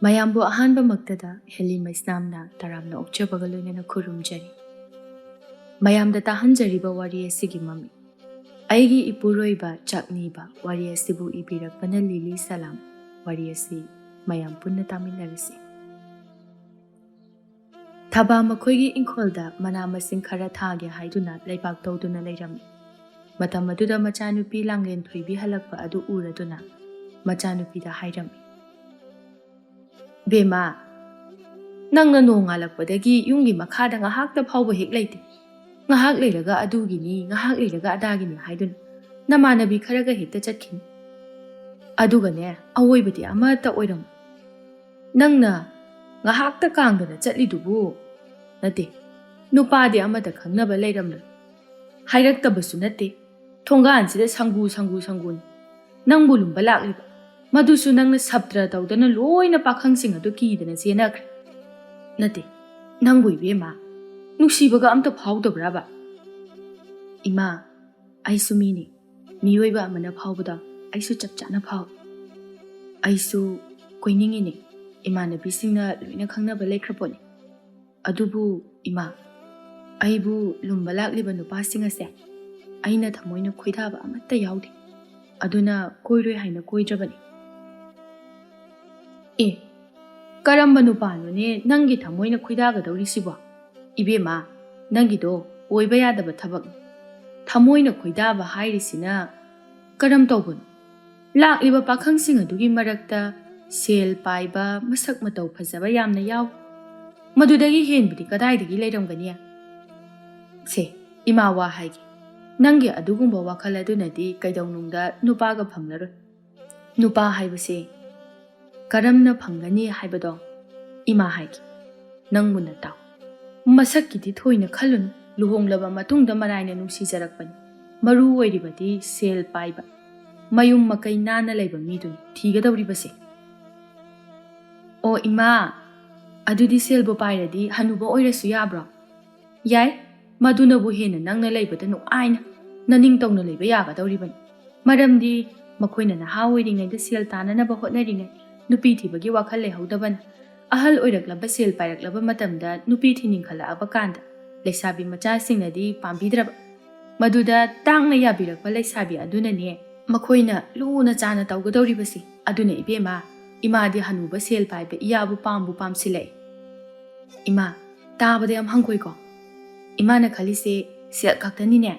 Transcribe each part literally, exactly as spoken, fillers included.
ꯃꯌꯥꯝꯕꯨ ꯑꯍꯥꯟꯕꯃꯛꯇꯗ ꯍꯦꯂꯤ ꯃꯩꯁꯅꯥꯝꯅ ꯇꯔꯥꯝꯅ ꯑꯣꯛꯆꯕꯒ ꯂꯣꯏꯅꯅ ꯈꯨꯔꯨꯝꯖꯔꯤ꯫ ꯃꯌꯥꯝꯗ ꯇꯥꯍꯟꯖꯔꯤꯕ ꯋꯥꯔꯤ ꯑꯁꯤꯒꯤ ꯃꯃꯤꯡ ꯑꯩꯒꯤ ꯏꯄꯨꯔꯣꯏꯕ ꯆꯥꯛꯅꯤꯕ꯫ ꯋꯥꯔꯤ ꯑꯁꯤꯕꯨ ꯏꯕꯤꯔꯛꯄꯅ ꯂꯤꯂꯤ ꯁꯂꯥꯝ꯫ ꯋꯥꯔꯤ ꯑꯁꯤ ꯃꯌꯥꯝ ꯄꯨꯟꯅ ꯇꯥꯃꯤꯟꯅꯔꯁꯤ꯫ ꯊꯕꯥ ꯃꯈꯣꯏꯒꯤ ꯏꯪꯈꯣꯜꯗ ꯃꯅꯥ ꯃꯁꯤꯡ ꯈꯔ ꯊꯥꯒꯦ ꯍꯥꯏꯗꯨꯅ ꯂꯩꯕꯥꯛ ꯇꯧꯗꯨꯅ ꯂꯩꯔꯝꯃꯤ꯫ ꯃꯇꯝ ꯑꯗꯨꯗ ꯃꯆꯥꯅꯨꯄꯤ ꯂꯥꯡꯂꯦꯟ ꯊꯣꯏꯕꯤ ꯍꯜꯂꯛꯄ ꯑꯗꯨ ꯎꯔꯗꯨꯅ ꯃꯆꯥꯅꯨꯄꯤꯗ ꯍꯥꯏꯔꯝꯃꯤ, "ꯕꯦꯝꯃ, ꯅꯪꯅ ꯅꯣꯡꯉꯥꯜꯂꯛꯄꯗꯒꯤ ꯌꯨꯝꯒꯤ ꯃꯈꯥꯗ ꯉꯥꯏꯍꯥꯛꯇ ꯐꯥꯎꯕ ꯍꯦꯛ ꯂꯩꯇꯦ꯫ ꯉꯥꯏꯍꯥꯛ ꯂꯩꯔꯒ ꯑꯗꯨꯒꯤꯅꯤ, ꯉꯥꯏꯍꯥꯛ ꯂꯩꯔꯒ ꯑꯗꯥꯒꯤꯅꯤ ꯍꯥꯏꯗꯨꯅ ꯅꯃꯥꯟꯅꯕꯤ ꯈꯔꯒ ꯍꯦꯛꯇ ꯆꯠꯈꯤꯅꯤ꯫ ꯑꯗꯨꯒꯅꯦ, ꯑꯋꯣꯏꯕꯗꯤ ꯑꯃꯠꯇ ꯑꯣꯏꯔꯝꯃꯣꯏ꯫ ꯅꯪꯅ ꯉꯥꯏꯍꯥꯛꯇ ꯀꯥꯡꯗꯅ ꯆꯠꯂꯤꯗꯨꯕꯨ ꯅꯠꯇꯦ, ꯅꯨꯄꯥꯗꯤ ꯑꯃꯠꯇ ꯈꯪꯅꯕ ꯂꯩꯔꯝꯂꯣꯏ꯫ ꯍꯥꯏꯔꯛꯇꯕꯁꯨ ꯅꯠꯇꯦ, ꯊꯣꯡꯒꯥꯟꯁꯤꯗ ꯁꯪꯒꯨ ꯁꯪꯒꯨ ꯁꯪꯒꯨꯅꯤ꯫ ꯅꯪꯕꯨ ꯂꯨꯝꯕ ꯂꯥꯛꯂꯤꯕ, ꯃꯗꯨꯁꯨ ꯅꯪꯅ ꯁꯞꯇ꯭ꯔ ꯇꯧꯗꯅ ꯂꯣꯏꯅ ꯄꯥꯈꯪꯁꯤꯡ ꯑꯗꯨ ꯀꯤꯗꯅ ꯆꯦꯟꯅꯈ꯭ꯔꯦ꯫ ꯅꯠꯇꯦ, ꯅꯪꯕꯨ ꯏꯕꯦꯝꯃ, ꯅꯨꯡꯁꯤꯕꯒ ꯑꯝꯇ ꯐꯥꯎꯗꯕ꯭ꯔꯕ?" "ꯏꯃꯥ, ꯑꯩꯁꯨ ꯃꯤꯅꯤ, ꯃꯤꯑꯣꯏꯕ ꯑꯃꯅ ꯐꯥꯎꯕꯗ ꯑꯩꯁꯨ ꯆꯞ ꯆꯥꯅ ꯐꯥꯎꯏ꯫ ꯑꯩꯁꯨ ꯀꯣꯏꯅꯤꯡꯉꯤꯅꯦ, ꯏꯃꯥꯟꯅꯕꯤꯁꯤꯡꯅ ꯂꯣꯏꯅ ꯈꯪꯅꯕ ꯂꯩꯈ꯭ꯔ ꯄꯣꯠꯅꯤ꯫ ꯑꯗꯨꯕꯨ ꯏꯃꯥ, ꯑꯩꯕꯨ ꯂꯨꯝꯕ ꯂꯥꯛꯂꯤꯕ ꯅꯨꯄꯥꯁꯤꯡ ꯑꯁꯦ ꯑꯩꯅ ꯊꯃꯣꯏꯅ ꯈꯣꯏꯗꯥꯕ ꯑꯃꯠꯇ ꯌꯥꯎꯗꯦ꯫ ꯑꯗꯨꯅ ꯀꯣꯏꯔꯣꯏ ꯍꯥꯏꯅ ꯀꯣꯏꯗ꯭ꯔꯕꯅꯤ꯫" "ꯑꯦ, ꯀꯔꯝꯕ ꯅꯨꯄꯥꯅꯣꯅꯦ ꯅꯪꯒꯤ ꯊꯃꯣꯏꯅ ꯈꯣꯏꯗꯥꯒꯗꯧꯔꯤꯁꯤꯕꯣ? ꯏꯕꯦꯝꯃ, ꯅꯪꯒꯤꯗꯣ ꯑꯣꯏꯕ ꯌꯥꯗꯕ ꯊꯕꯛꯅꯤ꯫ ꯊꯃꯣꯏꯅ ꯈꯣꯏꯗꯥꯕ ꯍꯥꯏꯔꯤꯁꯤꯅ ꯀꯔꯝ ꯇꯧꯕꯅꯣ? ꯂꯥꯛꯂꯤꯕ ꯄꯥꯈꯪꯁꯤꯡ ꯑꯗꯨꯒꯤ ꯃꯔꯛꯇ ꯁꯦꯜ ꯄꯥꯏꯕ, ꯃꯁꯛ ꯃꯇꯧ ꯐꯖꯕ ꯌꯥꯝꯅ ꯌꯥꯎꯏ꯫ ꯃꯗꯨꯗꯒꯤ ꯍꯦꯟꯕꯗꯤ ꯀꯗꯥꯏꯗꯒꯤ ꯂꯩꯔꯝꯒꯅꯤ? ꯁꯦ, ꯏꯃꯥ ꯋꯥ ꯍꯥꯏꯒꯦ, ꯅꯪꯒꯤ ꯑꯗꯨꯒꯨꯝꯕ ꯋꯥꯈꯜ ꯑꯗꯨꯅꯗꯤ ꯀꯩꯗꯧꯅꯨꯡꯗ ꯅꯨꯄꯥꯒ ꯐꯪꯂꯔꯣꯏ꯫ ꯅꯨꯄꯥ ꯍꯥꯏꯕꯁꯦ ꯀꯔꯝꯅ ꯐꯪꯒꯅꯤ ꯍꯥꯏꯕꯗꯣ ꯏꯃꯥ ꯍꯥꯏꯒꯦ, ꯅꯪ ꯃꯨꯟꯅ ꯇꯥꯎ꯫ ꯃꯁꯛꯀꯤꯗꯤ ꯊꯣꯏꯅ ꯈꯜꯂꯨꯅꯨ, ꯂꯨꯍꯣꯡꯂꯕ ꯃꯇꯨꯡꯗ ꯃꯔꯥꯏꯅ ꯅꯨꯡꯁꯤꯖꯔꯛꯄꯅꯤ꯫ ꯃꯔꯨ ꯑꯣꯏꯔꯤꯕꯗꯤ ꯁꯦꯜ ꯄꯥꯏꯕ, ꯃꯌꯨꯝ ꯃꯀꯩ ꯅꯥꯟꯅ ꯂꯩꯕ ꯃꯤꯗꯨꯅꯤ ꯊꯤꯒꯗꯧꯔꯤꯕꯁꯦ꯫" "ꯑꯣ ꯏꯃꯥ, ꯑꯗꯨꯗꯤ ꯁꯦꯜꯕꯨ ꯄꯥꯏꯔꯗꯤ ꯍꯅꯨꯕ ꯑꯣꯏꯔꯁꯨ ꯌꯥꯕ꯭ꯔꯣ?" "ꯌꯥꯏ, ꯃꯗꯨꯅꯕꯨ ꯍꯦꯟꯅ ꯅꯪꯅ ꯂꯩꯕꯗ ꯅꯨꯡꯉꯥꯏꯅ ꯅꯅꯤꯡꯇꯧꯅ ꯂꯩꯕ ꯌꯥꯒꯗꯧꯔꯤꯕꯅꯤ꯫ ꯃꯔꯝꯗꯤ ꯃꯈꯣꯏꯅ ꯅꯍꯥ ꯑꯣꯏꯔꯤꯉꯩꯗ ꯁꯦꯜ ꯇꯥꯅꯅꯕ ꯍꯣꯠꯅꯔꯤꯉꯩ, ꯅꯨꯄꯤ ꯊꯤꯕꯒꯤ ꯋꯥꯈꯜ ꯂꯩꯍꯧꯗꯕꯅ꯫ ꯑꯍꯜ ꯑꯣꯏꯔꯛꯂꯕ, ꯁꯦꯜ ꯄꯥꯏꯔꯛꯂꯕ ꯃꯇꯝꯗ ꯅꯨꯄꯤ ꯊꯤꯅꯤꯡꯈꯠꯂꯛꯑꯕ ꯀꯥꯟꯗ ꯂꯩꯁꯥꯕꯤ ꯃꯆꯥꯁꯤꯡꯅꯗꯤ ꯄꯥꯝꯕꯤꯗ꯭ꯔꯕ꯫ ꯃꯗꯨꯗ ꯇꯥꯡꯅ ꯌꯥꯕꯤꯔꯛꯄ ꯂꯩꯁꯥꯕꯤ ꯑꯗꯨꯅꯅꯦ ꯃꯈꯣꯏꯅ ꯂꯨꯅ ꯆꯥꯅ ꯇꯧꯒꯗꯧꯔꯤꯕꯁꯦ꯫ ꯑꯗꯨꯅ ꯏꯕꯦꯝꯃ, ꯏꯃꯥꯗꯤ ꯍꯅꯨꯕ ꯁꯦꯜ ꯄꯥꯏꯕ ꯏꯌꯥꯕꯨ ꯄꯥꯝꯕꯨ ꯄꯥꯝꯁꯤꯜꯂꯛꯑꯦ꯫ ꯏꯃꯥ, ꯇꯥꯕꯗ ꯌꯥꯝ ꯍꯪꯒꯣꯏꯀꯣ꯫ ꯏꯃꯥꯅ ꯈꯜꯂꯤꯁꯦ ꯁꯦꯜ ꯈꯛꯇꯅꯤꯅꯦ꯫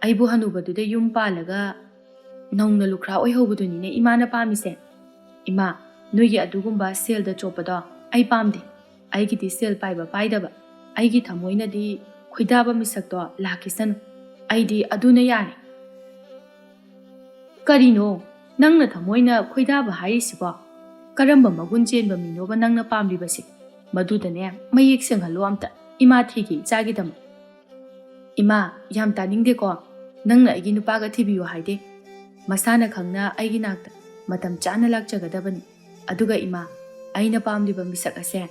ꯑꯩꯕꯨ ꯍꯅꯨꯕꯗꯨꯗ ꯌꯨꯝ ꯄꯥꯜꯂꯒ ꯅꯧꯅ ꯂꯨꯈ꯭ꯔꯥ ꯑꯣꯏꯍꯧꯕꯗꯨꯅꯤꯅꯦ ꯏꯃꯥꯅ ꯄꯥꯝꯃꯤꯁꯦ꯫ ꯏꯃꯥ, ꯅꯣꯏꯒꯤ ꯑꯗꯨꯒꯨꯝꯕ ꯁꯦꯜꯗ ꯆꯣꯞꯄꯗꯣ ꯑꯩ ꯄꯥꯝꯗꯦ꯫ ꯑꯩꯒꯤꯗꯤ ꯁꯦꯜ ꯄꯥꯏꯕ ꯄꯥꯏꯗꯕ, ꯑꯩꯒꯤ ꯊꯃꯣꯏꯅꯗꯤ ꯈꯣꯏꯗꯥꯕ ꯃꯤꯁꯛꯇꯣ ꯂꯥꯛꯈꯤꯁꯅꯨ꯫ ꯑꯩꯗꯤ ꯑꯗꯨꯅ ꯌꯥꯔꯦ꯫ ꯀꯔꯤꯅꯣ ꯅꯪꯅ ꯊꯃꯣꯏꯅ ꯈꯣꯏꯗꯥꯕ ꯍꯥꯏꯔꯤꯁꯤꯕꯣ? ꯀꯔꯝꯕ ꯃꯒꯨꯟ ꯆꯦꯟꯕ ꯃꯤꯅꯣꯕ ꯅꯪꯅ ꯄꯥꯝꯂꯤꯕꯁꯦ? ꯃꯗꯨꯗꯅꯦ ꯃꯌꯦꯛ ꯁꯦꯡꯍꯜꯂꯣ ꯑꯝꯇ꯫ ꯏꯃꯥ ꯊꯤꯒꯦ ꯏꯆꯥꯒꯤꯗꯃꯛ꯫ ꯏꯃꯥ, ꯌꯥꯝ ꯇꯥꯅꯤꯡꯗꯦꯀꯣ꯫ ꯅꯪꯅ ꯑꯩꯒꯤ ꯅꯨꯄꯥꯒ ꯊꯤꯕꯤꯌꯨ ꯍꯥꯏꯗꯦ꯫ ꯃꯁꯥꯅ ꯈꯪꯅ ꯑꯩꯒꯤ ꯅꯥꯛꯇ ꯃꯇꯝ ꯆꯥꯅ ꯂꯥꯛꯆꯒꯗꯕꯅꯤ꯫ ꯑꯗꯨꯒ ꯏꯃꯥ, ꯑꯩꯅ ꯄꯥꯝꯂꯤꯕ ꯃꯤꯁꯛ ꯑꯁꯦ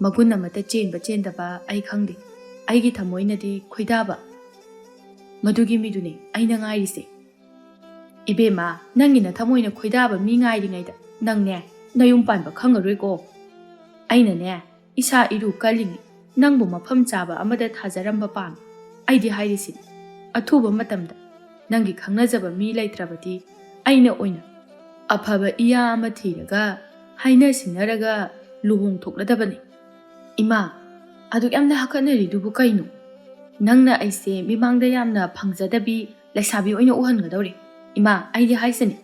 ꯃꯒꯨꯟ ꯑꯃꯠꯇ ꯆꯦꯟꯕ ꯆꯦꯟꯗꯕ ꯑꯩ ꯈꯪꯗꯦ꯫ ꯑꯩꯒꯤ ꯊꯃꯣꯏꯅꯗꯤ ꯈꯣꯏꯗꯥꯕ, ꯃꯗꯨꯒꯤ ꯃꯤꯗꯨꯅꯦ ꯑꯩꯅ ꯉꯥꯏꯔꯤꯁꯦ꯫ ꯏꯕꯦꯝꯃ, ꯅꯪꯒꯤ ꯅꯊꯃꯣꯏꯅ ꯈꯣꯏꯗꯥꯕ ꯃꯤ ꯉꯥꯏꯔꯤꯉꯩꯗ ꯅꯪꯅꯦ ꯅꯌꯨꯝ ꯄꯥꯟꯕ ꯈꯪꯉꯔꯣꯏꯀꯣ꯫ ꯑꯩꯅꯅꯦ ꯏꯁꯥ ꯏꯔꯨ ꯀꯜꯂꯤꯉꯩ ꯅꯪꯕꯨ ꯃꯐꯝ ꯆꯥꯕ ꯑꯃꯗ ꯊꯥꯖꯔꯝꯕ ꯄꯥꯝꯃꯤ꯫ ꯑꯩꯗꯤ ꯍꯥꯏꯔꯤꯁꯤꯅꯤ, ꯑꯊꯨꯕ ꯃꯇꯝꯗ ꯅꯪꯒꯤ ꯈꯪꯅꯖꯕ ꯃꯤ ꯂꯩꯇ꯭ꯔꯕꯗꯤ ꯑꯩꯅ ꯑꯣꯏꯅ ꯑꯐꯕ ꯏꯌꯥ ꯑꯃ ꯊꯤꯔꯒ ꯍꯥꯏꯅ ꯁꯤꯡꯅꯔꯒ ꯂꯨꯍꯣꯡꯊꯣꯛꯂꯗꯕꯅꯤ꯫ ꯏꯃꯥ, ꯑꯗꯨꯛ ꯌꯥꯝꯅ ꯍꯥꯀꯠꯅꯔꯤꯗꯨꯕꯨ ꯀꯩꯅꯣ? ꯅꯪꯅ ꯑꯩꯁꯦ ꯃꯤꯃꯥꯡꯗ ꯌꯥꯝꯅ ꯐꯪꯖꯗꯕꯤ ꯂꯩꯁꯥꯕꯤ ꯑꯣꯏꯅ ꯎꯍꯟꯒꯗꯧꯔꯦ꯫ ꯏꯃꯥ, ꯑꯩꯗꯤ ꯍꯥꯏꯁꯤꯅꯤ,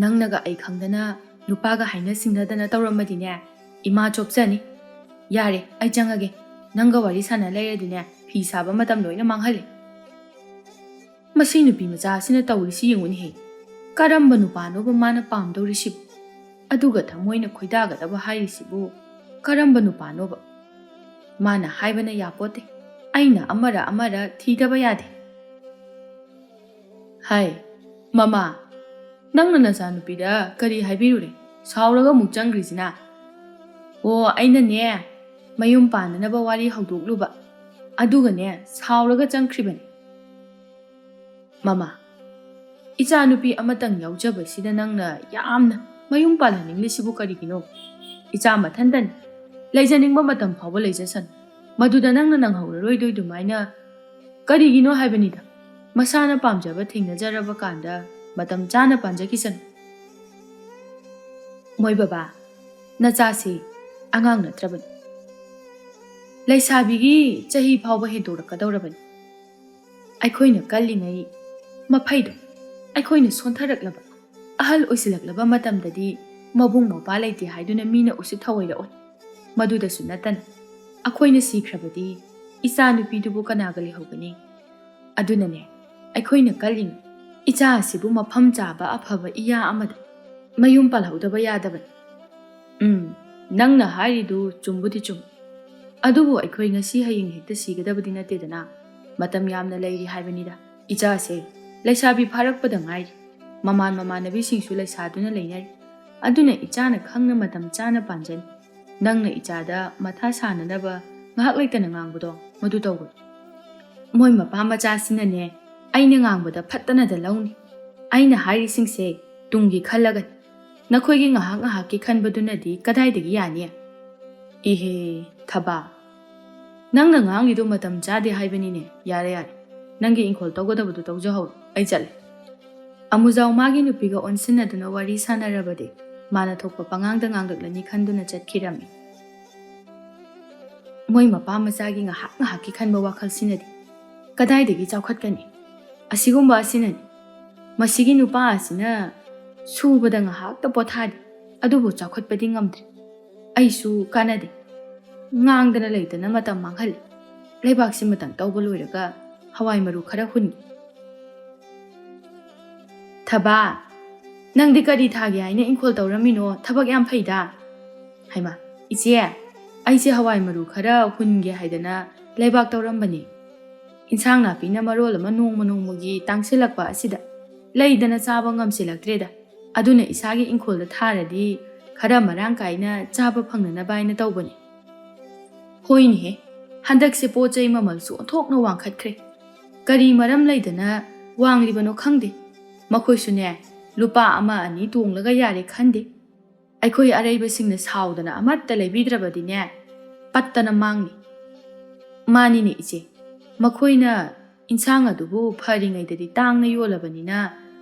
ꯅꯪꯅꯒ ꯑꯩ ꯈꯪꯗꯅ ꯅꯨꯄꯥꯒ ꯍꯥꯏꯅ ꯁꯤꯡꯅꯗꯅ ꯇꯧꯔꯝꯃꯗꯤꯅꯦ, ꯏꯃꯥ ꯆꯣꯞꯆꯅꯤ꯫ ꯌꯥꯔꯦ, ꯑꯩ ꯆꯪꯉꯒꯦ꯫ ꯅꯪꯒ ꯋꯥꯔꯤ ꯁꯥꯟꯅ ꯂꯩꯔꯗꯤꯅꯦ, ꯐꯤ ꯁꯥꯕ ꯃꯇꯝ ꯂꯣꯏꯅ ꯃꯥꯡꯍꯜꯂꯦ꯫ ꯃꯁꯤ ꯅꯨꯄꯤ ꯃꯆꯥ ꯑꯁꯤꯅ ꯇꯧꯔꯤꯁꯤ ꯌꯦꯡꯉꯨꯅꯦꯍꯦ꯫ ꯀꯔꯝꯕ ꯅꯨꯄꯥꯅꯣꯕ ꯃꯥꯅ ꯄꯥꯝꯗꯧꯔꯤꯁꯤꯕꯨ? ꯑꯗꯨꯒ ꯊꯃꯣꯏꯅ ꯈꯣꯏꯗꯥꯒꯗꯕ ꯍꯥꯏꯔꯤꯁꯤꯕꯨ ꯀꯔꯝꯕ ꯅꯨꯄꯥꯅꯣꯕ? ꯃꯥꯅ ꯍꯥꯏꯕꯅ ꯌꯥꯄꯣꯠꯇꯦ꯫ ꯑꯩꯅ ꯑꯃꯔ ꯑꯃꯔ ꯊꯤꯗꯕ ꯌꯥꯗꯦ꯫ ꯍꯥꯏ, ꯃꯃꯥ, ꯅꯪꯅ ꯅꯆꯥꯅꯨꯄꯤꯗ ꯀꯔꯤ ꯍꯥꯏꯕꯤꯔꯨꯔꯦ? ꯁꯥꯎꯔꯒ ꯑꯃꯨꯛ ꯆꯪꯈ꯭ꯔꯤꯁꯤꯅ? ꯑꯣ, ꯑꯩꯅꯅꯦ, ꯃꯌꯨꯝ ꯄꯥꯟꯅꯅꯕ ꯋꯥꯔꯤ ꯍꯧꯗꯣꯛꯂꯨꯕ, ꯑꯗꯨꯒꯅꯦ, ꯁꯥꯎꯔꯒ ꯆꯪꯈ꯭ꯔꯤꯕꯅꯤ꯫ ꯃꯃꯥ, ꯏꯆꯥꯅꯨꯄꯤ ꯑꯃꯇꯪ ꯌꯥꯎꯖꯕꯁꯤꯗ ꯅꯪꯅ ꯌꯥꯝꯅ ꯃꯌꯨꯝ ꯄꯥꯜꯍꯟꯅꯤꯡꯂꯤꯁꯤꯕꯨ ꯀꯔꯤꯒꯤꯅꯣ? ꯏꯆꯥ ꯃꯊꯟꯇꯅꯤ꯫ ꯂꯩꯖꯅꯤꯡꯕ ꯃꯇꯝ ꯐꯥꯎꯕ ꯂꯩꯖꯁꯅꯨ꯫ ꯃꯗꯨꯗ ꯅꯪꯅ ꯅꯪꯍꯧꯔꯔꯣꯏꯗꯣꯏ ꯑꯗꯨꯃꯥꯏꯅ ꯀꯔꯤꯒꯤꯅꯣ ꯍꯥꯏꯕꯅꯤꯗ꯫ ꯃꯁꯥꯅ ꯄꯥꯝꯖꯕ ꯊꯦꯡꯅꯖꯔꯕ ꯀꯥꯟꯗ ꯃꯇꯝ ꯆꯥꯅ ꯄꯥꯟꯖꯈꯤꯁꯅꯨ꯫ ꯃꯣꯏ ꯕꯕꯥ, ꯅꯆꯥꯁꯤ ꯑꯉꯥꯡ ꯅꯠꯇ꯭ꯔꯕꯅꯤ꯫ ꯂꯩꯁꯥꯕꯤꯒꯤ ꯆꯍꯤ ꯐꯥꯎꯕ ꯍꯦꯟꯗꯣꯔꯛꯀꯗꯧꯔꯕꯅꯤ꯫ ꯑꯩꯈꯣꯏꯅ ꯀꯜꯂꯤꯉꯩ ꯃꯐꯩꯗꯣ ꯑꯩꯈꯣꯏꯅ ꯁꯣꯟꯊꯔꯛꯂꯕ, ꯑꯍꯜ ꯑꯣꯏꯁꯤꯜꯂꯛꯂꯕ ꯃꯇꯝꯗꯗꯤ ꯃꯕꯨꯡ ꯃꯧꯄ꯭ꯋꯥ ꯂꯩꯇꯦ ꯍꯥꯏꯗꯨꯅ ꯃꯤꯅ ꯎꯁꯤꯠ ꯊꯑꯣꯏꯔꯛꯑꯣꯏ꯫ ꯃꯗꯨꯗꯁꯨ ꯅꯠꯇꯅ ꯑꯩꯈꯣꯏꯅ ꯁꯤꯈ꯭ꯔꯕꯗꯤ ꯏꯆꯥ ꯅꯨꯄꯤꯗꯨꯕꯨ ꯀꯅꯥꯒ ꯂꯩꯍꯧꯒꯅꯤ? ꯑꯗꯨꯅꯅꯦ ꯑꯩꯈꯣꯏꯅ ꯀꯜꯂꯤꯉꯩ ꯏꯆꯥ ꯑꯁꯤꯕꯨ ꯃꯐꯝ ꯆꯥꯕ ꯑꯐꯕ ꯏꯌꯥ ꯑꯃꯗ ꯃꯌꯨꯝ ꯄꯥꯜꯍꯧꯗꯕ ꯌꯥꯗꯕꯅꯤ꯫ ꯎꯝ, ꯅꯪꯅ ꯍꯥꯏꯔꯤꯗꯨ ꯆꯨꯝꯕꯨꯗꯤ ꯆꯨꯝ꯫ ꯑꯗꯨꯕꯨ ꯑꯩꯈꯣꯏ ꯉꯁꯤ ꯍꯌꯦꯡ ꯍꯦꯛꯇ ꯁꯤꯒꯗꯕꯗꯤ ꯅꯠꯇꯦꯗꯅ꯫ ꯃꯇꯝ ꯌꯥꯝꯅ ꯂꯩꯔꯤ ꯍꯥꯏꯕꯅꯤꯗ꯫ ꯏꯆꯥꯁꯦ ꯂꯩꯁꯥꯕꯤ ꯐꯥꯔꯛꯄꯗ ꯉꯥꯏꯔꯤ꯫ ꯃꯃꯥꯟ ꯃꯃꯥꯟꯅꯕꯤꯁꯤꯡꯁꯨ ꯂꯩꯁꯥꯗꯨꯅ ꯂꯩꯅꯔꯤ꯫ ꯑꯗꯨꯅ ꯏꯆꯥꯅ ꯈꯪꯅ ꯃꯇꯝ ꯆꯥꯅ ꯄꯥꯟꯖꯅꯤ꯫ ꯅꯪꯅ ꯏꯆꯥꯗ ꯃꯊꯥ ꯁꯥꯅꯅꯕ ꯉꯥꯏꯍꯥꯛ ꯂꯩꯇꯅ ꯉꯥꯡꯕꯗꯣ ꯃꯗꯨ ꯇꯧꯒꯅꯨ꯫ ꯃꯣꯏ ꯃꯄꯥ ꯃꯆꯥꯁꯤꯅꯅꯦ ꯑꯩꯅ ꯉꯥꯡꯕꯗ ꯐꯠꯇꯅꯗ ꯂꯧꯅꯤ꯫ ꯑꯩꯅ ꯍꯥꯏꯔꯤꯁꯤꯡꯁꯦ ꯇꯨꯡꯒꯤ ꯈꯜꯂꯒꯅꯤ꯫ ꯅꯈꯣꯏꯒꯤ ꯉꯥꯏꯍꯥꯛ ꯉꯥꯏꯍꯥꯛꯀꯤ ꯈꯟꯕꯗꯨꯅꯗꯤ ꯀꯗꯥꯏꯗꯒꯤ ꯌꯥꯅꯤ? ꯏꯍꯦ, ꯊꯕꯥ, ꯅꯪꯅ ꯉꯥꯡꯂꯤꯗꯣ ꯃꯇꯝ ꯆꯥꯗꯦ ꯍꯥꯏꯕꯅꯤꯅꯦ꯫ ꯌꯥꯔꯦ, ꯌꯥꯔꯦ, ꯅꯪꯒꯤ ꯏꯪꯈꯣꯜ ꯇꯧꯒꯗꯕꯗꯨ ꯇꯧꯖꯍꯧꯔꯣ, ꯑꯩ ꯆꯠꯂꯦ꯫ ꯑꯃꯨꯖꯥꯎ ꯃꯥꯒꯤ ꯅꯨꯄꯤꯒ ꯑꯣꯟꯁꯤꯟꯅꯗꯨꯅ ꯋꯥꯔꯤ ꯁꯥꯟꯅꯔꯕꯗꯤ ꯃꯥꯅ ꯊꯣꯛꯄ ꯄꯉꯥꯡꯗ ꯉꯥꯡꯂꯛꯂꯅꯤ ꯈꯟꯗꯨꯅ ꯆꯠꯈꯤꯔꯝꯃꯤ꯫ ꯃꯣꯏ ꯃꯄꯥ ꯃꯆꯥꯒꯤ ꯉꯥꯏꯍꯥꯛ ꯉꯥꯏꯍꯥꯛꯀꯤ ꯈꯟꯕ ꯋꯥꯈꯜꯁꯤꯅꯗꯤ ꯀꯗꯥꯏꯗꯒꯤ ꯆꯥꯎꯈꯠꯀꯅꯤ? ꯑꯁꯤꯒꯨꯝꯕ ꯑꯁꯤꯅꯅꯤ꯫ ꯃꯁꯤꯒꯤ ꯅꯨꯄꯥ ꯑꯁꯤꯅ ꯁꯨꯕꯗ ꯉꯥꯏꯍꯥꯛꯇ ꯄꯣꯊꯥꯗꯦ, ꯑꯗꯨꯕꯨ ꯆꯥꯎꯈꯠꯄꯗꯤ ꯉꯝꯗ꯭ꯔꯦ꯫ ꯑꯩꯁꯨ ꯀꯥꯟꯅꯗꯦ꯫ ꯉꯥꯡꯗꯅ ꯂꯩꯗꯅ ꯃꯇꯝ ꯃꯥꯡꯍꯜꯂꯤ꯫ ꯂꯩꯕꯥꯛꯁꯤꯃꯇꯪ ꯇꯧꯕ ꯂꯣꯏꯔꯒ ꯍꯋꯥꯏ ꯃꯔꯨ ꯈꯔ ꯍꯨꯟꯒꯦ꯫ ꯊꯕꯥ, ꯅꯪꯗꯤ ꯀꯔꯤ ꯊꯥꯒꯦ ꯍꯥꯏꯅ ꯏꯪꯈꯣꯜ ꯇꯧꯔꯝꯃꯤꯅꯣ? ꯊꯕꯛ ꯌꯥꯝ ꯐꯩꯗ꯫ ꯍꯩꯃꯥ, ꯏꯆꯦ, ꯑꯩꯁꯦ ꯍꯋꯥꯏ ꯃꯔꯨ ꯈꯔ ꯍꯨꯟꯒꯦ ꯍꯥꯏꯗꯅ ꯂꯩꯕꯥꯛ ꯇꯧꯔꯝꯕꯅꯤ꯫ ꯏꯟꯁꯥꯡ ꯅꯥꯄꯤꯅ ꯃꯔꯣꯜ ꯑꯃ ꯅꯣꯡꯃ ꯅꯣꯡꯃꯒꯤ ꯇꯥꯡꯁꯤꯜꯂꯛꯄ ꯑꯁꯤꯗ ꯂꯩꯗꯅ ꯆꯥꯕ ꯉꯝꯁꯤꯜꯂꯛꯇ꯭ꯔꯦꯗ꯫ ꯑꯗꯨꯅ ꯏꯁꯥꯒꯤ ꯏꯪꯈꯣꯜꯗ ꯊꯥꯔꯗꯤ ꯈꯔ ꯃꯔꯥꯡ ꯀꯥꯏꯅ ꯆꯥꯕ ꯐꯪꯅꯅꯕ ꯍꯥꯏꯅ ꯇꯧꯕꯅꯤ꯫ ꯍꯣꯏꯅꯦꯍꯦ, ꯍꯟꯗꯛꯁꯦ ꯄꯣꯠ ꯆꯩ ꯃꯃꯜꯁꯨ ꯑꯣꯟꯊꯣꯛꯅ ꯋꯥꯡꯈꯠꯈ꯭ꯔꯦ꯫ ꯀꯔꯤ ꯃꯔꯝ ꯂꯩꯗꯅ ꯋꯥꯡꯂꯤꯕꯅꯣ ꯈꯪꯗꯦ꯫ ꯃꯈꯣꯏꯁꯨꯅꯦ, ꯂꯨꯄꯥ ꯑꯃ ꯑꯅꯤ ꯇꯣꯡꯂꯒ ꯌꯥꯔꯦ ꯈꯟꯗꯦ꯫ ꯑꯩꯈꯣꯏ ꯑꯔꯩꯕꯁꯤꯡꯅ ꯁꯥꯎꯗꯅ ꯑꯃꯠꯇ ꯂꯩꯕꯤꯗ꯭ꯔꯕꯗꯤꯅꯦ, ꯄꯠꯇꯅ ꯃꯥꯡꯅꯤ꯫ ꯃꯥꯅꯤꯅꯦ ꯏꯆꯦ, ꯃꯈꯣꯏꯅ ꯏꯟꯁꯥꯡ ꯑꯗꯨꯕꯨ ꯐꯔꯤꯉꯩꯗꯗꯤ ꯇꯥꯡꯅ ꯌꯣꯜꯂꯕꯅꯤꯅ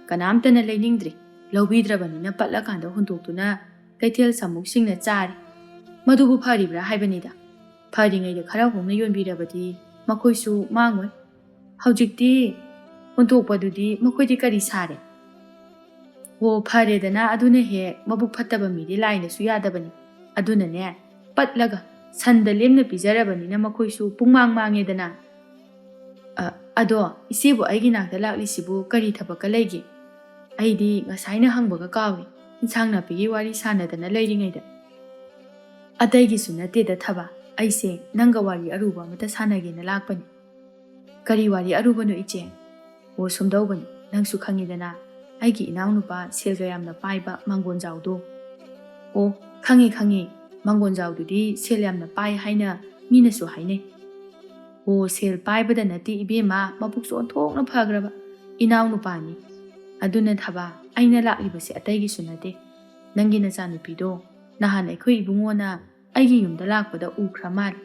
ꯀꯅꯥꯝꯇꯅ ꯂꯩꯅꯤꯡꯗ꯭ꯔꯦ꯫ ꯂꯧꯕꯤꯗ꯭ꯔꯕꯅꯤꯅ ꯄꯠꯂꯀꯥꯟꯗ ꯍꯨꯟꯗꯣꯛꯇꯨꯅ ꯀꯩꯊꯦꯜ ꯁꯥꯃꯨꯛꯁꯤꯡꯅ ꯆꯥꯔꯦ꯫ ꯃꯗꯨꯕꯨ ꯐꯔꯤꯕ꯭ꯔꯥ ꯍꯥꯏꯕꯅꯤꯗ꯫ ꯐꯔꯤꯉꯩꯗ ꯈꯔ ꯍꯣꯡꯅ ꯌꯣꯟꯕꯤꯔꯕꯗꯤ ꯃꯈꯣꯏꯁꯨ ꯃꯥꯡꯉꯣꯏ꯫ ꯍꯧꯖꯤꯛꯇꯤ ꯍꯨꯟꯗꯣꯛꯄꯗꯨꯗꯤ ꯃꯈꯣꯏꯗꯤ ꯀꯔꯤ ꯁꯥꯔꯦ? ꯑꯣ, ꯐꯔꯦꯗꯅ, ꯑꯗꯨꯅ ꯍꯦꯛ ꯃꯕꯨꯛ ꯐꯠꯇꯕ ꯃꯤꯗꯤ ꯂꯥꯏꯅꯁꯨ ꯌꯥꯗꯕꯅꯤ꯫ ꯑꯗꯨꯅꯅꯦ, ꯄꯠꯂꯒ ꯁꯟꯗ ꯂꯦꯝꯅ ꯄꯤꯖꯔꯕꯅꯤꯅ ꯃꯈꯣꯏꯁꯨ ꯄꯨꯡꯃꯥꯡ ꯃꯥꯡꯉꯦꯗꯅ꯫ ꯑ, ꯑꯗꯣ ꯏꯆꯦꯕꯨ ꯑꯩꯒꯤ ꯅꯥꯛꯇ ꯂꯥꯛꯂꯤꯁꯤꯕꯨ ꯀꯔꯤ ꯊꯕꯛꯀ ꯂꯩꯒꯦ? ꯑꯩꯗꯤ ꯉꯁꯥꯏꯅ ꯍꯪꯕꯒ ꯀꯥꯎꯏ, ꯏꯟꯁꯥꯡ ꯅꯥꯄꯤꯒꯤ ꯋꯥꯔꯤ ꯁꯥꯟꯅꯗꯅ ꯂꯩꯔꯤꯉꯩꯗ꯫ ꯑꯇꯩꯒꯤꯁꯨ ꯅꯠꯇꯦꯗ ꯊꯕ, ꯑꯩꯁꯦ ꯅꯪꯒ ꯋꯥꯔꯤ ꯑꯔꯨꯕ ꯑꯃꯇ ꯁꯥꯟꯅꯒꯦꯅ ꯂꯥꯛꯄꯅꯤ꯫ ꯀꯔꯤ ꯋꯥꯔꯤ ꯑꯔꯨꯕꯅꯣ ꯏꯆꯦ? ꯑꯣ, ꯁꯨꯝꯗꯧꯕꯅꯤ, ꯅꯪꯁꯨ ꯈꯪꯉꯤꯗꯅ, ꯑꯩꯒꯤ ꯏꯅꯥꯎꯅꯨꯄꯥ ꯁꯦꯜꯒ ꯌꯥꯝꯅ ꯄꯥꯏꯕ ꯃꯥꯡꯒꯣꯟꯖꯥꯎꯗꯣ꯫ ꯑꯣ, ꯈꯪꯉꯤ ꯈꯪꯉꯤ, ꯃꯥꯡꯒꯣꯟꯖꯥꯎꯗꯨꯗꯤ ꯁꯦꯜ ꯌꯥꯝꯅ ꯄꯥꯏ ꯍꯥꯏꯅ ꯃꯤꯅꯁꯨ ꯍꯥꯏꯅꯩ꯫ ꯑꯣ, ꯁꯦꯜ ꯄꯥꯏꯕꯗ ꯅꯠꯇꯦ ꯏꯕꯦꯝꯃ, ꯃꯕꯨꯛꯁꯨ ꯑꯣꯟꯊꯣꯛꯅ ꯐꯈ꯭ꯔꯕ ꯏꯅꯥꯎꯅꯨꯄꯥꯅꯤ꯫ ꯑꯗꯨꯅ ꯊꯕ, ꯑꯩꯅ ꯂꯥꯛꯂꯤꯕꯁꯦ ꯑꯇꯩꯒꯤꯁꯨ ꯅꯠꯇꯦ, ꯅꯪꯒꯤ ꯅꯆꯥꯅꯨꯄꯤꯗꯣ ꯅꯍꯥꯟ ꯑꯩꯈꯣꯏ ꯏꯕꯨꯡꯉꯣꯅ ꯑꯩꯒꯤ ꯌꯨꯝꯗ ꯂꯥꯛꯄꯗ ꯎꯈ꯭ꯔ ꯃꯥꯜꯂꯦ꯫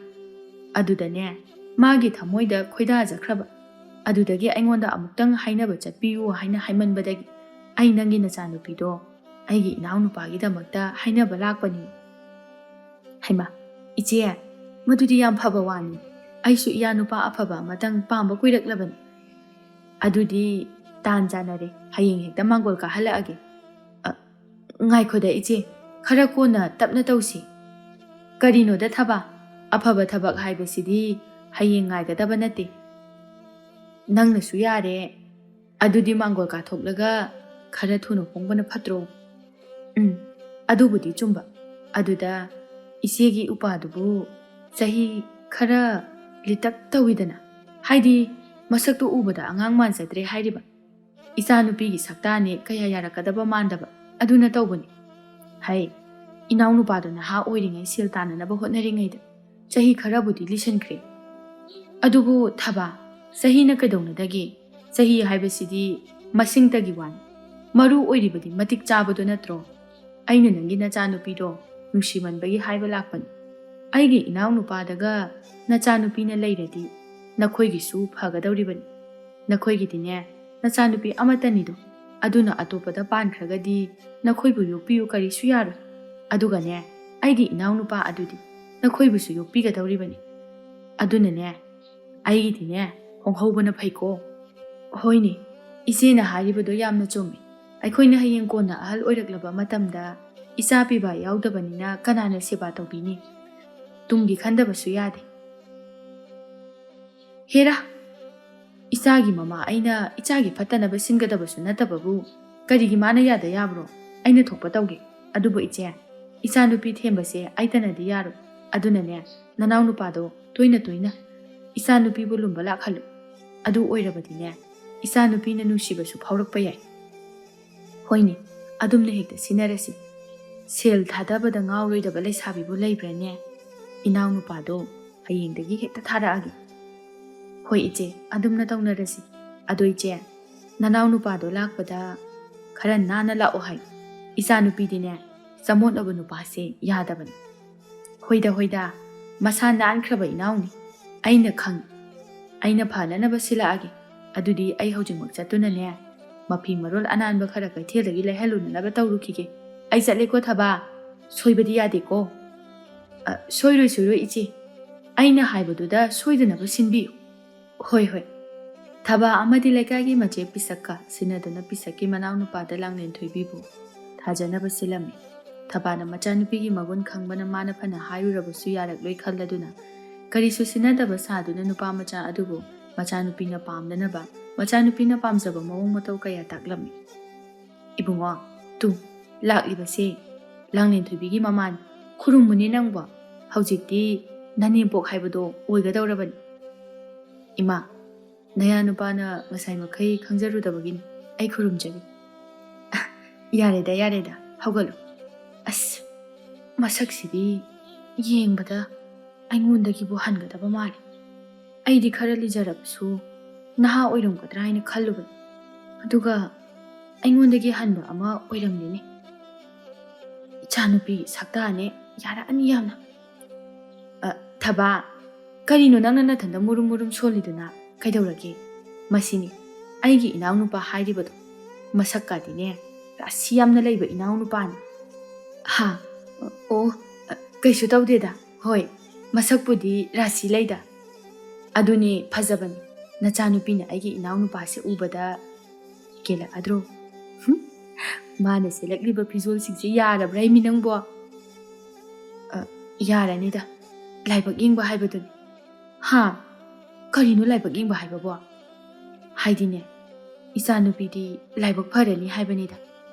ꯑꯗꯨꯗꯅꯦ, ꯃꯥꯒꯤ ꯊꯃꯣꯏꯗ ꯈꯣꯏꯗꯥꯖꯈ꯭ꯔꯕ꯫ ꯑꯗꯨꯗꯒꯤ ꯑꯩꯉꯣꯟꯗ ꯑꯃꯨꯛꯇꯪ ꯍꯥꯏꯅꯕ ꯆꯠꯄꯤꯌꯨ ꯍꯥꯏꯅ ꯍꯥꯏꯃꯟꯕꯗꯒꯤ ꯑꯩ ꯅꯪꯒꯤ ꯅꯆꯥꯅꯨꯄꯤꯗꯣ ꯑꯩꯒꯤ ꯏꯅꯥꯎꯅꯨꯄꯥꯒꯤꯗꯃꯛꯇ ꯍꯥꯏꯅꯕ ꯂꯥꯛꯄꯅꯤ꯫ ꯍꯩꯃꯥ, ꯏꯆꯦ, ꯃꯗꯨꯗꯤ ꯌꯥꯝ ꯐꯕ ꯋꯥꯅꯤ꯫ ꯑꯩꯁꯨ ꯏꯌꯥ ꯅꯨꯄꯥ ꯑꯐꯕ ꯑꯃꯇꯪ ꯄꯥꯝꯕ ꯀꯨꯏꯔꯛꯂꯕꯅꯤ꯫ ꯑꯗꯨꯗꯤ ꯇꯥꯟ ꯆꯥꯟꯅꯔꯦ, ꯍꯌꯦꯡ ꯍꯦꯛꯇ ꯃꯥꯡꯒꯣꯜ ꯀꯥꯍꯜꯂꯛꯑꯒꯦ꯫ ꯑ, ꯉꯥꯏꯈꯣꯗ ꯏꯆꯦ, ꯈꯔ ꯀꯣꯟꯅ ꯇꯞꯅ ꯇꯧꯁꯤ꯫ ꯀꯔꯤꯅꯣꯗ ꯊꯕ, ꯑꯐꯕ ꯊꯕꯛ ꯍꯥꯏꯕꯁꯤꯗꯤ ꯍꯌꯦꯡ ꯉꯥꯏꯒꯗꯕ ꯅꯠꯇꯦ꯫ ꯅꯪꯅꯁꯨ ꯌꯥꯔꯦ, ꯑꯗꯨꯗꯤ ꯃꯥꯡꯒꯣꯜ ꯀꯥꯊꯣꯛꯂꯒ ꯈꯔ ꯊꯨꯅ ꯍꯣꯡꯕꯅ ꯐꯠꯇ꯭ꯔꯣ? ꯎꯝ, ꯑꯗꯨꯕꯨꯗꯤ ꯆꯨꯝꯕ꯫ ꯑꯗꯨꯗ ꯏꯆꯦꯒꯤ ꯎꯄꯥꯗꯨꯕꯨ ꯆꯍꯤ ꯈꯔ ꯂꯤꯇꯛ ꯇꯧꯏꯗꯅ, ꯍꯥꯏꯗꯤ ꯃꯁꯛꯇꯨ ꯎꯕꯗ ꯑꯉꯥꯡ ꯃꯥꯟꯖꯗ꯭ꯔꯦ ꯍꯥꯏꯔꯤꯕ꯫ ꯏꯆꯥꯅꯨꯄꯤꯒꯤ ꯁꯛꯇꯥꯅꯦ ꯀꯌꯥ ꯌꯥꯔꯛꯀꯗꯕ ꯃꯥꯟꯗꯕ ꯑꯗꯨꯅ ꯇꯧꯕꯅꯤ꯫ ꯍꯩ, ꯏꯅꯥꯎꯅꯨꯄꯥꯗꯣ ꯅꯍꯥ ꯑꯣꯏꯔꯤꯉꯩ ꯁꯦꯜ ꯇꯥꯟꯅꯅꯕ ꯍꯣꯠꯅꯔꯤꯉꯩꯗ ꯆꯍꯤ ꯈꯔꯕꯨꯗꯤ ꯂꯤꯁꯤꯟꯈ꯭ꯔꯦ꯫ ꯑꯗꯨꯕꯨ ꯊꯕ, ꯆꯍꯤꯅ ꯀꯩꯗꯧꯅꯗꯒꯦ? ꯆꯍꯤ ꯍꯥꯏꯕꯁꯤꯗꯤ ꯃꯁꯤꯡꯇꯒꯤ ꯋꯥꯅꯤ꯫ ꯃꯔꯨ ꯑꯣꯏꯔꯤꯕꯗꯤ ꯃꯇꯤꯛ ꯆꯥꯕꯗꯣ ꯅꯠꯇ꯭ꯔꯣ? ꯑꯩꯅ ꯅꯪꯒꯤ ꯅꯆꯥꯅꯨꯄꯤꯗꯣ ꯅꯨꯡꯁꯤꯃꯟꯕꯒꯤ ꯍꯥꯏꯕ ꯂꯥꯛꯄꯅꯤ꯫ ꯑꯩꯒꯤ ꯏꯅꯥꯎꯅꯨꯄꯥꯗꯒ ꯅꯆꯥꯅꯨꯄꯤꯅ ꯂꯩꯔꯗꯤ ꯅꯈꯣꯏꯒꯤꯁꯨ ꯐꯒꯗꯧꯔꯤꯕꯅꯤ꯫ ꯅꯈꯣꯏꯒꯤꯗꯤꯅꯦ, ꯅꯆꯥꯅꯨꯄꯤ ꯑꯃꯠꯇꯅꯤꯗꯣ, ꯑꯗꯨꯅ ꯑꯇꯣꯞꯄꯗ ꯄꯥꯟꯈ꯭ꯔꯒꯗꯤ ꯅꯈꯣꯏꯕꯨ ꯌꯣꯛꯄꯤꯌꯨ ꯀꯔꯤꯁꯨ ꯌꯥꯔꯣꯏ꯫ ꯑꯗꯨꯒꯅꯦ, ꯑꯩꯒꯤ ꯏꯅꯥꯎꯅꯨꯄꯥ ꯑꯗꯨꯗꯤ ꯅꯈꯣꯏꯕꯨꯁꯨ ꯌꯣꯛꯄꯤꯒꯗꯧꯔꯤꯕꯅꯤ꯫ ꯑꯗꯨꯅꯅꯦ, ꯑꯩꯒꯤꯗꯤꯅꯦ, ꯍꯣꯡꯍꯧꯕꯅ ꯐꯩꯀꯣ꯫ ꯍꯣꯏꯅꯦ, ꯏꯆꯦꯅ ꯍꯥꯏꯔꯤꯕꯗꯣ ꯌꯥꯝꯅ ꯆꯨꯝꯃꯤ꯫ ꯑꯩꯈꯣꯏꯅ ꯍꯌꯦꯡ ꯀꯣꯟꯅ ꯑꯍꯜ ꯑꯣꯏꯔꯛꯂꯕ ꯃꯇꯝꯗ ꯏꯆꯥ ꯄꯤꯕ ꯌꯥꯎꯗꯕꯅꯤꯅ ꯀꯅꯥꯅ ꯁꯦꯕꯥ ꯇꯧꯕꯤꯅꯤ? ꯇꯨꯡꯒꯤ ꯈꯟꯗꯕꯁꯨ ꯌꯥꯗꯦ꯫ ꯍꯦꯔꯥ, ꯏꯆꯥꯒꯤ ꯃꯃꯥ ꯑꯩꯅ ꯏꯆꯥꯒꯤ ꯐꯠꯇꯅꯕ ꯁꯤꯟꯒꯗꯕꯁꯨ ꯅꯠꯇꯕꯕꯨ ꯀꯔꯤꯒꯤ ꯃꯥꯅ ꯌꯥꯗ ꯌꯥꯕ꯭ꯔꯣ? ꯑꯩꯅ ꯊꯣꯛꯄ ꯇꯧꯒꯦ꯫ ꯑꯗꯨꯕꯨ ꯏꯆꯦ, ꯏꯆꯥꯅꯨꯄꯤ ꯊꯦꯝꯕꯁꯦ ꯑꯩꯇꯅꯗꯤ ꯌꯥꯔꯣꯏ꯫ ꯑꯗꯨꯅꯅꯦ, ꯅꯅꯥꯎ ꯅꯨꯄꯥꯗꯣ ꯇꯣꯏꯅ ꯇꯣꯏꯅ ꯏꯆꯥꯅꯨꯄꯤꯕꯨ ꯂꯨꯝꯕ ꯂꯥꯛꯍꯜꯂꯨ꯫ ꯑꯗꯨ ꯑꯣꯏꯔꯕꯗꯤꯅꯦ, ꯏꯆꯥꯅꯨꯄꯤꯅ ꯅꯨꯡꯁꯤꯕꯁꯨ ꯐꯥꯎꯔꯛꯄ ꯌꯥꯏ꯫ ꯍꯣꯏꯅꯦ, ꯑꯗꯨꯝꯅ ꯍꯦꯛꯇ ꯁꯤꯟꯅꯔꯁꯤ꯫ ꯁꯦꯜ ꯊꯥꯗꯕꯗ ꯉꯥꯎꯔꯣꯏꯗꯕ ꯂꯩꯁꯥꯕꯤꯕꯨ ꯂꯩꯕ꯭ꯔꯥꯅꯦ? ꯏꯅꯥꯎ ꯅꯨꯄꯥꯗꯣ ꯍꯌꯦꯡꯗꯒꯤ ꯍꯦꯛꯇ ꯊꯥꯔꯛꯑꯒꯦ꯫ ꯍꯣꯏ ꯏꯆꯦ, ꯑꯗꯨꯝꯅ ꯇꯧꯅꯔꯁꯤ꯫ ꯑꯗꯣ ꯏꯆꯦ, ꯅꯅꯥꯎ ꯅꯨꯄꯥꯗꯣ ꯂꯥꯛꯄꯗ ꯈꯔ ꯅꯥꯟꯅ ꯂꯥꯛꯑꯣ ꯍꯥꯏ꯫ ꯏꯆꯥꯅꯨꯄꯤꯗꯤꯅꯦ, ꯆꯃꯣꯠꯅꯕ ꯅꯨꯄꯥꯁꯦ ꯌꯥꯗꯕꯅꯤ꯫ ꯍꯣꯏꯗ, ꯍꯣꯏꯗ, ꯃꯁꯥ ꯅꯥꯟꯈ꯭ꯔꯕ ꯏꯅꯥꯎꯅꯤ꯫ ꯑꯩꯅ ꯈꯪ-, ꯑꯩꯅ ꯐꯅꯅꯕ ꯁꯤꯜꯂꯛꯑꯒꯦ꯫ ꯑꯗꯨꯗꯤ ꯑꯩ ꯍꯧꯖꯤꯛꯃꯛ ꯆꯠꯇꯨꯅꯅꯦ, ꯃꯐꯤ ꯃꯔꯣꯜ ꯑꯅꯥꯟꯕ ꯈꯔ ꯀꯩꯊꯦꯜꯗꯒꯤ ꯂꯩꯍꯜꯂꯨꯅꯅꯕ ꯇꯧꯔꯨꯈꯤꯒꯦ꯫ ꯑꯩ ꯆꯠꯂꯦꯀꯣ ꯊꯕꯥ, ꯁꯣꯏꯕꯗꯤ ꯌꯥꯗꯦꯀꯣ꯫ ꯑ, ꯁꯣꯏꯔꯣꯏ, ꯁꯣꯏꯔꯣꯏ ꯏꯆꯦ, ꯑꯩꯅ ꯍꯥꯏꯕꯗꯨꯗ ꯁꯣꯏꯗꯅꯕ ꯁꯤꯟꯕꯤꯌꯨ꯫ ꯍꯣꯏ, ꯍꯣꯏ꯫ ꯊꯕꯥ ꯑꯃꯗꯤ ꯂꯩꯀꯥꯏꯒꯤ ꯃꯆꯦ ꯄꯤꯁꯛꯀ ꯁꯤꯟꯅꯗꯨꯅ ꯄꯤꯁꯛꯀꯤ ꯃꯅꯥꯎꯅꯨꯄꯥꯗ ꯂꯥꯡꯂꯦꯟ ꯊꯣꯏꯕꯤꯕꯨ ꯊꯥꯖꯅꯕ ꯁꯤꯜꯂꯝꯃꯤ꯫ ꯊꯕꯥꯅ ꯃꯆꯥꯅꯨꯄꯤꯒꯤ ꯃꯒꯨꯟ ꯈꯪꯕꯅ ꯃꯥꯅ ꯐꯅ ꯍꯥꯏꯔꯨꯔꯕꯁꯨ ꯌꯥꯔꯛꯂꯣꯏ ꯈꯜꯂꯗꯨꯅ, ꯀꯔꯤꯁꯨ ꯁꯤꯟꯅꯗꯕ ꯁꯥꯗꯨꯅ ꯅꯨꯄꯥ ꯃꯆꯥ ꯑꯗꯨꯕꯨ ꯃꯆꯥꯅꯨꯄꯤꯅ ꯄꯥꯝꯅꯅꯕ, ꯃꯆꯥꯅꯨꯄꯤꯅ ꯄꯥꯝꯖꯕ ꯃꯑꯣꯡ ꯃꯇꯧ ꯀꯌꯥ ꯇꯥꯛꯂꯝꯃꯤ꯫ "ꯏꯕꯨꯡꯉꯣ, ꯇꯨ, ꯂꯥꯛꯂꯤꯕꯁꯦ ꯂꯥꯡꯂꯦꯟ ꯊꯣꯏꯕꯤꯒꯤ ꯃꯃꯥꯅꯤ꯫ ꯈꯨꯔꯨꯝꯃꯨꯅꯦ ꯅꯪꯕꯣ꯫ ꯍꯧꯖꯤꯛꯇꯤ ꯅꯅꯦꯝꯄꯣꯛ ꯍꯥꯏꯕꯗꯣ ꯑꯣꯏꯒꯗꯧꯔꯕꯅꯤ꯫" "ꯏꯃꯥ, ꯅꯌꯥ ꯅꯨꯄꯥꯅ ꯉꯁꯥꯏ ꯃꯈꯩ ꯈꯪꯖꯔꯨꯗꯕꯒꯤꯅꯤ꯫ ꯑꯩ ꯈꯨꯔꯨꯝꯖꯔꯤ꯫" "ꯌꯥꯔꯦꯗ, ꯌꯥꯔꯦꯗ, ꯍꯧꯒꯠꯂꯨ꯫ ꯑꯁ, ꯃꯁꯛꯁꯤꯗꯤ ꯌꯦꯡꯕꯗ ꯑꯩꯉꯣꯟꯗꯒꯤꯕꯨ ꯍꯟꯒꯗꯕ ꯃꯥꯜꯂꯤ꯫ ꯑꯩꯗꯤ ꯈꯔ ꯂꯤꯖꯔꯕꯁꯨ ꯅꯍꯥ ꯑꯣꯏꯔꯝꯒꯗ꯭ꯔꯥ ꯍꯥꯏꯅ ꯈꯜꯂꯨꯕꯅꯤ꯫ ꯑꯗꯨꯒ ꯑꯩꯉꯣꯟꯗꯒꯤ ꯍꯟꯕ ꯑꯃ ꯑꯣꯏꯔꯝꯂꯤꯅꯦ꯫ ꯏꯆꯥꯅꯨꯄꯤ ꯁꯛꯇꯥꯅꯦ, ꯌꯥꯔꯛꯑꯅꯤ ꯌꯥꯝꯅ꯫ ꯑ, ꯊꯕꯥ, ꯀꯔꯤꯅꯣ ꯅꯪꯅ ꯅꯊꯟꯗ ꯃꯨꯔꯨꯝ ꯃꯨꯔꯨꯝ ꯁꯣꯜꯂꯤꯗꯨꯅ? ꯀꯩꯗꯧꯔꯒꯦ? ꯃꯁꯤꯅꯤ ꯑꯩꯒꯤ ꯏꯅꯥꯎꯅꯨꯄꯥ ꯍꯥꯏꯔꯤꯕꯗꯣ꯫ ꯃꯁꯛꯀꯗꯤꯅꯦ, ꯔꯥꯁꯤ ꯌꯥꯝꯅ ꯂꯩꯕ ꯏꯅꯥꯎꯅꯨꯄꯥꯅꯤ꯫ ꯍꯥ? ꯑꯣ, ꯑ, ꯀꯩꯁꯨ ꯇꯧꯗꯦꯗ꯫ ꯍꯣꯏ, ꯃꯁꯛꯄꯨꯗꯤ ꯔꯥꯁꯤ ꯂꯩꯗ꯫ ꯑꯗꯨꯅꯦ ꯐꯖꯕꯅꯤ꯫ ꯅꯆꯥꯅꯨꯄꯤꯅ ꯑꯩꯒꯤ ꯏꯅꯥꯎꯅꯨꯄꯥꯁꯦ ꯎꯕꯗ ꯀꯦꯜꯂꯛꯑꯗ꯭ꯔꯣ? ꯍꯨꯝ? ꯃꯥꯅ ꯁꯦꯠꯂꯛꯂꯤꯕ ꯐꯤꯖꯣꯜꯁꯤꯡꯁꯦ ꯌꯥꯔꯕ꯭ꯔꯥ ꯏꯃꯤ ꯅꯪꯕꯣ? ꯑ, ꯌꯥꯔꯅꯤꯗ꯫ ꯂꯥꯏꯕꯛ ꯌꯦꯡꯕ ꯍꯥꯏꯕꯗꯨꯅꯤ꯫ ꯍꯥ? ꯀꯔꯤꯅꯣ ꯂꯥꯏꯕꯛ ꯌꯦꯡꯕ ꯍꯥꯏꯕꯕꯣ? ꯍꯥꯏꯗꯤꯅꯦ, ꯏꯆꯥꯅꯨꯄꯤꯗꯤ ꯂꯥꯏꯕꯛ ꯐꯔꯅꯤ ꯍꯥꯏꯕꯅꯤꯗ꯫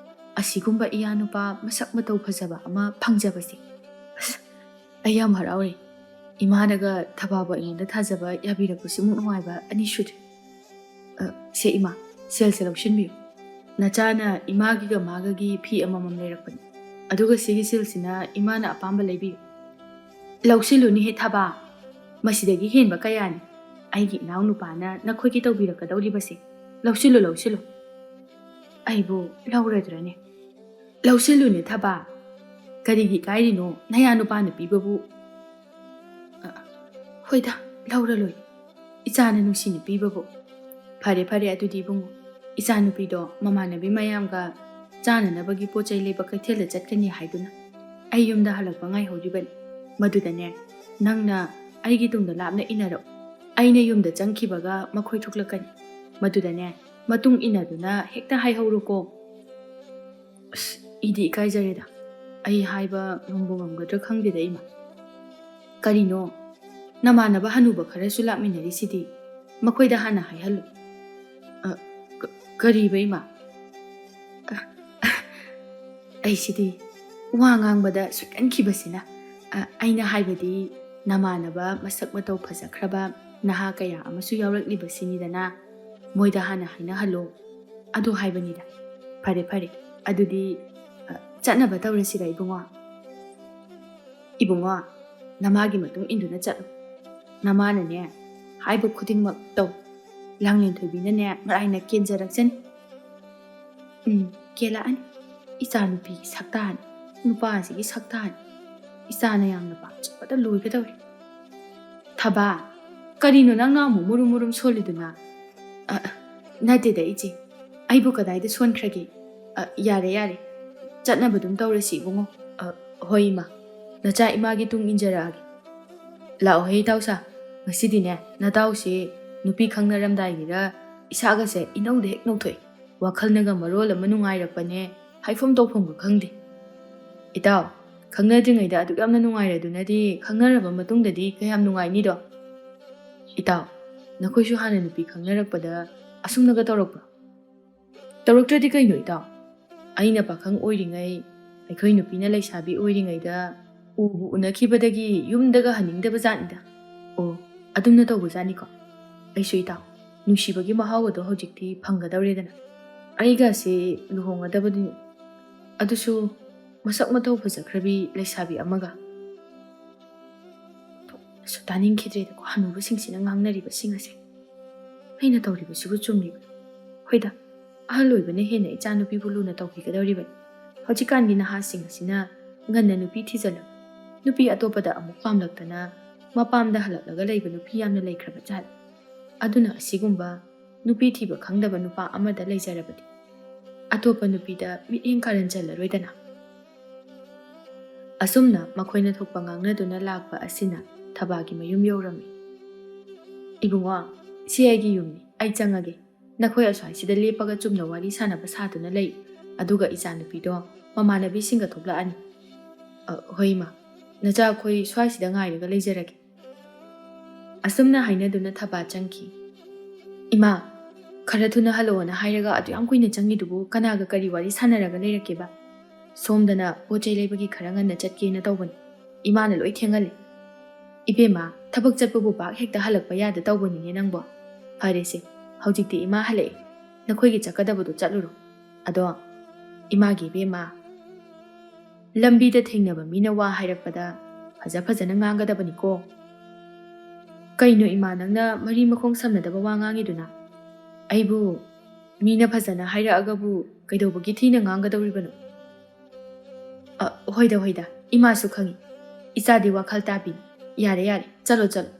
ꯑꯁꯤꯒꯨꯝꯕ ꯏꯌꯥ ꯅꯨꯄꯥ ꯃꯁꯛ ꯃꯇꯧ ꯐꯖꯕ ꯑꯃ ꯐꯪꯖꯕꯁꯦ꯫ ꯑꯁ, ꯑꯩ ꯌꯥꯝ ꯍꯔꯥꯎꯔꯦ꯫ ꯏꯃꯥꯅꯒ ꯊꯕꯥꯕꯨ ꯑꯩꯉꯣꯟꯗ ꯊꯥꯖꯕ ꯌꯥꯕꯤꯔꯛꯄꯁꯤꯃꯨꯛ ꯅꯨꯡꯉꯥꯏꯕ ꯑꯅꯤ ꯁꯨꯗ꯭ꯔꯤ꯫ ꯑ, ꯁꯦ ꯏꯃꯥ, ꯁꯦꯜꯁꯦ ꯂꯧꯁꯤꯟꯕꯤꯌꯨ꯫ ꯅꯆꯥꯅ ꯏꯃꯥꯒꯤꯒ ꯃꯥꯒꯒꯤ ꯐꯤ ꯑꯃꯃꯝ ꯂꯩꯔꯛꯄꯅꯤ꯫ ꯑꯗꯨꯒ ꯁꯤꯒꯤ ꯁꯦꯜꯁꯤꯅ ꯏꯃꯥꯅ ꯑꯄꯥꯝꯕ ꯂꯩꯕꯤꯌꯨ꯫ ꯂꯧꯁꯤꯜꯂꯨꯅꯦꯍꯦ ꯊꯕꯥ, ꯃꯁꯤꯗꯒꯤ ꯍꯦꯟꯕ ꯀꯌꯥꯅꯤ ꯑꯩꯒꯤ ꯏꯅꯥꯎꯅꯨꯄꯥꯅ ꯅꯈꯣꯏꯒꯤ ꯇꯧꯕꯤꯔꯛꯀꯗꯧꯔꯤꯕꯁꯦ꯫ ꯂꯧꯁꯤꯜꯂꯨ, ꯂꯧꯁꯤꯜꯂꯨ꯫ ꯑꯩꯕꯨ ꯂꯧꯔꯗ꯭ꯔꯅꯦ? ꯂꯧꯁꯤꯜꯂꯨꯅꯦ ꯊꯕꯥ, ꯀꯔꯤꯒꯤ ꯏꯀꯥꯏꯔꯤꯅꯣ ꯅꯌꯥ ꯅꯨꯄꯥꯅ ꯄꯤꯕꯕꯨ? ꯑ, ꯍꯣꯏꯗ, ꯂꯧꯔ ꯂꯣꯏ, ꯏꯆꯥꯅ ꯅꯨꯡꯁꯤꯅ ꯄꯤꯕꯕꯨ꯫ ꯐꯔꯦ ꯐꯔꯦ, ꯑꯗꯨꯗꯤ ꯏꯕꯨꯡꯉꯣ, ꯏꯆꯥꯅꯨꯄꯤꯗꯣ ꯃꯃꯥꯟꯅꯕꯤ ꯃꯌꯥꯝꯒ ꯆꯥꯅꯅꯕꯒꯤ ꯄꯣꯠ ꯆꯩ ꯂꯩꯕ ꯀꯩꯊꯦꯜꯗ ꯆꯠꯀꯅꯤ ꯍꯥꯏꯗꯨꯅ ꯑꯩ ꯌꯨꯝꯗ ꯍꯜꯂꯛꯄ ꯉꯥꯏꯍꯧꯔꯤꯕꯅꯤ꯫ ꯃꯗꯨꯗꯅꯦ, ꯅꯪꯅ ꯑꯩꯒꯤ ꯇꯨꯡꯗ ꯂꯥꯞꯅ ꯏꯟꯅꯔꯛꯎ꯫ ꯑꯩꯅ ꯌꯨꯝꯗ ꯆꯪꯈꯤꯕꯒ ꯃꯈꯣꯏ ꯊꯣꯛꯂꯛꯀꯅꯤ꯫ ꯃꯗꯨꯗꯅꯦ, ꯃꯇꯨꯡ ꯏꯟꯅꯗꯨꯅ ꯍꯦꯛꯇ ꯍꯥꯏꯍꯧꯔꯣꯀꯣ꯫ ꯑꯁ, ꯏꯗꯤ ꯏꯀꯥꯏꯖꯔꯦꯗ꯫ ꯑꯩ ꯍꯥꯏꯕ ꯉꯝꯕꯨ ꯉꯝꯒꯗ꯭ꯔꯥ ꯈꯪꯗꯦꯗ, ꯏꯃꯥ꯫ ꯀꯔꯤꯅꯣ? ꯅꯃꯥꯟꯅꯕ ꯍꯅꯨꯕ ꯈꯔꯁꯨ ꯂꯥꯛꯃꯤꯟꯅꯔꯤꯁꯤꯗꯤ꯫ ꯃꯈꯣꯏꯗ ꯍꯥꯟꯅ ꯍꯥꯏꯍꯜꯂꯨ꯫ ꯑ, ꯀ-, ꯀꯔꯤꯕ, ꯏꯃꯥ? ꯑ, ꯑꯩꯁꯤꯗꯤ ꯋꯥ ꯉꯥꯡꯕꯗ ꯁꯣꯏꯒꯟꯈꯤꯕꯁꯤꯅ꯫ ꯑ, ꯑꯩꯅ ꯍꯥꯏꯕꯗꯤ, ꯅꯃꯥꯟꯅꯕ ꯃꯁꯛ ꯃꯇꯧ ꯐꯖꯈ꯭ꯔꯕ ꯅꯍꯥ ꯀꯌꯥ ꯑꯃꯁꯨ ꯌꯥꯎꯔꯛꯂꯤꯕꯁꯤꯅꯤꯗꯅ꯫ ꯃꯣꯏꯗ ꯍꯥꯟꯅ ꯍꯥꯏꯅꯍꯜꯂꯣ꯫ ꯑꯗꯨ ꯍꯥꯏꯕꯅꯤꯗ꯫ ꯐꯔꯦ, ꯐꯔꯦ꯫ ꯑꯗꯨꯗꯤ, ꯑ, ꯆꯠꯅꯕ ꯇꯧꯔꯁꯤꯔ, ꯏꯕꯨꯡꯉꯣ? ꯏꯕꯨꯡꯉꯣ, ꯅꯃꯥꯒꯤ ꯃꯇꯨꯡ ꯏꯟꯗꯨꯅ ꯆꯠꯂꯨ꯫ ꯅꯃꯥꯅꯅꯦ, ꯍꯥꯏꯕ ꯈꯨꯗꯤꯡꯃꯛ ꯇꯧ꯫ ꯂꯥꯡꯂꯦꯟ ꯊꯣꯏꯕꯤꯅꯅꯦ, ꯃꯔꯥꯏꯅ ꯀꯦꯟꯖꯔꯛꯆꯅꯤ꯫ ꯎꯝ, ꯀꯦꯜꯂꯛꯑꯅꯤ꯫ ꯏꯆꯥꯅꯨꯄꯤꯒꯤ ꯁꯛꯇꯥꯅꯤ, ꯅꯨꯄꯥꯁꯤꯒꯤ ꯁꯛꯇꯥꯅꯤ꯫ ꯏꯆꯥꯅ ꯌꯥꯝꯅ ꯄꯥꯝꯖꯕꯗ ꯂꯣꯏꯒꯗꯧꯔꯦ꯫ ꯊꯕꯥ, ꯀꯔꯤꯅꯣ ꯅꯪꯅ ꯑꯃꯨꯛ ꯃꯨꯔꯨꯝ ꯃꯨꯔꯨꯝ ꯁꯣꯜꯂꯤꯗꯨꯅ? ꯑ, ꯅꯠꯇꯦꯗ ꯏꯆꯦ, ꯑꯩꯕꯨ ꯀꯗꯥꯏꯗ ꯁꯣꯟꯈ꯭ꯔꯒꯦ? ꯑ, ꯌꯥꯔꯦ ꯌꯥꯔꯦ, ꯆꯠꯅꯕ ꯑꯗꯨꯝ ꯇꯧꯔꯁꯤ ꯏꯕꯨꯡꯉꯣ꯫ ꯑ, ꯍꯣꯏ ꯏꯃꯥ꯫ ꯅꯆꯥ ꯏꯃꯥꯒꯤ ꯇꯨꯡ ꯏꯟꯖꯔꯛꯑꯒꯦ꯫ ꯂꯥꯛꯑꯣꯍꯦ ꯏꯇꯥꯎꯁꯥ, ꯉꯁꯤꯗꯤꯅꯦ ꯅꯇꯥꯎꯁꯦ ꯅꯨꯄꯤ ꯈꯪꯅꯔꯝꯗꯥꯏꯒꯤꯔ ꯏꯁꯥꯒꯁꯦ ꯏꯅꯧꯗ ꯍꯦꯛ ꯅꯧꯊꯣꯛꯑꯦ꯫ ꯋꯥꯈꯜꯅꯒ ꯃꯔꯣꯜ ꯑꯃ ꯅꯨꯡꯉꯥꯏꯔꯛꯄꯅꯦ, ꯍꯥꯏꯐꯝ ꯇꯧꯐꯝꯒ ꯈꯪꯗꯦ꯫ ꯏꯇꯥꯎ, ꯈꯪꯅꯗ꯭ꯔꯤꯉꯩꯗ ꯑꯗꯨꯛ ꯌꯥꯝꯅ ꯅꯨꯡꯉꯥꯏꯔꯗꯨꯅꯗꯤ ꯈꯪꯅꯔꯕ ꯃꯇꯨꯡꯗꯗꯤ ꯀꯌꯥꯝ ꯅꯨꯡꯉꯥꯏꯅꯤꯗꯣ? ꯏꯇꯥꯎ, ꯅꯈꯣꯏꯁꯨ ꯍꯥꯟꯅ ꯅꯨꯄꯤ ꯈꯪꯅꯔꯛꯄꯗ ꯑꯁꯨꯝꯅꯒ ꯇꯧꯔꯛꯄ꯭ꯔꯣ? ꯇꯧꯔꯛꯇ꯭ꯔꯗꯤ ꯀꯩꯅꯣ ꯏꯇꯥꯎ? ꯑꯩꯅ ꯄꯥꯈꯪ ꯑꯣꯏꯔꯤꯉꯩ, ꯑꯩꯈꯣꯏ ꯅꯨꯄꯤꯅ ꯂꯩꯁꯥꯕꯤ ꯑꯣꯏꯔꯤꯉꯩꯗ ꯎꯕꯨ ꯎꯅꯈꯤꯕꯗꯒꯤ ꯌꯨꯝꯗꯒ ꯍꯟꯅꯤꯡꯗꯕ ꯖꯥꯠꯅꯤꯗ꯫ ꯑꯣ, ꯑꯗꯨꯝꯅ ꯇꯧꯕ ꯖꯥꯠꯅꯤꯀꯣ? ꯑꯩꯁꯨ ꯏꯇꯥꯎ, ꯅꯨꯡꯁꯤꯕꯒꯤ ꯃꯍꯥꯎ ꯑꯗꯣ ꯍꯧꯖꯤꯛꯇꯤ ꯐꯪꯒꯗꯧꯔꯦꯗꯅ꯫ ꯑꯩꯒꯁꯦ ꯂꯨꯍꯣꯡꯒꯗꯕꯗꯨꯅꯤ꯫ ꯑꯗꯨꯁꯨ ꯃꯁꯛ ꯃꯇꯧ ꯐꯖꯈ꯭ꯔꯕꯤ ꯂꯩꯁꯥꯕꯤ ꯑꯃꯒ꯫ ꯑꯁ, ꯇꯥꯅꯤꯡꯈꯤꯗ꯭ꯔꯦꯗꯀꯣ ꯍꯅꯨꯕꯁꯤꯡꯁꯤꯅ ꯉꯥꯡꯅꯔꯤꯕꯁꯤꯡ ꯑꯁꯦ꯫ ꯑꯩꯅ ꯇꯧꯔꯤꯕꯁꯤꯕꯨ ꯆꯨꯝꯂꯤꯕ꯭ꯔꯥ? ꯍꯣꯏꯗ, ꯑꯍꯜ ꯑꯣꯏꯕꯅ ꯍꯦꯟꯅ ꯏꯆꯥꯅꯨꯄꯤꯕꯨ ꯂꯨꯅ ꯇꯧꯕꯤꯒꯗꯧꯔꯤꯕꯅꯤ꯫ ꯍꯧꯖꯤꯛꯀꯥꯟꯒꯤ ꯅꯍꯥꯁꯤꯡ ꯑꯁꯤꯅ ꯉꯟꯅ ꯅꯨꯄꯤ ꯊꯤꯖꯤꯜꯂꯒ ꯅꯨꯄꯤ ꯑꯇꯣꯞꯄꯗ ꯑꯃꯨꯛ ꯄꯥꯝꯂꯛꯇꯅ ꯃꯄꯥꯝꯗ ꯍꯜꯂꯛꯂꯒ ꯂꯩꯕ ꯅꯨꯄꯤ ꯌꯥꯝꯅ ꯂꯩꯈ꯭ꯔꯕ ꯖꯥꯠꯅꯤ꯫ ꯑꯗꯨꯅ ꯑꯁꯤꯒꯨꯝꯕ ꯅꯨꯄꯤ ꯊꯤꯕ ꯈꯪꯗꯕ ꯅꯨꯄꯥ ꯑꯃꯗ ꯂꯩꯖꯔꯕꯗꯤ ꯑꯇꯣꯞꯄ ꯅꯨꯄꯤꯗ ꯃꯤꯠꯌꯦꯡ ꯀꯥꯔꯟ ꯆꯜꯂꯔꯣꯏꯗꯅ꯫ ꯑꯁꯨꯝꯅ ꯃꯈꯣꯏꯅ ꯊꯣꯛꯄ ꯉꯥꯡꯅꯗꯨꯅ ꯂꯥꯛꯄ ꯑꯁꯤꯅ ꯊꯕꯥꯒꯤ ꯃꯌꯨꯝ ꯌꯧꯔꯝꯃꯤ꯫ "ꯏꯕꯨꯡꯉꯣ, ꯁꯤ ꯑꯩꯒꯤ ꯌꯨꯝꯅꯤ, ꯑꯩ ꯆꯪꯉꯒꯦ꯫ ꯅꯈꯣꯏ ꯑꯁ꯭ꯋꯥꯏꯁꯤꯗ ꯂꯦꯞꯄꯒ ꯆꯨꯝꯅ ꯋꯥꯔꯤ ꯁꯥꯟꯅꯕ ꯁꯥꯗꯨꯅ ꯂꯩ, ꯑꯗꯨꯒ ꯏꯆꯥꯅꯨꯄꯤꯗꯣ ꯃꯃꯥꯟꯅꯕꯤꯁꯤꯡꯒ ꯊꯣꯛꯂꯛꯑꯅꯤ꯫" "ꯑ, ꯍꯣꯏ ꯏꯃꯥ, ꯅꯆꯥ ꯑꯩꯈꯣꯏ ꯁ꯭ꯋꯥꯏꯁꯤꯗ ꯉꯥꯏꯔꯒ ꯂꯩꯖꯔꯒꯦ꯫" ꯑꯁꯨꯝꯅ ꯍꯥꯏꯅꯗꯨꯅ ꯊꯕꯥ ꯆꯪꯈꯤ꯫ "ꯏꯃꯥ, ꯈꯔ ꯊꯨꯅ ꯍꯜꯂꯛꯑꯣꯅ ꯍꯥꯏꯔꯒ ꯑꯗꯨ ꯌꯥꯝ ꯀꯨꯏꯅ ꯆꯪꯉꯤꯗꯨꯕꯨ ꯀꯅꯥꯒ ꯀꯔꯤ ꯋꯥꯔꯤ ꯁꯥꯟꯅꯔꯒ ꯂꯩꯔꯛꯀꯦꯕ? ꯁꯣꯝꯗꯅ ꯄꯣꯠ ꯆꯩ ꯂꯩꯕꯒꯤ ꯈꯔ ꯉꯟꯅ ꯆꯠꯀꯦꯅ ꯇꯧꯕꯅꯤ꯫ ꯏꯃꯥꯅ ꯂꯣꯏ ꯊꯦꯡꯍꯜꯂꯦ꯫" "ꯏꯕꯦꯝꯃ, ꯊꯕꯛ ꯆꯠꯄꯕꯨ ꯄꯥꯛ ꯍꯦꯛꯇ ꯍꯜꯂꯛꯄ ꯌꯥꯗ ꯇꯧꯕꯅꯤꯅꯦ ꯅꯪꯕꯣ꯫ ꯐꯔꯦꯁꯦ, ꯍꯧꯖꯤꯛꯇꯤ ꯏꯃꯥ ꯍꯜꯂꯛꯑꯦ꯫ ꯅꯈꯣꯏꯒꯤ ꯆꯠꯀꯗꯕꯗꯣ ꯆꯠꯂꯨꯔꯣ꯫ ꯑꯗꯣ ꯏꯃꯥꯒꯤ ꯏꯕꯦꯝꯃ, ꯂꯝꯕꯤꯗ ꯊꯦꯡꯅꯕ ꯃꯤꯅ ꯋꯥ ꯍꯥꯏꯔꯛꯄꯗ ꯐꯖ ꯐꯖꯅ ꯉꯥꯡꯒꯗꯕꯅꯤꯀꯣ꯫" "ꯀꯩꯅꯣ ꯏꯃꯥ, ꯅꯪꯅ ꯃꯔꯤ ꯃꯈꯣꯡ ꯁꯝꯅꯗꯕ ꯋꯥ ꯉꯥꯡꯉꯤꯗꯨꯅ? ꯑꯩꯕꯨ ꯃꯤꯅ ꯐꯖꯅ ꯍꯥꯏꯔꯛꯑꯒꯕꯨ ꯀꯩꯗꯧꯕꯒꯤ ꯊꯤꯅ ꯉꯥꯡꯒꯗꯧꯔꯤꯕꯅꯣ? ꯑ, ꯍꯣꯏꯗ, ꯍꯣꯏꯗ, ꯏꯃꯥꯁꯨ ꯈꯪꯏ꯫ ꯏꯆꯥꯗꯤ ꯋꯥꯈꯜ ꯇꯥꯕꯤꯅꯤ꯫ ꯌꯥꯔꯦ, ꯌꯥꯔꯦ, ꯆꯠꯂꯣ, ꯆꯠꯂꯣ꯫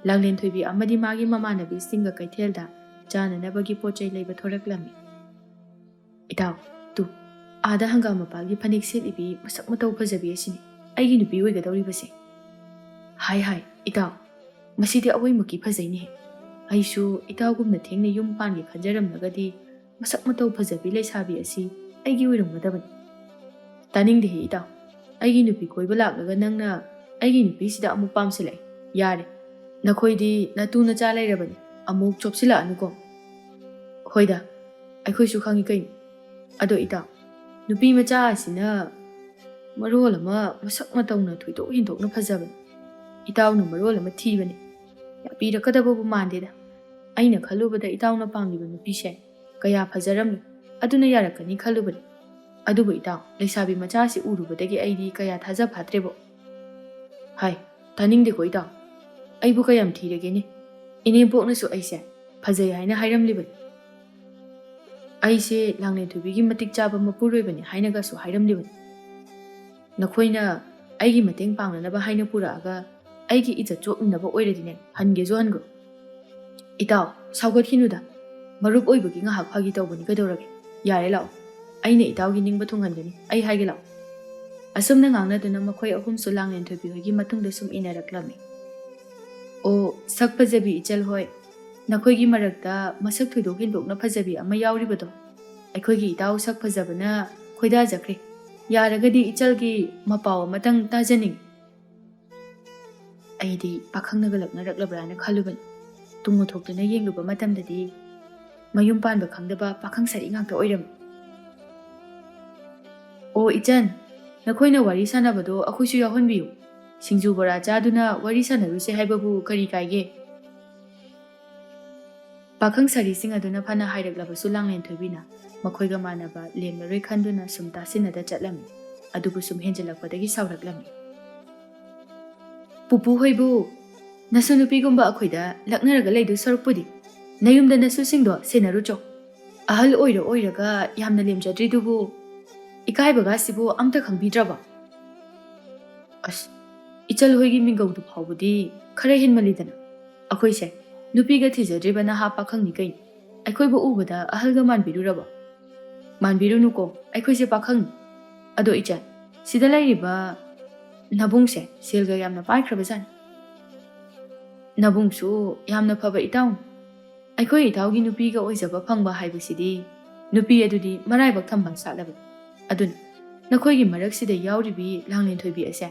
ꯂꯥꯡꯂꯦꯟ ꯊꯣꯏꯕꯤ ꯑꯃꯗꯤ ꯃꯥꯒꯤ ꯃꯃꯥꯟꯅꯕꯤꯁꯤꯡꯒ ꯀꯩꯊꯦꯜꯗ ꯆꯥꯅꯅꯕꯒꯤ ꯄꯣꯠ ꯆꯩ ꯂꯩꯕ ꯊꯣꯔꯛꯂꯝꯃꯤ꯫ "ꯏꯇꯥꯎ, ꯇꯨ, ꯑꯥꯗ ꯍꯪꯒꯥꯝ ꯃꯄꯥꯜꯒꯤ ꯐꯅꯦꯛ ꯁꯦꯠꯂꯤꯕꯤ ꯃꯁꯛ ꯃꯇꯧ ꯐꯖꯕꯤ ꯑꯁꯤꯅꯤ ꯑꯩꯒꯤ ꯅꯨꯄꯤ ꯑꯣꯏꯒꯗꯧꯔꯤꯕꯁꯦ꯫ ꯍꯥꯏ, ꯍꯥꯏ, ꯏꯇꯥꯎ, ꯃꯁꯤꯗꯤ ꯑꯋꯣꯏꯃꯛꯀꯤ ꯐꯖꯩꯅꯦ꯫ ꯑꯩꯁꯨ ꯏꯇꯥꯎꯒꯨꯝꯅ ꯊꯦꯡꯅ ꯌꯨꯝ ꯄꯥꯟꯒꯦ ꯈꯟꯖꯔꯝꯂꯒꯗꯤ ꯃꯁꯛ ꯃꯇꯧ ꯐꯖꯕꯤ ꯂꯩꯁꯥꯕꯤ ꯑꯁꯤ ꯑꯩꯒꯤ ꯑꯣꯏꯔꯝꯒꯗꯕꯅꯤ꯫" "ꯇꯥꯅꯤꯡꯗꯦꯍꯦ ꯏꯇꯥꯎ, ꯑꯩꯒꯤ ꯅꯨꯄꯤ ꯀꯣꯏꯕ ꯂꯥꯛꯂꯒ ꯅꯪꯅ ꯑꯩꯒꯤ ꯅꯨꯄꯤꯁꯤꯗ ꯑꯃꯨꯛ ꯄꯥꯝꯁꯤꯜꯂꯛꯑꯦ꯫ ꯌꯥꯔꯦ, ꯅꯈꯣꯏꯗꯤ ꯅꯇꯨ ꯅꯆꯥ ꯂꯩꯔꯕꯅꯤ, ꯑꯃꯨꯛ ꯆꯣꯞꯁꯤꯜꯂꯛꯑꯅꯨꯀꯣ꯫" "ꯍꯣꯏꯗ, ꯑꯩꯈꯣꯏꯁꯨ ꯈꯪꯏ ꯀꯩꯅꯣ꯫ ꯑꯗꯣ ꯏꯇꯥꯎ, ꯅꯨꯄꯤ ꯃꯆꯥ ꯑꯁꯤꯅ ꯃꯔꯣꯜ ꯑꯃ ꯃꯁꯛ ꯃꯇꯧꯅ ꯊꯣꯏꯗꯣꯛ ꯍꯦꯟꯗꯣꯛꯅ ꯐꯖꯕꯅꯤ, ꯏꯇꯥꯎꯅ ꯃꯔꯣꯜ ꯑꯃ ꯊꯤꯕꯅꯤ꯫ ꯌꯥꯕꯤꯔꯛꯀꯗꯕꯕꯨ ꯃꯥꯟꯗꯦꯗ꯫ ꯑꯩꯅ ꯈꯜꯂꯨꯕꯗ ꯏꯇꯥꯎꯅ ꯄꯥꯝꯂꯤꯕ ꯅꯨꯄꯤꯁꯦ ꯀꯌꯥ ꯐꯖꯔꯝꯂꯣꯏ, ꯑꯗꯨꯅ ꯌꯥꯔꯛꯀꯅꯤ ꯈꯜꯂꯨꯕꯅꯤ꯫ ꯑꯗꯨꯕꯨ ꯏꯇꯥꯎ, ꯂꯩꯁꯥꯕꯤ ꯃꯆꯥꯁꯤ ꯎꯔꯨꯕꯗꯒꯤ ꯑꯩꯗꯤ ꯀꯌꯥ ꯊꯥꯖ ꯐꯥꯠꯇ꯭ꯔꯦꯕꯣ꯫" "ꯍꯥꯏ, ꯇꯥꯅꯤꯡꯗꯦꯀꯣ ꯏꯇꯥꯎ, ꯑꯩꯕꯨ ꯀꯌꯥꯝ ꯊꯤꯔꯒꯦꯅꯦ? ꯏꯅꯦꯝꯄꯣꯛꯅꯁꯨ ꯑꯩꯁꯦ ꯐꯖꯩ ꯍꯥꯏꯅ ꯍꯥꯏꯔꯝꯂꯤꯕꯅꯤ꯫ ꯑꯩꯁꯦ ꯂꯥꯡꯂꯦꯟꯊꯣꯏꯕꯤꯒꯤ ꯃꯇꯤꯛ ꯆꯥꯕ ꯃꯄꯨꯔꯣꯏꯕꯅꯤ ꯍꯥꯏꯅꯒꯁꯨ ꯍꯥꯏꯔꯝꯂꯤꯕꯅꯤ꯫ ꯅꯈꯣꯏꯅ ꯑꯩꯒꯤ ꯃꯇꯦꯡ ꯄꯥꯡꯅꯅꯕ ꯍꯥꯏꯅ ꯄꯨꯔꯛꯑꯒ ꯑꯩꯒꯤ ꯏꯖꯠ ꯆꯣꯛꯅꯅꯕ ꯑꯣꯏꯔꯗꯤꯅꯦ, ꯍꯟꯒꯦꯁꯨ ꯍꯟꯈ꯭ꯔꯣ꯫" "ꯏꯇꯥꯎ, ꯁꯥꯎꯒꯠꯈꯤꯅꯨꯗ꯫ ꯃꯔꯨꯞ ꯑꯣꯏꯕꯒꯤ ꯉꯥꯏꯍꯥꯛ ꯐꯥꯒꯤ ꯇꯧꯕꯅꯤ, ꯀꯩꯗꯧꯔꯒꯦ? ꯌꯥꯔꯦ, ꯂꯥꯛꯑꯣ꯫ ꯑꯩꯅ ꯏꯇꯥꯎꯒꯤ ꯅꯤꯡꯕ ꯊꯨꯡꯍꯟꯒꯅꯤ꯫ ꯑꯩ ꯍꯥꯏꯒꯦ, ꯂꯥꯛꯑꯣ꯫" ꯑꯁꯨꯝꯅ ꯉꯥꯡꯅꯗꯨꯅ ꯃꯈꯣꯏ ꯑꯍꯨꯝꯁꯨ ꯂꯥꯡꯂꯦꯟꯊꯣꯏꯕꯤ ꯍꯣꯏꯒꯤ ꯃꯇꯨꯡꯗ ꯁꯨꯝ ꯏꯟꯅꯔꯛꯂꯝꯃꯤ꯫ "ꯑꯣ, ꯁꯛ ꯐꯖꯕꯤ ꯏꯆꯜ ꯍꯣꯏ, ꯅꯈꯣꯏꯒꯤ ꯃꯔꯛꯇ ꯃꯁꯛ ꯊꯣꯏꯗꯣꯛ ꯍꯦꯟꯗꯣꯛꯅ ꯐꯖꯕꯤ ꯑꯃ ꯌꯥꯎꯔꯤꯕꯗꯣ, ꯑꯩꯈꯣꯏꯒꯤ ꯏꯇꯥꯎ ꯁꯛ ꯐꯖꯕꯅ ꯈꯣꯏꯗꯥꯖꯈ꯭ꯔꯦ꯫ ꯌꯥꯔꯒꯗꯤ ꯏꯆꯜꯒꯤ ꯃꯄꯥꯎ ꯑꯃꯇꯪ ꯇꯥꯖꯅꯤꯡꯏ꯫" ꯑꯩꯗꯤ ꯄꯥꯈꯪꯅꯒ ꯂꯛꯅꯔꯛꯂꯕ꯭ꯔꯥꯅ ꯈꯜꯂꯨꯕꯅꯤ꯫ ꯇꯨꯡ ꯎꯊꯣꯛꯇꯨꯅ ꯌꯦꯡꯂꯨꯕ ꯃꯇꯝꯗꯗꯤ ꯃꯌꯨꯝ ꯄꯥꯟꯕ ꯈꯪꯗꯕ ꯄꯥꯈꯪ ꯁꯥꯔꯤ ꯉꯥꯛꯇ ꯑꯣꯏꯔꯝꯃꯤ꯫ "ꯑꯣ ꯏꯆꯟ, ꯅꯈꯣꯏꯅ ꯋꯥꯔꯤ ꯁꯥꯟꯅꯕꯗꯣ ꯑꯩꯈꯣꯏꯁꯨ ꯌꯥꯎꯍꯟꯕꯤꯌꯨ꯫ ꯁꯤꯡꯖꯨ ꯕꯣꯔꯥ ꯆꯥꯗꯨꯅ ꯋꯥꯔꯤ ꯁꯥꯟꯅꯔꯨꯁꯦ ꯍꯥꯏꯕꯕꯨ ꯀꯔꯤ ꯀꯥꯏꯒꯦ?" ꯄꯥꯈꯪ ꯁꯥꯔꯤꯁꯤꯡ ꯑꯗꯨꯅ ꯐꯅ ꯍꯥꯏꯔꯛꯂꯕꯁꯨ ꯂꯥꯡꯂꯦꯟꯊꯣꯏꯕꯤꯅ ꯃꯈꯣꯏꯒ ꯃꯥꯟꯅꯕ ꯂꯦꯝꯂꯔꯣꯏ ꯈꯟꯗꯨꯅ ꯁꯨꯝ ꯇꯥꯁꯤꯟꯅꯗ ꯆꯠꯂꯝꯃꯤ꯫ ꯑꯗꯨꯕꯨ ꯁꯨꯝ ꯍꯦꯟꯖꯜꯂꯛꯄꯗꯒꯤ ꯁꯥꯎꯔꯛꯂꯝꯃꯤ꯫ "ꯄꯨꯄꯨ ꯍꯣꯏꯕꯨ ꯅꯁꯨ ꯅꯨꯄꯤꯒꯨꯝꯕ ꯑꯩꯈꯣꯏꯗ ꯂꯛꯅꯔꯒ ꯂꯩꯗꯣꯏ ꯁꯔꯨꯛꯄꯨꯗꯤ ꯅꯌꯨꯝꯗ ꯅꯁꯨꯁꯤꯡꯗꯣ ꯁꯦꯟꯅꯔꯨꯆꯣ꯫ ꯑꯍꯜ ꯑꯣꯏꯔ ꯑꯣꯏꯔꯒ ꯌꯥꯝꯅ ꯂꯦꯝꯖꯗ꯭ꯔꯤꯗꯨꯕꯨ ꯏꯀꯥꯏꯕꯒꯁꯤꯕꯨ ꯑꯝꯇ ꯈꯪꯕꯤꯗ꯭ꯔꯕ? ꯑꯁ, ꯏꯆꯜ ꯍꯣꯏꯒꯤ ꯃꯤꯡꯒꯧꯗꯨ ꯐꯥꯎꯕꯗꯤ ꯈꯔ ꯍꯦꯟꯃꯜꯂꯤꯗꯅ꯫ ꯑꯩꯈꯣꯏꯁꯦ ꯅꯨꯄꯤꯒ ꯊꯤꯖꯗ꯭ꯔꯤꯕ ꯅꯍꯥ ꯄꯥꯈꯪꯅꯤ ꯀꯩꯅꯣ꯫ ꯑꯩꯈꯣꯏꯕꯨ ꯎꯕꯗ ꯑꯍꯜꯒ ꯃꯥꯟꯕꯤꯔꯨꯔꯕ? ꯃꯥꯟꯕꯤꯔꯨꯅꯨꯀꯣ, ꯑꯩꯈꯣꯏꯁꯦ ꯄꯥꯈꯪꯅꯤ꯫ ꯑꯗꯣ ꯏꯆꯜ, ꯁꯤꯗ ꯂꯩꯔꯤꯕ ꯅꯕꯨꯡꯁꯦ ꯁꯦꯜꯒ ꯌꯥꯝꯅ ꯄꯥꯏꯈ꯭ꯔꯕꯖꯥꯠꯅꯤ꯫ ꯅꯕꯨꯡꯁꯨ ꯌꯥꯝꯅ ꯐꯕ ꯏꯇꯥꯎꯅꯤ꯫ ꯑꯩꯈꯣꯏ ꯏꯇꯥꯎꯒꯤ ꯅꯨꯄꯤꯒ ꯑꯣꯏꯖꯕ ꯐꯪꯕ ꯍꯥꯏꯕꯁꯤꯗꯤ ꯅꯨꯄꯤ ꯑꯗꯨꯗꯤ ꯃꯔꯥꯏꯕꯛ ꯊꯝꯕ ꯁꯥꯠꯂꯕꯅꯤ꯫ ꯑꯗꯨꯅ ꯅꯈꯣꯏꯒꯤ ꯃꯔꯛꯁꯤꯗ ꯌꯥꯎꯔꯤꯕꯤ ꯂꯥꯡꯂꯦꯟꯊꯣꯏꯕꯤ ꯑꯁꯦ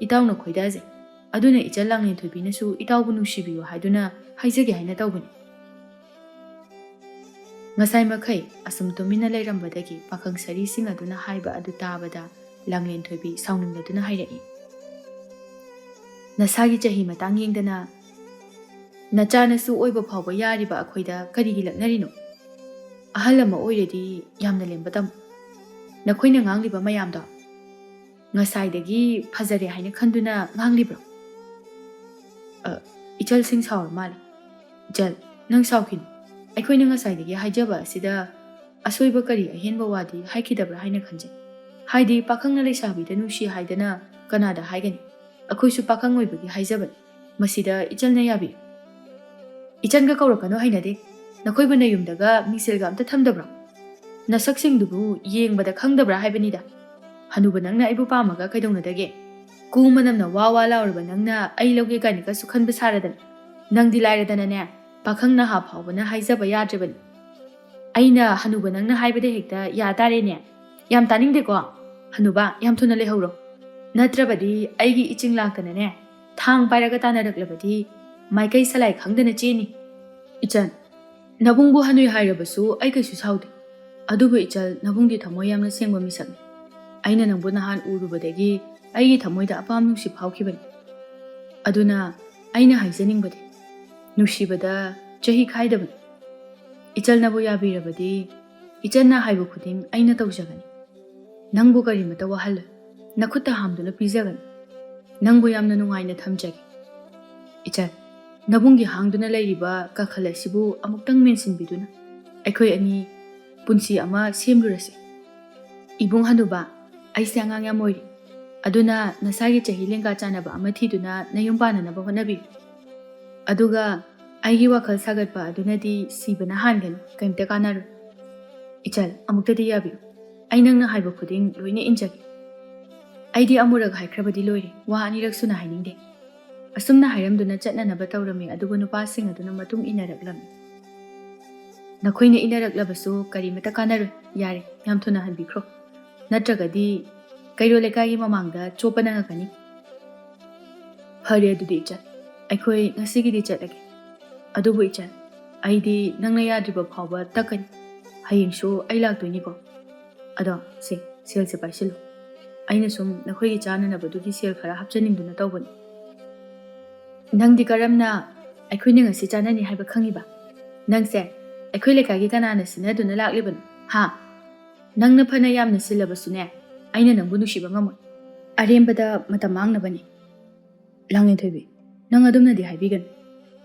ꯏꯇꯥꯎꯅ ꯈꯣꯏꯗꯥꯖꯩ꯫ ꯑꯗꯨꯅ ꯏꯆꯜ ꯂꯥꯡꯂꯦꯟꯊꯣꯏꯕꯤꯅꯁꯨ ꯏꯇꯥꯎꯕꯨ ꯅꯨꯡꯁꯤꯕꯤꯌꯨ ꯍꯥꯏꯗꯨꯅ ꯍꯥꯏꯖꯒꯦ ꯍꯥꯏꯅ ꯇꯧꯕꯅꯤ꯫ ꯉꯁꯥꯏ ꯃꯈꯩ ꯑꯁꯨꯝ ꯇꯨꯃꯤꯟꯅ ꯂꯩꯔꯝꯕꯗꯒꯤ ꯄꯥꯈꯪ ꯁꯔꯤꯁꯤꯡ ꯑꯗꯨꯅ ꯍꯥꯏꯕ ꯑꯗꯨ ꯇꯥꯕꯗ ꯂꯥꯡꯂꯦꯟꯊꯣꯏꯕꯤ ꯁꯥꯎꯅꯤꯡꯂꯗꯨꯅ ꯍꯥꯏꯔꯛꯏ, "ꯅꯁꯥꯒꯤ ꯆꯍꯤ ꯃꯇꯥꯡ ꯌꯦꯡꯗꯅ ꯅꯆꯥꯅꯁꯨ ꯑꯣꯏꯕ ꯐꯥꯎꯕ ꯌꯥꯔꯤꯕ ꯑꯩꯈꯣꯏꯗ ꯀꯔꯤꯒꯤ ꯂꯛꯅꯔꯤꯅꯣ? ꯑꯍꯜ ꯑꯃ ꯑꯣꯏꯔꯗꯤ ꯌꯥꯝꯅ ꯂꯦꯝꯕ ꯇꯝꯃꯨ꯫ ꯅꯈꯣꯏꯅ ꯉꯥꯡꯂꯤꯕ ꯃꯌꯥꯝꯗꯣ ꯉꯁꯥꯏꯗꯒꯤ ꯐꯖꯔꯦ ꯍꯥꯏꯅ ꯈꯟꯗꯨꯅ ꯉꯥꯡꯂꯤꯕ꯭ꯔꯣ?" "ꯑ, ꯏꯆꯜꯁꯤꯡ ꯁꯥꯎꯔ ꯃꯥꯜꯂꯦ꯫ ꯏꯆꯜ, ꯅꯪ ꯁꯥꯎꯈꯤꯅꯨ꯫ ꯑꯩꯈꯣꯏꯅ ꯉꯁꯥꯏꯗꯒꯤ ꯍꯥꯏꯖꯕ ꯑꯁꯤꯗ ꯑꯁꯣꯏꯕ ꯀꯔꯤ ꯑꯍꯦꯟꯕ ꯋꯥꯗꯤ ꯍꯥꯏꯈꯤꯗꯕ꯭ꯔꯥ ꯍꯥꯏꯅ ꯈꯟꯖꯩ꯫ ꯍꯥꯏꯗꯤ ꯄꯥꯈꯪꯅ ꯂꯩꯁꯥꯕꯤꯗ ꯅꯨꯡꯁꯤ ꯍꯥꯏꯗꯅ ꯀꯅꯥꯗ ꯍꯥꯏꯒꯅꯤ? ꯑꯩꯈꯣꯏꯁꯨ ꯄꯥꯈꯪ ꯑꯣꯏꯕꯒꯤ ꯍꯥꯏꯖꯕꯅꯤ꯫ ꯃꯁꯤꯗ ꯏꯆꯜꯅ ꯌꯥꯕꯤ꯫ ꯏꯆꯟꯒ ꯀꯧꯔꯛꯀꯅꯨ, ꯍꯩꯅꯗꯦ꯫ ꯅꯈꯣꯏꯕꯨ ꯅꯌꯨꯝꯗꯒ ꯃꯤꯡꯁꯦꯜꯒ ꯑꯝꯇ ꯊꯝꯗꯕ꯭ꯔꯣ? ꯅꯁꯛꯁꯤꯡꯗꯨꯕꯨ ꯌꯦꯡꯕꯗ ꯈꯪꯗꯕ꯭ꯔꯥ ꯍꯥꯏꯕꯅꯤꯗ꯫ ꯍꯅꯨꯕ ꯅꯪꯅ ꯑꯩꯕꯨ ꯄꯥꯝꯃꯒ ꯀꯩꯗꯧꯅꯗꯒꯦ? ꯀꯨ ꯃꯅꯝꯅ ꯋꯥ ꯋꯥ ꯂꯥꯎꯔꯕ ꯅꯪꯅ ꯑꯩ ꯂꯧꯒꯦ ꯀꯥꯏꯅ ꯀꯩꯁꯨ ꯈꯟꯕ ꯁꯥꯔꯗꯅ꯫ ꯅꯪꯗꯤ ꯂꯥꯏꯔꯗꯅꯅꯦ, ꯄꯥꯈꯪ ꯅꯍꯥ ꯐꯥꯎꯕꯅ ꯍꯥꯏꯖꯕ ꯌꯥꯗ꯭ꯔꯤꯕꯅꯤ꯫ ꯑꯩꯅ ꯍꯅꯨꯕ ꯅꯪꯅ ꯍꯥꯏꯕꯗ ꯍꯦꯛꯇ ꯌꯥ ꯇꯥꯔꯦꯅꯦ꯫ ꯌꯥꯝ ꯇꯥꯅꯤꯡꯗꯦꯀꯣ꯫ ꯍꯅꯨꯕ, ꯌꯥꯝ ꯊꯨꯅ ꯂꯩꯍꯧꯔꯣ꯫ ꯅꯠꯇ꯭ꯔꯕꯗꯤ ꯑꯩꯒꯤ ꯏꯆꯤꯡ ꯂꯥꯛꯇꯅꯅꯦ, ꯊꯥꯡ ꯄꯥꯏꯔꯒ ꯇꯥꯟꯅꯔꯛꯂꯕꯗꯤ ꯃꯥꯏꯀꯩ ꯁꯂꯥꯏ ꯈꯪꯗꯅ ꯆꯦꯅꯤ꯫ ꯏꯆꯟ, ꯅꯕꯨꯡꯕꯨ ꯍꯅꯨꯏ ꯍꯥꯏꯔꯕꯁꯨ ꯑꯩ ꯀꯩꯁꯨ ꯁꯥꯎꯗꯦ꯫ ꯑꯗꯨꯕꯨ ꯏꯆꯜ, ꯅꯕꯨꯡꯗꯤ ꯊꯃꯣꯏ ꯌꯥꯝꯅ ꯁꯦꯡꯕ ꯃꯤꯁꯛꯅꯤ꯫ ꯑꯩꯅ ꯅꯪꯕꯨ ꯅꯍꯥꯟ ꯎꯔꯨꯕꯗꯒꯤ ꯑꯩꯒꯤ ꯊꯃꯣꯏꯗ ꯑꯄꯥꯝ ꯅꯨꯡꯁꯤ ꯐꯥꯎꯈꯤꯕꯅꯤ꯫ ꯑꯗꯨꯅ ꯑꯩꯅ ꯍꯥꯏꯖꯅꯤꯡꯕꯗꯤ, ꯅꯨꯡꯁꯤꯕꯗ ꯆꯍꯤ ꯈꯥꯏꯗꯕꯅꯤ꯫ ꯏꯆꯜꯅꯕꯨ ꯌꯥꯕꯤꯔꯕꯗꯤ ꯏꯆꯟꯅ ꯍꯥꯏꯕ ꯈꯨꯗꯤꯡ ꯑꯩꯅ ꯇꯧꯖꯒꯅꯤ꯫ ꯅꯪꯕꯨ ꯀꯔꯤꯃꯇ ꯋꯥꯍꯜꯂꯣꯏ꯫ ꯅꯈꯨꯠꯇ ꯍꯥꯝꯗꯨꯅ ꯄꯤꯖꯒꯅꯤ꯫ ꯅꯪꯕꯨ ꯌꯥꯝꯅ ꯅꯨꯡꯉꯥꯏꯅ ꯊꯝꯖꯒꯦ꯫ ꯏꯆꯟ, ꯅꯕꯨꯡꯒꯤ ꯍꯥꯡꯗꯨꯅ ꯂꯩꯔꯤꯕ ꯀꯥꯈꯜ ꯑꯁꯤꯕꯨ ꯑꯃꯨꯛꯇꯪ ꯃꯦꯟꯁꯤꯟꯕꯤꯗꯨꯅ ꯑꯩꯈꯣꯏ ꯑꯅꯤ ꯄꯨꯟꯁꯤ ꯑꯃ ꯁꯦꯝꯂꯨꯔꯁꯤ꯫ ꯏꯕꯨꯡ ꯍꯅꯨꯕ, ꯑꯩꯁꯦ ꯑꯉꯥꯡ ꯌꯥꯝ ꯑꯣꯏꯔꯤ, ꯑꯗꯨꯅ ꯅꯁꯥꯒꯤ ꯆꯍꯤ ꯂꯦꯡꯒꯥ ꯆꯥꯟꯅꯕ ꯑꯃ ꯊꯤꯗꯨꯅ ꯅꯌꯨꯝ ꯄꯥꯟꯅꯅꯕ ꯍꯣꯠꯅꯕꯤꯌꯨ꯫ ꯑꯗꯨꯒ ꯑꯩꯒꯤ ꯋꯥꯈꯜ ꯁꯥꯒꯠꯄ ꯑꯗꯨꯅꯗꯤ ꯁꯤꯕꯅ ꯍꯥꯟꯒꯅꯤ, ꯀꯔꯤꯝꯇ ꯀꯥꯟꯅꯔꯣꯏ꯫ ꯏꯆꯜ, ꯑꯃꯨꯛꯇꯗꯤ ꯌꯥꯕꯤꯌꯨ꯫ ꯑꯩ ꯅꯪꯅ ꯍꯥꯏꯕ ꯈꯨꯗꯤꯡ ꯂꯣꯏꯅ ꯏꯟꯖꯒꯦ꯫ ꯑꯩꯗꯤ ꯑꯃꯨꯔꯛ ꯍꯥꯏꯈ꯭ꯔꯕꯗꯤ ꯂꯣꯏꯔꯦ, ꯋꯥ ꯑꯅꯤꯔꯛ ꯁꯨꯅ ꯍꯥꯏꯅꯤꯡꯗꯦ꯫ ꯑꯁꯨꯝꯅ ꯍꯥꯏꯔꯝꯗꯨꯅ ꯆꯠꯅꯅꯕ ꯇꯧꯔꯝꯃꯤ, ꯑꯗꯨꯕꯨ ꯅꯨꯄꯥꯁꯤꯡ ꯑꯗꯨꯅ ꯃꯇꯨꯡ ꯏꯟꯅꯔꯛꯂꯝꯃꯤ꯫ ꯅꯈꯣꯏꯅ ꯏꯟꯅꯔꯛꯂꯕꯁꯨ ꯀꯔꯤꯃꯇ ꯀꯥꯟꯅꯔꯣꯏ꯫ ꯌꯥꯔꯦ, ꯌꯥꯝ ꯊꯨꯅ ꯍꯟꯕꯤꯈ꯭ꯔꯣ, ꯅꯠꯇ꯭ꯔꯒꯗꯤ ꯀꯩꯔꯣꯜ ꯂꯩꯀꯥꯏꯒꯤ ꯃꯃꯥꯡꯗ ꯆꯣꯞꯄ ꯅꯪꯉꯛꯀꯅꯤ꯫ ꯐꯔꯦ, ꯑꯗꯨꯗꯤ ꯏꯆꯜ, ꯑꯩꯈꯣꯏ ꯉꯁꯤꯒꯤꯗꯤ ꯆꯠꯂꯒꯦ꯫ ꯑꯗꯨꯕꯨ ꯏꯆꯜ, ꯑꯩꯗꯤ ꯅꯪꯅ ꯌꯥꯗ꯭ꯔꯤꯕ ꯐꯥꯎꯕ ꯇꯛꯀꯅꯤ꯫ ꯍꯌꯦꯡꯁꯨ ꯑꯩ ꯂꯥꯛꯇꯣꯏꯅꯤꯀꯣ꯫ ꯑꯗꯣ ꯁꯦ, ꯁꯦꯜꯁꯦ ꯄꯥꯏꯁꯤꯜꯂꯨ꯫ ꯑꯩꯅ ꯁꯨꯝ ꯅꯈꯣꯏꯒꯤ ꯆꯥꯅꯅꯕꯗꯨꯒꯤ ꯁꯦꯜ ꯈꯔ ꯍꯥꯞꯆꯅꯤꯡꯗꯨꯅ ꯇꯧꯕꯅꯤ꯫ ꯅꯪꯗꯤ ꯀꯔꯝꯅ ꯑꯩꯈꯣꯏꯅ ꯉꯁꯤ ꯆꯥꯅꯅꯤ ꯍꯥꯏꯕ ꯈꯪꯉꯤꯕ? ꯅꯪꯁꯦ ꯑꯩꯈꯣꯏ ꯂꯩꯀꯥꯏꯒꯤ ꯀꯅꯥꯅ ꯁꯤꯟꯅꯗꯨꯅ ꯂꯥꯛꯂꯤꯕꯅꯣ? ꯍꯥ? ꯅꯪꯅ ꯐꯅ ꯌꯥꯝꯅ ꯁꯤꯜꯂꯕꯁꯨꯅꯦ, ꯑꯩꯅ ꯅꯪꯕꯨ ꯅꯨꯡꯁꯤꯕ ꯉꯝꯃꯣꯏ꯫ ꯑꯔꯦꯝꯕꯗ ꯃꯇꯝ ꯃꯥꯡꯅꯕꯅꯤ꯫ ꯂꯥꯡꯂꯦꯟꯊꯣꯏꯕꯤ, ꯅꯪ ꯑꯗꯨꯝꯅꯗꯤ ꯍꯥꯏꯕꯤꯒꯅꯨ꯫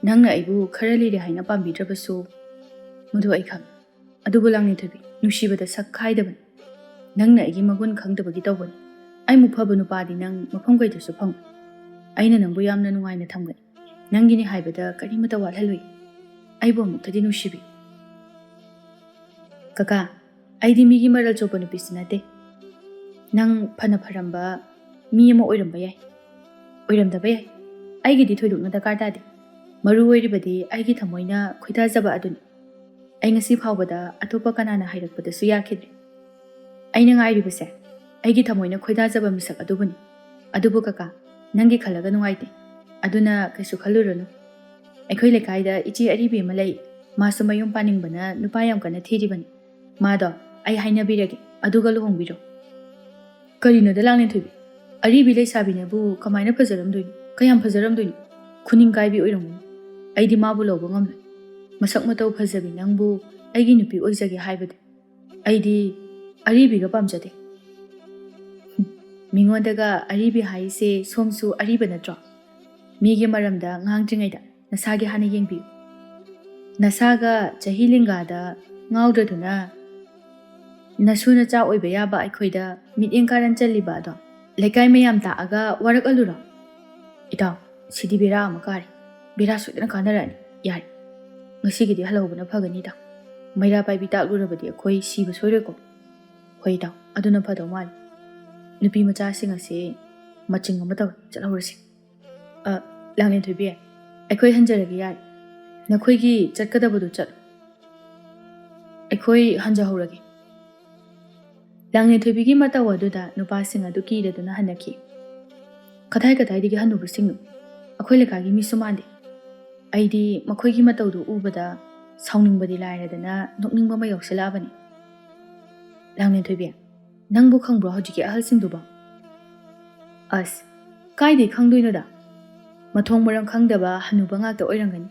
ꯅꯪꯅ ꯑꯩꯕꯨ ꯈꯔ ꯂꯤꯔꯦ ꯍꯥꯏꯅ ꯄꯥꯝꯕꯤꯗ꯭ꯔꯕꯁꯨ, ꯃꯗꯨ ꯑꯩ ꯈꯪꯏ꯫ ꯑꯗꯨꯕꯨ ꯂꯥꯡꯂꯦꯟꯊꯣꯏꯕꯤ, ꯅꯨꯡꯁꯤꯕꯗ ꯁꯛ ꯈꯥꯏꯗꯕꯅꯤ꯫ ꯅꯪꯅ ꯑꯩꯒꯤ ꯃꯒꯨꯟ ꯈꯪꯗꯕꯒꯤ ꯇꯧꯕꯅꯤ꯫ ꯑꯩꯃꯨꯛ ꯐꯕ ꯅꯨꯄꯥꯗꯤ ꯅꯪ ꯃꯐꯝ ꯀꯩꯗꯁꯨ ꯐꯪꯉꯣꯏ꯫ ꯑꯩꯅ ꯅꯪꯕꯨ ꯌꯥꯝꯅ ꯅꯨꯡꯉꯥꯏꯅ ꯊꯝꯒꯅꯤ꯫ ꯅꯪꯒꯤꯅꯤ ꯍꯥꯏꯕꯗ ꯀꯔꯤꯃꯇ ꯋꯥꯠꯍꯜꯂꯣꯏ꯫ ꯑꯩꯕꯨ ꯑꯃꯨꯛꯇꯗꯤ ꯅꯨꯡꯁꯤꯕꯤꯌꯨ꯫ ꯀꯀꯥ, ꯑꯩꯗꯤ ꯃꯤꯒꯤ ꯃꯔꯜ ꯆꯣꯞꯄ ꯅꯨꯄꯤꯁꯨ ꯅꯠꯇꯦ꯫ ꯅꯪ ꯐꯅ ꯐꯔꯝꯕ ꯃꯤ ꯑꯃ ꯑꯣꯏꯔꯝꯕ ꯌꯥꯏ, ꯑꯣꯏꯔꯝꯗꯕ ꯌꯥꯏ꯫ ꯑꯩꯒꯤꯗꯤ ꯊꯣꯏꯗꯣꯛꯅ ꯗꯔꯀꯥꯔ ꯇꯥꯗꯦ꯫ ꯃꯔꯨ ꯑꯣꯏꯔꯤꯕꯗꯤ ꯑꯩꯒꯤ ꯊꯃꯣꯏꯅ ꯈꯣꯏꯗꯥꯖꯕ ꯑꯗꯨꯅꯤ꯫ ꯑꯩ ꯉꯁꯤ ꯐꯥꯎꯕꯗ ꯑꯇꯣꯞꯄ ꯀꯅꯥꯅ ꯍꯥꯏꯔꯛꯄꯗꯁꯨ ꯌꯥꯈꯤꯗ꯭ꯔꯦ꯫ ꯑꯩꯅ ꯉꯥꯏꯔꯤꯕꯁꯦ ꯑꯩꯒꯤ ꯊꯃꯣꯏꯅ ꯈꯣꯏꯗꯥꯖꯕ ꯃꯤꯁꯛ ꯑꯗꯨꯕꯨꯅꯤ꯫ ꯑꯗꯨꯕꯨ ꯀꯀꯥ, ꯅꯪꯒꯤ ꯈꯜꯂꯒ ꯅꯨꯡꯉꯥꯏꯇꯦ꯫ ꯑꯗꯨꯅ ꯀꯩꯁꯨ ꯈꯜꯂꯨꯔꯅꯨ꯫ ꯑꯩꯈꯣꯏ ꯂꯩꯀꯥꯏꯗ ꯏꯆꯦ ꯑꯔꯤꯕꯤ ꯑꯃ ꯂꯩ꯫ ꯃꯥꯁꯨ ꯃꯌꯨꯝ ꯄꯥꯅꯤꯡꯕꯅ ꯅꯨꯄꯥ ꯌꯥꯝ ꯀꯟꯅ ꯊꯤꯔꯤꯕꯅꯤ꯫ ꯃꯥꯗꯣ ꯑꯩ ꯍꯥꯏꯅꯕꯤꯔꯒꯦ, ꯑꯗꯨꯒ ꯂꯨꯍꯣꯡꯕꯤꯔꯣ꯫ ꯀꯔꯤꯅꯣꯗ ꯂꯥꯡꯂꯦꯟꯊꯣꯏꯕꯤ? ꯑꯔꯤꯕꯤ ꯂꯩꯁꯥꯕꯤꯅꯕꯨ ꯀꯃꯥꯏꯅ ꯐꯖꯔꯝꯗꯣꯏꯅꯣ? ꯀꯌꯥꯝ ꯐꯖꯔꯝꯗꯣꯏꯅꯣ? ꯈꯨꯅꯤꯡ ꯀꯥꯏꯕꯤ ꯑꯣꯏꯔꯝꯒꯅꯤ꯫ ꯑꯩꯗꯤ ꯃꯥꯕꯨ ꯂꯧꯕ ꯉꯝꯂꯣꯏ꯫ ꯃꯁꯛ ꯃꯇꯧ ꯐꯖꯕꯤ ꯅꯪꯕꯨ ꯑꯩꯒꯤ ꯅꯨꯄꯤ ꯑꯣꯏꯖꯒꯦ ꯍꯥꯏꯕꯗꯤ꯫ ꯑꯩꯗꯤ ꯑꯔꯤꯕꯤꯒ ꯄꯥꯝꯖꯗꯦ꯫ ꯍꯨꯝ, ꯃꯤꯉꯣꯟꯗꯒ ꯑꯔꯤꯕꯤ ꯍꯥꯏꯁꯦ ꯁꯣꯝꯁꯨ ꯑꯔꯤꯕ ꯅꯠꯇ꯭ꯔꯣ? ꯃꯤꯒꯤ ꯃꯔꯝꯗ ꯉꯥꯡꯗ꯭ꯔꯤꯉꯩꯗ ꯅꯁꯥꯒꯤ ꯍꯥꯟꯅ ꯌꯦꯡꯕꯤꯌꯨ꯫ ꯅꯁꯥꯒ ꯆꯍꯤ ꯂꯦꯡꯒꯥꯗ ꯉꯥꯎꯗ꯭ꯔꯗꯨꯅ ꯅꯁꯨ ꯅꯆꯥ ꯑꯣꯏꯕ ꯌꯥꯕ ꯑꯩꯈꯣꯏꯗ ꯃꯤꯠꯌꯦꯡ ꯀꯥꯔꯟ ꯆꯜꯂꯤꯕ ꯑꯗꯣ ꯂꯩꯀꯥꯏ ꯃꯌꯥꯝ ꯇꯥꯛꯑꯒ ꯋꯥꯔꯛꯑꯜꯂꯨꯔꯣ? ꯏꯇꯥꯎ, ꯁꯤꯗꯤ ꯕꯦꯔꯥ ꯑꯃ ꯀꯥꯔꯦ꯫ ꯕꯦꯔꯥ ꯁꯣꯏꯗꯅ ꯀꯥꯟꯅꯔꯛꯑꯅꯤ꯫ ꯌꯥꯔꯦ, ꯉꯁꯤꯒꯤꯗꯤ ꯍꯜꯍꯧꯕꯅ ꯐꯒꯅꯤ ꯏꯇꯥꯎ꯫ ꯃꯩꯔꯥ ꯄꯥꯏꯕꯤ ꯇꯥꯛꯂꯨꯔꯕꯗꯤ ꯑꯩꯈꯣꯏ ꯁꯤꯕ ꯁꯣꯏꯔꯣꯏꯀꯣ꯫ ꯍꯣꯏ ꯏꯇꯥꯎ, ꯑꯗꯨꯅ ꯐꯗꯧ ꯃꯥꯜꯂꯤ꯫ ꯅꯨꯄꯤ ꯃꯆꯥꯁꯤꯡ ꯑꯁꯤ ꯃꯆꯤꯡ ꯑꯃ ꯇꯧꯏ꯫ ꯆꯠꯍꯧꯔꯁꯤ꯫ ꯑ, ꯂꯥꯡꯂꯦꯟꯊꯣꯏꯕꯤ, ꯑꯩꯈꯣꯏ ꯍꯟꯖꯔꯒꯦ꯫ ꯌꯥꯔꯦ, ꯅꯈꯣꯏꯒꯤ ꯆꯠꯀꯗꯕꯗꯨ ꯆꯠꯂꯨ꯫ ꯑꯩꯈꯣꯏ ꯍꯟꯖꯍꯧꯔꯒꯦ꯫ ꯂꯥꯡꯂꯦꯟꯊꯣꯏꯕꯤꯒꯤ ꯃꯇꯧ ꯑꯗꯨꯗ ꯅꯨꯄꯥꯁꯤꯡ ꯑꯗꯨ ꯀꯤꯔꯗꯨꯅ ꯍꯟꯅꯈꯤ꯫ ꯀꯗꯥꯏ ꯀꯗꯥꯏꯗꯒꯤ ꯍꯟꯅꯨꯕꯁꯤꯡꯅꯣ? ꯑꯩꯈꯣꯏ ꯂꯩꯀꯥꯏꯒꯤ ꯃꯤꯁꯨ ꯃꯥꯟꯗꯦ꯫ ꯑꯩꯗꯤ ꯃꯈꯣꯏꯒꯤ ꯃꯇꯧꯗꯨ ꯎꯕꯗ ꯁꯥꯎꯅꯤꯡꯕꯗꯤ ꯂꯥꯏꯔꯗꯅ ꯅꯣꯛꯅꯤꯡꯕ ꯑꯃ ꯌꯥꯎꯁꯤꯜꯂꯛꯑꯕꯅꯤ꯫ ꯂꯥꯡꯂꯦꯟꯊꯣꯏꯕꯤ, ꯅꯪꯕꯨ ꯈꯪꯕ꯭ꯔꯣ ꯍꯧꯖꯤꯛꯀꯤ ꯑꯍꯜꯁꯤꯡꯗꯨꯕꯣ? ꯑꯁ, ꯀꯥꯏꯗꯩ ꯈꯪꯗꯣꯏꯅꯣꯗ? ꯃꯊꯣꯡ ꯃꯔꯝ ꯈꯪꯗꯕ ꯍꯅꯨꯕ ꯉꯥꯛꯇ ꯑꯣꯏꯔꯝꯒꯅꯤ꯫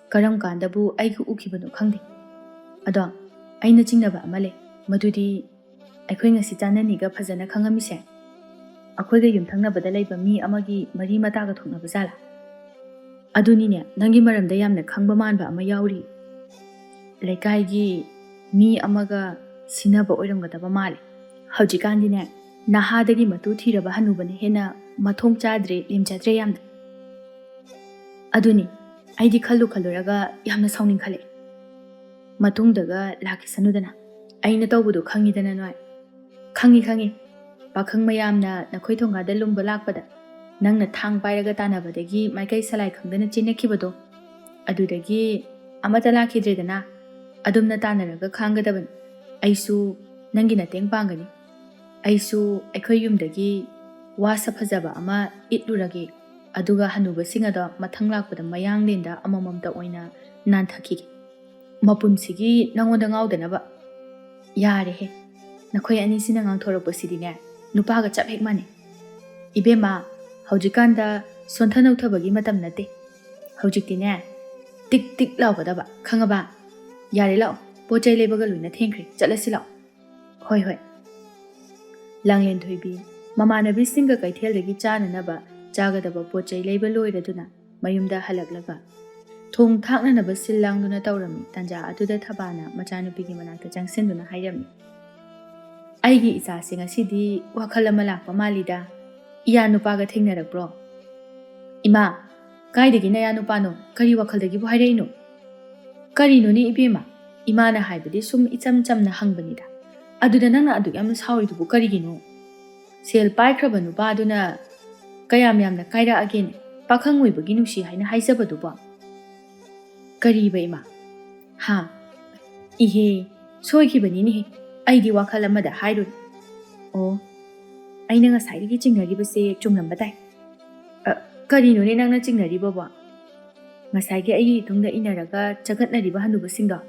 ꯀꯔꯝ ꯀꯥꯟꯗꯕꯨ ꯑꯩꯒ ꯎꯈꯤꯕꯅꯣ ꯈꯪꯗꯦ꯫ ꯑꯗꯣ ꯑꯩꯅ ꯆꯤꯡꯅꯕ ꯑꯃ ꯂꯩ, ꯃꯗꯨꯗꯤ ꯑꯩꯈꯣꯏ ꯉꯁꯤ ꯆꯥꯅꯅꯤꯒ ꯐꯖꯅ ꯈꯪꯉꯝꯃꯤꯁꯦ ꯑꯩꯈꯣꯏꯒ ꯌꯨꯝꯊꯪꯅꯕꯗ ꯂꯩꯕ ꯃꯤ ꯑꯃꯒꯤ ꯃꯔꯤ ꯃꯇꯥꯒ ꯊꯣꯛꯅꯕ ꯖꯥꯠꯂꯥ? ꯑꯗꯨꯅꯤꯅꯦ, ꯅꯪꯒꯤ ꯃꯔꯝꯗ ꯌꯥꯝꯅ ꯈꯪꯕ ꯃꯥꯟꯕ ꯑꯃ ꯌꯥꯎꯔꯤ꯫ ꯂꯩꯀꯥꯏꯒꯤ ꯃꯤ ꯑꯃꯒ ꯁꯤꯟꯅꯕ ꯑꯣꯏꯔꯝꯒꯗꯕ ꯃꯥꯜꯂꯦ꯫ ꯍꯧꯖꯤꯛꯀꯥꯟꯗꯤꯅꯦ, ꯅꯍꯥꯗꯒꯤ ꯃꯇꯨ ꯊꯤꯔꯕ ꯍꯅꯨꯕꯅ ꯍꯦꯟꯅ ꯃꯊꯣꯡ ꯆꯥꯗ꯭ꯔꯦ, ꯂꯦꯝꯖꯗ꯭ꯔꯦ ꯌꯥꯝꯅ꯫ ꯑꯗꯨꯅꯤ, ꯑꯩꯗꯤ ꯈꯜꯂꯨ ꯈꯜꯂꯨꯔꯒ ꯌꯥꯝꯅ ꯁꯥꯎꯅꯤꯡꯈꯠꯂꯛꯑꯦ꯫ ꯃꯇꯨꯡꯗꯒ ꯂꯥꯛꯈꯤꯁꯅꯨꯗꯅ꯫ ꯑꯩꯅ ꯇꯧꯕꯗꯣ ꯈꯪꯉꯤꯗꯅ ꯅꯣꯏ꯫ ꯈꯪꯉꯤ, ꯈꯪꯉꯤ꯫ ꯄꯥꯈꯪ ꯃꯌꯥꯝꯅ ꯅꯈꯣꯏ ꯊꯣꯡꯒꯥꯗ ꯂꯨꯝꯕ ꯂꯥꯛꯄꯗ ꯅꯪꯅ ꯊꯥꯡ ꯄꯥꯏꯔꯒ ꯇꯥꯟꯅꯕꯗꯒꯤ ꯃꯥꯏꯀꯩ ꯁꯂꯥꯏ ꯈꯪꯗꯅ ꯆꯦꯟꯅꯈꯤꯕꯗꯣ, ꯑꯗꯨꯗꯒꯤ ꯑꯃꯠꯇ ꯂꯥꯛꯈꯤꯗ꯭ꯔꯦꯗꯅ꯫ ꯑꯗꯨꯝꯅ ꯇꯥꯟꯅꯔꯒ ꯈꯥꯡꯒꯗꯕꯅꯤ꯫ ꯑꯩꯁꯨ ꯅꯪꯒꯤ ꯃꯇꯦꯡ ꯄꯥꯡꯒꯅꯤ꯫ ꯑꯩꯁꯨ ꯑꯩꯈꯣꯏ ꯌꯨꯝꯗꯒꯤ ꯋꯥꯁꯛ ꯐꯖꯕ ꯑꯃ ꯏꯠꯂꯨꯔꯒꯦ, ꯑꯗꯨꯒ ꯍꯅꯨꯕꯁꯤꯡ ꯑꯗꯣ ꯃꯊꯪ ꯂꯥꯛꯄꯗ ꯃꯌꯥꯡꯂꯦꯟꯗ ꯑꯃꯃꯝꯇ ꯑꯣꯏꯅ ꯅꯥꯟꯊꯈꯤꯒꯦ꯫ ꯃꯄꯨꯟꯁꯤꯒꯤ ꯅꯉꯣꯟꯗ ꯉꯥꯎꯗꯅꯕ꯫ ꯌꯥꯔꯦꯍꯦ, ꯅꯈꯣꯏ ꯑꯅꯤꯁꯤꯅ ꯉꯥꯡꯊꯣꯔꯛꯄꯁꯤꯗꯤꯅꯦ, ꯅꯨꯄꯥꯒ ꯆꯞ ꯍꯦꯛ ꯃꯥꯟꯅꯩ꯫ ꯏꯕꯦꯝꯃ, ꯍꯧꯖꯤꯛꯀꯥꯟꯗ ꯁꯣꯟꯊ ꯅꯧꯊꯕꯒꯤ ꯃꯇꯝ ꯅꯠꯇꯦ꯫ ꯍꯧꯖꯤꯛꯇꯤꯅꯦ, ꯇꯤꯛ ꯇꯤꯛ ꯂꯥꯎꯒꯗꯕ, ꯈꯪꯉꯕ? ꯌꯥꯔꯦ, ꯂꯥꯛꯑꯣ, ꯄꯣꯠ ꯆꯩ ꯂꯩꯕꯒ ꯂꯣꯏꯅ ꯊꯦꯡꯈ꯭ꯔꯦ, ꯆꯠꯂꯁꯤ ꯂꯥꯛꯑꯣ꯫ ꯍꯣꯏ, ꯍꯣꯏ꯫ ꯂꯥꯡꯂꯦꯟꯊꯣꯏꯕꯤ ꯃꯃꯥꯟꯅꯕꯤꯁꯤꯡꯒ ꯀꯩꯊꯦꯜꯗꯒꯤ ꯆꯥꯅꯅꯕ ꯆꯥꯒꯗꯕ ꯄꯣꯠ ꯆꯩ ꯂꯩꯕ ꯂꯣꯏꯔꯗꯨꯅ ꯃꯌꯨꯝꯗ ꯍꯜꯂꯛꯂꯒ ꯊꯣꯡ ꯊꯥꯛꯅꯅꯕ ꯁꯤꯜ ꯂꯥꯡꯗꯨꯅ ꯇꯧꯔꯝꯃꯤ꯫ ꯇꯟꯖꯥ ꯑꯗꯨꯗ ꯊꯕꯥꯅ ꯃꯆꯥꯅꯨꯄꯤꯒꯤ ꯃꯅꯥꯛꯇ ꯆꯪꯁꯤꯟꯗꯨꯅ ꯍꯥꯏꯔꯝꯃꯤ, ꯑꯩꯒꯤ ꯏꯆꯥꯁꯦ ꯉꯁꯤꯗꯤ ꯋꯥꯈꯜ ꯑꯃ ꯂꯥꯛꯄ ꯃꯥꯜꯂꯤꯗ꯫ ꯏꯌꯥ ꯅꯨꯄꯥꯒ ꯊꯦꯡꯅꯔꯛꯄ꯭ꯔꯣ? ꯏꯃꯥ, ꯀꯥꯏꯗꯒꯤ ꯅꯌꯥ ꯅꯨꯄꯥꯅꯣ? ꯀꯔꯤ ꯋꯥꯈꯜꯗꯒꯤꯕꯨ ꯍꯥꯏꯔꯛꯏꯅꯣ? ꯀꯔꯤꯅꯣꯅꯦ ꯏꯕꯦꯝꯃ? ꯏꯃꯥꯅ ꯍꯥꯏꯕꯗꯤ ꯁꯨꯝ ꯏꯆꯝ ꯆꯝꯅ ꯍꯪꯕꯅꯤꯗ꯫ ꯑꯗꯨꯗ ꯅꯪꯅ ꯑꯗꯨꯛ ꯌꯥꯝꯅ ꯁꯥꯎꯔꯤꯗꯨꯕꯨ ꯀꯔꯤꯒꯤꯅꯣ? ꯁꯦꯜ ꯄꯥꯏꯈ꯭ꯔꯕ ꯅꯨꯄꯥꯗꯨꯅ ꯀꯌꯥꯝ ꯌꯥꯝꯅ ꯀꯥꯏꯔꯛꯑꯒꯦꯅꯦ? ꯄꯥꯈꯪ ꯑꯣꯏꯕꯒꯤ ꯅꯨꯡꯁꯤ ꯍꯥꯏꯅ ꯍꯥꯏꯖꯕꯗꯨꯕꯣ? ꯀꯔꯤꯕ ꯏꯃꯥ? ꯍꯥ? ꯏꯍꯦ, ꯁꯣꯏꯈꯤꯕꯅꯤꯅꯦꯍꯦ꯫ ꯑꯩꯗꯤ ꯋꯥꯈꯜ ꯑꯃꯗ ꯍꯥꯏꯔꯨꯔꯦ꯫ ꯑꯣ, ꯑꯩꯅ ꯉꯁꯥꯏꯗꯒꯤ ꯆꯤꯡꯅꯔꯤꯕꯁꯦ ꯆꯨꯝꯂꯝꯕ ꯇꯥꯏ꯫ ꯑ, ꯀꯔꯤꯅꯣꯅꯦ ꯅꯪꯅ ꯆꯤꯡꯅꯔꯤꯕꯕꯣ? ꯉꯁꯥꯏꯒꯤ ꯑꯩꯒꯤ ꯏꯇꯨꯡꯗ ꯏꯟꯅꯔꯒ ꯆꯒꯠꯅꯔꯤꯕ ꯍꯅꯨꯕꯁꯤꯡꯗꯣ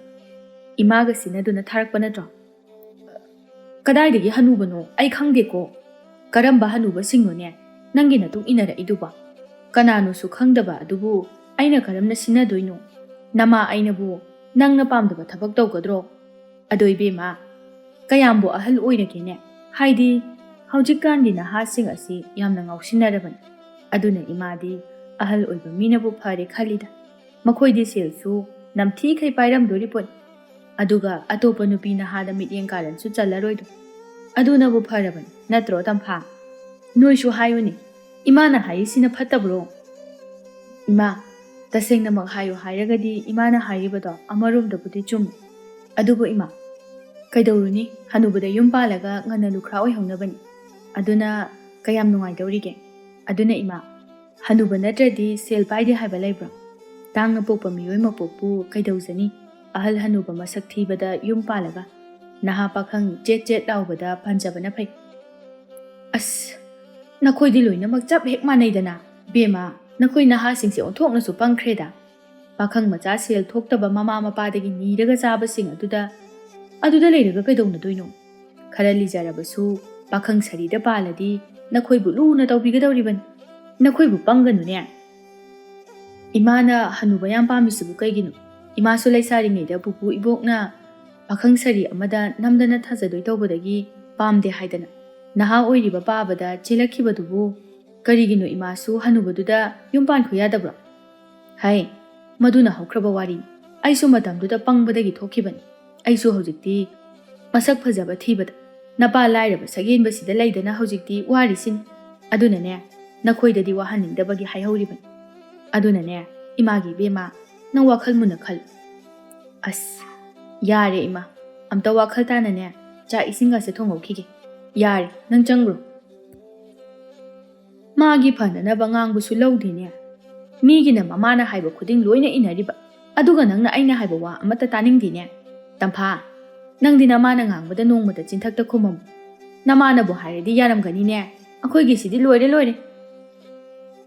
ꯏꯃꯥꯒ ꯁꯤꯟꯅꯗꯨꯅ ꯊꯥꯔꯛꯄ ꯅꯠꯇ꯭ꯔꯣ? ꯀꯗꯥꯏꯗꯒꯤ ꯍꯅꯨꯕꯅꯣ? ꯑꯩ ꯈꯪꯗꯦꯀꯣ꯫ ꯀꯔꯝꯕ ꯍꯅꯨꯕꯁꯤꯡꯅꯣꯅꯦ ꯅꯪꯒꯤ ꯅꯇꯨꯡ ꯏꯟꯅꯔꯛꯏꯗꯨꯕꯣ? ꯀꯅꯥꯅꯣꯁꯨ ꯈꯪꯗꯕ ꯑꯗꯨꯕꯨ ꯑꯩꯅ ꯀꯔꯝꯅ ꯁꯤꯟꯅꯗꯣꯏꯅꯣ? ꯅꯃꯥ ꯑꯩꯅꯕꯨ ꯅꯪꯅ ꯄꯥꯝꯗꯕ ꯊꯕꯛ ꯇꯧꯒꯗ꯭ꯔꯣ? ꯑꯗꯣ ꯏꯕꯦꯝꯃ, ꯀꯌꯥꯝꯕꯨ ꯑꯍꯜ ꯑꯣꯏꯔꯒꯦꯅꯦ? ꯍꯥꯏꯗꯤ, ꯍꯧꯖꯤꯛꯀꯥꯟꯒꯤ ꯅꯍꯥꯁꯤꯡ ꯑꯁꯤ ꯌꯥꯝꯅ ꯉꯥꯎꯁꯤꯟꯅꯔꯕꯅꯤ꯫ ꯑꯗꯨꯅ ꯏꯃꯥꯗꯤ ꯑꯍꯜ ꯑꯣꯏꯕ ꯃꯤꯅꯕꯨ ꯐꯔꯦ ꯈꯜꯂꯤꯗ꯫ ꯃꯈꯣꯏꯗꯤ ꯁꯦꯜꯁꯨ ꯅꯝꯊꯤꯈꯩ ꯄꯥꯏꯔꯝꯗꯣꯔꯤ ꯄꯣꯠꯅꯤ꯫ ꯑꯗꯨꯒ ꯑꯇꯣꯞꯄ ꯅꯨꯄꯤ ꯅꯍꯥꯗ ꯃꯤꯠꯌꯦꯡ ꯀꯥꯔꯟꯁꯨ ꯆꯜꯂꯔꯣꯏꯗꯣ꯫ ꯑꯗꯨꯅꯕꯨ ꯐꯔꯕꯅꯤ, ꯅꯠꯇ꯭ꯔꯣ, ꯇꯝꯐꯥ? ꯅꯣꯏꯁꯨ ꯍꯥꯏꯌꯨꯅꯦ, ꯏꯃꯥꯅ ꯍꯥꯏꯔꯤꯁꯤꯅ ꯐꯠꯇꯕ꯭ꯔꯣ? ꯏꯃꯥ, ꯇꯁꯦꯡꯅꯃꯛ ꯍꯥꯏꯌꯨ ꯍꯥꯏꯔꯒꯗꯤ ꯏꯃꯥꯅ ꯍꯥꯏꯔꯤꯕꯗꯣ ꯑꯃꯔꯣꯝꯗꯕꯨꯗꯤ ꯆꯨꯝꯃꯤ꯫ ꯑꯗꯨꯕꯨ ꯏꯃꯥ, ꯀꯩꯗꯧꯔꯨꯅꯤ, ꯍꯅꯨꯕꯗ ꯌꯨꯝ ꯄꯥꯜꯂꯒ ꯉꯟꯅ ꯂꯨꯈ꯭ꯔꯥ ꯑꯣꯏꯍꯧꯅꯕꯅꯤ꯫ ꯑꯗꯨꯅ ꯀꯌꯥꯝ ꯅꯨꯡꯉꯥꯏꯗꯧꯔꯤꯒꯦ? ꯑꯗꯨꯅ ꯏꯃꯥ, ꯍꯅꯨꯕ ꯅꯠꯇ꯭ꯔꯗꯤ ꯁꯦꯜ ꯄꯥꯏꯗꯦ ꯍꯥꯏꯕ ꯂꯩꯕ꯭ꯔꯣ? ꯇꯥꯡꯅ ꯄꯣꯛꯄ ꯃꯤꯑꯣꯏ ꯃꯄꯣꯛꯄꯨ ꯀꯩꯗꯧꯖꯅꯤ? ꯑꯍꯜ ꯍꯅꯨꯕ ꯃꯁꯛ ꯊꯤꯕꯗ ꯌꯨꯝ ꯄꯥꯜꯂꯒ ꯅꯍꯥ ꯄꯥꯈꯪ ꯆꯦꯠ ꯆꯦꯠ ꯂꯥꯎꯕꯗ ꯄꯥꯟꯖꯕꯅ ꯐꯩ꯫ ꯑꯁ, ꯅꯈꯣꯏꯗꯤ ꯂꯣꯏꯅꯃꯛ ꯆꯞ ꯍꯦꯛ ꯃꯥꯟꯅꯩꯗꯅ꯫ ꯕꯦꯝꯃ, ꯅꯈꯣꯏ ꯅꯍꯥꯁꯤꯡꯁꯦ ꯑꯣꯟꯊꯣꯛꯅꯁꯨ ꯄꯪꯈ꯭ꯔꯦꯗ꯫ ꯄꯥꯈꯪ ꯃꯆꯥ ꯁꯦꯜ ꯊꯣꯛꯇꯕ ꯃꯃꯥ ꯃꯄꯥꯗꯒꯤ ꯅꯤꯔꯒ ꯆꯥꯕꯁꯤꯡ ꯑꯗꯨꯗ, ꯑꯗꯨꯗ ꯂꯩꯔꯒ ꯀꯩꯗꯧꯅꯗꯣꯏꯅꯣ? ꯈꯔ ꯂꯤꯖꯔꯕꯁꯨ ꯄꯥꯈꯪ ꯁꯥꯔꯤꯗ ꯄꯥꯜꯂꯗꯤ ꯅꯈꯣꯏꯕꯨ ꯂꯨꯅ ꯇꯧꯕꯤꯒꯗꯧꯔꯤꯕꯅꯤ꯫ ꯅꯈꯣꯏꯕꯨ ꯄꯪꯒꯅꯨꯅꯦ꯫ ꯏꯃꯥꯅ ꯍꯅꯨꯕ ꯌꯥꯝ ꯄꯥꯝꯃꯤꯁꯤꯕꯨ ꯀꯩꯒꯤꯅꯣ? ꯏꯃꯥꯁꯨ ꯂꯩꯁꯥꯔꯤꯉꯩꯗ ꯄꯨꯄꯨ ꯏꯕꯣꯛꯅ ꯄꯥꯈꯪ ꯁꯥꯔꯤ ꯑꯃꯗ ꯅꯝꯗꯅ ꯊꯥꯖꯗꯣꯏ ꯇꯧꯕꯗꯒꯤ ꯄꯥꯝꯗꯦ ꯍꯥꯏꯗꯅ ꯅꯍꯥ ꯑꯣꯏꯔꯤꯕ ꯄꯥꯕꯗ ꯆꯦꯜꯂꯛꯈꯤꯕꯗꯨꯕꯨ ꯀꯔꯤꯒꯤꯅꯣ ꯏꯃꯥꯁꯨ ꯍꯅꯨꯕꯗꯨꯗ ꯌꯨꯝ ꯄꯥꯟꯈꯣ ꯌꯥꯗꯕ꯭ꯔꯣ? ꯍꯥꯏ, ꯃꯗꯨꯅ ꯍꯧꯈ꯭ꯔꯕ ꯋꯥꯔꯤꯅꯤ꯫ ꯑꯩꯁꯨ ꯃꯇꯝꯗꯨꯗ ꯄꯪꯕꯗꯒꯤ ꯊꯣꯛꯈꯤꯕꯅꯤ꯫ ꯑꯩꯁꯨ ꯍꯧꯖꯤꯛꯇꯤ ꯃꯁꯛ ꯐꯖꯕ ꯊꯤꯕꯗ, ꯅꯄꯥ ꯂꯥꯏꯔꯕ ꯁꯛꯌꯦꯟꯕꯁꯤꯗ ꯂꯩꯗꯅ ꯍꯧꯖꯤꯛꯇꯤ ꯋꯥꯔꯤꯁꯤꯅꯤ꯫ ꯑꯗꯨꯅꯅꯦ, ꯅꯈꯣꯏꯗꯗꯤ ꯋꯥꯍꯟꯅꯤꯡꯗꯕꯒꯤ ꯍꯥꯏꯍꯧꯔꯤꯕꯅꯤ꯫ ꯑꯗꯨꯅꯅꯦ, ꯏꯃꯥꯒꯤ ꯏꯕꯦꯝꯃ, ꯅꯪ ꯋꯥꯈꯜ ꯃꯨꯟꯅ ꯈꯜꯂꯨ꯫ ꯑꯁ, ꯌꯥꯔꯦ ꯏꯃꯥ, ꯑꯝꯇ ꯋꯥꯈꯜ ꯇꯥꯅꯅꯦ, ꯆꯥꯛ ꯏꯁꯤꯡꯒꯁꯦ ꯊꯣꯡꯍꯧꯈꯤꯒꯦ꯫ ꯌꯥꯔꯦ, ꯅꯪ ꯆꯪꯈ꯭ꯔꯣ꯫ ꯃꯥꯒꯤ ꯐꯅꯅꯕ ꯉꯥꯡꯕꯁꯨ ꯂꯧꯗꯦꯅꯦ꯫ ꯃꯤꯒꯤꯅ ꯃꯃꯥꯅ ꯍꯥꯏꯕ ꯈꯨꯗꯤꯡ ꯂꯣꯏꯅ ꯏꯟꯅꯔꯤꯕ, ꯑꯗꯨꯒ ꯅꯪꯅ ꯑꯩꯅ ꯍꯥꯏꯕ ꯋꯥ ꯑꯃꯠꯇ ꯇꯥꯅꯤꯡꯗꯦꯅꯦ꯫ ꯇꯝꯐꯥ, ꯅꯪꯗꯤ ꯅꯃꯥꯅ ꯉꯥꯡꯕꯗ ꯅꯣꯡꯃꯇ ꯆꯤꯟꯊꯛꯇ ꯈꯨꯝꯃꯝꯃꯨ꯫ ꯅꯃꯥꯅꯕꯨ ꯍꯥꯏꯔꯗꯤ ꯌꯥꯔꯝꯒꯅꯤꯅꯦ꯫ ꯑꯩꯈꯣꯏꯒꯤꯁꯤꯗꯤ ꯂꯣꯏꯔꯦ ꯂꯣꯏꯔꯦ꯫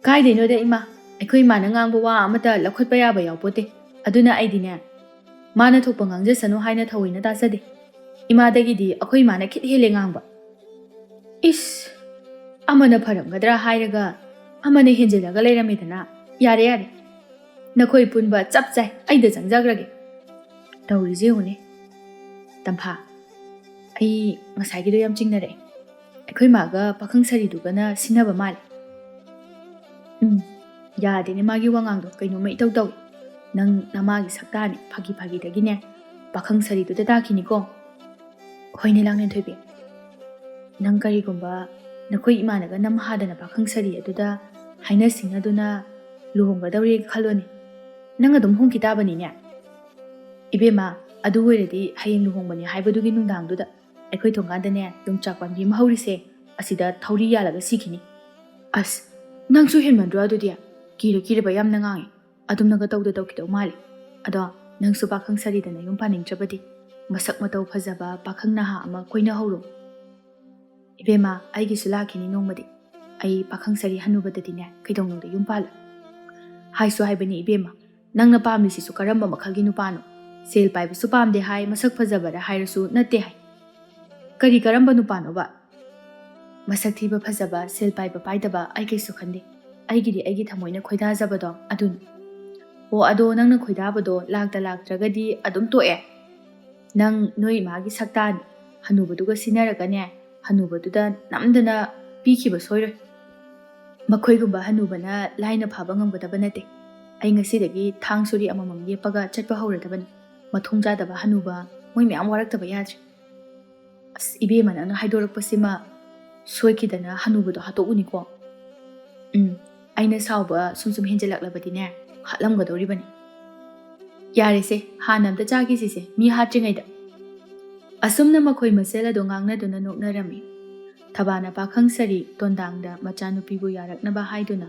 ꯀꯥꯏꯗꯩꯅꯣꯗ ꯏꯃꯥ, ꯑꯩꯈꯣꯏ ꯏꯃꯥꯅ ꯉꯥꯡꯕ ꯋꯥ ꯑꯃꯠꯇ ꯂꯧꯈꯠꯄ ꯌꯥꯕ ꯌꯥꯎꯄꯣꯠꯇꯦ꯫ ꯑꯗꯨꯅ ꯑꯩꯗꯤꯅꯦ, ꯃꯥꯅ ꯊꯣꯛꯄ ꯉꯥꯡꯖꯁꯅꯨ ꯍꯥꯏꯅ ꯊꯑꯣꯏꯅ ꯇꯥꯖꯗꯦ꯫ ꯏꯃꯥꯗꯒꯤꯗꯤ ꯑꯩꯈꯣꯏ ꯏꯃꯥꯅ ꯈꯤꯠ ꯍꯦꯜꯂꯦ ꯉꯥꯡꯕ꯫ ꯏꯁ! ꯑꯃꯅ ꯐꯔꯝꯒꯗ꯭ꯔꯥ ꯍꯥꯏꯔꯒ ꯑꯃꯅ ꯍꯦꯟꯖꯤꯜꯂꯒ ꯂꯩꯔꯝꯃꯦꯗꯅ꯫ ꯌꯥꯔꯦ, ꯌꯥꯔꯦ꯫ ꯅꯈꯣꯏ ꯄꯨꯟꯕ ꯆꯞ ꯆꯥꯏ, ꯑꯩꯗ ꯆꯪꯖꯈ꯭ꯔꯒꯦ꯫ ꯇꯧꯔꯤꯁꯦ ꯌꯦꯡꯉꯨꯅꯦ꯫ ꯇꯝꯐꯥ, ꯑꯩ ꯉꯁꯥꯏꯒꯤꯗꯣ ꯌꯥꯝ ꯆꯤꯡꯅꯔꯛꯑꯦ꯫ ꯑꯩꯈꯣꯏ ꯃꯥꯒ ꯄꯥꯈꯪ ꯁꯥꯔꯤꯗꯨꯒꯅ ꯁꯤꯟꯅꯕ ꯃꯥꯜꯂꯦ꯫ ꯎꯝ, ꯌꯥꯗꯦꯅꯦ ꯃꯥꯒꯤ ꯋꯥꯉꯥꯡꯗꯣ, ꯀꯩꯅꯣꯝꯃ ꯏꯇꯧ ꯇꯧꯏ꯫ ꯅꯪ ꯅꯃꯥꯒꯤ ꯁꯛꯇꯥꯅꯦ, ꯐꯥꯒꯤ ꯐꯥꯒꯤꯗꯒꯤꯅꯦ ꯄꯥꯈꯪ ꯁꯥꯔꯤꯗꯨꯗ ꯇꯥꯈꯤꯅꯤꯀꯣ꯫ ꯍꯣꯏꯅꯦ ꯂꯥꯡꯂꯦꯟꯊꯣꯏꯕꯤ, ꯅꯪ ꯀꯔꯤꯒꯨꯝꯕ ꯅꯈꯣꯏ ꯏꯃꯥꯅꯒ ꯅꯝ ꯍꯥꯗꯅ ꯄꯥꯈꯪ ꯁꯥꯔꯤ ꯑꯗꯨꯗ ꯍꯥꯏꯅ ꯁꯤꯡꯅꯗꯨꯅ ꯂꯨꯍꯣꯡꯒꯗꯧꯔꯦ ꯈꯜꯂꯣꯅꯦ, ꯅꯪ ꯑꯗꯨꯝ ꯍꯣꯡꯈꯤ ꯇꯥꯕꯅꯤꯅꯦ꯫ ꯏꯕꯦꯝꯃ, ꯑꯗꯨ ꯑꯣꯏꯔꯗꯤ ꯍꯌꯦꯡ ꯂꯨꯍꯣꯡꯕꯅꯤ ꯍꯥꯏꯕꯗꯨꯒꯤ ꯅꯨꯡꯗꯥꯡꯗꯨꯗ ꯑꯩꯈꯣꯏ ꯊꯣꯡꯒꯥꯟꯗꯅꯦ ꯌꯣꯡꯆꯥꯛ ꯄꯥꯝꯕꯤ ꯑꯃ ꯍꯧꯔꯤꯁꯦ, ꯑꯁꯤꯗ ꯊꯧꯔꯤ ꯌꯥꯜꯂꯒ ꯁꯤꯈꯤꯅꯤ꯫ ꯑꯁ, ꯅꯪꯁꯨ ꯍꯦꯟꯃꯟꯗ꯭ꯔꯣ ꯑꯗꯨꯗꯤ? ꯀꯤꯔ ꯀꯤꯔꯕ ꯌꯥꯝꯅ ꯉꯥꯡꯉꯦ꯫ ꯑꯗꯨꯝꯅꯒ ꯇꯧꯗ ꯇꯧꯈꯤꯗꯧ ꯃꯥꯜꯂꯦ꯫ ꯑꯗꯣ ꯅꯪꯁꯨ ꯄꯥꯈꯪ ꯁꯥꯔꯤꯗ ꯅꯌꯨꯝ ꯄꯥꯅꯤꯡꯗ꯭ꯔꯕꯗꯤ ꯃꯁꯛ ꯃꯇꯧ ꯐꯖꯕ ꯄꯥꯈꯪ ꯅꯍꯥ ꯑꯃ ꯀꯣꯏꯅꯍꯧꯔꯣ꯫ ꯏꯕꯦꯝꯃ, ꯑꯩꯒꯤꯁꯨ ꯂꯥꯛꯈꯤꯅꯤ ꯅꯣꯡꯃꯗꯤ꯫ ꯑꯩ ꯄꯥꯈꯪ ꯁꯥꯔꯤ ꯍꯅꯨꯕꯗꯗꯤꯅꯦ ꯀꯩꯗꯧꯅꯨꯡꯗ ꯌꯨꯝ ꯄꯥꯜꯂꯣꯏ꯫ ꯍꯥꯏꯁꯨ ꯍꯥꯏꯕꯅꯤ ꯏꯕꯦꯝꯃ, ꯅꯪꯅ ꯄꯥꯝꯃꯤꯁꯤꯁꯨ ꯀꯔꯝꯕ ꯃꯈꯜꯒꯤ ꯅꯨꯄꯥꯅꯣ? ꯁꯦꯜ ꯄꯥꯏꯕꯁꯨ ꯄꯥꯝꯗꯦ ꯍꯥꯏ, ꯃꯁꯛ ꯐꯖꯕꯔ ꯍꯥꯏꯔꯁꯨ ꯅꯠꯇꯦ ꯍꯥꯏ꯫ ꯀꯔꯤ ꯀꯔꯝꯕ ꯅꯨꯄꯥꯅꯣꯕ? ꯃꯁꯛ ꯊꯤꯕ ꯐꯖꯕ, ꯁꯦꯜ ꯄꯥꯏꯕ ꯄꯥꯏꯗꯕ ꯑꯩ ꯀꯩꯁꯨ ꯈꯟꯗꯦ꯫ ꯑꯩꯒꯤꯗꯤ ꯑꯩꯒꯤ ꯊꯃꯣꯏꯅ ꯈꯣꯏꯗꯥꯖꯕꯗꯣ ꯑꯗꯨꯅꯤ꯫ ꯑꯣ, ꯑꯗꯣ ꯅꯪꯅ ꯈꯣꯏꯗꯥꯕꯗꯣ ꯂꯥꯛꯇ ꯂꯥꯛꯇ꯭ꯔꯒꯗꯤ ꯑꯗꯨꯝ ꯇꯣꯛꯑꯦ꯫ ꯅꯪ ꯅꯣꯏ ꯏꯃꯥꯒꯤ ꯁꯛꯇꯥꯅꯤ꯫ ꯍꯅꯨꯕꯗꯨꯒ ꯁꯤꯟꯅꯔꯒꯅꯦ, ꯍꯅꯨꯕꯗꯨꯗ ꯅꯝꯗꯅ ꯄꯤꯈꯤꯕ ꯁꯣꯏꯔꯣꯏ꯫ ꯃꯈꯣꯏꯒꯨꯝꯕ ꯍꯅꯨꯕꯅ ꯂꯥꯏꯅ ꯐꯕ ꯉꯝꯒꯗꯕ ꯅꯠꯇꯦ꯫ ꯑꯩ ꯉꯁꯤꯗꯒꯤ ꯊꯥꯡ ꯁꯣꯔꯤ ꯑꯃꯃꯝ ꯌꯦꯞꯄꯒ ꯆꯠꯄ ꯍꯧꯔꯗꯕꯅꯤ꯫ ꯃꯊꯣꯡ ꯆꯥꯗꯕ ꯍꯅꯨꯕ, ꯃꯣꯏ ꯃꯌꯥꯝ ꯋꯥꯔꯛꯇꯕ ꯌꯥꯗ꯭ꯔꯦ꯫ ꯑꯁ, ꯏꯕꯦꯝꯃ, ꯅꯪꯅ ꯍꯥꯏꯗꯣꯔꯛꯄꯁꯤꯃ ꯁꯣꯏꯈꯤꯗꯅ ꯍꯅꯨꯕꯗꯣ ꯍꯥꯠꯇꯣꯛꯎꯅꯤꯀꯣ꯫ ꯎꯝ, ꯑꯩꯅ ꯁꯥꯎꯕ ꯁꯨꯝ ꯁꯨꯝ ꯍꯦꯟꯖꯜꯂꯛꯂꯕꯗꯤꯅꯦ, ꯍꯥꯠꯂꯝꯒꯗꯧꯔꯤꯕꯅꯤ꯫ ꯌꯥꯔꯦꯁꯦ, ꯍꯥꯟꯅ ꯑꯝꯇ ꯆꯥꯈꯤꯁꯤꯁꯦ, ꯃꯤ ꯍꯥꯠꯇ꯭ꯔꯤꯉꯩꯗ꯫ ꯑꯁꯨꯝꯅ ꯃꯈꯣꯏ ꯃꯁꯦꯜ ꯑꯗꯨ ꯉꯥꯡꯅꯗꯨꯅ ꯅꯣꯛꯅꯔꯝꯃꯤ꯫ ꯊꯕꯥꯅ ꯄꯥꯈꯪ ꯁꯥꯔꯤ ꯇꯣꯟꯗꯥꯡꯗ ꯃꯆꯥꯅꯨꯄꯤꯕꯨ ꯌꯥꯔꯛꯅꯕ ꯍꯥꯏꯗꯨꯅ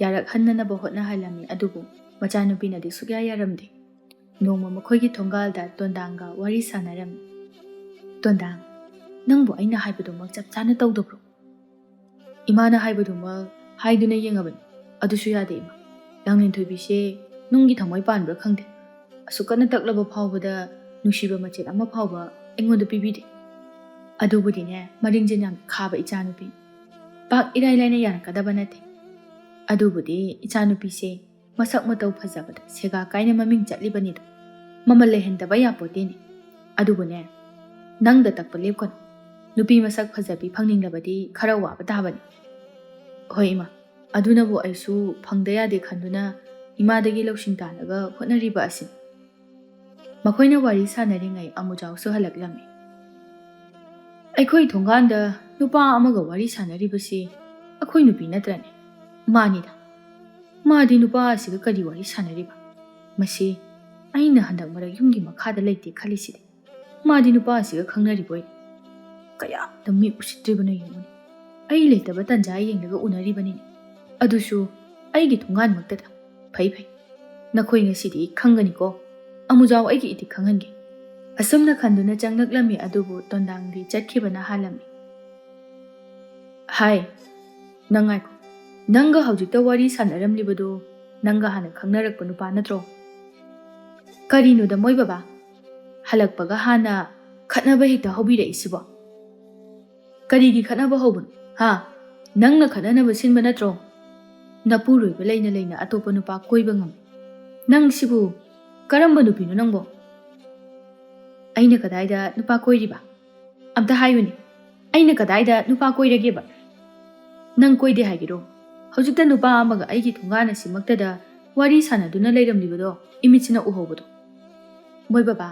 ꯌꯥꯔꯛꯍꯟꯅꯅꯕ ꯍꯣꯠꯅꯍꯜꯂꯝꯃꯤ, ꯑꯗꯨꯕꯨ ꯃꯆꯥꯅꯨꯄꯤꯅꯗꯤ ꯁꯨꯛꯌꯥ ꯌꯥꯔꯝꯗꯦ꯫ ꯅꯣꯡꯃ ꯃꯈꯣꯏꯒꯤ ꯊꯣꯡꯒꯥꯜꯗ ꯇꯣꯟꯗꯥꯡꯒ ꯋꯥꯔꯤ ꯁꯥꯟꯅꯔꯝꯃꯤ꯫ "ꯇꯣꯟꯗꯥꯡ, ꯅꯪꯕꯨ ꯑꯩꯅ ꯍꯥꯏꯕꯗꯨꯃꯛ ꯆꯞ ꯆꯥꯅ ꯇꯧꯗꯕ꯭ꯔꯣ?" "ꯏꯃꯥꯅ ꯍꯥꯏꯕꯗꯨꯃꯛ ꯍꯥꯏꯗꯨꯅ ꯌꯦꯡꯉꯕꯅꯤ, ꯑꯗꯨꯁꯨ ꯌꯥꯗꯦ ꯏꯃꯥ꯫ ꯂꯥꯡꯂꯦꯟꯊꯣꯏꯕꯤꯁꯦ ꯅꯨꯡꯒꯤ ꯊꯃꯣꯏ ꯄꯥꯟꯕ꯭ꯔꯥ ꯈꯪꯗꯦ, ꯑꯁꯨꯛ ꯀꯟꯅ ꯇꯛꯂꯕ ꯐꯥꯎꯕꯗ ꯅꯨꯡꯁꯤꯕ ꯃꯆꯦꯠ ꯑꯃ ꯐꯥꯎꯕ ꯑꯩꯉꯣꯟꯗ ꯄꯤꯕꯤꯗꯦ꯫ ꯑꯗꯨꯕꯨꯗꯤꯅꯦ, ꯃꯔꯤꯡꯖꯦꯜ ꯌꯥꯝ ꯈꯥꯕ ꯏꯆꯥꯅꯨꯄꯤ, ꯄꯥꯛ ꯏꯔꯥꯏ ꯂꯥꯏꯅ ꯌꯥꯔꯛꯀꯗꯕ ꯅꯠꯇꯦ꯫ ꯑꯗꯨꯕꯨꯗꯤ ꯏꯆꯥꯅꯨꯄꯤꯁꯦ ꯃꯁꯛ ꯃꯇꯧ ꯐꯖꯕꯗ ꯁꯦꯒꯥ ꯀꯥꯏꯅ ꯃꯃꯤꯡ ꯆꯠꯂꯤꯕꯅꯤꯗꯣ, ꯃꯃꯜ ꯂꯩꯍꯟꯗꯕ ꯌꯥꯄꯣꯠꯇꯦꯅꯦ꯫ ꯑꯗꯨꯕꯨꯅꯦ, ꯅꯪꯗ ꯇꯛꯄ ꯂꯦꯞꯀꯅꯨ꯫ ꯅꯨꯄꯤ ꯃꯁꯛ ꯐꯖꯕꯤ ꯐꯪꯅꯤꯡꯂꯕꯗꯤ ꯈꯔ ꯋꯥꯕ ꯇꯥꯕꯅꯤ꯫" "ꯍꯣꯏ ꯏꯃꯥ, ꯑꯗꯨꯅꯕꯨ ꯑꯩꯁꯨ ꯐꯪꯗ ꯌꯥꯗꯦ ꯈꯟꯗꯨꯅ ꯏꯃꯥꯗꯒꯤ ꯂꯧꯁꯤꯡ ꯇꯥꯜꯂꯒ ꯍꯣꯠꯅꯔꯤꯕ ꯑꯁꯤꯅꯤ꯫" ꯃꯈꯣꯏꯅ ꯋꯥꯔꯤ ꯁꯥꯟꯅꯔꯤꯉꯩ ꯑꯃꯨꯖꯥꯎꯁꯨ ꯍꯜꯂꯛꯂꯝꯃꯤ꯫ "ꯑꯩꯈꯣꯏ ꯊꯣꯡꯒꯥꯟꯗ ꯅꯨꯄꯥ ꯑꯃꯒ ꯋꯥꯔꯤ ꯁꯥꯟꯅꯔꯤꯕꯁꯤ ꯑꯩꯈꯣꯏ ꯅꯨꯄꯤ ꯅꯠꯇ꯭ꯔꯅꯦ?" "ꯃꯥꯅꯤꯗ꯫ ꯃꯥꯗꯤ ꯅꯨꯄꯥ ꯑꯁꯤꯒ ꯀꯔꯤ ꯋꯥꯔꯤ ꯁꯥꯟꯅꯔꯤꯕ? ꯃꯁꯤ ꯑꯩꯅ ꯍꯟꯗꯛ ꯃꯔꯛ ꯌꯨꯝꯒꯤ ꯃꯈꯥꯗ ꯂꯩꯇꯦ ꯈꯜꯂꯤꯁꯤꯗꯤ꯫ ꯃꯥꯗꯤ ꯅꯨꯄꯥ ꯑꯁꯤꯒ ꯈꯪꯅꯔꯤꯕꯣꯏ? ꯀꯌꯥꯝꯇ ꯃꯤ ꯎꯁꯤꯠꯇ꯭ꯔꯤꯕꯅꯣ ꯌꯦꯡꯉꯨꯅꯦ꯫ ꯑꯩ ꯂꯩꯇꯕ ꯇꯟꯖꯥ ꯌꯦꯡꯂꯒ ꯎꯅꯔꯤꯕꯅꯤꯅꯦ꯫ ꯑꯗꯨꯁꯨ ꯑꯩꯒꯤ ꯊꯣꯡꯒꯥꯟꯃꯛꯇꯗ꯫ ꯐꯩ ꯐꯩ꯫ ꯅꯈꯣꯏ ꯉꯁꯤꯗꯤ ꯈꯪꯒꯅꯤꯀꯣ꯫ ꯑꯃꯨꯖꯥꯎ ꯑꯩꯒꯤ ꯏꯇꯤꯛ ꯈꯪꯍꯟꯒꯦ꯫" ꯑꯁꯨꯝꯅ ꯈꯟꯗꯨꯅ ꯆꯪꯂꯛꯂꯝꯃꯤ, ꯑꯗꯨꯕꯨ ꯇꯣꯟꯗꯥꯡꯗꯤ ꯆꯠꯈꯤꯕꯅ ꯍꯥꯜꯂꯝꯃꯤ꯫ "ꯍꯥꯏ, ꯅꯪ ꯉꯥꯏꯈꯣ꯫ ꯅꯪꯒ ꯍꯧꯖꯤꯛꯇ ꯋꯥꯔꯤ ꯁꯥꯟꯅꯔꯝꯂꯤꯕꯗꯨ ꯅꯪꯒ ꯍꯥꯟꯅ ꯈꯪꯅꯔꯛꯄ ꯅꯨꯄꯥ ꯅꯠꯇ꯭ꯔꯣ?" "ꯀꯔꯤꯅꯣꯗ ꯃꯣꯏ ꯕꯕꯥ? ꯍꯜꯂꯛꯄꯒ ꯍꯥꯟꯅ ꯈꯠꯅꯕ ꯍꯦꯛꯇ ꯍꯧꯕꯤꯔꯛꯏꯁꯤꯕꯣ?" "ꯀꯔꯤꯒꯤ ꯈꯠꯅꯕ ꯍꯧꯕꯅꯣ? ꯍꯥ? ꯅꯪꯅ ꯈꯠꯅꯅꯕ ꯁꯤꯟꯕ ꯅꯠꯇ꯭ꯔꯣ? ꯅꯄꯨꯔꯣꯏꯕ ꯂꯩꯅ ꯂꯩꯅ ꯑꯇꯣꯞꯄ ꯅꯨꯄꯥ ꯀꯣꯏꯕ ꯉꯝꯃꯤ꯫ ꯅꯪꯁꯤꯕꯨ ꯀꯔꯝꯕ ꯅꯨꯄꯤꯅꯣ ꯅꯪꯕꯣ?" "ꯑꯩꯅ ꯀꯗꯥꯏꯗ ꯅꯨꯄꯥ ꯀꯣꯏꯔꯤꯕ? ꯑꯝꯇ ꯍꯥꯏꯌꯨꯅꯦ꯫ ꯑꯩꯅ ꯀꯗꯥꯏꯗ ꯅꯨꯄꯥ ꯀꯣꯏꯔꯒꯦꯕ? ꯅꯪ ꯀꯣꯏꯗꯦ ꯍꯥꯏꯒꯦꯔꯣ? ꯍꯧꯖꯤꯛꯇ ꯅꯨꯄꯥ ꯑꯃꯒ ꯑꯩꯒꯤ ꯊꯣꯡꯒꯥꯟ ꯑꯁꯤꯃꯛꯇꯗ ꯋꯥꯔꯤ ꯁꯥꯟꯅꯗꯨꯅ ꯂꯩꯔꯝꯂꯤꯕꯗꯣ ꯏꯃꯤꯠꯁꯤꯅ ꯎꯍꯧꯕꯗꯣ꯫" "ꯃꯣꯏ ꯕꯕꯥ,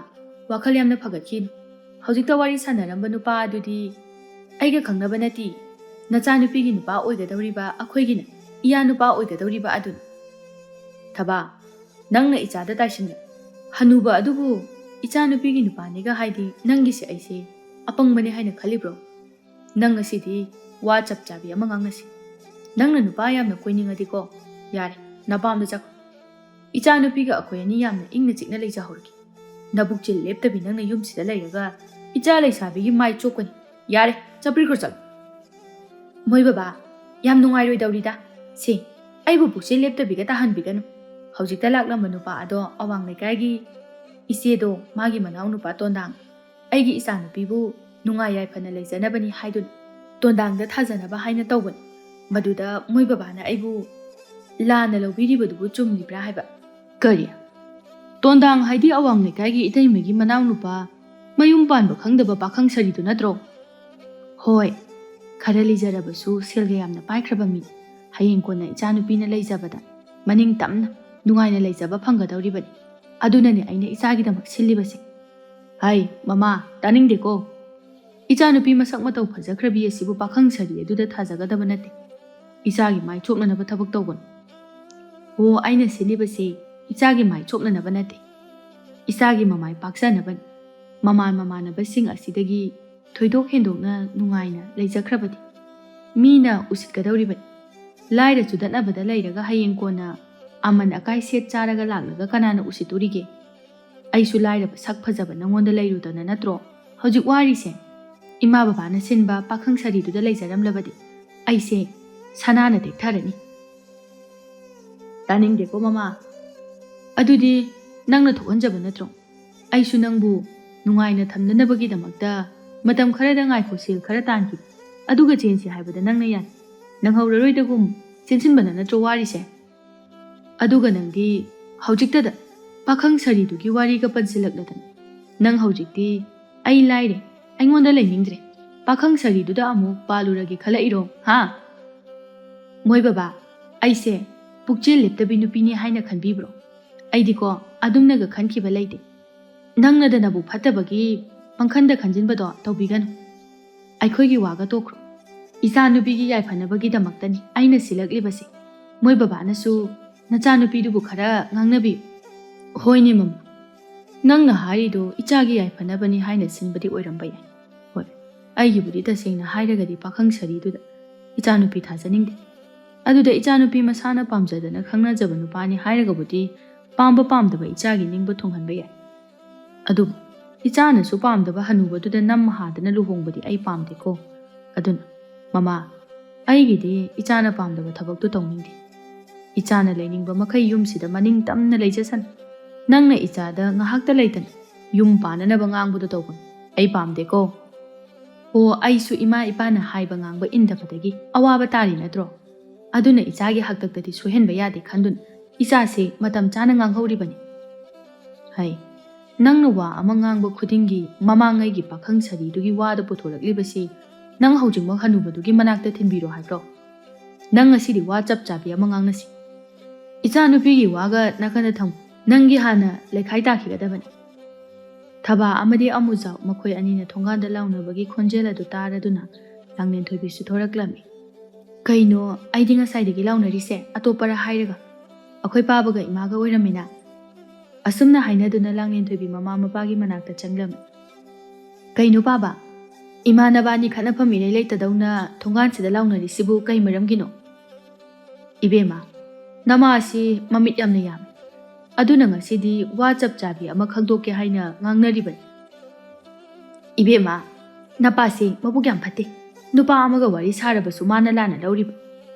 ꯋꯥꯈꯜ ꯌꯥꯝꯅ ꯐꯒꯠꯈꯤꯅꯨ꯫ ꯍꯧꯖꯤꯛꯇ ꯋꯥꯔꯤ ꯁꯥꯟꯅꯔꯝꯕ ꯅꯨꯄꯥ ꯑꯗꯨꯗꯤ ꯑꯩꯒ ꯈꯪꯅꯕ ꯅꯠꯇꯦ꯫ ꯅꯆꯥꯅꯨꯄꯤꯒꯤ ꯅꯨꯄꯥ ꯑꯣꯏꯒꯗꯧꯔꯤꯕ ꯑꯩꯈꯣꯏꯒꯤꯅ ꯏꯌꯥ ꯅꯨꯄꯥ ꯑꯣꯏꯒꯗꯧꯔꯤꯕ ꯑꯗꯨꯅꯤ꯫ ꯊꯕꯥ, ꯅꯪꯅ ꯏꯆꯥꯗ ꯇꯥꯏꯁꯤꯟꯅꯩ꯫ ꯍꯅꯨꯕ ꯑꯗꯨꯕꯨ ꯏꯆꯥꯅꯨꯄꯤꯒꯤ ꯅꯨꯄꯥꯅꯤꯒ ꯍꯥꯏꯗꯤ ꯅꯪꯒꯤꯁꯦ ꯑꯩꯁꯦ ꯑꯄꯪꯕꯅꯦ ꯍꯥꯏꯅ ꯈꯜꯂꯤꯕ꯭ꯔꯣ? ꯅꯪ ꯉꯁꯤꯗꯤ ꯋꯥ ꯆꯞ ꯆꯥꯕꯤ ꯑꯃ ꯉꯥꯡꯅꯁꯤ꯫ ꯅꯪꯅ ꯅꯨꯄꯥ ꯌꯥꯝꯅ ꯀꯣꯏꯅꯤꯡꯉꯗꯤꯀꯣ, ꯌꯥꯔꯦ, ꯅꯄꯥꯝꯗ ꯆꯠꯈ꯭ꯔꯣ꯫ ꯏꯆꯥꯅꯨꯄꯤꯒ ꯑꯩꯈꯣꯏ ꯑꯅꯤ ꯌꯥꯝꯅ ꯏꯪꯅ ꯆꯤꯛꯅ ꯂꯩꯖꯍꯧꯔꯒꯦ꯫ ꯅꯕꯨꯛꯆꯦꯜ ꯂꯦꯞꯇꯕꯤ ꯅꯪꯅ ꯌꯨꯝꯁꯤꯗ ꯂꯩꯔꯒ ꯏꯆꯥ ꯂꯩꯁꯥꯕꯤꯒꯤ ꯃꯥꯏ ꯆꯣꯞꯀꯅꯤ꯫ ꯌꯥꯔꯦ, ꯆꯠꯄꯤꯈ꯭ꯔꯣ ꯆꯠꯂꯣ꯫ ꯃꯣꯏ ꯕꯕꯥ, ꯌꯥꯝ ꯅꯨꯡꯉꯥꯏꯔꯣꯏꯗꯧꯔꯤꯗ꯫ ꯁꯦ, ꯑꯩꯕꯨ ꯄꯨꯛꯆꯦꯜ ꯂꯦꯞꯇꯕꯤꯒ ꯇꯥꯍꯟꯕꯤꯒꯅꯨ꯫ ꯍꯧꯖꯤꯛꯇ ꯂꯥꯛꯂꯝꯕ ꯅꯨꯄꯥ ꯑꯗꯣ ꯑꯋꯥꯡ ꯂꯩꯀꯥꯏꯒꯤ ꯏꯆꯦꯗꯣ, ꯃꯥꯒꯤ ꯃꯅꯥꯎ ꯅꯨꯄꯥ ꯇꯣꯟꯗꯥꯡ꯫ ꯑꯩꯒꯤ ꯏꯆꯥꯅꯨꯄꯤꯕꯨ ꯅꯨꯡꯉꯥꯏ ꯌꯥꯏꯐꯅ ꯂꯩꯖꯅꯕꯅꯤ ꯍꯥꯏꯗꯨꯅ ꯇꯣꯟꯗꯥꯡꯗ ꯊꯥꯖꯅꯕ ꯍꯥꯏꯅ ꯇꯧꯕꯅꯤ꯫ ꯃꯗꯨꯗ ꯃꯣꯏ ꯕꯕꯥꯅ ꯑꯩꯕꯨ ꯂꯥꯟꯅ ꯂꯧꯕꯤꯔꯤꯕꯗꯨꯕꯨ ꯆꯨꯝꯂꯤꯕ꯭ꯔꯥ ꯍꯥꯏꯕ꯫ ꯀꯔꯤ? ꯇꯣꯟꯗꯥꯡ ꯍꯥꯏꯗꯤ ꯑꯋꯥꯡ ꯂꯩꯀꯥꯏꯒꯤ ꯏꯇꯩꯃꯒꯤ ꯃꯅꯥꯎꯅꯨꯄꯥ, ꯃꯌꯨꯝ ꯄꯥꯟꯕ ꯈꯪꯗꯕ ꯄꯥꯈꯪ ꯁꯔꯤꯗꯨ ꯅꯠꯇ꯭ꯔꯣ? ꯍꯣꯏ, ꯈꯔ ꯂꯩꯖꯔꯕꯁꯨ ꯁꯦꯜꯒ ꯌꯥꯝꯅ ꯄꯥꯏꯈ꯭ꯔꯕ ꯃꯤ꯫ ꯍꯌꯦꯡ ꯀꯣꯟꯅ ꯏꯆꯥꯅꯨꯄꯤꯅ ꯂꯩꯖꯕꯗ ꯃꯅꯤꯡ ꯇꯝꯅ ꯅꯨꯡꯉꯥꯏꯅ ꯂꯩꯖꯕ ꯐꯪꯒꯗꯧꯔꯤꯕꯅꯤ꯫ ꯑꯗꯨꯅꯅꯦ ꯑꯩꯅ ꯏꯆꯥꯒꯤꯗꯃꯛ ꯁꯤꯜꯂꯤꯕꯁꯦ꯫ ꯍꯥꯏ, ꯃꯃꯥ, ꯇꯥꯅꯤꯡꯗꯦꯀꯣ꯫ ꯏꯆꯥꯅꯨꯄꯤ ꯃꯁꯛ ꯃꯇꯧ ꯐꯖꯈ꯭ꯔꯕꯤ ꯑꯁꯤꯕꯨ ꯄꯥꯈꯪ ꯁꯥꯔꯤ ꯑꯗꯨꯗ ꯊꯥꯖꯒꯗꯕ ꯅꯠꯇꯦ꯫ ꯏꯆꯥꯒꯤ ꯃꯥꯏ ꯆꯣꯞꯅꯅꯕ ꯊꯕꯛ ꯇꯧꯒꯅꯨ꯫ ꯑꯣ, ꯑꯩꯅ ꯁꯤꯜꯂꯤꯕꯁꯦ ꯏꯆꯥꯒꯤ ꯃꯥꯏ ꯆꯣꯞꯅꯅꯕ ꯅꯠꯇꯦ꯫ ꯏꯆꯥꯒꯤ ꯃꯃꯥꯏ ꯄꯥꯛꯆꯅꯕꯅꯤ꯫ ꯃꯃꯥꯟ ꯃꯃꯥꯟꯅꯕꯁꯤꯡ ꯑꯁꯤꯗꯒꯤ ꯊꯣꯏꯗꯣꯛ ꯍꯦꯟꯗꯣꯛꯅ ꯅꯨꯡꯉꯥꯏꯅ ꯂꯩꯖꯈ꯭ꯔꯕꯗꯤ ꯃꯤꯅ ꯎꯁꯤꯠꯀꯗꯧꯔꯤꯕꯅꯤ꯫ ꯂꯥꯏꯔ ꯆꯨꯗꯠꯅꯕꯗ ꯂꯩꯔꯒ ꯍꯌꯦꯡ ꯀꯣꯟꯅ ꯑꯃꯟ ꯑꯀꯥꯏ ꯁꯦꯠ ꯆꯥꯔꯒ ꯂꯥꯛꯂꯒ ꯀꯅꯥꯅ ꯎꯁꯤꯠꯇꯣꯔꯤꯒꯦ? ꯑꯩꯁꯨ ꯂꯥꯏꯔꯕ ꯁꯛ ꯐꯖꯕ ꯅꯪꯉꯣꯟꯗ ꯂꯩꯔꯨꯗꯅ ꯅꯠꯇ꯭ꯔꯣ ꯍꯧꯖꯤꯛ ꯋꯥꯔꯤꯁꯦ? ꯏꯃꯥ ꯕꯕꯥꯅ ꯁꯤꯟꯕ ꯄꯥꯈꯪ ꯁꯥꯔꯤꯗꯨꯗ ꯂꯩꯖꯔꯝꯂꯕꯗꯤ ꯑꯩꯁꯦ ꯁꯅꯥꯅ ꯇꯦꯛꯊꯔꯅꯤ꯫ ꯇꯥꯅꯤꯡꯗꯦꯀꯣ ꯃꯃꯥ꯫ ꯑꯗꯨꯗꯤ ꯅꯪꯅ ꯊꯣꯛꯍꯟꯖꯕ ꯅꯠꯇ꯭ꯔꯣ? ꯑꯩꯁꯨ ꯅꯪꯕꯨ ꯅꯨꯡꯉꯥꯏꯅ ꯊꯝꯅꯅꯕꯒꯤꯗꯃꯛꯇ ꯃꯇꯝ ꯈꯔꯗ ꯉꯥꯏꯈꯣ, ꯁꯦꯜ ꯈꯔ ꯇꯥꯟꯈꯤ, ꯑꯗꯨꯒ ꯆꯦꯟꯁꯤ ꯍꯥꯏꯕꯗ ꯅꯪꯅ ꯌꯥꯏ꯫ ꯅꯪꯍꯧꯔꯔꯣꯏꯗꯒꯨꯝ ꯆꯦꯟꯁꯤꯟꯕꯅ ꯅꯠꯇ꯭ꯔꯣ ꯋꯥꯔꯤꯁꯦ? ꯑꯗꯨꯒ ꯅꯪꯗꯤ ꯍꯧꯖꯤꯛꯇꯗ ꯄꯥꯈꯪ ꯁꯥꯔꯤꯗꯨꯒꯤ ꯋꯥꯔꯤꯒ ꯄꯟꯁꯤꯜꯂꯛꯂꯗꯅ꯫ ꯅꯪ ꯍꯧꯖꯤꯛꯇꯤ ꯑꯩ ꯂꯥꯏꯔꯦ, ꯑꯩꯉꯣꯟꯗ ꯂꯩꯅꯤꯡꯗ꯭ꯔꯦ꯫ ꯄꯥꯈꯪ ꯁꯥꯔꯤꯗꯨꯗ ꯑꯃꯨꯛ ꯄꯥꯜꯂꯨꯔꯒꯦ ꯈꯜꯂꯛꯏꯔꯣ, ꯍꯥ? ꯃꯣꯏ ꯕꯕꯥ, ꯑꯩꯁꯦ ꯄꯨꯛꯆꯦꯜ ꯂꯦꯞꯇꯕꯤ ꯅꯨꯄꯤꯅꯤ ꯍꯥꯏꯅ ꯈꯟꯕꯤꯕ꯭ꯔꯣ? ꯑꯩꯗꯤꯀꯣ ꯑꯗꯨꯝꯅꯒ ꯈꯟꯈꯤꯕ ꯂꯩꯇꯦ꯫ ꯅꯪꯅꯗꯅꯕꯨ ꯐꯠꯇꯕꯒꯤ ꯄꯪꯈꯟꯗ ꯈꯟꯖꯤꯟꯕꯗꯣ ꯇꯧꯕꯤꯒꯅꯨ꯫ ꯑꯩꯈꯣꯏꯒꯤ ꯋꯥꯒ ꯇꯣꯛꯈ꯭ꯔꯣ꯫ ꯏꯆꯥ ꯅꯨꯄꯤꯒꯤ ꯌꯥꯏꯐꯅꯕꯒꯤꯗꯃꯛꯇꯅꯤ ꯑꯩꯅ ꯁꯤꯜꯂꯛꯂꯤꯕꯁꯦ꯫ ꯃꯣꯏ ꯕꯕꯥꯅꯁꯨ ꯅꯆꯥꯅꯨꯄꯤꯗꯨꯕꯨ ꯈꯔ ꯉꯥꯡꯅꯕꯤꯌꯨ꯫ ꯍꯣꯏꯅꯦ ꯃꯃꯥ, ꯅꯪꯅ ꯍꯥꯏꯔꯤꯗꯣ ꯏꯆꯥꯒꯤ ꯌꯥꯏꯐꯅꯕꯅꯤ ꯍꯥꯏꯅ ꯁꯤꯟꯕꯗꯤ ꯑꯣꯏꯔꯝꯕ ꯌꯥꯏ꯫ ꯍꯣꯏ, ꯑꯩꯒꯤꯕꯨꯗꯤ ꯇꯁꯦꯡꯅ ꯍꯥꯏꯔꯒꯗꯤ ꯄꯥꯈꯪ ꯁꯥꯔꯤꯗꯨꯗ ꯏꯆꯥꯅꯨꯄꯤ ꯊꯥꯖꯅꯤꯡꯗꯦ꯫ ꯑꯗꯨꯗ ꯏꯆꯥꯅꯨꯄꯤ ꯃꯁꯥꯅ ꯄꯥꯝꯖꯗꯅ ꯈꯪꯅꯖꯕ ꯅꯨꯄꯥꯅꯤ ꯍꯥꯏꯔꯒꯕꯨꯗꯤ ꯄꯥꯝꯕ ꯄꯥꯝꯗꯕ ꯏꯆꯥꯒꯤ ꯅꯤꯡꯕ ꯊꯨꯡꯍꯟꯕ ꯌꯥꯏ꯫ ꯑꯗꯨꯕꯨ ꯏꯆꯥꯅꯁꯨ ꯄꯥꯝꯗꯕ ꯍꯅꯨꯕꯗꯨꯗ ꯅꯝ ꯍꯥꯗꯅ ꯂꯨꯍꯣꯡꯕꯗꯤ ꯑꯩ ꯄꯥꯝꯗꯦꯀꯣ꯫ ꯑꯗꯨꯅ ꯃꯃꯥ, ꯑꯩꯒꯤꯗꯤ ꯏꯆꯥꯅ ꯄꯥꯝꯗꯕ ꯊꯕꯛꯇꯨ ꯇꯧꯅꯤꯡꯗꯦ꯫ ꯏꯆꯥꯅ ꯂꯩꯅꯤꯡꯕ ꯃꯈꯩ ꯌꯨꯝꯁꯤꯗ ꯃꯅꯤꯡ ꯇꯝꯅ ꯂꯩꯖꯁꯅꯨ꯫ ꯅꯪꯅ ꯏꯆꯥꯗ ꯉꯥꯏꯍꯥꯛꯇ ꯂꯩꯇꯅ ꯌꯨꯝ ꯄꯥꯟꯅꯅꯕ ꯉꯥꯡꯕꯗꯣ ꯇꯧꯒꯅꯨ꯫ ꯑꯩ ꯄꯥꯝꯗꯦꯀꯣ꯫ ꯑꯣ, ꯑꯩꯁꯨ ꯏꯃꯥ ꯏꯄꯥꯅ ꯍꯥꯏꯕ ꯉꯥꯡꯕ ꯏꯟꯗꯕꯗꯒꯤ ꯑꯋꯥꯕ ꯇꯥꯔꯤ ꯅꯠꯇ꯭ꯔꯣ? ꯑꯗꯨꯅ ꯏꯆꯥꯒꯤ ꯍꯥꯛꯇꯛꯇꯗꯤ ꯁꯣꯏꯍꯟꯕ ꯌꯥꯗꯦ ꯈꯟꯗꯨꯅ ꯏꯆꯥꯁꯦ ꯃꯇꯝ ꯆꯥꯅ ꯉꯥꯡꯍꯧꯔꯤꯕꯅꯤ꯫ ꯍꯩ, ꯅꯪꯅ ꯋꯥ ꯑꯃ ꯉꯥꯡꯕ ꯈꯨꯗꯤꯡꯒꯤ ꯃꯃꯥꯡꯉꯩꯒꯤ ꯄꯥꯈꯪ ꯁꯥꯔꯤꯗꯨꯒꯤ ꯋꯥꯗ ꯄꯨꯊꯣꯔꯛꯂꯤꯕꯁꯤ ꯅꯪ ꯍꯧꯖꯤꯛꯃꯛ ꯍꯅꯨꯕꯗꯨꯒꯤ ꯃꯅꯥꯛꯇ ꯊꯤꯟꯕꯤꯔꯣ ꯍꯥꯏꯕ꯭ꯔꯣ? ꯅꯪ ꯉꯁꯤꯗꯤ ꯋꯥ ꯆꯞ ꯆꯥꯕꯤ ꯑꯃ ꯉꯥꯡꯅꯁꯤ꯫ ꯏꯆꯥꯅꯨꯄꯤꯒꯤ ꯋꯥꯒ ꯅꯥꯀꯟꯗ ꯊꯝꯃꯨ꯫ ꯅꯪꯒꯤ ꯍꯥꯟꯅ ꯂꯩꯈꯥꯏ ꯇꯥꯈꯤꯒꯗꯕꯅꯤ꯫ ꯊꯕꯥ ꯑꯃꯗꯤ ꯑꯃꯨꯖꯥꯎ ꯃꯈꯣꯏ ꯑꯅꯤꯅ ꯊꯣꯡꯒꯥꯟꯗ ꯂꯥꯎꯅꯕꯒꯤ ꯈꯣꯟꯖꯦꯜ ꯑꯗꯨ ꯇꯥꯔꯗꯨꯅ ꯂꯥꯡꯂꯦꯟꯊꯣꯏꯕꯤꯁꯨ ꯊꯣꯔꯛꯂꯝꯃꯤ꯫ ꯀꯩꯅꯣ, ꯑꯩꯗꯤ ꯉꯁꯥꯏꯗꯒꯤ ꯂꯥꯎꯅꯔꯤꯁꯦ ꯑꯇꯣꯞꯄꯔ ꯍꯥꯏꯔꯒ ꯑꯩꯈꯣꯏ ꯄꯥꯕꯒ ꯏꯃꯥꯒ ꯑꯣꯏꯔꯝꯃꯤꯅ꯫ ꯑꯁꯨꯝꯅ ꯍꯥꯏꯅꯗꯨꯅ ꯂꯥꯡꯂꯦꯟꯊꯣꯏꯕꯤ ꯃꯃꯥ ꯃꯄꯥꯒꯤ ꯃꯅꯥꯛꯇ ꯆꯪꯂꯝꯃꯤ꯫ ꯀꯩꯅꯣ ꯄꯥꯕ, ꯏꯃꯥ ꯅꯕꯥꯅꯤ ꯈꯠꯅꯐꯝ ꯏꯔꯩ ꯂꯩꯇꯗꯧꯅ ꯊꯣꯡꯒꯥꯟꯁꯤꯗ ꯂꯥꯎꯅꯔꯤꯁꯤꯕꯨ ꯀꯩ ꯃꯔꯝꯒꯤꯅꯣ? ꯏꯕꯦꯝꯃ, ꯅꯃꯥ ꯑꯁꯤ ꯃꯃꯤꯠ ꯌꯥꯝꯅ ꯌꯥꯝꯃꯤ꯫ ꯑꯗꯨꯅ ꯉꯁꯤꯗꯤ ꯋꯥ ꯆꯞ ꯆꯥꯕꯤ ꯑꯃ ꯈꯪꯗꯣꯛꯀꯦ ꯍꯥꯏꯅ ꯉꯥꯡꯅꯔꯤꯕꯅꯤ꯫ ꯏꯕꯦꯝꯃ, ꯅꯄꯥꯁꯤ ꯃꯕꯨꯛ ꯌꯥꯝ ꯐꯠꯇꯦ꯫ ꯅꯨꯄꯥ ꯑꯃꯒ ꯋꯥꯔꯤ ꯁꯥꯔꯕꯁꯨ ꯃꯥꯅ ꯂꯥꯟꯅ ꯂꯧꯔꯤꯕ꯫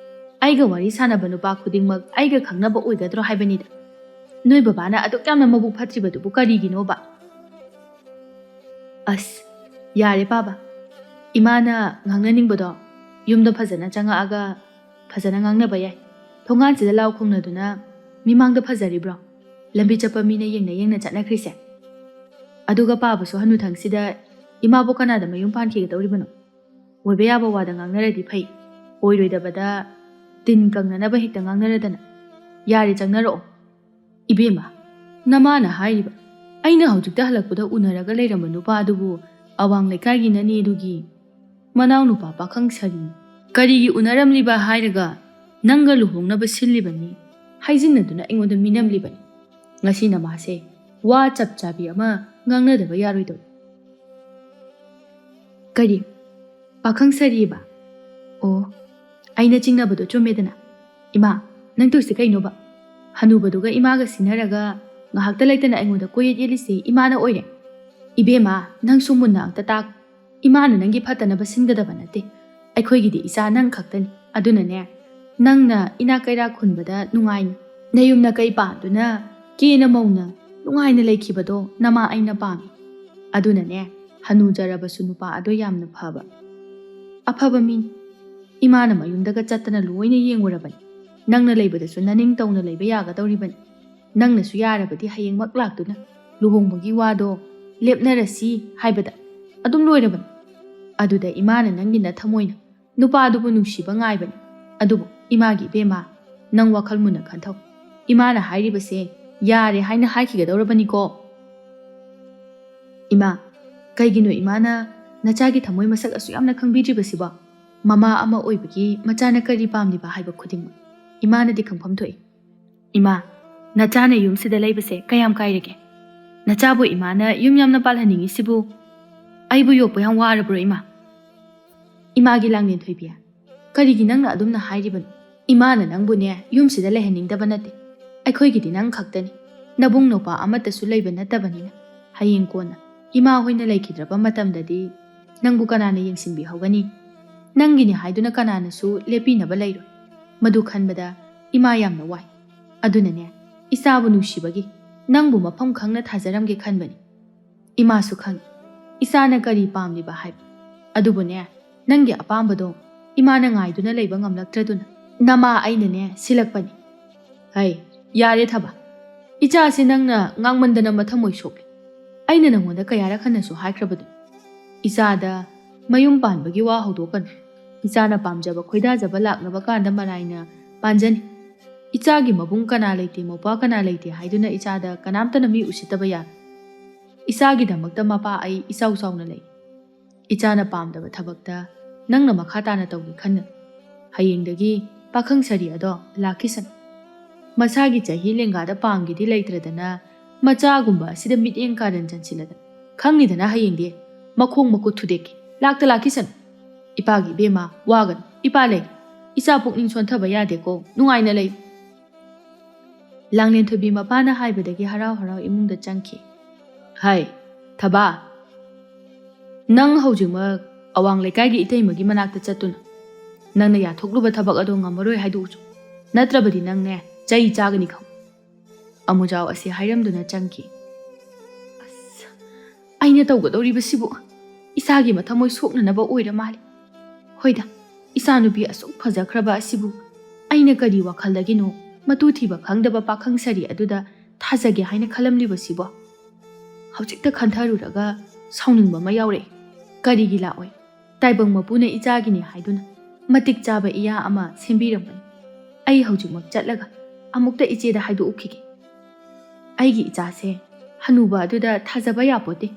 ꯑꯩꯒ ꯋꯥꯔꯤ ꯁꯥꯟꯅꯕ ꯅꯨꯄꯥ ꯈꯨꯗꯤꯡꯃꯛ ꯑꯩꯒ ꯈꯪꯅꯕ ꯑꯣꯏꯒꯗ꯭ꯔꯣ ꯍꯥꯏꯕꯅꯤꯗ꯫ ꯅꯣꯏ ꯕꯕꯥꯅ ꯑꯗꯨꯛ ꯌꯥꯝꯅ ꯃꯕꯨꯛ ꯐꯠꯇ꯭ꯔꯤꯕꯗꯨꯕꯨ ꯀꯔꯤꯒꯤꯅꯣꯕ? ꯑꯁ, ꯌꯥꯔꯦ ꯄꯥꯕ꯫ ꯏꯃꯥꯅ ꯉꯥꯡꯅꯅꯤꯡꯕꯗꯣ ꯌꯨꯝꯗ ꯐꯖꯅ ꯆꯪꯉꯛꯑꯒ ꯐꯖꯅ ꯉꯥꯡꯅꯕ ꯌꯥꯏ꯫ ꯊꯣꯡꯒꯥꯟꯁꯤꯗ ꯂꯥꯎ ꯈꯣꯡꯅꯗꯨꯅ ꯃꯤꯃꯥꯡꯗ ꯐꯖꯔꯤꯕ꯭ꯔꯣ? ꯂꯝꯕꯤ ꯆꯠꯄ ꯃꯤꯅ ꯌꯦꯡꯅ ꯌꯦꯡꯅ ꯆꯠꯅꯈ꯭ꯔꯤꯁꯦ꯫ ꯑꯗꯨꯒ ꯄꯥꯕꯁꯨ ꯍꯅꯨꯊꯪꯁꯤꯗ ꯏꯃꯥꯕꯨ ꯀꯅꯥꯗ ꯃꯌꯨꯝ ꯄꯥꯟꯈꯤꯒꯗꯧꯔꯤꯕꯅꯣ? ꯑꯣꯏꯕ ꯌꯥꯕ ꯋꯥꯗ ꯉꯥꯡꯅꯔꯗꯤ ꯐꯩ, ꯑꯣꯏꯔꯣꯏꯗꯕꯗ ꯇꯤꯟ ꯀꯪꯅꯅꯕ ꯍꯦꯛꯇ ꯉꯥꯡꯅꯔꯗꯅ꯫ ꯌꯥꯔꯦ, ꯆꯪꯅꯔꯛꯑꯣ꯫ ꯏꯕꯦꯝꯃ, ꯅꯃꯥꯅ ꯍꯥꯏꯔꯤꯕ ꯑꯩꯅ ꯍꯧꯖꯤꯛꯇ ꯍꯜꯂꯛꯄꯗ ꯎꯅꯔꯒ ꯂꯩꯔꯝꯕ ꯅꯨꯄꯥꯗꯨꯕꯨ ꯑꯋꯥꯡ ꯂꯩꯀꯥꯏꯒꯤ ꯅꯅꯦꯗꯨꯒꯤ ꯃꯅꯥꯎꯅꯨꯄꯥ ꯄꯥꯈꯪ ꯁꯥꯔꯤꯅꯤ꯫ ꯀꯔꯤꯒꯤ ꯎꯅꯔꯝꯂꯤꯕ ꯍꯥꯏꯔꯒ ꯅꯪꯒ ꯂꯨꯍꯣꯡꯅꯕ ꯁꯤꯜꯂꯤꯕꯅꯤ ꯍꯥꯏꯖꯤꯟꯅꯗꯨꯅ ꯑꯩꯉꯣꯟꯗ ꯃꯤꯅꯝꯂꯤꯕꯅꯤ꯫ ꯉꯁꯤ ꯅꯃꯥꯁꯦ ꯋꯥ ꯆꯞ ꯆꯥꯕꯤ ꯑꯃ ꯉꯥꯡꯅꯗꯕ ꯌꯥꯔꯣꯏꯗꯧꯔꯤ꯫ ꯀꯔꯤ? ꯄꯥꯈꯪ ꯁꯥꯔꯤꯕ? ꯑꯣ, ꯑꯩꯅ ꯆꯤꯡꯅꯕꯗꯣ ꯆꯨꯝꯃꯦꯗꯅ꯫ ꯏꯃꯥ, ꯅꯪ ꯇꯧꯏꯁꯦ ꯀꯩꯅꯣꯕ? ꯍꯅꯨꯕꯗꯨꯒ ꯏꯃꯥꯒ ꯁꯤꯟꯅꯔꯒ ꯉꯥꯏꯍꯥꯛꯇ ꯂꯩꯇꯅ ꯑꯩꯉꯣꯟꯗ ꯀꯣꯏꯌꯦꯠ ꯌꯦꯠꯂꯤꯁꯦ ꯏꯃꯥꯅ ꯑꯣꯏꯔꯦ꯫ ꯏꯕꯦꯝꯃ, ꯅꯪꯁꯨ ꯃꯨꯟꯅ ꯑꯝꯇ ꯇꯥ꯫ ꯏꯃꯥꯅ ꯅꯪꯒꯤ ꯐꯠꯇꯅꯕ ꯁꯤꯟꯒꯗꯕ ꯅꯠꯇꯦ꯫ ꯑꯩꯈꯣꯏꯒꯤꯗꯤ ꯏꯆꯥ ꯅꯪ ꯈꯛꯇꯅꯤ꯫ ꯑꯗꯨꯅꯅꯦ, ꯅꯪꯅ ꯏꯅꯥꯛ ꯀꯩꯔꯥꯛ ꯈꯨꯟꯕꯗ ꯅꯨꯡꯉꯥꯏꯅ ꯅꯌꯨꯝ ꯅꯀꯩ ꯄꯥꯟꯗꯨꯅ ꯀꯦꯅ ꯃꯧꯅ ꯅꯨꯡꯉꯥꯏꯅ ꯂꯩꯈꯤꯕꯗꯣ ꯅꯃꯥ ꯑꯩꯅ ꯄꯥꯝꯃꯤ꯫ ꯑꯗꯨꯅꯅꯦ, ꯍꯅꯨꯖꯔꯕꯁꯨ ꯅꯨꯄꯥ ꯑꯗꯣ ꯌꯥꯝꯅ ꯐꯕ, ꯑꯐꯕ ꯃꯤꯅꯤ꯫ ꯏꯃꯥꯅ ꯃꯌꯨꯝꯗꯒ ꯆꯠꯇꯅ ꯂꯣꯏꯅ ꯌꯦꯡꯉꯨꯔꯕꯅꯤ꯫ ꯅꯪꯅ ꯂꯩꯕꯗꯁꯨ ꯅꯅꯤꯡ ꯇꯧꯅ ꯂꯩꯕ ꯌꯥꯒꯗꯧꯔꯤꯕꯅꯤ꯫ ꯅꯪꯅꯁꯨ ꯌꯥꯔꯕꯗꯤ ꯍꯌꯦꯡꯃꯛ ꯂꯥꯛꯇꯨꯅ ꯂꯨꯍꯣꯡꯕꯒꯤ ꯋꯥꯗꯣ ꯂꯦꯞꯅꯔꯁꯤ ꯍꯥꯏꯕꯗ ꯑꯗꯨꯝ ꯂꯣꯏꯔꯕꯅꯤ꯫ ꯑꯗꯨꯗ ꯏꯃꯥꯅ ꯅꯪꯒꯤ ꯅꯊꯃꯣꯏꯅ ꯅꯨꯄꯥꯗꯨꯕꯨ ꯅꯨꯡꯁꯤꯕ ꯉꯥꯏꯕꯅꯤ꯫ ꯑꯗꯨꯕꯨ ꯏꯃꯥꯒꯤ ꯏꯕꯦꯝꯃ, ꯅꯪ ꯋꯥꯈꯜ ꯃꯨꯟꯅ ꯈꯟꯊꯧ꯫ ꯏꯃꯥꯅ ꯍꯥꯏꯔꯤꯕꯁꯦ ꯌꯥꯔꯦ ꯍꯥꯏꯅ ꯍꯥꯏꯈꯤꯒꯗꯧꯔꯕꯅꯤꯀꯣ꯫ ꯏꯃꯥ, ꯀꯩꯒꯤꯅꯣ ꯏꯃꯥꯅ ꯅꯆꯥꯒꯤ ꯊꯃꯣꯏ ꯃꯁꯛ ꯑꯁꯨꯛ ꯌꯥꯝꯅ ꯈꯪꯕꯤꯗ꯭ꯔꯤꯕꯁꯤꯕꯣ? ꯃꯃꯥ ꯑꯃ ꯑꯣꯏꯕꯒꯤ ꯃꯆꯥꯅ ꯀꯔꯤ ꯄꯥꯝꯂꯤꯕ ꯍꯥꯏꯕ ꯈꯨꯗꯤꯡꯃꯛ ꯏꯃꯥꯅꯗꯤ ꯈꯪꯐꯝ ꯊꯣꯛꯏ꯫ ꯏꯃꯥ, ꯅꯆꯥꯅ ꯌꯨꯝꯁꯤꯗ ꯂꯩꯕꯁꯦ ꯀꯌꯥꯝ ꯀꯥꯏꯔꯒꯦ? ꯅꯆꯥꯕꯨ ꯏꯃꯥꯅ ꯌꯨꯝ ꯌꯥꯝꯅ ꯄꯥꯜꯍꯟꯅꯤꯡꯉꯤꯁꯤꯕꯨ ꯑꯩꯕꯨ ꯌꯣꯛꯄ ꯌꯥꯝ ꯋꯥꯔꯕ꯭ꯔꯣ ꯏꯃꯥ? ꯏꯃꯥꯒꯤ ꯂꯥꯡꯂꯦꯟ ꯊꯣꯏꯕꯤ, ꯀꯔꯤꯒꯤ ꯅꯪꯅ ꯑꯗꯨꯝꯅ ꯍꯥꯏꯔꯤꯕꯅꯣ? ꯏꯃꯥꯅ ꯅꯪꯕꯨꯅꯦ ꯌꯨꯝꯁꯤꯗ ꯂꯩꯍꯟꯅꯤꯡꯗꯕ ꯅꯠꯇꯦ꯫ ꯑꯩꯈꯣꯏꯒꯤꯗꯤ ꯅꯪ ꯈꯛꯇꯅꯤ꯫ ꯅꯕꯨꯡ ꯅꯧꯄꯥ ꯑꯃꯠꯇꯁꯨ ꯂꯩꯕ ꯅꯠꯇꯕꯅꯤꯅ ꯍꯌꯦꯡ ꯀꯣꯟꯅ ꯏꯃꯥ ꯍꯣꯏꯅ ꯂꯩꯈꯤꯗ꯭ꯔꯕ ꯃꯇꯝꯗꯗꯤ ꯅꯪꯕꯨ ꯀꯅꯥꯅ ꯌꯦꯡꯁꯤꯟꯕꯤꯍꯧꯒꯅꯤ? ꯅꯪꯒꯤꯅꯤ ꯍꯥꯏꯗꯨꯅ ꯀꯅꯥꯅꯁꯨ ꯂꯦꯞꯄꯤꯅꯕ ꯂꯩꯔꯣꯏ꯫ ꯃꯗꯨ ꯈꯟꯕꯗ ꯏꯃꯥ ꯌꯥꯝꯅ ꯋꯥꯏ꯫ ꯑꯗꯨꯅꯅꯦ, ꯏꯆꯥꯕꯨ ꯅꯨꯡꯁꯤꯕꯒꯤ ꯅꯪꯕꯨ ꯃꯐꯝ ꯈꯪꯅ ꯊꯥꯖꯔꯝꯒꯦ ꯈꯟꯕꯅꯤ꯫ ꯏꯃꯥꯁꯨ ꯈꯪꯏ ꯏꯆꯥꯅ ꯀꯔꯤ ꯄꯥꯝꯂꯤꯕ ꯍꯥꯏꯕ꯫ ꯑꯗꯨꯕꯨꯅꯦ, ꯅꯪꯒꯤ ꯑꯄꯥꯝꯕꯗꯣ ꯏꯃꯥꯅ ꯉꯥꯏꯗꯨꯅ ꯂꯩꯕ ꯉꯝꯂꯛꯇ꯭ꯔꯗꯨꯅ ꯅꯃꯥ ꯑꯩꯅꯅꯦ ꯁꯤꯜꯂꯛꯄꯅꯤ꯫ ꯍꯩ, ꯌꯥꯔꯦ ꯊꯕ꯫ ꯏꯆꯥꯁꯤ ꯅꯪꯅ ꯉꯥꯡꯃꯟꯗꯅ ꯃꯊꯃꯣꯏ ꯁꯣꯛꯂꯦ꯫ ꯑꯩꯅ ꯅꯪꯉꯣꯟꯗ ꯀꯌꯥꯔꯛ ꯍꯟꯅꯁꯨ ꯍꯥꯏꯈ꯭ꯔꯕꯗꯨ꯫ ꯏꯆꯥꯗ ꯃꯌꯨꯝ ꯄꯥꯟꯕꯒꯤ ꯋꯥ ꯍꯧꯗꯣꯛꯀꯅꯨ꯫ ꯏꯆꯥꯅ ꯄꯥꯝꯖꯕ ꯈꯣꯏꯗꯥꯖꯕ ꯂꯥꯛꯅꯕ ꯀꯥꯟꯗ ꯃꯔꯥꯏꯅ ꯄꯥꯟꯖꯅꯤ꯫ ꯏꯆꯥꯒꯤ ꯃꯕꯨꯡ ꯀꯅꯥ ꯂꯩꯇꯦ, ꯃꯧꯄ꯭ꯋꯥ ꯀꯅꯥ ꯂꯩꯇꯦ ꯍꯥꯏꯗꯨꯅ ꯏꯆꯥꯗ ꯀꯅꯥꯝꯇꯅ ꯃꯤ ꯎꯁꯤꯠꯇꯕ ꯌꯥꯔꯣꯏ꯫ ꯏꯆꯥꯒꯤꯗꯃꯛꯇ ꯃꯄꯥ ꯑꯩ ꯏꯆꯥꯎ ꯆꯥꯎꯅ ꯂꯩ꯫ ꯏꯆꯥꯅ ꯄꯥꯝꯗꯕ ꯊꯕꯛꯇ ꯅꯪꯅ ꯃꯈꯥ ꯇꯥꯅ ꯇꯧꯒꯦ ꯈꯟꯅ꯫ ꯍꯌꯦꯡꯗꯒꯤ ꯄꯥꯈꯪ ꯁꯥꯔꯤ ꯑꯗꯣ ꯂꯥꯛꯈꯤꯁꯅꯨ꯫ ꯃꯁꯥꯒꯤ ꯆꯍꯤ ꯂꯦꯡꯒꯥꯗ ꯄꯥꯝꯒꯦꯗꯤ ꯂꯩꯇ꯭ꯔꯗꯅ ꯃꯆꯥꯒꯨꯝꯕ ꯑꯁꯤꯗ ꯃꯤꯠꯌꯦꯡ ꯀꯥꯔꯟ ꯆꯟꯁꯤꯜꯂꯗꯅ꯫ ꯈꯪꯅꯤꯗꯅ ꯍꯌꯦꯡꯗꯤ ꯃꯈꯣꯡ ꯃꯈꯨꯠ ꯊꯨꯗꯦꯛꯀꯦ꯫ ꯂꯥꯛꯇ ꯂꯥꯛꯈꯤꯁꯅꯨ꯫ ꯏꯄꯥꯒꯤ ꯏꯕꯦꯝꯃ ꯋꯥꯒꯅꯨ꯫ ꯏꯄꯥ ꯂꯩ꯫ ꯏꯆꯥ ꯄꯨꯛꯅꯤꯡ ꯁꯣꯟꯊꯕ ꯌꯥꯗꯦꯀꯣ꯫ ꯅꯨꯡꯉꯥꯏꯅ ꯂꯩ꯫ ꯂꯥꯡꯂꯦꯟꯊꯣꯏꯕꯤ ꯃꯄꯥꯅ ꯍꯥꯏꯕꯗꯒꯤ ꯍꯔꯥꯎ ꯍꯔꯥꯎ ꯏꯃꯨꯡꯗ ꯆꯪꯈꯤ꯫ ꯍꯥꯏ, ꯊꯕꯥ, ꯅꯪ ꯍꯧꯖꯤꯛꯃꯛ ꯑꯋꯥꯡ ꯂꯩꯀꯥꯏꯒꯤ ꯏꯇꯩꯃꯒꯤ ꯃꯅꯥꯛꯇ ꯆꯠꯇꯨꯅ ꯅꯪꯅ ꯌꯥꯊꯣꯛꯂꯨꯕ ꯊꯕꯛ ꯑꯗꯣ ꯉꯝꯃꯔꯣꯏ ꯍꯥꯏꯗꯣꯛꯎꯆꯣ꯫ ꯅꯠꯇ꯭ꯔꯕꯗꯤ ꯅꯪꯅꯦ ꯆꯩ ꯆꯥꯒꯅꯤ ꯈꯪꯉꯨ꯫ ꯑꯃꯨꯖꯥꯎ ꯑꯁꯤ ꯍꯥꯏꯔꯝꯗꯨꯅ ꯆꯪꯈꯤ꯫ ꯑꯁ, ꯑꯩꯅ ꯇꯧꯒꯗꯧꯔꯤꯕꯁꯤꯕꯨ ꯏꯆꯥꯒꯤ ꯃꯊꯃꯣꯏ ꯁꯣꯛꯅꯅꯕ ꯑꯣꯏꯔ ꯃꯥꯜꯂꯦ꯫ ꯍꯣꯏꯗ, ꯏꯆꯥꯅꯨꯄꯤ ꯑꯁꯨꯛ ꯐꯖꯈ꯭ꯔꯕ ꯑꯁꯤꯕꯨ ꯑꯩꯅ ꯀꯔꯤ ꯋꯥꯈꯜꯗꯒꯤꯅꯣ ꯃꯇꯨ ꯊꯤꯕ ꯈꯪꯗꯕ ꯄꯥꯈꯪ ꯁꯥꯔꯤ ꯑꯗꯨꯗ ꯊꯥꯖꯒꯦ ꯍꯥꯏꯅ ꯈꯜꯂꯝꯂꯤꯕꯁꯤꯕꯣ? ꯍꯧꯖꯤꯛꯇ ꯈꯟꯊꯔꯨꯔꯒ ꯁꯥꯎꯅꯤꯡꯕ ꯑꯃ ꯌꯥꯎꯔꯛꯑꯦ꯫ ꯀꯔꯤꯒꯤ ꯂꯥꯛꯑꯣꯏ? ꯇꯥꯏꯕꯪ ꯃꯄꯨꯅ ꯏꯆꯥꯒꯤꯅꯤ ꯍꯥꯏꯗꯨꯅ ꯃꯇꯤꯛ ꯆꯥꯕ ꯏꯌꯥ ꯑꯃ ꯁꯦꯝꯕꯤꯔꯝꯕꯅꯤ꯫ ꯑꯩ ꯍꯧꯖꯤꯛꯃꯛ ꯆꯠꯂꯒ ꯑꯃꯨꯛꯇ ꯏꯆꯦꯗ ꯍꯥꯏꯗꯣꯛꯎꯈꯤꯒꯦ꯫ ꯑꯩꯒꯤ ꯏꯆꯥꯁꯦ ꯍꯅꯨꯕ ꯑꯗꯨꯗ ꯊꯥꯖꯕ ꯌꯥꯄꯣꯠꯇꯦ꯫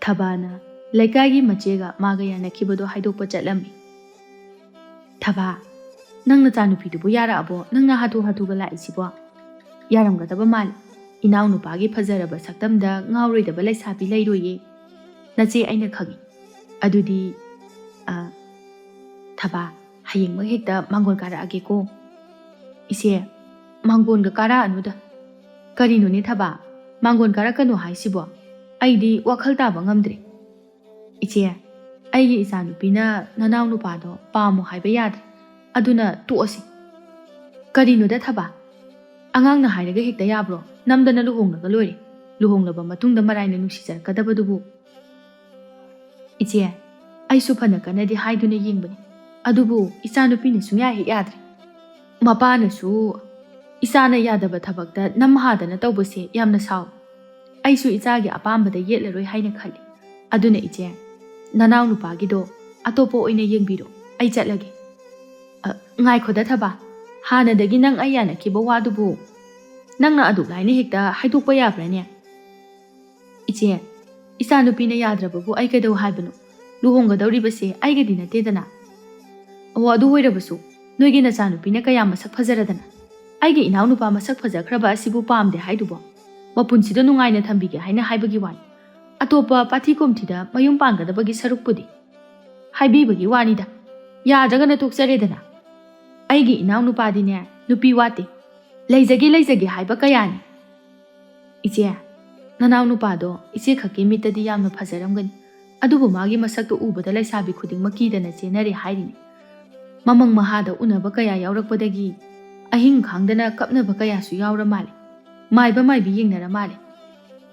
ꯊꯕꯥꯅ ꯂꯩꯀꯥꯏꯒꯤ ꯃꯆꯦꯒ ꯃꯥꯒ ꯌꯥꯅꯈꯤꯕꯗꯣ ꯍꯥꯏꯗꯣꯛꯄ ꯆꯠꯂꯝꯃꯤ꯫ ꯊꯕꯥ, ꯅꯪ ꯅꯆꯥꯅꯨꯄꯤꯗꯨꯕꯨ ꯌꯥꯔꯛꯑꯕꯣ? ꯅꯪꯅ ꯍꯥꯊꯨ ꯍꯥꯊꯨꯒ ꯂꯥꯛꯏꯁꯤꯕꯣ? ꯌꯥꯔꯝꯒꯗꯕ ꯃꯥꯜꯂꯤ꯫ ꯏꯅꯥꯎꯅꯨꯄꯥꯒꯤ ꯐꯖꯔꯕ ꯁꯛꯇꯝꯗ ꯉꯥꯎꯔꯣꯏꯗꯕ ꯂꯩꯁꯥꯕꯤ ꯂꯩꯔꯣꯏꯌꯦ꯫ ꯅꯆꯦ ꯑꯩꯅ ꯈꯪꯏ꯫ ꯑꯗꯨꯗꯤ, ꯑ, ꯊꯕꯥ, ꯍꯌꯦꯡꯃꯛ ꯍꯦꯛꯇ ꯃꯥꯡꯒꯣꯜ ꯀꯥꯔꯛꯑꯒꯦꯀꯣ꯫ ꯏꯆꯦ, ꯃꯥꯡꯒꯣꯜꯒ ꯀꯥꯔꯛꯑꯅꯨꯗ꯫ ꯀꯔꯤꯅꯣꯅꯦ ꯊꯕꯥ? ꯃꯥꯡꯒꯣꯜ ꯀꯥꯔꯛꯀꯅꯨ ꯍꯥꯏꯁꯤꯕꯣ? ꯑꯩꯗꯤ ꯋꯥꯈꯜ ꯇꯥꯕ ꯉꯝꯗ꯭ꯔꯦ꯫ ꯏꯆꯦ, ꯑꯩꯒꯤ ꯏꯆꯥꯅꯨꯄꯤꯅ ꯅꯅꯥꯎ ꯅꯨꯄꯥꯗꯣ ꯄꯥꯝꯃꯨ ꯍꯥꯏꯕ ꯌꯥꯗ꯭ꯔꯦ꯫ ꯑꯗꯨꯅ ꯇꯣꯛꯑꯁꯤ꯫ ꯀꯔꯤꯅꯣꯗ ꯊꯕꯥ? ꯑꯉꯥꯡꯅ ꯍꯥꯏꯔꯒ ꯍꯦꯛꯇ ꯌꯥꯕ꯭ꯔꯣ? ꯅꯝꯗꯅ ꯂꯨꯍꯣꯡꯂꯒ ꯂꯣꯏꯔꯦ꯫ ꯂꯨꯍꯣꯡꯂꯕ ꯃꯇꯨꯡꯗ ꯃꯔꯥꯏꯅ ꯅꯨꯡꯁꯤꯖꯔꯛꯀꯗꯕꯗꯨꯕꯨ꯫ ꯏꯆꯦ, ꯑꯩꯁꯨ ꯐꯅ ꯀꯟꯅꯗꯤ ꯍꯥꯏꯗꯨꯅ ꯌꯦꯡꯕꯅꯤ, ꯑꯗꯨꯕꯨ ꯏꯆꯥꯅꯨꯄꯤꯅ ꯁꯨꯡꯌꯥ ꯍꯦꯛ ꯌꯥꯗ꯭ꯔꯦ꯫ ꯃꯄꯥꯅꯁꯨ ꯏꯆꯥꯅ ꯌꯥꯗꯕ ꯊꯕꯛꯇ ꯅꯝ ꯍꯥꯗꯅ ꯇꯧꯕꯁꯦ ꯌꯥꯝꯅ ꯁꯥꯎꯏ꯫ ꯑꯩꯁꯨ ꯏꯆꯥꯒꯤ ꯑꯄꯥꯝꯕꯗ ꯌꯦꯠꯂꯔꯣꯏ ꯍꯥꯏꯅ ꯈꯜꯂꯤ꯫ ꯑꯗꯨꯅ ꯏꯆꯦ, ꯅꯅꯥꯎ ꯅꯨꯄꯥꯒꯤꯗꯣ ꯑꯇꯣꯞꯄ ꯑꯣꯏꯅ ꯌꯦꯡꯕꯤꯔꯣ, ꯑꯩ ꯆꯠꯂꯒꯦ꯫ ꯑ, ꯉꯥꯏꯈꯣꯗ ꯊꯕꯥ, ꯍꯥꯟꯅꯗꯒꯤ ꯅꯪ ꯑꯩ ꯌꯥꯅꯈꯤꯕ ꯋꯥꯗꯨꯕꯨ? ꯅꯪꯅ ꯑꯗꯨꯛ ꯂꯥꯏꯅ ꯍꯦꯛꯇ ꯍꯥꯏꯗꯣꯛꯄ ꯌꯥꯕ꯭ꯔꯥꯅꯦ? ꯏꯆꯦ, ꯏꯆꯥꯅꯨꯄꯤꯅ ꯌꯥꯗ꯭ꯔꯕꯕꯨ ꯑꯩ ꯀꯩꯗꯧ ꯍꯥꯏꯕꯅꯣ? ꯂꯨꯍꯣꯡꯒꯗꯧꯔꯤꯕꯁꯦ ꯑꯩꯒꯗꯤ ꯅꯠꯇꯦꯗꯅ꯫ ꯑꯣ, ꯑꯗꯨ ꯑꯣꯏꯔꯕꯁꯨ ꯅꯣꯏꯒꯤ ꯅꯆꯥꯅꯨꯄꯤꯅ ꯀꯌꯥ ꯃꯁꯛ ꯐꯖꯔꯗꯅ꯫ ꯑꯩꯒꯤ ꯏꯅꯥꯎꯅꯨꯄꯥ ꯃꯁꯛ ꯐꯖꯈ꯭ꯔꯕ ꯑꯁꯤꯕꯨ ꯄꯥꯝꯗꯦ ꯍꯥꯏꯗꯨꯕꯣ? ꯃꯄꯨꯟꯁꯤꯗ ꯅꯨꯡꯉꯥꯏꯅ ꯊꯝꯕꯤꯒꯦ ꯍꯥꯏꯅ ꯍꯥꯏꯕꯒꯤ ꯋꯥꯅꯤ꯫ ꯑꯇꯣꯞꯄ ꯄꯥꯊꯤ ꯀꯣꯝꯊꯤꯗ ꯃꯌꯨꯝ ꯄꯥꯟꯒꯗꯕꯒꯤ ꯁꯔꯨꯛꯄꯨꯗꯤ꯫ ꯍꯥꯏꯕꯤꯕꯒꯤ ꯋꯥꯅꯤꯗ꯫ ꯌꯥꯗ꯭ꯔꯒꯅ ꯇꯣꯛꯆꯔꯦꯗꯅ꯫ ꯑꯩꯒꯤ ꯏꯅꯥꯎꯅꯨꯄꯥꯗꯤꯅꯦ, ꯅꯨꯄꯤ ꯋꯥꯠꯇꯦ꯫ ꯂꯩꯖꯒꯦ ꯂꯩꯖꯒꯦ ꯍꯥꯏꯕ ꯀꯌꯥꯅꯤ꯫ ꯏꯆꯦ, ꯅꯅꯥꯎ ꯅꯨꯄꯥꯗꯣ ꯏꯆꯦ ꯈꯛꯀꯤ ꯃꯤꯠꯇꯗꯤ ꯌꯥꯝꯅ ꯐꯖꯔꯝꯒꯅꯤ, ꯑꯗꯨꯕꯨ ꯃꯥꯒꯤ ꯃꯁꯛꯇꯣ ꯎꯕꯗ ꯂꯩꯁꯥꯕꯤ ꯈꯨꯗꯤꯡꯃꯛ ꯀꯤꯗꯅ ꯆꯦꯟꯅꯔꯦ ꯍꯥꯏꯔꯤꯅꯤ꯫ ꯃꯃꯪ ꯃꯍꯥꯗ ꯎꯅꯕ ꯀꯌꯥ ꯌꯥꯎꯔꯛꯄꯗꯒꯤ ꯑꯍꯤꯡ ꯈꯥꯡꯗꯅ ꯀꯞꯅꯕ ꯀꯌꯥꯁꯨ ꯌꯥꯎꯔ ꯃꯥꯜꯂꯦ꯫ ꯃꯥꯏꯕ ꯃꯥꯏꯕꯤ ꯌꯦꯡꯅꯔ ꯃꯥꯜꯂꯦ꯫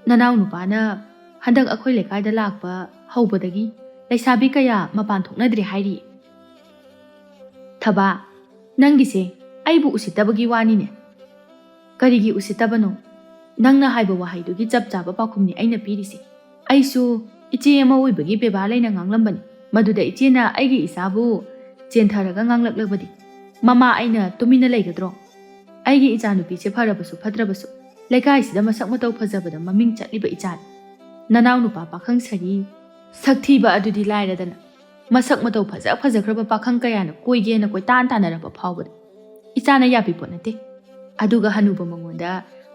ꯅꯅꯥꯎ ꯅꯨꯄꯥꯅ ꯍꯟꯗꯛ ꯑꯩꯈꯣꯏ ꯂꯩꯀꯥꯏꯗ ꯂꯥꯛꯄ ꯍꯧꯕꯗꯒꯤ ꯂꯩꯁꯥꯕꯤ ꯀꯌꯥ ꯃꯄꯥꯟ ꯊꯣꯛꯅꯗ꯭ꯔꯦ ꯍꯥꯏꯔꯤ꯫ ꯊꯕꯥ, ꯅꯪꯒꯤꯁꯦ ꯑꯩꯕꯨ ꯎꯁꯤꯠꯇꯕꯒꯤ ꯋꯥꯅꯤꯅꯦ꯫ ꯀꯔꯤꯒꯤ ꯎꯁꯤꯠꯇꯕꯅꯣ? ꯅꯪꯅ ꯍꯥꯏꯕ ꯋꯥꯍꯩꯗꯨꯒꯤ ꯆꯞ ꯆꯥꯕ ꯄꯥꯎꯈꯨꯝꯅꯤ ꯑꯩꯅ ꯄꯤꯔꯤꯁꯦ꯫ ꯑꯩꯁꯨ ꯏꯆꯦ ꯑꯃ ꯑꯣꯏꯕꯒꯤ ꯕꯦꯕꯥꯔ ꯂꯩꯅ ꯉꯥꯡꯂꯝꯕꯅꯤ꯫ ꯃꯗꯨꯗ ꯏꯆꯦꯅ ꯑꯩꯒꯤ ꯏꯆꯥꯕꯨ ꯆꯦꯟꯊꯔꯒ ꯉꯥꯡꯂꯛꯂꯕꯗꯤ ꯃꯃꯥ ꯑꯩꯅ ꯇꯨꯃꯤꯟꯅ ꯂꯩꯒꯗ꯭ꯔꯣ? ꯑꯩꯒꯤ ꯏꯆꯥꯅꯨꯄꯤꯁꯦ ꯐꯔꯕꯁꯨ ꯐꯠꯇ꯭ꯔꯕꯁꯨ ꯂꯩꯀꯥꯏꯁꯤꯗ ꯃꯁꯛ ꯃꯇꯧ ꯐꯖꯕꯗ ꯃꯃꯤꯡ ꯆꯠꯂꯤꯕ ꯏꯆꯥꯅꯤ꯫ ꯅꯅꯥꯎ ꯅꯨꯄꯥ ꯄꯥꯈꯪ ꯁꯔꯤ ꯁꯛꯊꯤꯕ ꯑꯗꯨꯗꯤ ꯂꯥꯏꯔꯗꯅ, ꯃꯁꯛ ꯃꯇꯧ ꯐꯖ ꯐꯖꯈ꯭ꯔꯕ ꯄꯥꯈꯪ ꯀꯌꯥꯅ ꯀꯣꯏꯒꯦꯅ ꯀꯣꯏꯇꯥꯟ ꯇꯥꯟꯅꯔꯕ ꯐꯥꯎꯕꯗ ꯏꯆꯥꯅ ꯌꯥꯕꯤꯄꯣꯠ ꯅꯠꯇꯦ꯫ ꯑꯗꯨꯒ ꯍꯅꯨꯕ ꯃꯉꯣꯟꯗ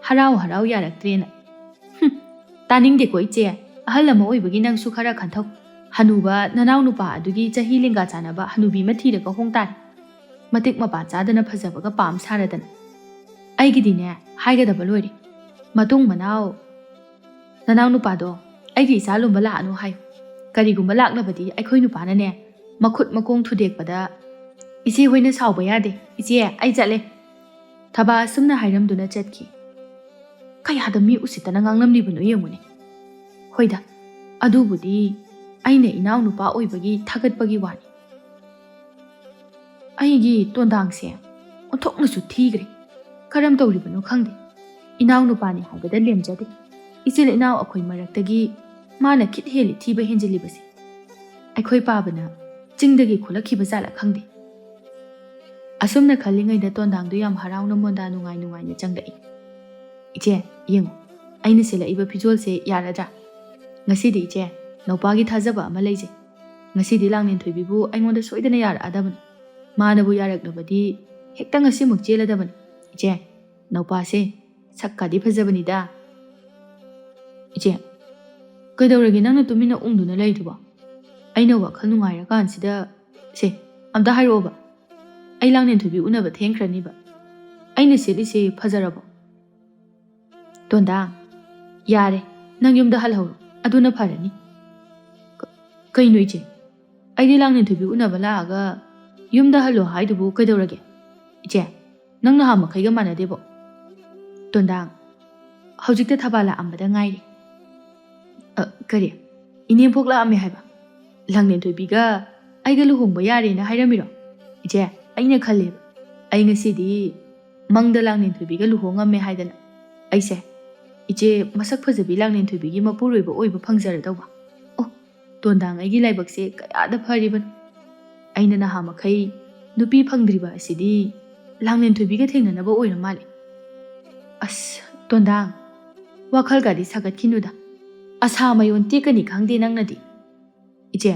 ꯍꯔꯥꯎ ꯍꯔꯥꯎ ꯌꯥꯔꯛꯇ꯭ꯔꯦꯅ꯫ ꯍꯨꯝ, ꯇꯥꯅꯤꯡꯗꯦꯀꯣ ꯏꯆꯦ, ꯑꯍꯜ ꯑꯃ ꯑꯣꯏꯕꯒꯤ ꯅꯪꯁꯨ ꯈꯔ ꯈꯟꯊꯧ꯫ ꯍꯅꯨꯕ ꯅꯅꯥꯎ ꯅꯨꯄꯥ ꯑꯗꯨꯒꯤ ꯆꯍꯤ ꯂꯦꯡꯒꯥ ꯆꯥꯟꯅꯕ ꯍꯅꯨꯕꯤ ꯑꯃ ꯊꯤꯔꯒ ꯍꯣꯡ ꯇꯥꯔꯦ꯫ ꯃꯇꯤꯛ ꯃꯄꯥ ꯆꯥꯗꯅ ꯐꯖꯕꯒ ꯄꯥꯝ ꯁꯥꯔꯗꯅ꯫ ꯑꯩꯒꯤꯗꯤꯅꯦ, ꯍꯥꯏꯒꯗꯕ ꯂꯣꯏꯔꯦ꯫ ꯃꯇꯨꯡ ꯃꯅꯥꯎ ꯅꯅꯥꯎ ꯅꯨꯄꯥꯗꯣ ꯑꯩꯒꯤ ꯏꯆꯥ ꯂꯨꯝꯕ ꯂꯥꯛꯑꯅꯨ ꯍꯥꯏꯌꯨ꯫ ꯀꯔꯤꯒꯨꯝꯕ ꯂꯥꯛꯂꯕꯗꯤ ꯑꯩꯈꯣꯏ ꯅꯨꯄꯥꯅꯅꯦ, ꯃꯈꯨꯠ ꯃꯈꯣꯡ ꯊꯨꯗꯦꯛꯄꯗ, "ꯏꯆꯦ ꯍꯣꯏꯅ ꯁꯥꯎꯕ ꯌꯥꯗꯦ, ꯏꯆꯦ, ꯑꯩ ꯆꯠꯂꯦ"꯫ ꯊꯕꯥ ꯑꯁꯨꯝꯅ ꯍꯥꯏꯔꯝꯗꯨꯅ ꯆꯠꯈꯤ꯫ ꯀꯌꯥꯗ ꯃꯤ ꯎꯁꯤꯠꯇꯅ ꯉꯥꯡꯂꯝꯂꯤꯕꯅꯣ ꯌꯦꯡꯉꯨꯅꯦ꯫ ꯍꯣꯏꯗ, ꯑꯗꯨꯕꯨꯗꯤ ꯑꯩꯅ ꯏꯅꯥꯎ ꯅꯨꯄꯥ ꯑꯣꯏꯕꯒꯤ ꯊꯥꯒꯠꯄꯒꯤ ꯋꯥꯅꯤ꯫ ꯑꯩꯒꯤ ꯇꯣꯟꯗꯥꯡꯁꯦ ꯑꯣꯟꯊꯣꯛꯅꯁꯨ ꯊꯤꯈ꯭ꯔꯦ꯫ ꯀꯔꯝ ꯇꯧꯔꯤꯕꯅꯣ ꯈꯪꯗꯦ꯫ ꯏꯅꯥꯎ ꯅꯨꯄꯥꯅꯤ ꯍꯥꯏꯕꯗ ꯂꯦꯝꯖꯗꯦ꯫ ꯏꯆꯤꯜ ꯏꯅꯥꯎ ꯑꯩꯈꯣꯏ ꯃꯔꯛꯇꯒꯤ ꯃꯥꯅ ꯈꯤꯠ ꯍꯦꯜꯂꯤ ꯊꯤꯕ ꯍꯦꯟꯖꯤꯜꯂꯤꯕꯁꯦ꯫ ꯑꯩꯈꯣꯏ ꯄꯥꯕꯅ ꯆꯤꯡꯗꯒꯤ ꯈꯨꯂꯛꯈꯤꯕ ꯖꯥꯠꯂ ꯈꯪꯗꯦ꯫ ꯑꯁꯨꯝꯅ ꯈꯜꯂꯤꯉꯩꯗ ꯇꯣꯟꯗꯥꯡꯗꯨ ꯌꯥꯝ ꯍꯔꯥꯎꯅ ꯃꯣꯟꯗꯥ ꯅꯨꯡꯉꯥꯏ ꯅꯨꯡꯉꯥꯏꯅ ꯆꯪꯂꯛꯏ꯫ "ꯏꯆꯦ, ꯌꯦꯡꯉꯨ, ꯑꯩꯅ ꯁꯦꯠꯂꯛꯏꯕ ꯐꯤꯖꯣꯜꯁꯦ ꯌꯥꯔꯗ꯭ꯔꯥ? ꯉꯁꯤꯗꯤ ꯏꯆꯦ, ꯅꯧꯄꯥꯒꯤ ꯊꯥꯖꯕ ꯑꯃ ꯂꯩꯖꯩ꯫ ꯉꯁꯤꯗꯤ ꯂꯥꯡꯂꯦꯟꯊꯣꯏꯕꯤꯕꯨ ꯑꯩꯉꯣꯟꯗ ꯁꯣꯏꯗꯅ ꯌꯥꯔꯛꯑꯗꯕꯅꯤ꯫ ꯃꯥꯅꯕꯨ ꯌꯥꯔꯛꯂꯕꯗꯤ ꯍꯦꯛꯇ ꯉꯁꯤꯃꯛ ꯆꯦꯜꯂꯗꯕꯅꯤ꯫ ꯏꯆꯦ, ꯅꯧꯄꯥꯁꯦ ꯁꯛꯀꯥꯗꯤ ꯐꯖꯕꯅꯤꯗ꯫" "ꯏꯆꯦ, ꯀꯩꯗꯧꯔꯒꯦ ꯅꯪꯅ ꯇꯨꯃꯤꯟꯅ ꯎꯪꯗꯨꯅ ꯂꯩꯗꯨꯕꯣ? ꯑꯩꯅ ꯋꯥꯈꯜ ꯅꯨꯡꯉꯥꯏꯔꯀꯥꯟꯁꯤꯗ꯫ ꯁꯦ, ꯑꯝꯇ ꯍꯥꯏꯔꯛꯑꯣꯕ꯫ ꯑꯩ ꯂꯥꯡꯂꯦꯟꯊꯣꯏꯕꯤ ꯎꯅꯕ ꯊꯦꯡꯈ꯭ꯔꯅꯤꯕ꯫ ꯑꯩꯅ ꯁꯦꯠꯂꯤꯁꯦ ꯐꯖꯔꯕꯣ?" "ꯇꯣꯟꯗꯥ, ꯌꯥꯔꯦ, ꯅꯪ ꯌꯨꯝꯗ ꯍꯜꯍꯧꯔꯣ, ꯑꯗꯨꯅ ꯐꯔꯅꯤ꯫" "ꯀ-, ꯀꯩꯅꯣ ꯏꯆꯦ? ꯑꯩꯗꯤ ꯂꯥꯡꯂꯦꯟꯊꯣꯏꯕꯤ ꯎꯅꯕ ꯂꯥꯛꯑꯒ ꯌꯨꯝꯗ ꯍꯜꯂꯣ ꯍꯥꯏꯗꯨꯕꯨ ꯀꯩꯗꯧꯔꯒꯦ? ꯏꯆꯦ, ꯅꯪ ꯅꯍꯥꯟ ꯃꯈꯩꯒ ꯃꯥꯟꯅꯗꯦꯕꯣ꯫" "ꯇꯣꯟꯗꯥ, ꯍꯧꯖꯤꯛꯇ ꯊꯕꯥ ꯂꯥꯛꯑꯝꯕꯗ ꯉꯥꯏꯔꯤ꯫" "ꯑ, ꯀꯔꯤ? ꯏꯅꯦꯝꯄꯣꯛ ꯂꯥꯛꯑꯝꯃꯦ ꯍꯥꯏꯕ? ꯂꯥꯡꯂꯦꯟꯊꯣꯏꯕꯤꯒ ꯑꯩꯒ ꯂꯨꯍꯣꯡꯕ ꯌꯥꯔꯦꯅ ꯍꯥꯏꯔꯝꯃꯤꯔꯣ? ꯏꯆꯦ, ꯑꯩꯅ ꯈꯜꯂꯦꯕ, ꯑꯩ ꯉꯁꯤꯗꯤ ꯃꯪꯗ ꯂꯥꯡꯂꯦꯟꯊꯣꯏꯕꯤꯒ ꯂꯨꯍꯣꯡꯉꯝꯃꯦ ꯍꯥꯏꯗꯅ꯫ ꯑꯩꯁꯦ ꯏꯆꯦ ꯃꯁꯛ ꯐꯖꯕꯤ ꯂꯥꯡꯂꯦꯟꯊꯣꯏꯕꯤꯒꯤ ꯃꯄꯨꯔꯣꯏꯕ ꯑꯣꯏꯕ ꯐꯪꯖꯔꯗꯧꯕ꯫ ꯑꯣ, ꯇꯣꯟꯗꯥꯡ, ꯑꯩꯒꯤ ꯂꯥꯏꯕꯛꯁꯦ ꯀꯌꯥꯗ ꯐꯔꯤꯕꯅꯣ! ꯑꯩꯅ ꯅꯍꯥ ꯃꯈꯩ ꯅꯨꯄꯤ ꯐꯪꯗ꯭ꯔꯤꯕ ꯑꯁꯤꯗꯤ ꯂꯥꯡꯂꯦꯟꯊꯣꯏꯕꯤꯒ ꯊꯦꯡꯅꯅꯕ ꯑꯣꯏꯔ ꯃꯥꯜꯂꯦ꯫" "ꯑꯁ, ꯇꯣꯟꯗꯥꯡ, ꯋꯥꯈꯜꯒꯗꯤ ꯁꯥꯒꯠꯈꯤꯅꯨꯗ꯫ ꯑꯁꯥ ꯃꯌꯣꯟ ꯇꯦꯛꯀꯅꯤ ꯈꯪꯗꯦ ꯅꯪꯅꯗꯤ꯫" "ꯏꯆꯦ,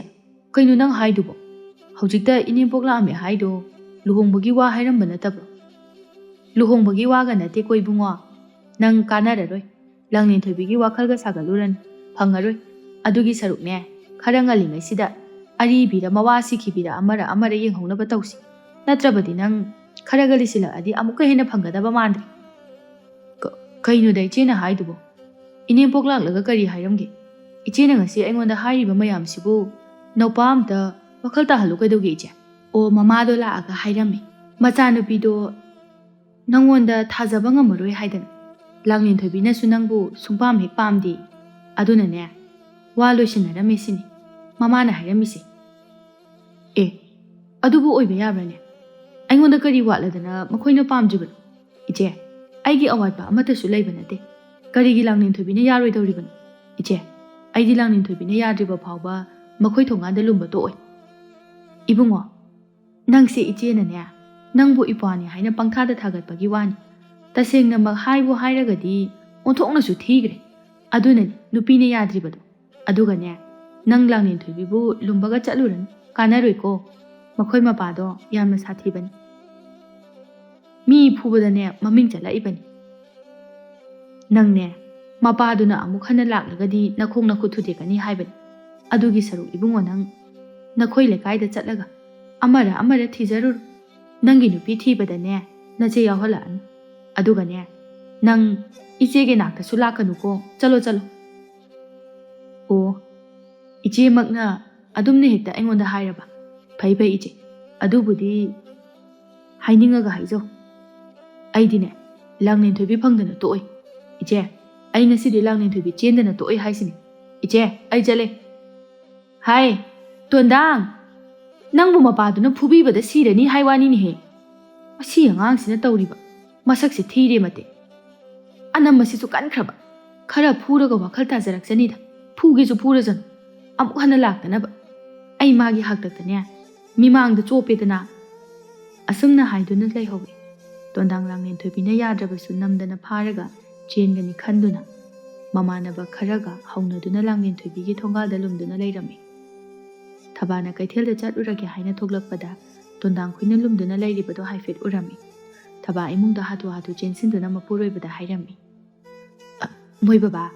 ꯀꯩꯅꯣ ꯅꯪ ꯍꯥꯏꯗꯨꯕꯣ? ꯍꯧꯖꯤꯛꯇ ꯏꯅꯦꯝꯄꯣꯛ ꯂꯥꯛꯑꯝꯃꯦ ꯍꯥꯏꯗꯣ ꯂꯨꯍꯣꯡꯕꯒꯤ ꯋꯥ ꯍꯥꯏꯔꯝꯕ ꯅꯠꯇꯕ꯭ꯔꯣ?" "ꯂꯨꯍꯣꯡꯕꯒꯤ ꯋꯥꯒ ꯅꯠꯇꯦꯀꯣ ꯏꯕꯨꯡꯉꯣ꯫ ꯅꯪ ꯀꯥꯟꯅꯔꯔꯣꯏ꯫ ꯂꯥꯡꯂꯦꯟꯊꯣꯏꯕꯤꯒꯤ ꯋꯥꯈꯜꯒ ꯁꯥꯒꯠꯂꯨꯔꯅꯨ꯫ ꯐꯪꯉꯔꯣꯏ꯫ ꯑꯗꯨꯒꯤ ꯁꯔꯨꯛꯅꯦ, ꯈꯔ ꯉꯜꯂꯤꯉꯩꯁꯤꯗ ꯑꯔꯤꯕꯤꯔ ꯃꯋꯥ ꯁꯤꯈꯤꯕꯤꯔ ꯑꯃꯔ ꯑꯃꯔ ꯌꯦꯡꯍꯧꯅꯕ ꯇꯧꯁꯤ꯫ ꯅꯠꯇ꯭ꯔꯕꯗꯤ ꯅꯪ ꯈꯔꯒ ꯂꯤꯁꯤꯜꯂꯛꯑꯗꯤ ꯑꯃꯨꯛꯀ ꯍꯦꯟꯅ ꯐꯪꯒꯗꯕ ꯃꯥꯟꯗ꯭ꯔꯦ꯫" "ꯀ-, ꯀꯩꯅꯣꯗ ꯏꯆꯦꯅ ꯍꯥꯏꯗꯨꯕꯣ? ꯏꯅꯦꯝꯄꯣꯛ ꯂꯥꯛꯂꯒ ꯀꯔꯤ ꯍꯥꯏꯔꯝꯒꯦ? ꯏꯆꯦꯅ ꯉꯁꯤ ꯑꯩꯉꯣꯟꯗ ꯍꯥꯏꯔꯤꯕ ꯃꯌꯥꯝꯁꯤꯕꯨ ꯅꯧꯄꯥ ꯑꯝꯇ ꯋꯥꯈꯜ ꯇꯥꯍꯜꯂꯨ ꯀꯩꯗꯧꯒꯦ ꯏꯆꯦ?" "ꯑꯣ, ꯃꯃꯥꯗꯣ ꯂꯥꯛꯑꯒ ꯍꯥꯏꯔꯝꯃꯦ꯫ ꯃꯆꯥꯅꯨꯄꯤꯗꯣ ꯅꯪꯉꯣꯟꯗ ꯊꯥꯖꯕ ꯉꯝꯃꯔꯣꯏ ꯍꯥꯏꯗꯅ꯫ ꯂꯥꯡꯂꯦꯟꯊꯣꯏꯕꯤꯅꯁꯨ ꯅꯪꯕꯨ ꯁꯨꯡꯄꯥꯝ ꯍꯦꯛ ꯄꯥꯝꯗꯦ꯫ ꯑꯗꯨꯅꯅꯦ, ꯋꯥ ꯂꯣꯏꯁꯤꯟꯅꯔꯝꯃꯦ ꯁꯤꯅꯤ ꯃꯃꯥꯅ ꯍꯥꯏꯔꯝꯃꯤꯁꯦ꯫" "ꯑꯦ, ꯑꯗꯨꯕꯨ ꯑꯣꯏꯕ ꯌꯥꯕ꯭ꯔꯅꯦ? ꯑꯩꯉꯣꯟꯗ ꯀꯔꯤ ꯋꯥꯠꯂꯗꯅ ꯃꯈꯣꯏꯅ ꯄꯥꯝꯗ꯭ꯔꯤꯕꯅꯣ? ꯏꯆꯦ, ꯑꯩꯒꯤ ꯑꯋꯥꯠꯄ ꯑꯃꯠꯇꯁꯨ ꯂꯩꯕ ꯅꯠꯇꯦ꯫ ꯀꯔꯤꯒꯤ ꯂꯥꯡꯂꯦꯟꯊꯣꯏꯕꯤꯅ ꯌꯥꯔꯣꯏꯗꯧꯔꯤꯕꯅꯣ? ꯏꯆꯦ, ꯑꯩꯗꯤ ꯂꯥꯡꯂꯦꯟꯊꯣꯏꯕꯤꯅ ꯌꯥꯗ꯭ꯔꯤꯕ ꯐꯥꯎꯕ ꯃꯈꯣꯏ ꯊꯣꯡꯒꯥꯟꯗ ꯂꯨꯝꯕ ꯇꯣꯛꯑꯣꯏ꯫" "ꯏꯕꯨꯡꯉꯣ, ꯅꯪꯁꯦ ꯏꯆꯦꯅꯅꯦ, ꯅꯪꯕꯨ ꯏꯄ꯭ꯋꯥꯅꯤ ꯍꯥꯏꯅ ꯄꯪꯊꯥꯗ ꯊꯥꯒꯠꯄꯒꯤ ꯋꯥꯅꯤ꯫ ꯇꯁꯦꯡꯅꯃꯛ ꯍꯥꯏꯕꯨ ꯍꯥꯏꯔꯒꯗꯤ ꯑꯣꯟꯊꯣꯛꯅꯁꯨ ꯊꯤꯈ꯭ꯔꯦ꯫ ꯑꯗꯨꯅꯅꯤ ꯅꯨꯄꯤꯅ ꯌꯥꯗ꯭ꯔꯤꯕꯗꯣ꯫ ꯑꯗꯨꯒꯅꯦ, ꯅꯪ ꯂꯥꯡꯂꯦꯟꯊꯣꯏꯕꯤꯕꯨ ꯂꯨꯝꯕꯒ ꯆꯠꯂꯨꯔꯅꯨ, ꯀꯥꯟꯅꯔꯣꯏꯀꯣ꯫ ꯃꯈꯣꯏ ꯃꯄꯥꯗꯣ ꯌꯥꯝꯅ ꯁꯥꯊꯤꯕꯅꯤ꯫ ꯃꯤ ꯐꯨꯕꯗꯅꯦ ꯃꯃꯤꯡ ꯆꯠꯂꯛꯏꯕꯅꯤ꯫ ꯅꯪꯅꯦ, ꯃꯄꯥꯗꯨꯅ ꯑꯃꯨꯛ ꯍꯟꯅ ꯂꯥꯛꯂꯒꯗꯤ ꯅꯈꯣꯡ ꯅꯈꯨꯠ ꯊꯨꯗꯦꯛꯀꯅꯤ ꯍꯥꯏꯕꯅꯤ꯫ ꯑꯗꯨꯒꯤ ꯁꯔꯨꯛ ꯏꯕꯨꯡꯉꯣ, ꯅꯪ ꯅꯈꯣꯏ ꯂꯩꯀꯥꯏꯗ ꯆꯠꯂꯒ ꯑꯃꯔ ꯑꯃꯔ ꯊꯤꯖꯔꯨꯔꯣ꯫ ꯅꯪꯒꯤ ꯅꯨꯄꯤ ꯊꯤꯕꯗꯅꯦ ꯅꯆꯦ ꯌꯥꯎꯍꯜꯂꯛꯑꯅꯨ꯫ ꯑꯗꯨꯒꯅꯦ, ꯅꯪ ꯏꯆꯦꯒꯤ ꯅꯥꯛꯇꯁꯨ ꯂꯥꯛꯀꯅꯨꯀꯣ꯫ ꯆꯠꯂꯣ, ꯆꯠꯂꯣ꯫ ꯑꯣ, ꯏꯆꯦꯃꯛꯅ ꯑꯗꯨꯝꯅ ꯍꯦꯛꯇ ꯑꯩꯉꯣꯟꯗ ꯍꯥꯏꯔꯕ? ꯐꯩ ꯐꯩ ꯏꯆꯦ, ꯑꯗꯨꯕꯨꯗꯤ ꯍꯥꯏꯅꯤꯡꯉꯒ ꯍꯥꯏꯖꯧ꯫ ꯑꯩꯗꯤꯅꯦ, ꯂꯥꯡꯂꯦꯟꯊꯣꯏꯕꯤ ꯐꯪꯗꯅ ꯇꯣꯛꯑꯣꯏ꯫ ꯏꯆꯦ, ꯑꯩ ꯉꯁꯤꯗꯤ ꯂꯥꯡꯂꯦꯟꯊꯣꯏꯕꯤ ꯆꯦꯟꯗꯅ ꯇꯣꯛꯑꯣꯏ ꯍꯥꯏꯁꯤꯅꯤ꯫ ꯏꯆꯦ, ꯑꯩ ꯆꯠꯂꯦ꯫ ꯍꯥꯏ, ꯇꯣꯟꯗꯥꯡ, ꯅꯪꯕꯨ ꯃꯄꯥꯗꯨꯅ ꯐꯨꯕꯤꯕꯗ ꯁꯤꯔꯅꯤ ꯍꯥꯏ ꯋꯥꯅꯤꯅꯦꯍꯦ꯫ ꯃꯁꯤ ꯑꯉꯥꯡꯁꯤꯅ ꯇꯧꯔꯤꯕ ꯃꯁꯛꯁꯦ ꯊꯤꯔꯦ ꯃꯇꯦ꯫ ꯑꯅꯝ ꯑꯁꯤꯁꯨ ꯀꯟꯈ꯭ꯔꯕ꯫ ꯈꯔ ꯐꯨꯔꯒ ꯋꯥꯈꯜ ꯇꯥꯖꯔꯛꯆꯅꯤꯗ꯫ ꯐꯨꯒꯦꯁꯨ ꯐꯨꯔꯖꯅꯨ꯫ ꯑꯃꯨꯛ ꯍꯟꯅ ꯂꯥꯛꯇꯅꯕ꯫ ꯑꯩ ꯃꯥꯒꯤ ꯍꯥꯛꯇꯛꯇꯅꯦ ꯃꯤꯃꯥꯡꯗ ꯆꯣꯞꯄꯦꯗꯅ꯫ ꯑꯁꯨꯝꯅ ꯍꯥꯏꯗꯨꯅ ꯂꯩꯍꯧꯋꯤ꯫ ꯇꯣꯟꯗꯥꯡ ꯂꯥꯡꯂꯦꯟꯊꯣꯏꯕꯤꯅ ꯌꯥꯗ꯭ꯔꯕꯁꯨ ꯅꯝꯗꯅ ꯐꯥꯔꯒ ꯆꯦꯟꯒꯅꯤ ꯈꯟꯗꯨꯅ ꯃꯃꯥꯟꯅꯕ ꯈꯔꯒ ꯍꯧꯅꯗꯨꯅ ꯂꯥꯡꯂꯦꯟꯊꯣꯏꯕꯤꯒꯤ ꯊꯣꯡꯒꯥꯜꯗ ꯂꯨꯝꯗꯨꯅ ꯂꯩꯔꯝꯃꯤ꯫ ꯊꯕꯥꯅ ꯀꯩꯊꯦꯜꯗ ꯆꯠꯂꯨꯔꯒꯦ ꯍꯥꯏꯅ ꯊꯣꯛꯂꯛꯄꯗ ꯇꯣꯟꯗꯥꯡ ꯈꯣꯏꯅ ꯂꯨꯝꯗꯨꯅ ꯂꯩꯔꯤꯕꯗꯣ ꯍꯥꯏꯐꯦꯠ ꯎꯔꯝꯃꯤ꯫ ꯊꯕꯥ ꯏꯃꯨꯡꯗ ꯍꯥꯊꯨ ꯍꯥꯊꯨ ꯆꯦꯟꯁꯤꯟꯗꯨꯅ ꯃꯄꯨꯔꯣꯏꯕꯗ ꯍꯥꯏꯔꯝꯃꯤ꯫ "ꯑ, ꯃꯣꯏ ꯕꯕꯥ,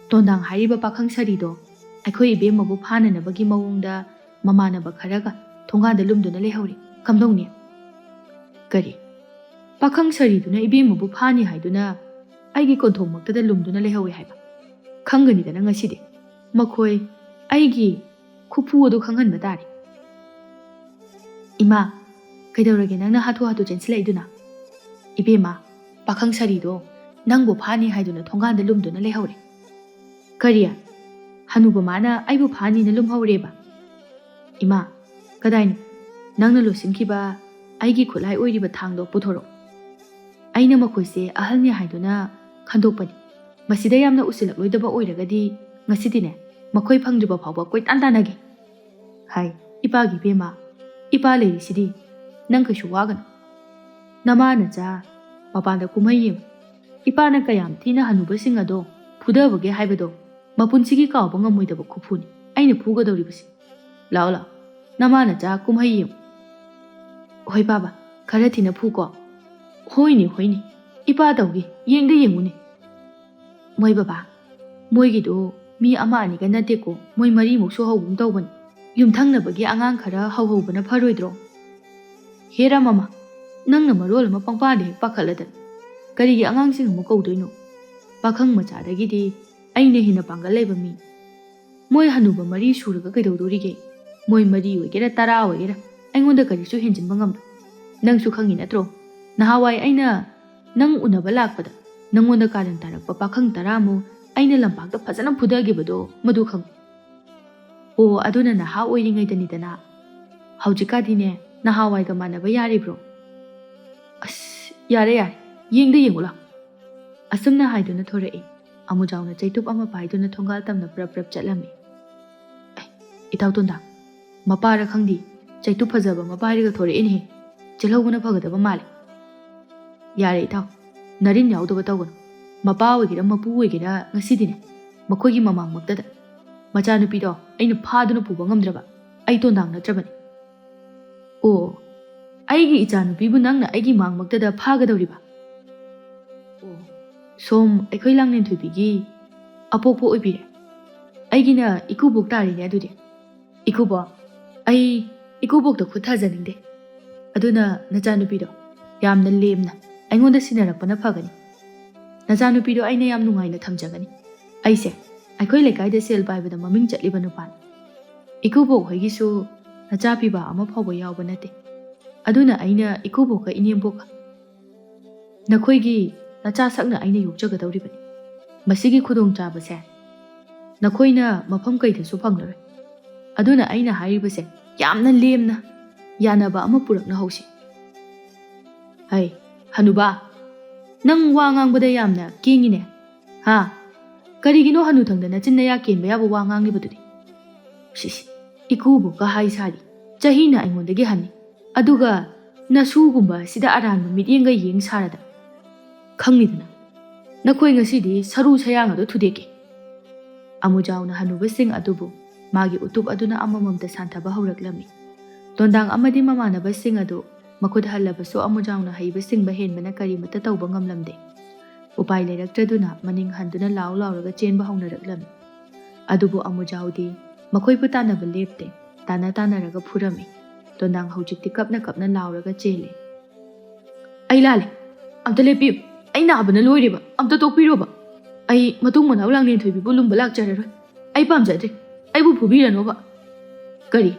ꯇꯣꯟꯗꯥꯡ ꯍꯥꯏꯔꯤꯕ ꯄꯥꯈꯪ ꯁꯥꯔꯤꯗꯣ ꯑꯩꯈꯣꯏ ꯏꯕꯦꯝꯃꯕꯨ ꯐꯥꯅꯅꯕꯒꯤ ꯃꯑꯣꯡꯗ ꯃꯃꯥꯟꯅꯕ ꯈꯔꯒ ꯊꯣꯡꯒꯥꯟꯗ ꯂꯨꯝꯗꯨꯅ ꯂꯩꯍꯧꯔꯦ꯫ ꯀꯝꯗꯧꯅꯤ?" "ꯀꯔꯤ? ꯄꯥꯈꯪ ꯁꯥꯔꯤꯗꯨꯅ ꯏꯕꯦꯝꯃꯕꯨ ꯐꯥꯅꯤ ꯍꯥꯏꯗꯨꯅ ꯑꯩꯒꯤ ꯀꯣꯟꯊꯣꯡꯃꯛꯇꯗ ꯂꯨꯝꯗꯨꯅ ꯂꯩꯍꯧꯋꯦ ꯍꯥꯏꯕ? ꯈꯪꯒꯅꯤꯗꯅ ꯉꯁꯤꯗꯤ꯫ ꯃꯈꯣꯏ ꯑꯩꯒꯤ ꯈꯨꯐꯨ ꯑꯗꯨ ꯈꯪꯍꯟꯕ ꯇꯥꯔꯦ꯫" "ꯏꯃꯥ, ꯀꯩꯗꯧꯔꯒꯦ ꯅꯪꯅ ꯍꯥꯊꯨ ꯍꯥꯊꯨ ꯆꯦꯟꯁꯤꯜꯂꯛꯏꯗꯨꯅ?" "ꯏꯕꯦꯝꯃ, ꯄꯥꯈꯪ ꯁꯥꯔꯤꯗꯣ ꯅꯪꯕꯨ ꯐꯥꯅꯤ ꯍꯥꯏꯗꯨꯅ ꯊꯣꯡꯒꯥꯟꯗ ꯂꯨꯝꯗꯨꯅ ꯂꯩꯍꯧꯔꯦ꯫" "ꯀꯔꯤ? ꯍꯅꯨꯕ ꯃꯥꯅ ꯑꯩꯕꯨ ꯐꯥꯅꯤꯅ ꯂꯨꯝꯍꯧꯔꯦꯕ?" "ꯏꯃꯥ, ꯀꯗꯥꯏꯅꯣ? ꯅꯪꯅ ꯂꯣꯠꯁꯤꯟꯈꯤꯕ ꯑꯩꯒꯤ ꯈꯨꯠꯂꯥꯏ ꯑꯣꯏꯔꯤꯕ ꯊꯥꯡꯗꯣ ꯄꯨꯊꯣꯔꯛꯑꯣ꯫ ꯑꯩꯅ ꯃꯈꯣꯏꯁꯦ ꯑꯍꯜꯅꯤ ꯍꯥꯏꯗꯨꯅ ꯈꯟꯗꯣꯛꯄꯅꯤ꯫ ꯃꯁꯤꯗ ꯌꯥꯝꯅ ꯎꯁꯤꯜꯂꯛꯂꯣꯏꯗꯕ ꯑꯣꯏꯔꯒꯗꯤ ꯉꯁꯤꯗꯤꯅꯦ ꯃꯈꯣꯏ ꯐꯪꯗ꯭ꯔꯤꯕ ꯐꯥꯎꯕ ꯀꯣꯏꯇꯥꯟ ꯇꯥꯟꯅꯒꯦ꯫" "ꯍꯥꯏ, ꯏꯄꯥꯒꯤ ꯏꯕꯦꯝꯃ, ꯏꯄꯥ ꯂꯩꯔꯤꯁꯤꯗꯤ꯫ ꯅꯪ ꯀꯩꯁꯨ ꯋꯥꯒꯅꯨ꯫ ꯅꯃꯥ ꯅꯆꯥ ꯃꯄꯥꯟꯗ ꯀꯨꯝꯍꯩ ꯌꯦꯡꯉꯨ꯫ ꯏꯄꯥꯅ ꯀꯌꯥꯝ ꯊꯤꯅ ꯍꯅꯨꯕꯁꯤꯡ ꯑꯗꯣ ꯐꯨꯗꯕꯒꯦ ꯍꯥꯏꯕꯗꯣ ꯃꯄꯨꯟꯁꯤꯒꯤ ꯀꯥꯎꯕ ꯉꯝꯃꯣꯏꯗꯕ ꯈꯨꯐꯨꯅꯤ ꯑꯩꯅ ꯐꯨꯒꯗꯧꯔꯤꯕꯁꯤ꯫ ꯂꯥꯛꯑꯣ ꯂꯥꯛꯑꯣ, ꯅꯃꯥ ꯅꯆꯥ ꯀꯨꯝꯍꯩ ꯌꯦꯡꯉꯨ꯫ ꯍꯣꯏ ꯕꯥꯕꯥ, ꯈꯔ ꯊꯤꯅ ꯐꯨꯀꯣ꯫ ꯍꯣꯏꯅꯦ ꯍꯣꯏꯅꯦ, ꯏꯄꯥ ꯇꯧꯒꯦ, ꯌꯦꯡꯗ ꯌꯦꯡꯉꯨꯅꯦ꯫ ꯃꯣꯏ ꯕꯕꯥ, ꯃꯣꯏꯒꯤꯗꯣ ꯃꯤ ꯑꯃ ꯑꯅꯤꯒ ꯅꯠꯇꯦꯀꯣ, ꯃꯣꯏ ꯃꯔꯤꯃꯨꯛꯁꯨ ꯍꯧꯒꯨꯝ ꯇꯧꯕꯅꯤ꯫ ꯌꯨꯝꯊꯪꯅꯕꯒꯤ ꯑꯉꯥꯡ ꯈꯔ ꯍꯧꯍꯧꯕꯅ ꯐꯔꯣꯏꯗ꯭ꯔꯣ? ꯍꯦꯔꯥ ꯃꯃꯥ, ꯅꯪꯅ ꯃꯔꯣꯜ ꯑꯃ ꯄꯪꯄꯥꯗ ꯍꯦꯛ ꯄꯥꯈꯠꯂꯗꯅ꯫ ꯀꯔꯤꯒꯤ ꯑꯉꯥꯡꯁꯤꯡ ꯑꯃꯨꯛ ꯀꯧꯗꯣꯏꯅꯣ? ꯄꯥꯈꯪ ꯃꯆꯥꯗꯒꯤꯗꯤ ꯑꯩꯅ ꯍꯦꯟꯅ ꯄꯥꯡꯒꯜ ꯂꯩꯕ ꯃꯤ꯫ ꯃꯣꯏ ꯍꯅꯨꯕ ꯃꯔꯤ ꯁꯨꯔꯒ ꯀꯩꯗꯧꯗꯣꯔꯤꯒꯦ? ꯃꯣꯏ ꯃꯔꯤ ꯑꯣꯏꯒꯦꯔꯥ, ꯇꯔꯥ ꯑꯣꯏꯒꯦꯔꯥ, ꯑꯩꯉꯣꯟꯗ ꯀꯔꯤꯁꯨ ꯍꯦꯟꯖꯤꯟꯕ ꯉꯝꯂꯣꯏ꯫ ꯅꯪꯁꯨ ꯈꯪꯉꯤ ꯅꯠꯇ꯭ꯔꯣ? ꯅꯍꯥꯟꯋꯥꯏ ꯑꯩꯅ ꯅꯪ ꯎꯅꯕ ꯂꯥꯛꯄꯗ ꯅꯪꯉꯣꯟꯗ ꯀꯥꯔꯟ ꯇꯥꯔꯛꯄ ꯄꯥꯈꯪ ꯇꯔꯥꯃꯨꯛ ꯑꯩꯅ ꯂꯝꯄꯥꯛꯇ ꯐꯖꯅ ꯐꯨꯗꯈꯤꯕꯗꯣ ꯃꯗꯨ ꯈꯪꯉꯤ꯫ ꯑꯣ, ꯑꯗꯨꯅ ꯅꯍꯥ ꯑꯣꯏꯔꯤꯉꯩꯗꯅꯤꯗꯅ꯫ ꯍꯧꯖꯤꯛꯀꯥꯗꯤꯅꯦ, ꯅꯍꯥꯟꯋꯥꯏꯒ ꯃꯥꯟꯅꯕ ꯌꯥꯔꯤꯕ꯭ꯔꯣ? ꯑꯁ, ꯌꯥꯔꯦ ꯌꯥꯔꯦ, ꯌꯦꯡꯗ ꯌꯦꯡꯉꯨ ꯂꯥꯎ꯫ ꯑꯁꯨꯝꯅ ꯍꯥꯏꯗꯨꯅ ꯊꯣꯔꯛꯏ꯫ ꯑꯃꯨꯖꯥꯎꯅ ꯆꯩꯇꯨꯞ ꯑꯃ ꯄꯥꯏꯗꯨꯅ ꯊꯣꯡꯒꯥꯜ ꯇꯝꯅ ꯄ꯭ꯔꯞ ꯄ꯭ꯔꯞ ꯆꯠꯂꯝꯃꯤ꯫ ꯑꯦ, ꯏꯇꯥꯎ ꯇꯣꯟꯗꯥ, ꯃꯄꯥꯔ ꯈꯪꯗꯦ, ꯆꯩꯇꯨꯞ ꯐꯖꯕ ꯑꯃ ꯄꯥꯏꯔꯒ ꯊꯣꯔꯛꯏꯅꯦꯍꯦ꯫ ꯆꯦꯜꯍꯧꯕꯅ ꯐꯒꯗꯕ ꯃꯥꯜꯂꯦ꯫ ꯌꯥꯔꯦ ꯏꯇꯥꯎ, ꯅꯔꯤꯟ ꯌꯥꯎꯗꯕ ꯇꯧꯒꯅꯨ꯫ ꯃꯄꯥ ꯑꯣꯏꯒꯦꯔꯥ ꯃꯄꯨ ꯑꯣꯏꯒꯦꯔꯥ ꯉꯁꯤꯗꯤꯅꯦ, ꯃꯈꯣꯏꯒꯤ ꯃꯃꯥꯡꯃꯛꯇꯗ꯫ ꯃꯆꯥꯅꯨꯄꯤꯗꯣ ꯑꯩꯅ ꯐꯥꯗꯨꯅ ꯄꯨꯕ ꯉꯝꯗ꯭ꯔꯕ꯫ ꯑꯩ ꯇꯣꯟꯗꯥꯡ ꯅꯠꯇ꯭ꯔꯕꯅꯤ꯫ ꯑꯣ, ꯑꯩꯒꯤ ꯏꯆꯥꯅꯨꯄꯤꯕꯨ ꯅꯪꯅ ꯑꯩꯒꯤ ꯃꯥꯡꯃꯛꯇꯗ ꯐꯥꯒꯗꯧꯔꯤꯕ? ꯑꯣ, ꯁꯣꯝ ꯑꯩꯈꯣꯏ ꯂꯥꯡꯂꯦꯟꯊꯣꯏꯕꯤꯒꯤ ꯑꯄꯣꯛꯄ ꯑꯣꯏꯕꯤꯔꯦ꯫ ꯑꯩꯒꯤꯅ ꯏꯀꯨꯕꯣꯛ ꯇꯥꯔꯦꯅꯦ ꯑꯗꯨꯗꯤ꯫ ꯏꯀꯨꯕꯣꯛ, ꯑꯩ ꯏꯀꯨꯕꯣꯛꯇ ꯈꯨꯠ ꯊꯥꯖꯅꯤꯡꯗꯦ꯫ ꯑꯗꯨꯅ ꯅꯆꯥꯅꯨꯄꯤꯗꯣ ꯌꯥꯝꯅ ꯂꯦꯝꯅ ꯑꯩꯉꯣꯟꯗ ꯁꯤꯟꯅꯔꯛꯄꯅ ꯐꯒꯅꯤ꯫ ꯅꯆꯥꯅꯨꯄꯤꯗꯣ ꯑꯩꯅ ꯌꯥꯝ ꯅꯨꯡꯉꯥꯏꯅ ꯊꯝꯖꯒꯅꯤ꯫ ꯑꯩꯁꯦ ꯑꯩꯈꯣꯏ ꯂꯩꯀꯥꯏꯗ ꯁꯦꯜ ꯄꯥꯏꯕꯗ ꯃꯃꯤꯡ ꯆꯠꯂꯤꯕ ꯅꯨꯄꯥꯅꯤ꯫ ꯏꯀꯨꯕꯣꯛ ꯍꯣꯏꯒꯤꯁꯨ ꯅꯆꯥ ꯄꯤꯕ ꯑꯃ ꯐꯥꯎꯕ ꯌꯥꯎꯕ ꯅꯠꯇꯦ꯫ ꯑꯗꯨꯅ ꯑꯩꯅ ꯏꯀꯨꯕꯣꯛꯀ ꯏꯅꯦꯝꯕꯣꯛꯀ ꯅꯈꯣꯏꯒꯤ ꯅꯆꯥ ꯁꯛꯅ ꯑꯩꯅ ꯌꯣꯛꯆꯒꯗꯧꯔꯤꯕꯅꯤ꯫ ꯃꯁꯤꯒꯤ ꯈꯨꯗꯣꯡꯆꯥꯕꯁꯦ ꯅꯈꯣꯏꯅ ꯃꯐꯝ ꯀꯩꯗꯁꯨ ꯐꯪꯂꯔꯣꯏ꯫ ꯑꯗꯨꯅ ꯑꯩꯅ ꯍꯥꯏꯔꯤꯕꯁꯦ ꯌꯥꯝꯅ ꯂꯦꯝꯅ ꯌꯥꯅꯕ ꯑꯃ ꯄꯨꯔꯛꯅꯍꯧꯁꯤ꯫ ꯍꯩ, ꯍꯅꯨꯕꯥ, ꯅꯪ ꯋꯥ ꯉꯥꯡꯕꯗ ꯌꯥꯝꯅ ꯀꯦꯡꯉꯤꯅꯦ꯫ ꯍꯥ? ꯀꯔꯤꯒꯤꯅꯣ ꯍꯅꯨꯊꯪꯗ ꯅꯆꯤꯟ ꯅꯌꯥ ꯀꯦꯟꯕ ꯌꯥꯕ ꯋꯥ ꯉꯥꯡꯂꯤꯕꯗꯨꯗꯤ? ꯁꯤꯁ, ꯏꯀꯨꯕꯣꯛꯀ ꯍꯥꯏ ꯁꯥꯔꯤ꯫ ꯆꯍꯤꯅ ꯑꯩꯉꯣꯟꯗꯒꯤ ꯍꯟꯅꯤ꯫ ꯑꯗꯨꯒ ꯅꯁꯨꯒꯨꯝꯕ ꯁꯤꯗ ꯑꯔꯥꯟꯕ ꯃꯤꯠꯌꯦꯡꯒ ꯌꯦꯡ ꯁꯥꯔꯗ ꯈꯪꯅꯤꯗꯅ, ꯅꯈꯣꯏ ꯉꯁꯤꯗꯤ ꯁꯔꯨ ꯁꯌꯥꯡ ꯑꯗꯨ ꯊꯨꯗꯦꯛꯀꯦ꯫ ꯑꯃꯨꯖꯥꯎꯅ ꯍꯅꯨꯕꯁꯤꯡ ꯑꯗꯨꯕꯨ ꯃꯥꯒꯤ ꯎꯇꯨꯞ ꯑꯗꯨꯅ ꯑꯃꯃꯝꯇ ꯁꯥꯟꯊꯕ ꯍꯧꯔꯛꯂꯝꯃꯤ꯫ ꯇꯣꯟꯗꯥꯡ ꯑꯃꯗꯤ ꯃꯃꯥꯟꯅꯕꯁꯤꯡ ꯑꯗꯨ ꯃꯈꯨꯠ ꯍꯜꯂꯕꯁꯨ ꯑꯃꯨꯖꯥꯎꯅ ꯍꯩꯕ ꯁꯤꯡꯕ ꯍꯦꯟꯕꯅ ꯀꯔꯤꯃꯠꯇ ꯇꯧꯕ ꯉꯝꯂꯝꯗꯦ꯫ ꯎꯄꯥꯏ ꯂꯩꯔꯛꯇ꯭ꯔꯗꯨꯅ ꯃꯅꯤꯡ ꯍꯟꯗꯨꯅ ꯂꯥꯎ ꯂꯥꯎꯔꯒ ꯆꯦꯟꯕ ꯍꯧꯅꯔꯛꯂꯝꯃꯤ꯫ ꯑꯗꯨꯕꯨ ꯑꯃꯨꯖꯥꯎꯗꯤ ꯃꯈꯣꯏꯕꯨ ꯇꯥꯟꯅꯕ ꯂꯦꯞꯇꯦ, ꯇꯥꯟꯅ ꯇꯥꯟꯅꯔꯒ ꯐꯨꯔꯝꯃꯤ꯫ ꯇꯣꯟꯗꯥꯡ ꯍꯧꯖꯤꯛꯇꯤ ꯀꯞꯅ ꯀꯞꯅ ꯂꯥꯎꯔꯒ ꯆꯦꯜꯂꯤ꯫ "ꯑꯩ ꯂꯥꯜꯂꯦ, ꯑꯝꯇ ꯂꯦꯞꯄꯤꯌꯨ, ꯑꯩ ꯅꯥꯕꯅ ꯂꯣꯏꯔꯦꯕ, ꯑꯝꯇ ꯇꯣꯛꯄꯤꯔꯣꯕ꯫ ꯑꯩ ꯃꯇꯨꯡ ꯃꯅꯥꯎ ꯂꯥꯡꯂꯦꯟꯊꯣꯏꯕꯤꯕꯨ ꯂꯨꯝꯕ ꯂꯥꯛꯆꯔꯔꯣꯏ, ꯑꯩ ꯄꯥꯝꯖꯗ꯭ꯔꯦ, ꯑꯩꯕꯨ ꯐꯨꯕꯤꯔꯅꯣꯕ꯫" "ꯀꯔꯤ?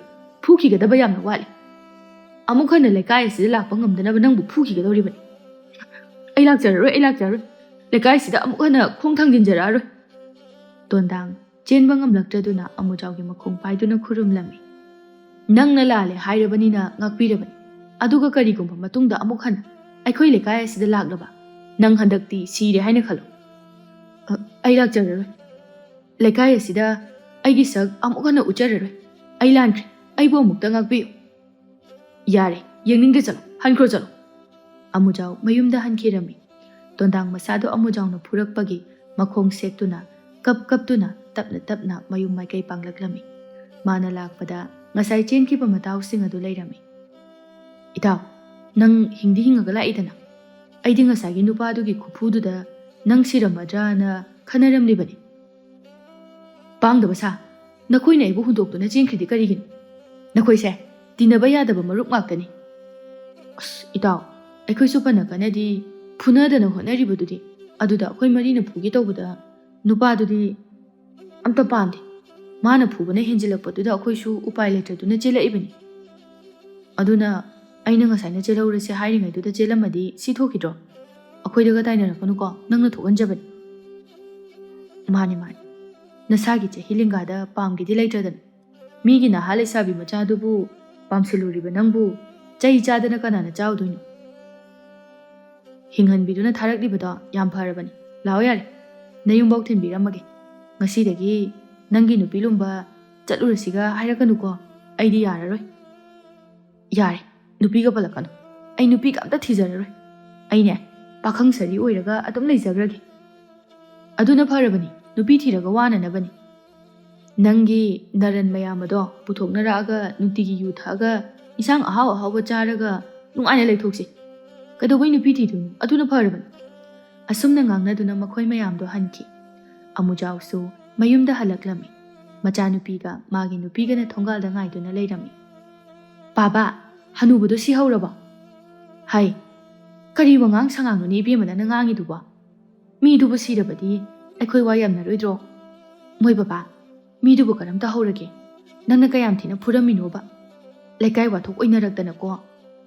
ꯐꯨꯈꯤꯒꯗꯕ ꯌꯥꯝꯅ ꯋꯥꯠꯂꯤ꯫ ꯑꯃꯨꯛ ꯍꯟꯅ ꯂꯩꯀꯥꯏ ꯑꯁꯤꯗ ꯂꯥꯛꯄ ꯉꯝꯗꯅꯕ ꯅꯪꯕꯨ ꯐꯨꯈꯤꯒꯗꯧꯔꯤꯕꯅꯤ꯫ ꯑꯩ ꯂꯥꯛꯆꯔꯔꯣꯏ, ꯑꯩ ꯂꯥꯛꯆꯔꯔꯣꯏ, ꯂꯩꯀꯥꯏ ꯑꯁꯤꯗ ꯑꯃꯨꯛ ꯍꯟꯅ ꯈꯣꯡ ꯊꯥꯡꯖꯤꯟꯖꯔꯛꯑꯔꯣꯏ꯫" ꯇꯣꯟꯗꯥꯡ ꯆꯦꯟꯕ ꯉꯝꯂꯛꯇ꯭ꯔꯗꯨꯅ ꯑꯃꯨꯖꯥꯎꯒꯤ ꯃꯈꯣꯡ ꯄꯥꯏꯗꯨꯅ ꯈꯨꯔꯨꯝꯂꯝꯃꯤ꯫ "ꯅꯪꯅ ꯂꯥꯜꯂꯦ ꯍꯥꯏꯔꯕꯅꯤꯅ ꯉꯥꯛꯄꯤꯔꯕꯅꯤ, ꯑꯗꯨꯒ ꯀꯔꯤꯒꯨꯝꯕ ꯃꯇꯨꯡꯗ ꯑꯃꯨꯛ ꯍꯟꯅ ꯑꯩꯈꯣꯏ ꯂꯩꯀꯥꯏ ꯑꯁꯤꯗ ꯂꯥꯛꯂꯕ, ꯅꯪ ꯍꯟꯗꯛꯇꯤ ꯁꯤꯔꯦ ꯍꯥꯏꯅ ꯈꯜꯂꯨ꯫ ꯑ, ꯑꯩ ꯂꯥꯛꯆꯔꯔꯣꯏ꯫ ꯂꯩꯀꯥꯏ ꯑꯁꯤꯗ ꯑꯩꯒꯤ ꯁꯛ ꯑꯃꯨꯛ ꯍꯟꯅ ꯎꯠꯆꯔꯔꯣꯏ꯫ ꯑꯩ ꯂꯥꯟꯈ꯭ꯔꯦ, ꯑꯩꯕꯨ ꯑꯃꯨꯛꯇ ꯉꯥꯛꯄꯤꯌꯨ꯫ ꯌꯥꯔꯦ, ꯌꯦꯡꯅꯤꯡꯗꯦ, ꯆꯠꯂꯣ, ꯍꯟꯈ꯭ꯔꯣ, ꯆꯠꯂꯣ꯫" ꯑꯃꯨꯖꯥꯎ ꯃꯌꯨꯝꯗ ꯍꯟꯈꯤꯔꯝꯃꯤ꯫ ꯇꯣꯟꯗꯥꯡ ꯃꯁꯥꯗꯣ ꯑꯃꯨꯖꯥꯎꯅ ꯐꯨꯔꯛꯄꯒꯤ ꯃꯈꯣꯡ ꯁꯦꯛꯇꯨꯅ, ꯀꯞ ꯀꯞꯇꯨꯅ ꯇꯞꯅ ꯇꯞꯅ ꯃꯌꯨꯝ ꯃꯥꯏꯀꯩ ꯄꯥꯡꯂꯛꯂꯝꯃꯤ꯫ ꯃꯥꯅ ꯂꯥꯛꯄꯗ ꯉꯁꯥꯏ ꯆꯦꯟꯈꯤꯕ ꯃꯇꯥꯎꯁꯤꯡ ꯑꯗꯨ ꯂꯩꯔꯝꯃꯤ꯫ "ꯏꯇꯥꯎ, ꯅꯪ ꯍꯤꯡꯗꯤ ꯍꯤꯡꯉꯒ ꯂꯥꯛꯏꯗꯅ? ꯑꯩꯗꯤ ꯉꯁꯥꯏꯒꯤ ꯅꯨꯄꯥꯗꯨꯒꯤ ꯈꯨꯐꯨꯗꯨꯗ ꯅꯪ ꯁꯤꯔꯝꯃꯗ꯭ꯔꯥꯅ ꯈꯟꯅꯔꯝꯂꯤꯕꯅꯤ꯫" "ꯄꯥꯡꯗꯕ ꯁꯥ, ꯅꯈꯣꯏꯅ ꯑꯩꯕꯨ ꯍꯨꯟꯗꯣꯛꯇꯨꯅ ꯆꯦꯟꯈ꯭ꯔꯤꯗꯤ ꯀꯔꯤꯒꯤꯅꯣ? ꯅꯈꯣꯏꯁꯦ ꯇꯤꯟꯅꯕ ꯌꯥꯗꯕ ꯃꯔꯨꯞ ꯉꯥꯛꯇꯅꯤ꯫" "ꯑꯁ, ꯏꯇꯥꯎ, ꯑꯩꯈꯣꯏꯁꯨ ꯐꯅ ꯀꯟꯅꯗꯤ ꯐꯨꯅꯗꯅ ꯍꯣꯠꯅꯔꯤꯕꯗꯨꯗꯤ, ꯑꯗꯨꯗ ꯑꯩꯈꯣꯏ ꯃꯔꯤꯅ ꯐꯨꯒꯦ ꯇꯧꯕꯗ ꯅꯨꯄꯥꯗꯨꯗꯤ ꯑꯝꯇ ꯄꯥꯝꯗꯦ꯫ ꯃꯥꯅ ꯐꯨꯕꯅ ꯍꯦꯟꯖꯤꯜꯂꯛꯄꯗꯨꯗ ꯑꯩꯈꯣꯏꯁꯨ ꯎꯄꯥꯏ ꯂꯩꯇꯗꯨꯅ ꯆꯦꯜꯂꯛꯏꯕꯅꯤ꯫ ꯑꯗꯨꯅ ꯑꯩꯅ ꯉꯁꯥꯏꯅ ꯆꯦꯜꯍꯧꯔꯁꯦ ꯍꯥꯏꯔꯤꯉꯩꯗꯨꯗ ꯆꯦꯜꯂꯝꯃꯗꯤ ꯁꯤ ꯊꯣꯛꯈꯤꯗ꯭ꯔꯣ? ꯑꯩꯈꯣꯏꯗꯒ ꯇꯥꯏꯅꯔꯛꯀꯅꯨꯀꯣ, ꯅꯪꯅ ꯊꯣꯛꯍꯟꯖꯕꯅꯤ꯫" "ꯃꯥꯅꯤ, ꯃꯥꯅꯤ, ꯅꯁꯥꯒꯤ ꯆꯍꯤ ꯂꯦꯡꯒꯥꯗ ꯄꯥꯝꯒꯦꯗꯤ ꯂꯩꯇ꯭ꯔꯗꯅ, ꯃꯤꯒꯤ ꯅꯍꯥ ꯂꯩꯁꯥꯕꯤ ꯃꯆꯥꯗꯨꯕꯨ ꯄꯥꯝꯁꯤꯜꯂꯨꯔꯤꯕ ꯅꯪꯕꯨ ꯆꯩ ꯆꯥꯗꯅ ꯀꯅꯥꯅ ꯆꯥꯎꯗꯣꯏꯅꯣ? ꯍꯤꯡꯍꯟꯕꯤꯗꯨꯅ ꯊꯥꯔꯛꯂꯤꯕꯗꯣ ꯌꯥꯝ ꯐꯔꯕꯅꯤ꯫ ꯂꯥꯛꯑꯣ ꯌꯥꯔꯦ, ꯅꯌꯨꯝꯐꯥꯎ ꯊꯤꯟꯕꯤꯔꯝꯃꯒꯦ꯫ ꯉꯁꯤꯗꯒꯤ ꯅꯪꯒꯤ ꯅꯨꯄꯤ ꯂꯨꯝꯕ ꯆꯠꯂꯨꯔꯁꯤꯒ ꯍꯥꯏꯔꯛꯀꯅꯨꯀꯣ, ꯑꯩꯗꯤ ꯌꯥꯔꯔꯣꯏ꯫" "ꯌꯥꯔꯦ, ꯅꯨꯄꯤꯒ ꯄꯜꯂꯛꯀꯅꯨ꯫ ꯑꯩ ꯅꯨꯄꯤꯒ ꯑꯝꯇ ꯊꯤꯖꯔꯔꯣꯏ꯫ ꯑꯩꯅꯦ, ꯄꯥꯈꯪ ꯁꯥꯔꯤ ꯑꯣꯏꯔꯒ ꯑꯗꯨꯝ ꯂꯩꯖꯈ꯭ꯔꯒꯦ꯫ ꯑꯗꯨꯅ ꯐꯔꯕꯅꯤ, ꯅꯨꯄꯤ ꯊꯤꯔꯒ ꯋꯥꯅꯅꯕꯅꯤ꯫ ꯅꯪꯒꯤ ꯅꯔꯟ ꯃꯌꯥꯝ ꯑꯗꯣ ꯄꯨꯊꯣꯛꯅꯔꯛꯑꯒ ꯅꯨꯡꯇꯤꯒꯤ ꯌꯨ ꯊꯛꯑꯒ ꯏꯟꯁꯥꯡ ꯑꯍꯥꯎ ꯑꯍꯥꯎꯕ ꯆꯥꯔꯒ ꯅꯨꯡꯉꯥꯏꯅ ꯂꯩꯊꯣꯛꯁꯤ꯫ ꯀꯩꯗꯧꯕꯩ ꯅꯨꯄꯤ ꯊꯤꯗꯣꯏꯅꯣ? ꯑꯗꯨꯅ ꯐꯔꯕꯅꯤ꯫ ꯑꯁꯨꯝꯅ ꯉꯥꯡꯅꯗꯨꯅ ꯃꯈꯣꯏ ꯃꯌꯥꯝꯗꯣ ꯍꯟꯈꯤ꯫ ꯑꯃꯨꯖꯥꯎꯁꯨ ꯃꯌꯨꯝꯗ ꯍꯜꯂꯛꯂꯝꯃꯤ꯫ ꯃꯆꯥꯅꯨꯄꯤꯒ ꯃꯥꯒꯤ ꯅꯨꯄꯤꯒꯅ ꯊꯣꯡꯒꯥꯜꯗ ꯉꯥꯏꯗꯨꯅ ꯂꯩꯔꯝꯃꯤ꯫ "ꯄꯥꯕ, ꯍꯅꯨꯕꯗꯣ ꯁꯤꯍꯧꯔꯕꯣ?" "ꯍꯥꯏ, ꯀꯔꯤ ꯋꯥꯉꯥꯡ ꯁꯉꯥꯡꯅꯣꯅꯦ ꯏꯕꯦꯝꯃ ꯅꯪꯅ ꯉꯥꯡꯉꯤꯗꯨꯕꯣ? ꯃꯤꯗꯨꯕꯨ ꯁꯤꯔꯕꯗꯤ ꯑꯩꯈꯣꯏ ꯋꯥ ꯌꯥꯝꯅꯔꯣꯏꯗ꯭ꯔꯣ?" "ꯃꯣꯏ ꯕꯕꯥ, ꯃꯤꯗꯨꯕꯨ ꯀꯔꯝꯇ ꯍꯧꯔꯒꯦ? ꯅꯪꯅ ꯀꯌꯥꯝ ꯊꯤꯅ ꯐꯨꯔꯝꯃꯤꯅꯣꯕ? ꯂꯩꯀꯥꯏ ꯋꯥꯊꯣꯛ ꯑꯣꯏꯅꯔꯛꯇꯅꯀꯣ꯫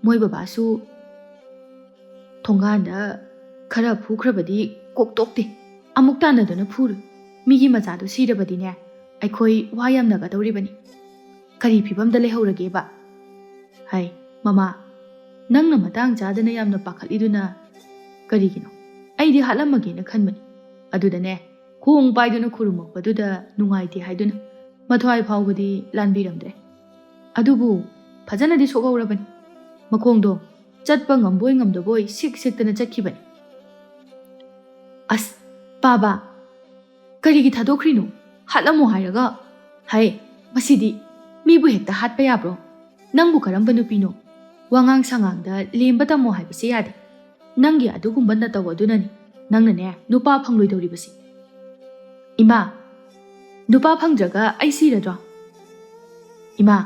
ꯃꯣꯏ ꯕꯕꯥꯁꯨ ꯊꯣꯡꯒꯥꯟꯗ ꯈꯔ ꯐꯨꯈ꯭ꯔꯕꯗꯤ ꯀꯣꯛ ꯇꯣꯛꯇꯦ꯫ ꯑꯃꯨꯛ ꯇꯥꯟꯅꯗꯨꯅ ꯐꯨꯔꯣꯏ꯫ ꯃꯤꯒꯤ ꯃꯆꯥꯗꯨ ꯁꯤꯔꯕꯗꯤꯅꯦ, ꯑꯩꯈꯣꯏ ꯋꯥ ꯌꯥꯝꯅꯒꯗꯧꯔꯤꯕꯅꯤ꯫ ꯀꯔꯤ ꯐꯤꯕꯝꯗ ꯂꯩꯍꯧꯔꯒꯦꯕ?" "ꯍꯥꯏ, ꯃꯃꯥ, ꯅꯪꯅ ꯃꯇꯥꯡ ꯆꯥꯗꯅ ꯌꯥꯝꯅ ꯄꯥꯈꯠꯂꯤꯗꯨꯅ ꯀꯔꯤꯒꯤꯅꯣ? ꯑꯩꯗꯤ ꯍꯥꯠꯂꯝꯃꯒꯦꯅ ꯈꯟꯕꯅꯤ꯫ ꯑꯗꯨꯗꯅꯦ, ꯈꯣꯡ ꯄꯥꯏꯗꯨꯅ ꯈꯨꯔꯨꯝꯃꯛꯄꯗꯨꯗ ꯅꯨꯡꯉꯥꯏꯇꯦ ꯍꯥꯏꯗꯨꯅ ꯃꯊ꯭ꯋꯥꯏ ꯐꯥꯎꯕꯗꯤ ꯂꯥꯟꯕꯤꯔꯝꯗ꯭ꯔꯦ꯫ ꯑꯗꯨꯕꯨ ꯐꯖꯅꯗꯤ ꯁꯣꯛꯍꯧꯔꯕꯅꯤ꯫ ꯃꯈꯣꯡꯗꯣ ꯆꯠꯄ ꯉꯝꯕꯣꯏ ꯉꯝꯗꯕꯣꯏ ꯁꯤꯛ ꯁꯤꯛꯇꯅ ꯆꯠꯈꯤꯕꯅꯤ꯫" "ꯑꯁ, ꯄꯥꯕ, ꯀꯔꯤꯒꯤ ꯊꯥꯗꯣꯛꯈ꯭ꯔꯤꯅꯣ? ꯍꯥꯠꯂꯝꯃꯣ ꯍꯥꯏꯔꯒ꯫ ꯍꯩ, ꯃꯁꯤꯗꯤ ꯃꯤꯕꯨ ꯍꯦꯛꯇ ꯍꯥꯠꯄ ꯌꯥꯕ꯭ꯔꯣ? ꯅꯪꯕꯨ ꯀꯔꯝꯕ ꯅꯨꯄꯤꯅꯣ? ꯋꯥꯉꯥꯡ ꯁꯉꯥꯡꯗ ꯂꯦꯝꯕ ꯇꯝꯃꯣ ꯍꯥꯏꯕꯁꯦ ꯌꯥꯗꯦ꯫ ꯅꯪꯒꯤ ꯑꯗꯨꯒꯨꯝꯕ ꯅꯇꯧ ꯑꯗꯨꯅꯅꯤ ꯅꯪꯅꯅꯦ ꯅꯨꯄꯥ ꯐꯪꯂꯣꯏꯗꯧꯔꯤꯕꯁꯤ꯫" "ꯏꯃꯥ, ꯅꯨꯄꯥ ꯐꯪꯗ꯭ꯔꯒ ꯑꯩ ꯁꯤꯔꯗ꯭ꯔꯣ?" "ꯏꯃꯥ,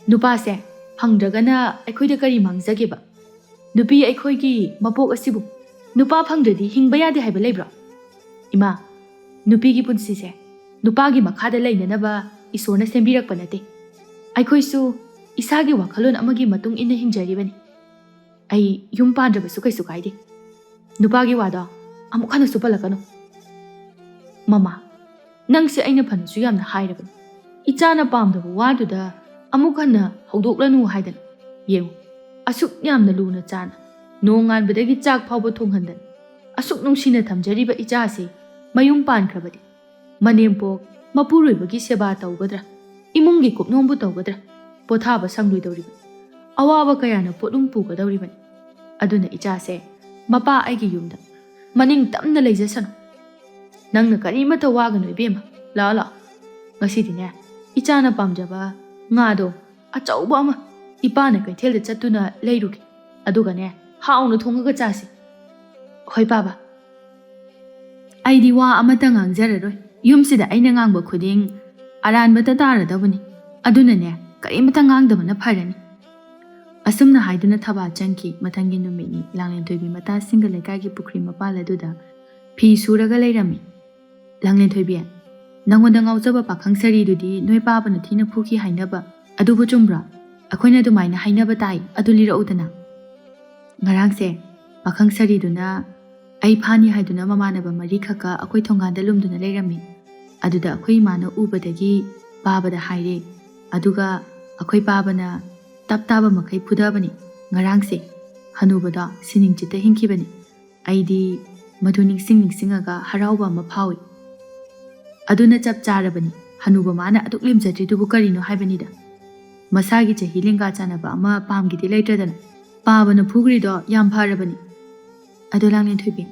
ꯅꯨꯄꯥꯁꯦ ꯐꯪꯗ꯭ꯔꯒꯅ ꯑꯩꯈꯣꯏꯗ ꯀꯔꯤ ꯃꯥꯡꯖꯒꯦꯕ? ꯅꯨꯄꯤ ꯑꯩꯈꯣꯏꯒꯤ ꯃꯄꯣꯛ ꯑꯁꯤꯕꯨ ꯅꯨꯄꯥ ꯐꯪꯗ꯭ꯔꯗꯤ ꯍꯤꯡꯕ ꯌꯥꯗꯦ ꯍꯥꯏꯕ ꯂꯩꯕ꯭ꯔꯣ? ꯏꯃꯥ, ꯅꯨꯄꯤꯒꯤ ꯄꯨꯟꯁꯤꯁꯦ ꯅꯨꯄꯥꯒꯤ ꯃꯈꯥꯗ ꯂꯩꯅꯅꯕ ꯏꯁꯣꯔꯅ ꯁꯦꯝꯕꯤꯔꯛꯄ ꯅꯠꯇꯦ꯫ ꯑꯩꯈꯣꯏꯁꯨ ꯏꯁꯥꯒꯤ ꯋꯥꯈꯜꯂꯣꯟ ꯑꯃꯒꯤ ꯃꯇꯨꯡ ꯏꯟꯅ ꯍꯤꯡꯖꯔꯤꯕꯅꯤ꯫ ꯑꯩ ꯌꯨꯝ ꯄꯥꯟꯗ꯭ꯔꯕꯁꯨ ꯀꯩꯁꯨ ꯀꯥꯏꯗꯦ꯫ ꯅꯨꯄꯥꯒꯤ ꯋꯥꯗꯣ ꯑꯃꯨꯛ ꯍꯟꯅꯁꯨ ꯄꯜꯂꯛꯀꯅꯨ꯫" "ꯃꯃꯥ, ꯅꯪꯁꯦ ꯑꯩꯅ ꯐꯅꯁꯨ ꯌꯥꯝꯅ ꯍꯥꯏꯔꯕꯅꯤ꯫ ꯏꯆꯥꯅ ꯄꯥꯝꯗꯕ ꯋꯥꯗꯨꯗ ꯑꯃꯨꯛ ꯍꯟꯅ ꯍꯧꯗꯣꯛꯂꯅꯨ ꯍꯥꯏꯗꯅ꯫ ꯌꯦꯡꯉꯨ, ꯑꯁꯨꯛ ꯌꯥꯝꯅ ꯂꯨꯅ ꯆꯥꯅ, ꯅꯣꯡꯉꯥꯟꯕꯗꯒꯤ ꯆꯥꯛ ꯐꯥꯎꯕ ꯊꯣꯡꯍꯟꯗꯅ, ꯑꯁꯨꯛ ꯅꯨꯡꯁꯤꯅ ꯊꯝꯖꯔꯤꯕ ꯏꯆꯥꯁꯤ ꯃꯌꯨꯝ ꯄꯥꯟꯈ꯭ꯔꯕꯗꯤ, ꯃꯅꯦꯝꯄꯣꯛ ꯃꯄꯨꯔꯣꯏꯕꯒꯤ ꯁꯦꯕꯥ ꯇꯧꯒꯗ꯭ꯔꯥ? ꯏꯃꯨꯡꯒꯤ ꯀꯨꯞꯅꯣꯝꯕꯨ ꯇꯧꯒꯗ꯭ꯔꯥ? ꯄꯣꯊꯥꯕ ꯁꯪꯂꯣꯏꯗꯧꯔꯤꯕꯅꯤ꯫ ꯑꯋꯥꯕ ꯀꯌꯥꯅ ꯄꯣꯠꯂꯨꯝ ꯄꯨꯒꯗꯧꯔꯤꯕꯅꯤ꯫ ꯑꯗꯨꯅ ꯏꯆꯥꯁꯦ ꯃꯄꯥ ꯑꯩꯒꯤ ꯌꯨꯝꯗ ꯃꯅꯤꯡ ꯇꯝꯅ ꯂꯩꯖꯁꯅꯨ꯫ ꯅꯪꯅ ꯀꯔꯤꯃꯠꯇ ꯋꯥꯒꯅꯨ ꯏꯕꯦꯝꯃ꯫ ꯂꯥꯛꯑꯣ, ꯂꯥꯛꯑꯣ꯫ ꯉꯁꯤꯗꯤꯅꯦ, ꯏꯆꯥꯅ ꯄꯥꯝꯖꯕ ꯉꯥꯗꯣ ꯑꯆꯧꯕ ꯑꯃ ꯏꯄꯥꯅ ꯀꯩꯊꯦꯜꯗ ꯆꯠꯇꯨꯅ ꯂꯩꯔꯨꯒꯦ꯫ ꯑꯗꯨꯒꯅꯦ, ꯍꯥꯎꯅ ꯊꯣꯡꯉꯒ ꯆꯥꯁꯤ꯫ ꯍꯣꯏ, ꯄꯥꯕ꯫ ꯑꯩꯗꯤ ꯋꯥ ꯑꯃꯠꯇ ꯉꯥꯡꯖꯔꯔꯣꯏ꯫ ꯌꯨꯝꯁꯤꯗ ꯑꯩꯅ ꯉꯥꯡꯕ ꯈꯨꯗꯤꯡ ꯑꯔꯥꯟꯕꯇ ꯇꯥꯔꯗꯕꯅꯤ꯫ ꯑꯗꯨꯅꯅꯦ, ꯀꯔꯤꯃꯇ ꯉꯥꯡꯗꯕꯅ ꯐꯔꯅꯤ꯫ ꯑꯁꯨꯝꯅ ꯍꯥꯏꯗꯨꯅ ꯊꯕꯥ ꯆꯪꯈꯤ꯫ ꯃꯊꯪꯒꯤ ꯅꯨꯃꯤꯠꯅꯤ꯫ ꯂꯥꯡꯂꯦꯟꯊꯣꯏꯕꯤ ꯃꯇꯥꯁꯤꯡꯒ ꯂꯩꯀꯥꯏꯒꯤ ꯄꯨꯈ꯭ꯔꯤ ꯃꯄꯥꯜ ꯑꯗꯨꯗ ꯐꯤ ꯁꯨꯔꯒ ꯂꯩꯔꯝꯃꯤ꯫ "ꯂꯥꯡꯂꯦꯟꯊꯣꯏꯕꯤ, ꯅꯪꯉꯣꯟꯗ ꯉꯥꯎꯖꯕ ꯄꯥꯈꯪ ꯁꯥꯔꯤꯗꯨꯗꯤ ꯅꯣꯏ ꯄꯥꯕꯅ ꯊꯤꯅ ꯐꯨꯈꯤ ꯍꯥꯏꯅꯕ, ꯑꯗꯨꯕꯨ ꯆꯨꯝꯕ꯭ꯔꯥ? ꯑꯩꯈꯣꯏꯅ ꯑꯗꯨꯃꯥꯏꯅ ꯍꯥꯏꯅꯕ ꯇꯥꯏ, ꯑꯗꯨ ꯂꯤꯔꯛꯎꯗꯅ꯫" "ꯉꯔꯥꯡꯁꯦ ꯄꯥꯈꯪ ꯁꯥꯔꯤꯗꯨꯅ ꯑꯩ ꯐꯥꯅꯤ ꯍꯥꯏꯗꯨꯅ ꯃꯃꯥꯟꯅꯕ ꯃꯔꯤꯈꯛꯀ ꯑꯩꯈꯣꯏ ꯊꯣꯡꯒꯥꯟꯗ ꯂꯨꯝꯗꯨꯅ ꯂꯩꯔꯝꯃꯤ꯫ ꯑꯗꯨꯗ ꯑꯩꯈꯣꯏ ꯏꯃꯥꯅ ꯎꯕꯗꯒꯤ ꯄꯥꯕꯗ ꯍꯥꯏꯔꯦ꯫ ꯑꯗꯨꯒ ꯑꯩꯈꯣꯏ ꯄꯥꯕꯅ ꯇꯞ ꯇꯥꯕ ꯃꯈꯩ ꯐꯨꯗꯕꯅꯤ꯫ ꯉꯔꯥꯡꯁꯦ ꯍꯅꯨꯕꯗꯣ ꯁꯤꯅꯤꯡ ꯆꯤꯠꯇ ꯍꯤꯡꯈꯤꯕꯅꯤ꯫ ꯑꯩꯗꯤ ꯃꯗꯨ ꯅꯤꯡꯁꯤꯡ ꯅꯤꯡꯁꯤꯡꯉꯒ ꯍꯔꯥꯎꯕ ꯑꯃ ꯐꯥꯎꯏ꯫ ꯑꯗꯨꯅ ꯆꯞ ꯆꯥꯔꯕꯅꯤ꯫ ꯍꯅꯨꯕ ꯃꯥꯅ ꯑꯗꯨꯛ ꯂꯦꯝꯖꯗ꯭ꯔꯤꯗꯨꯕꯨ ꯀꯔꯤꯅꯣ ꯍꯥꯏꯕꯅꯤꯗ꯫ ꯃꯁꯥꯒꯤ ꯆꯍꯤ ꯂꯦꯡꯒꯥ ꯆꯥꯟꯅꯕ ꯑꯃ ꯄꯥꯝꯒꯦꯗꯤ ꯂꯩꯇ꯭ꯔꯗꯅ ꯄꯥꯕꯅ ꯐꯨꯈ꯭ꯔꯤꯗꯣ ꯌꯥꯝ ꯐꯔꯕꯅꯤ꯫ ꯑꯗꯣ ꯂꯥꯡꯂꯦꯟꯊꯣꯏꯕꯤ,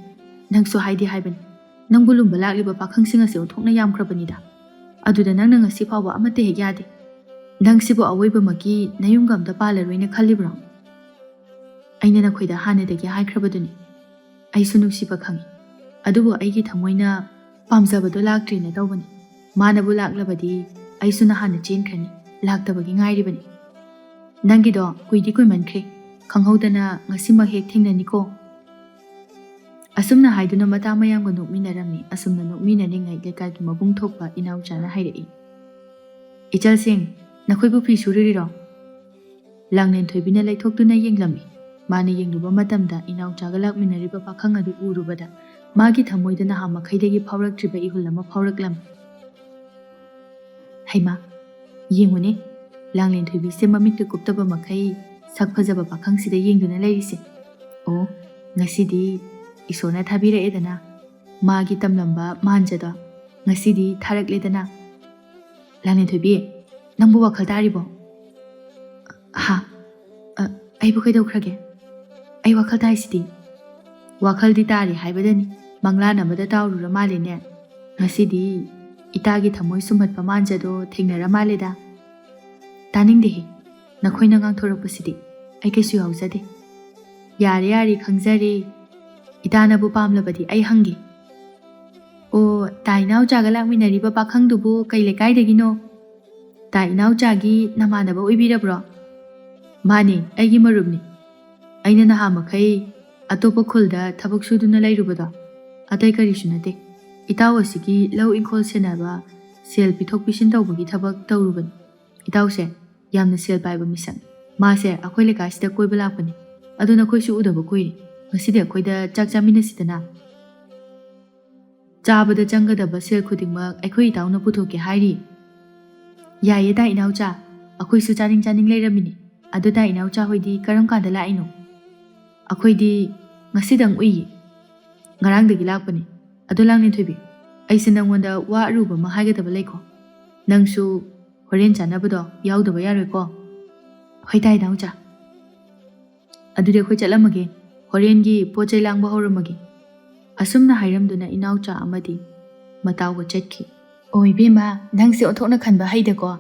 ꯅꯪꯁꯨ ꯍꯥꯏꯗꯤ ꯍꯥꯏꯕꯅꯤ, ꯅꯪꯕꯨ ꯂꯨꯝꯕ ꯂꯥꯛꯂꯤꯕ ꯄꯥꯈꯪꯁꯤꯡ ꯑꯁꯤ ꯑꯣꯟꯊꯣꯛꯅ ꯌꯥꯝꯈ꯭ꯔꯕꯅꯤꯗ꯫ ꯑꯗꯨꯗ ꯅꯪꯅ ꯉꯁꯤ ꯐꯥꯎꯕ ꯑꯃꯠꯇ ꯍꯦꯛ ꯌꯥꯗꯦ꯫ ꯅꯪꯁꯤꯕꯨ ꯑꯋꯣꯏꯕꯃꯛꯀꯤ ꯅꯌꯨꯝꯒ ꯑꯝꯇ ꯄꯥꯜꯂꯔꯣꯏꯅ ꯈꯜꯂꯤꯕ꯭ꯔꯣ? ꯑꯩꯅ ꯅꯈꯣꯏꯗ ꯍꯥꯟꯅꯗꯒꯤ ꯍꯥꯏꯈ꯭ꯔꯕꯗꯨꯅꯤ꯫ ꯑꯩꯁꯨ ꯅꯨꯡꯁꯤꯕ ꯈꯪꯏ, ꯑꯗꯨꯕꯨ ꯑꯩꯒꯤ ꯊꯃꯣꯏꯅ ꯄꯥꯝꯖꯕꯗꯣ ꯂꯥꯛꯇ꯭ꯔꯦꯅ ꯇꯧꯕꯅꯤ꯫ ꯃꯥꯅꯕꯨ ꯂꯥꯛꯂꯕꯗꯤ ꯑꯩꯁꯨ ꯅꯍꯥꯟꯅ ꯆꯦꯟꯈ꯭ꯔꯅꯤ, ꯂꯥꯛꯇꯕꯒꯤ ꯉꯥꯏꯔꯤꯕꯅꯤ꯫ ꯅꯪꯒꯤꯗꯣ ꯀꯨꯏꯗꯤ ꯀꯨꯏꯃꯟꯈ꯭ꯔꯦ, ꯈꯪꯍꯧꯗꯅ ꯉꯁꯤꯃꯛ ꯍꯦꯛ ꯊꯦꯡꯅꯅꯤꯀꯣ꯫ ꯑꯁꯨꯝꯅ ꯍꯥꯏꯗꯨꯅ ꯃꯇꯥ ꯃꯌꯥꯝꯒ ꯅꯣꯛꯃꯤꯟꯅꯔꯝꯃꯤ꯫ ꯑꯁꯨꯝꯅ ꯅꯣꯛꯃꯤꯟꯅꯔꯤꯉꯩ ꯂꯩꯀꯥꯏꯒꯤ ꯃꯕꯨꯡ ꯊꯣꯛꯄ ꯏꯅꯥꯎꯆꯥꯅ ꯍꯥꯏꯔꯛꯏ, "ꯏꯆꯜꯁꯤꯡ, ꯅꯈꯣꯏꯕꯨ ꯐꯤ ꯁꯨꯔꯤꯔꯣ?" ꯂꯥꯡꯂꯦꯟꯊꯣꯏꯕꯤꯅ ꯂꯩꯊꯣꯛꯇꯨꯅ ꯌꯦꯡꯂꯝꯃꯤ꯫ ꯃꯥꯅ ꯌꯦꯡꯂꯨꯕ ꯃꯇꯝꯗ ꯏꯅꯥꯎꯆꯥꯒ ꯂꯥꯛꯃꯤꯟꯅꯔꯤꯕ ꯄꯥꯈꯪ ꯑꯗꯨ ꯎꯔꯨꯕꯗ ꯃꯥꯒꯤ ꯊꯃꯣꯏꯗ ꯅꯍꯥꯟ ꯃꯈꯩꯗꯒꯤ ꯐꯥꯎꯔꯛꯇ꯭ꯔꯤꯕ ꯏꯍꯨꯜ ꯑꯃ ꯐꯥꯎꯔꯛꯂꯝꯃꯤ꯫ "ꯍꯩꯃꯥ, ꯌꯦꯡꯉꯨꯅꯦ, ꯂꯥꯡꯂꯦꯟꯊꯣꯏꯕꯤꯁꯦ ꯃꯃꯤꯠꯀ ꯀꯨꯞꯇꯕ ꯃꯈꯩ ꯁꯛ ꯐꯖꯕ ꯄꯥꯈꯪꯁꯤꯗ ꯌꯦꯡꯗꯨꯅ ꯂꯩꯔꯤꯁꯦ꯫ ꯑꯣ, ꯉꯁꯤꯗꯤ ꯏꯁꯣꯔꯅ ꯊꯥꯕꯤꯔꯛꯑꯦꯗꯅ, ꯃꯥꯒꯤ ꯇꯝꯂꯝꯕ ꯃꯥꯟꯖꯗꯣ ꯉꯁꯤꯗꯤ ꯊꯥꯔꯛꯂꯦꯗꯅ꯫" "ꯂꯥꯡꯂꯦꯟꯊꯣꯏꯕꯤ, ꯅꯪꯕꯨ ꯋꯥꯈꯜ ꯇꯥꯔꯤꯕꯣ?" "ꯍꯥ? ꯑ, ꯑꯩꯕꯨ ꯀꯩꯗꯧꯈ꯭ꯔꯒꯦ? ꯑꯩ ꯋꯥꯈꯜ ꯇꯥꯏꯁꯤꯗꯤ꯫" ꯋꯥꯈꯜꯗꯤ ꯇꯥꯔꯤ ꯍꯥꯏꯕꯗꯅꯤ, ꯃꯪꯂꯥꯟ ꯑꯃꯗ ꯇꯥꯎꯔꯨꯔ ꯃꯥꯜꯂꯦꯅꯦ꯫ ꯉꯁꯤꯗꯤ ꯏꯇꯥꯒꯤ ꯊꯃꯣꯏ ꯁꯨꯝꯍꯠꯄ ꯃꯥꯟꯖꯗꯣ ꯊꯦꯡꯅꯔ ꯃꯥꯜꯂꯦꯗ꯫ ꯇꯥꯅꯤꯡꯗꯦꯍꯦ, ꯅꯈꯣꯏꯅ ꯉꯥꯡꯊꯣꯔꯛꯄꯁꯤꯗꯤ ꯑꯩ ꯀꯩꯁꯨ ꯌꯥꯎꯖꯗꯦ꯫ ꯌꯥꯔꯦ ꯌꯥꯔꯦ, ꯈꯪꯖꯔꯦ꯫ ꯏꯇꯥꯅꯕꯨ ꯄꯥꯝꯂꯕꯗꯤ ꯑꯩ ꯍꯪꯒꯦ꯫ ꯑꯣ, ꯇꯥ ꯏꯅꯥꯎꯆꯥꯒ ꯂꯥꯛꯃꯤꯟꯅꯔꯤꯕ ꯄꯥꯈꯪꯗꯨꯕꯨ ꯀꯩ ꯂꯩꯀꯥꯏꯗꯒꯤꯅꯣ? ꯇꯥ ꯏꯅꯥꯎꯆꯥꯒꯤ ꯅꯃꯥꯟꯅꯕ ꯑꯣꯏꯕꯤꯔꯕ꯭ꯔꯣ? ꯃꯥꯅꯦ, ꯑꯩꯒꯤ ꯃꯔꯨꯞꯅꯤ꯫ ꯑꯩꯅ ꯅꯍꯥ ꯃꯈꯩ ꯑꯇꯣꯞꯄ ꯈꯨꯜꯗ ꯊꯕꯛ ꯁꯨꯗꯨꯅ ꯂꯩꯔꯨꯕꯗꯣ ꯑꯇꯩ ꯀꯔꯤꯁꯨ ꯅꯠꯇꯦ꯫ ꯏꯇꯥꯎ ꯑꯁꯤꯒꯤ ꯂꯧ ꯏꯪꯈꯣꯜ ꯁꯦꯟꯅꯕ, ꯁꯦꯜ ꯄꯤꯊꯣꯛ ꯄꯤꯁꯤꯟ ꯇꯧꯕꯒꯤ ꯊꯕꯛ ꯇꯧꯔꯨꯕꯅꯤ꯫ ꯏꯇꯥꯎꯁꯦ ꯌꯥꯝꯅ ꯁꯦꯜ ꯄꯥꯏꯕ ꯃꯤꯁꯛꯅꯤ꯫ ꯃꯥꯁꯦ ꯑꯩꯈꯣꯏ ꯂꯩꯀꯥꯏꯁꯤꯗ ꯀꯣꯏꯕ ꯂꯥꯛꯄꯅꯤ꯫ ꯑꯗꯨ ꯅꯈꯣꯏꯁꯨ ꯎꯗꯕ ꯀꯨꯏꯔꯦ꯫ ꯉꯁꯤꯗꯤ ꯑꯩꯈꯣꯏꯗ ꯆꯥꯛ ꯆꯥꯃꯤꯟꯅꯁꯤꯗꯅ꯫ ꯆꯥꯕꯗ ꯆꯪꯒꯗꯕ ꯁꯦꯜ ꯈꯨꯗꯤꯡꯃꯛ ꯑꯩꯈꯣꯏ ꯏꯇꯥꯎꯅ ꯄꯨꯊꯣꯛꯀꯦ ꯍꯥꯏꯔꯤ꯫ ꯌꯥꯏꯌꯦ ꯇꯥ ꯏꯅꯥꯎꯆꯥ, ꯑꯩꯈꯣꯏꯁꯨ ꯆꯥꯅꯤꯡ ꯆꯥꯅꯤꯡ ꯂꯩꯔꯝꯃꯤꯅꯤ꯫ ꯑꯗꯨ ꯇꯥ ꯏꯅꯥꯎꯆꯥ ꯍꯣꯏꯗꯤ ꯀꯔꯝ ꯀꯥꯟꯗ ꯂꯥꯛꯏꯅꯣ? ꯑꯩꯈꯣꯏꯗꯤ ꯉꯁꯤꯗꯪ ꯎꯏꯌꯦ꯫ ꯉꯔꯥꯡꯗꯒꯤ ꯂꯥꯛꯄꯅꯤ꯫ ꯑꯗꯣ ꯂꯥꯡꯂꯦꯟꯊꯣꯏꯕꯤ, ꯑꯩꯁꯦ ꯅꯪꯉꯣꯟꯗ ꯋꯥ ꯑꯔꯨꯕ ꯑꯃ ꯍꯥꯏꯒꯗꯕ ꯂꯩꯀꯣ꯫ ꯅꯪꯁꯨ ꯍꯣꯔꯦꯟ ꯆꯥꯅꯕꯗꯣ ꯌꯥꯎꯗꯕ ꯌꯥꯔꯣꯏꯀꯣ꯫ ꯍꯣꯏ ꯇꯥ ꯏꯅꯥꯎꯆꯥ꯫ ꯑꯗꯨꯗꯤ ꯑꯩꯈꯣꯏ ꯆꯠꯂꯝꯃꯒꯦ꯫ ꯍꯣꯔꯦꯟꯒꯤ ꯄꯣꯠ ꯆꯩ ꯂꯥꯡꯕ ꯍꯧꯔꯝꯃꯒꯦ꯫ ꯑꯁꯨꯝꯅ ꯍꯥꯏꯔꯝꯗꯨꯅ ꯏꯅꯥꯎꯆꯥ ꯑꯃꯗꯤ ꯃꯇꯥꯎꯒ ꯆꯠꯈꯤ꯫ ꯑꯣ ꯏꯕꯦꯝꯃ, ꯅꯪꯁꯦ ꯑꯣꯟꯊꯣꯛꯅ ꯈꯟꯕ ꯍꯩꯗꯀꯣ꯫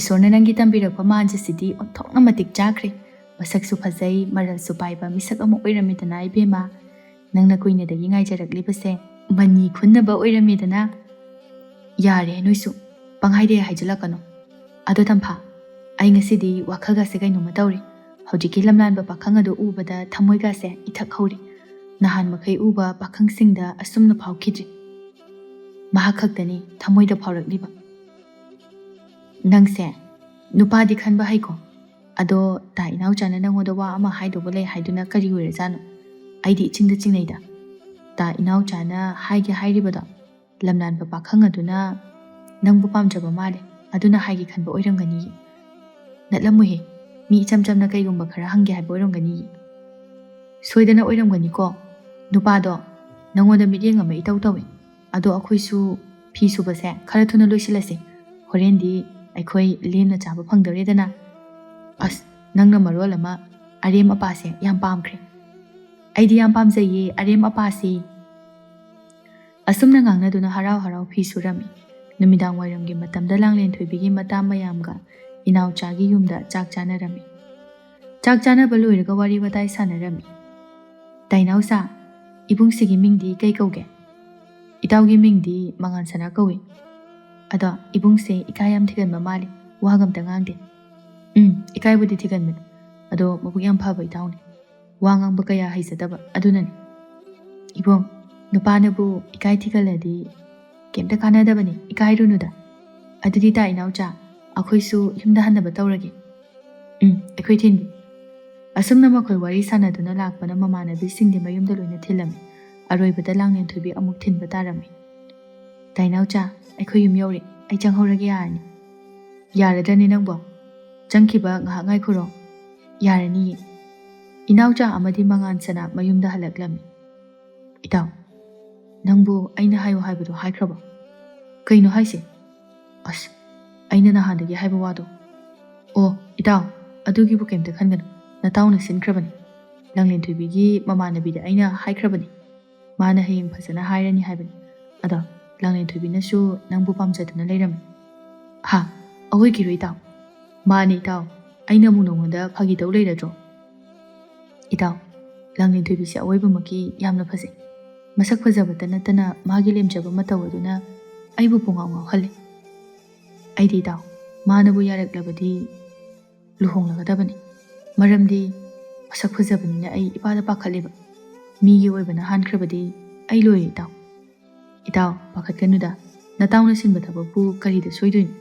ꯏꯁꯣꯔꯅ ꯅꯪꯒꯤ ꯇꯝꯕꯤꯔꯛꯄ ꯃꯥꯟꯁꯤꯗꯤ ꯑꯣꯟꯊꯣꯛꯅ ꯃꯇꯤꯛ ꯆꯥꯈ꯭ꯔꯦ꯫ ꯃꯁꯛꯁꯨ ꯐꯖꯩ, ꯃꯔꯜꯁꯨ ꯄꯥꯏꯕ ꯃꯤꯁꯛ ꯑꯃ ꯑꯣꯏꯔꯝꯃꯤꯗꯅ ꯏꯕꯦꯝꯃ꯫ ꯅꯪꯅ ꯀꯨꯏꯅꯗꯒꯤ ꯉꯥꯏꯖꯔꯛꯂꯤꯕꯁꯦ ꯃꯅꯤ ꯈꯨꯟꯅꯕ ꯑꯣꯏꯔꯝꯃꯤꯗꯅ꯫ ꯌꯥꯔꯦ ꯅꯣꯏꯁꯨ, ꯄꯪꯍꯥꯏꯗ ꯍꯥꯏꯖꯤꯜꯂꯛꯀꯅꯨ꯫ ꯑꯗꯣ ꯇꯝꯐꯥ, ꯑꯩ ꯉꯁꯤꯗꯤ ꯋꯥꯈꯜꯒꯁꯦ ꯀꯩꯅꯣꯝꯃ ꯇꯧꯔꯤ꯫ ꯍꯧꯖꯤꯛꯀꯤ ꯂꯝꯂꯥꯟꯕ ꯄꯥꯈꯪ ꯑꯗꯨ ꯎꯕꯗ ꯊꯃꯣꯏꯒꯁꯦ ꯏꯊꯛ ꯍꯧꯔꯤ꯫ ꯅꯍꯥꯟ ꯃꯈꯩ ꯎꯕ ꯄꯥꯈꯪꯁꯤꯡꯗ ꯑꯁꯨꯝꯅ ꯐꯥꯎꯈꯤꯗ꯭ꯔꯤ꯫ ꯃꯍꯥꯛ ꯈꯛꯇꯅꯤ ꯊꯃꯣꯏꯗ ꯐꯥꯎꯔꯛꯂꯤꯕ꯫ ꯅꯪꯁꯦ ꯅꯨꯄꯥꯗꯤ ꯈꯟꯕ ꯍꯩꯀꯣ꯫ ꯑꯗꯣ ꯇꯥ ꯏꯅꯥꯎꯆꯥꯅ ꯅꯪꯉꯣꯟꯗ ꯋꯥ ꯑꯃ ꯍꯥꯏꯗꯧꯕ ꯂꯩ ꯍꯥꯏꯗꯨꯅ ꯀꯔꯤ ꯑꯣꯏꯔꯖꯥꯠꯅꯣ? ꯑꯩꯗꯤ ꯏꯆꯤꯡꯗ ꯆꯤꯡꯅꯩꯗ꯫ ꯇꯥ ꯏꯅꯥꯎꯆꯥꯅ ꯍꯥꯏꯒꯦ ꯍꯥꯏꯔꯤꯕꯗꯣ ꯂꯝꯂꯥꯟꯕ ꯄꯥꯈꯪ ꯑꯗꯨꯅ ꯅꯪꯕꯨ ꯄꯥꯝꯖꯕ ꯃꯥꯜꯂꯦ, ꯑꯗꯨꯅ ꯍꯥꯏꯒꯦ ꯈꯟꯕ ꯑꯣꯏꯔꯝꯒꯅꯤꯌꯦ꯫ ꯅꯠꯂꯝꯃꯣꯏꯍꯦ, ꯃꯤ ꯏꯆꯝ ꯆꯝꯅ ꯀꯩꯒꯨꯝꯕ ꯈꯔ ꯍꯪꯒꯦ ꯍꯥꯏꯕ ꯑꯣꯏꯔꯝꯒꯅꯤꯌꯦ꯫ ꯁꯣꯏꯗꯅ ꯑꯣꯏꯔꯝꯒꯅꯤꯀꯣ꯫ ꯅꯨꯄꯥꯗꯣ ꯅꯪꯉꯣꯟꯗ ꯃꯤꯠꯌꯦꯡ ꯑꯃ ꯏꯇꯧ ꯇꯧꯏ꯫ ꯑꯗꯣ ꯑꯩꯈꯣꯏꯁꯨ ꯐꯤ ꯁꯨꯕꯁꯦ ꯈꯔ ꯊꯨꯅ ꯂꯣꯏꯁꯤꯜꯂꯁꯦ꯫ ꯍꯣꯔꯦꯟꯗꯤ ꯑꯩꯈꯣꯏ ꯂꯦꯝꯅ ꯆꯥꯕ ꯐꯪꯗꯧꯔꯦꯗꯅ꯫ ꯑꯁ, ꯅꯪꯅ ꯃꯔꯣꯜ ꯑꯃ ꯑꯔꯦꯝ ꯑꯄꯥꯁꯦ ꯌꯥꯝ ꯄꯥꯝꯈ꯭ꯔꯦ꯫ ꯑꯩꯗꯤ ꯌꯥꯝ ꯄꯥꯝꯖꯩꯌꯦ ꯑꯔꯦꯝ ꯑꯄꯥꯁꯤ꯫ ꯑꯁꯨꯝꯅ ꯉꯥꯡꯅꯗꯨꯅ ꯍꯔꯥꯎ ꯍꯔꯥꯎ ꯐꯤ ꯁꯨꯔꯝꯃꯤ꯫ ꯅꯨꯃꯤꯗꯥꯡ ꯋꯥꯏꯔꯝꯒꯤ ꯃꯇꯝꯗ ꯂꯥꯡꯂꯦꯟ ꯊꯣꯏꯕꯤꯒꯤ ꯃꯇꯥ ꯃꯌꯥꯝꯒ ꯏꯅꯥꯎꯆꯥꯒꯤ ꯌꯨꯝꯗ ꯆꯥꯛ ꯆꯥꯅꯔꯝꯃꯤ꯫ ꯆꯥꯛ ꯆꯥꯅꯕ ꯂꯣꯏꯔꯒ ꯋꯥꯔꯤ ꯋꯥꯇꯥꯏ ꯁꯥꯟꯅꯔꯝꯃꯤ꯫ "ꯇꯥꯏꯅꯥꯎꯆꯥ, ꯏꯕꯨꯡꯁꯤꯒꯤ ꯃꯤꯡꯗꯤ ꯀꯩ ꯀꯧꯒꯦ?" "ꯏꯇꯥꯎꯒꯤ ꯃꯤꯡꯗꯤ ꯃꯉꯥꯟ ꯁꯅꯥ ꯀꯧꯏ꯫ ꯑꯗꯣ ꯏꯕꯨꯡꯁꯦ ꯏꯀꯥꯏ ꯌꯥꯝ ꯊꯤꯒꯟꯕ ꯃꯥꯜꯂꯤ, ꯋꯥꯒ ꯑꯝꯇ ꯉꯥꯡꯗꯦ꯫" "ꯎꯝ, ꯏꯀꯥꯏꯕꯨꯗꯤ ꯊꯤꯒꯟꯕꯅꯤ, ꯑꯗꯣ ꯃꯕꯨꯛ ꯌꯥꯝ ꯐꯕ ꯏꯇꯥꯎꯅꯤ꯫ ꯋꯥ ꯉꯥꯡꯕ ꯀꯌꯥ ꯍꯩꯖꯗꯕ ꯑꯗꯨꯅꯅꯤ꯫" "ꯏꯕꯨꯡ, ꯅꯨꯄꯥꯅꯕꯨ ꯏꯀꯥꯏ ꯊꯤꯒꯜꯂꯗꯤ ꯀꯩꯝꯇ ꯀꯥꯟꯅꯗꯕꯅꯤ, ꯏꯀꯥꯏꯔꯨꯅꯨꯗ꯫ ꯑꯗꯨꯗꯤ ꯇꯥ ꯏꯅꯥꯎꯆꯥ, ꯑꯩꯈꯣꯏꯁꯨ ꯌꯨꯝꯗ ꯍꯟꯅꯕ ꯇꯧꯔꯒꯦ꯫" "ꯎꯝ, ꯑꯩꯈꯣꯏ ꯊꯤꯟꯒꯦ꯫" ꯑꯁꯨꯝꯅ ꯃꯈꯣꯏ ꯋꯥꯔꯤ ꯁꯥꯟꯅꯗꯨꯅ ꯂꯥꯛꯄꯅ ꯃꯃꯥꯟꯅꯕꯤꯁꯤꯡꯗꯤ ꯃꯌꯨꯝꯗ ꯂꯣꯏꯅ ꯊꯤꯜꯂꯝꯃꯤ꯫ ꯑꯔꯣꯏꯕꯗ ꯂꯥꯡꯂꯦꯟ ꯊꯣꯏꯕꯤ ꯑꯃꯨꯛ ꯊꯤꯟꯕ ꯇꯥꯔꯝꯃꯤ꯫ "ꯇꯥꯏꯅꯥꯎꯆꯥ, ꯑꯩꯈꯣꯏ ꯌꯨꯝ ꯌꯧꯔꯦ꯫ ꯑꯩ ꯆꯪꯍꯧꯔꯒꯦ ꯌꯥꯔꯅꯤ꯫" "ꯌꯥꯔꯗ꯭ꯔꯅꯦ ꯅꯪꯕꯣ? ꯆꯪꯈꯤꯕ ꯉꯥꯏꯍꯥꯛ ꯉꯥꯏꯈꯣꯔꯣ꯫" "ꯌꯥꯔꯅꯤꯌꯦ꯫" ꯏꯅꯥꯎꯆꯥ ꯑꯃꯗꯤ ꯃꯉꯥꯟ ꯁꯅꯥ ꯃꯌꯨꯝꯗ ꯍꯜꯂꯛꯂꯝꯃꯤ꯫ "ꯏꯇꯥꯎ, ꯅꯪꯕꯨ ꯑꯩꯅ ꯍꯥꯏꯌꯨ ꯍꯥꯏꯕꯗꯣ ꯍꯥꯏꯈ꯭ꯔꯕꯣ?" "ꯀꯩꯅꯣ ꯍꯥꯏꯁꯦ?" "ꯑꯁ, ꯑꯩꯅ ꯅꯍꯥꯟꯗꯒꯤ ꯍꯥꯏꯕ ꯋꯥꯗꯣ꯫" "ꯑꯣ, ꯏꯇꯥꯎ, ꯑꯗꯨꯒꯤꯕꯨ ꯀꯩꯝꯇ ꯈꯟꯒꯅꯨ꯫ ꯅꯇꯥꯎꯅ ꯁꯤꯟꯈ꯭ꯔꯕꯅꯤ꯫ ꯂꯥꯡꯂꯦꯟ ꯊꯣꯏꯕꯤꯒꯤ ꯃꯃꯥꯟꯅꯕꯤꯗ ꯑꯩꯅ ꯍꯥꯏꯈ꯭ꯔꯕꯅꯤ꯫ ꯃꯥꯅ ꯍꯌꯦꯡ ꯐꯖꯅ ꯍꯥꯏꯔꯅꯤ ꯍꯥꯏꯕꯅꯤ꯫ ꯑꯗꯣ ꯂꯥꯡꯂꯦꯟ ꯊꯣꯏꯕꯤꯅꯁꯨ ꯅꯪꯕꯨ ꯄꯥꯝꯖꯗꯨꯅ ꯂꯩꯔꯝꯃꯤ꯫" "ꯍꯥ? ꯑꯋꯣꯏꯒꯤꯔꯣ ꯏꯇꯥꯎ?" "ꯃꯥꯅꯤ ꯏꯇꯥꯎ, ꯑꯩꯅꯕꯨ ꯅꯉꯣꯟꯗ ꯐꯥꯒꯤ ꯇꯧ ꯂꯩꯔꯗ꯭ꯔꯣ?" "ꯏꯇꯥꯎ, ꯂꯥꯡꯂꯦꯟ ꯊꯣꯏꯕꯤꯁꯦ ꯑꯋꯣꯏꯕꯃꯛꯀꯤ ꯌꯥꯝꯅ ꯐꯖꯩ꯫ ꯃꯁꯛ ꯐꯖꯕꯇ ꯅꯠꯇꯅ ꯃꯥꯒꯤ ꯂꯦꯝꯖꯕ ꯃꯇꯧ ꯑꯗꯨꯅ ꯑꯩꯕꯨ ꯄꯨꯡꯉꯥꯎ ꯉꯥꯎꯍꯜꯂꯦ꯫ ꯑꯩꯗꯤ ꯏꯇꯥꯎ, ꯃꯥꯅꯕꯨ ꯌꯥꯔꯛꯂꯕꯗꯤ ꯂꯨꯍꯣꯡꯂꯒꯗꯕꯅꯤ꯫ ꯃꯔꯝꯗꯤ ꯃꯁꯛ ꯐꯖꯕꯅꯤꯅ ꯑꯩ ꯏꯄꯥꯗ ꯄꯥꯈꯠꯂꯦꯕ꯫ ꯃꯤꯒꯤ ꯑꯣꯏꯕꯅ ꯍꯥꯟꯈ꯭ꯔꯕꯗꯤ ꯑꯩ ꯂꯣꯏꯔꯦ ꯏꯇꯥꯎ꯫" "ꯏꯇꯥꯎ, ꯄꯥꯈꯠꯀꯅꯨꯗ꯫ ꯅꯇꯥꯎꯅ ꯁꯤꯟꯕ ꯊꯕꯛꯄꯨ ꯀꯔꯤꯗ ꯁꯣꯏꯗꯣꯏꯅꯣ?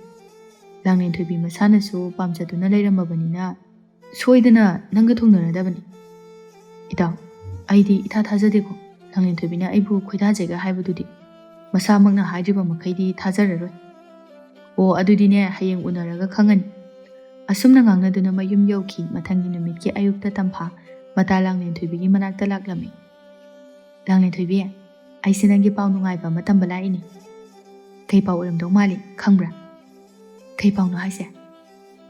ꯂꯥꯡꯂꯦꯟ ꯊꯣꯏꯕꯤ ꯃꯁꯥꯅꯁꯨ ꯄꯥꯝꯖꯗꯨꯅ ꯂꯩꯔꯝꯃꯕꯅꯤꯅ ꯁꯣꯏꯗꯅ ꯅꯪꯒ ꯊꯨꯡꯅꯔꯗꯕꯅꯤ꯫" "ꯏꯇꯥꯎ, ꯑꯩꯗꯤ ꯏꯊꯥ ꯊꯥꯖꯗꯦꯀꯣ꯫ ꯂꯥꯡꯂꯦꯟ ꯊꯣꯏꯕꯤꯅ ꯑꯩꯕꯨ ꯈꯣꯏꯗꯥꯖꯩꯒ ꯍꯥꯏꯕꯗꯨꯗꯤ꯫ ꯃꯁꯥꯃꯛꯅ ꯍꯥꯏꯗ꯭ꯔꯤꯕ ꯃꯈꯩꯗꯤ ꯊꯥꯖꯔꯔꯣꯏ꯫" "ꯑꯣ, ꯑꯗꯨꯗꯤꯅꯦ, ꯍꯌꯦꯡ ꯎꯅꯔꯒ ꯈꯪꯉꯅꯤ꯫" ꯑꯁꯨꯝꯅ ꯉꯥꯡꯅꯗꯨꯅ ꯃꯌꯨꯝ ꯌꯧꯈꯤ꯫ ꯃꯊꯪꯒꯤ ꯅꯨꯃꯤꯠꯀꯤ ꯑꯌꯨꯛꯇ ꯇꯝꯐꯥ ꯃꯇꯥ ꯂꯥꯡꯂꯦꯟ ꯊꯣꯏꯕꯤꯒꯤ ꯃꯅꯥꯛꯇ ꯂꯥꯛꯂꯝꯃꯤ꯫ "ꯂꯥꯡꯂꯦꯟ ꯊꯣꯏꯕꯤ, ꯑꯩꯁꯦ ꯅꯪꯒꯤ ꯄꯥꯎ ꯅꯨꯡꯉꯥꯏꯕ ꯑꯃ ꯇꯝꯕ ꯂꯥꯛꯏꯅꯤ꯫" "ꯀꯩ ꯄꯥꯎ ꯑꯣꯏꯔꯝꯗꯧ ꯃꯥꯜꯂꯤ, ꯈꯪꯕ꯭ꯔꯥ?" "ꯀꯩ ꯄꯥꯎꯅꯣ ꯍꯥꯏꯁꯦ?"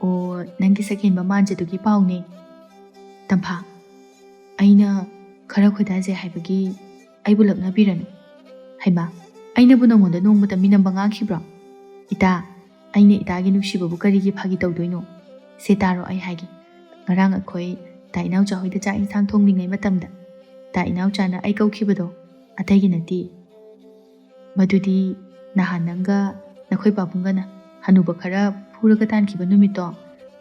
"ꯑꯣ, ꯅꯪꯒꯤ ꯁꯛꯍꯦꯟꯕ ꯃꯥꯟꯖꯗꯨꯒꯤ ꯄꯥꯎꯅꯦ꯫" "ꯇꯝꯐꯥ, ꯑꯩꯅ ꯈꯔ ꯈꯣꯏꯗꯥꯖꯩ ꯍꯥꯏꯕꯒꯤ ꯑꯩꯕꯨ ꯂꯛꯅꯕꯤꯔꯅꯨ꯫ ꯍꯩꯃꯥ, ꯑꯩꯅꯕꯨ ꯅꯉꯣꯟꯗ ꯅꯣꯡꯃꯇ ꯃꯤꯅꯝꯕ ꯉꯥꯡꯈꯤꯕ꯭ꯔꯣ? ꯏꯇꯥ, ꯑꯩꯅ ꯏꯇꯥꯒꯤ ꯅꯨꯡꯁꯤꯕꯕꯨ ꯀꯔꯤꯒꯤ ꯐꯥꯒꯤ ꯇꯧꯗꯣꯏꯅꯣ? ꯁꯦ ꯇꯥꯔꯣ, ꯑꯩ ꯍꯥꯏꯒꯦ꯫ ꯉꯔꯥꯡ ꯑꯩꯈꯣꯏ ꯇꯥ ꯏꯅꯥꯎꯆꯥ ꯍꯣꯏꯗ ꯆꯥꯛ ꯏꯟꯁꯥꯡ ꯊꯣꯡꯂꯤꯉꯩ ꯃꯇꯝꯗ ꯇꯥ ꯏꯅꯥꯎꯆꯥꯅ ꯑꯩ ꯀꯧꯈꯤꯕꯗꯣ ꯑꯇꯩꯒꯤ ꯅꯠꯇꯦ꯫ ꯃꯗꯨꯗꯤ ꯅꯍꯥꯟ ꯅꯪꯒ ꯅꯈꯣꯏ ꯄꯥꯕꯨꯡꯒꯅ ꯍꯅꯨꯕ ꯈꯔ ꯐꯨꯔꯒ ꯇꯥꯟꯈꯤꯕ ꯅꯨꯃꯤꯠꯇꯣ,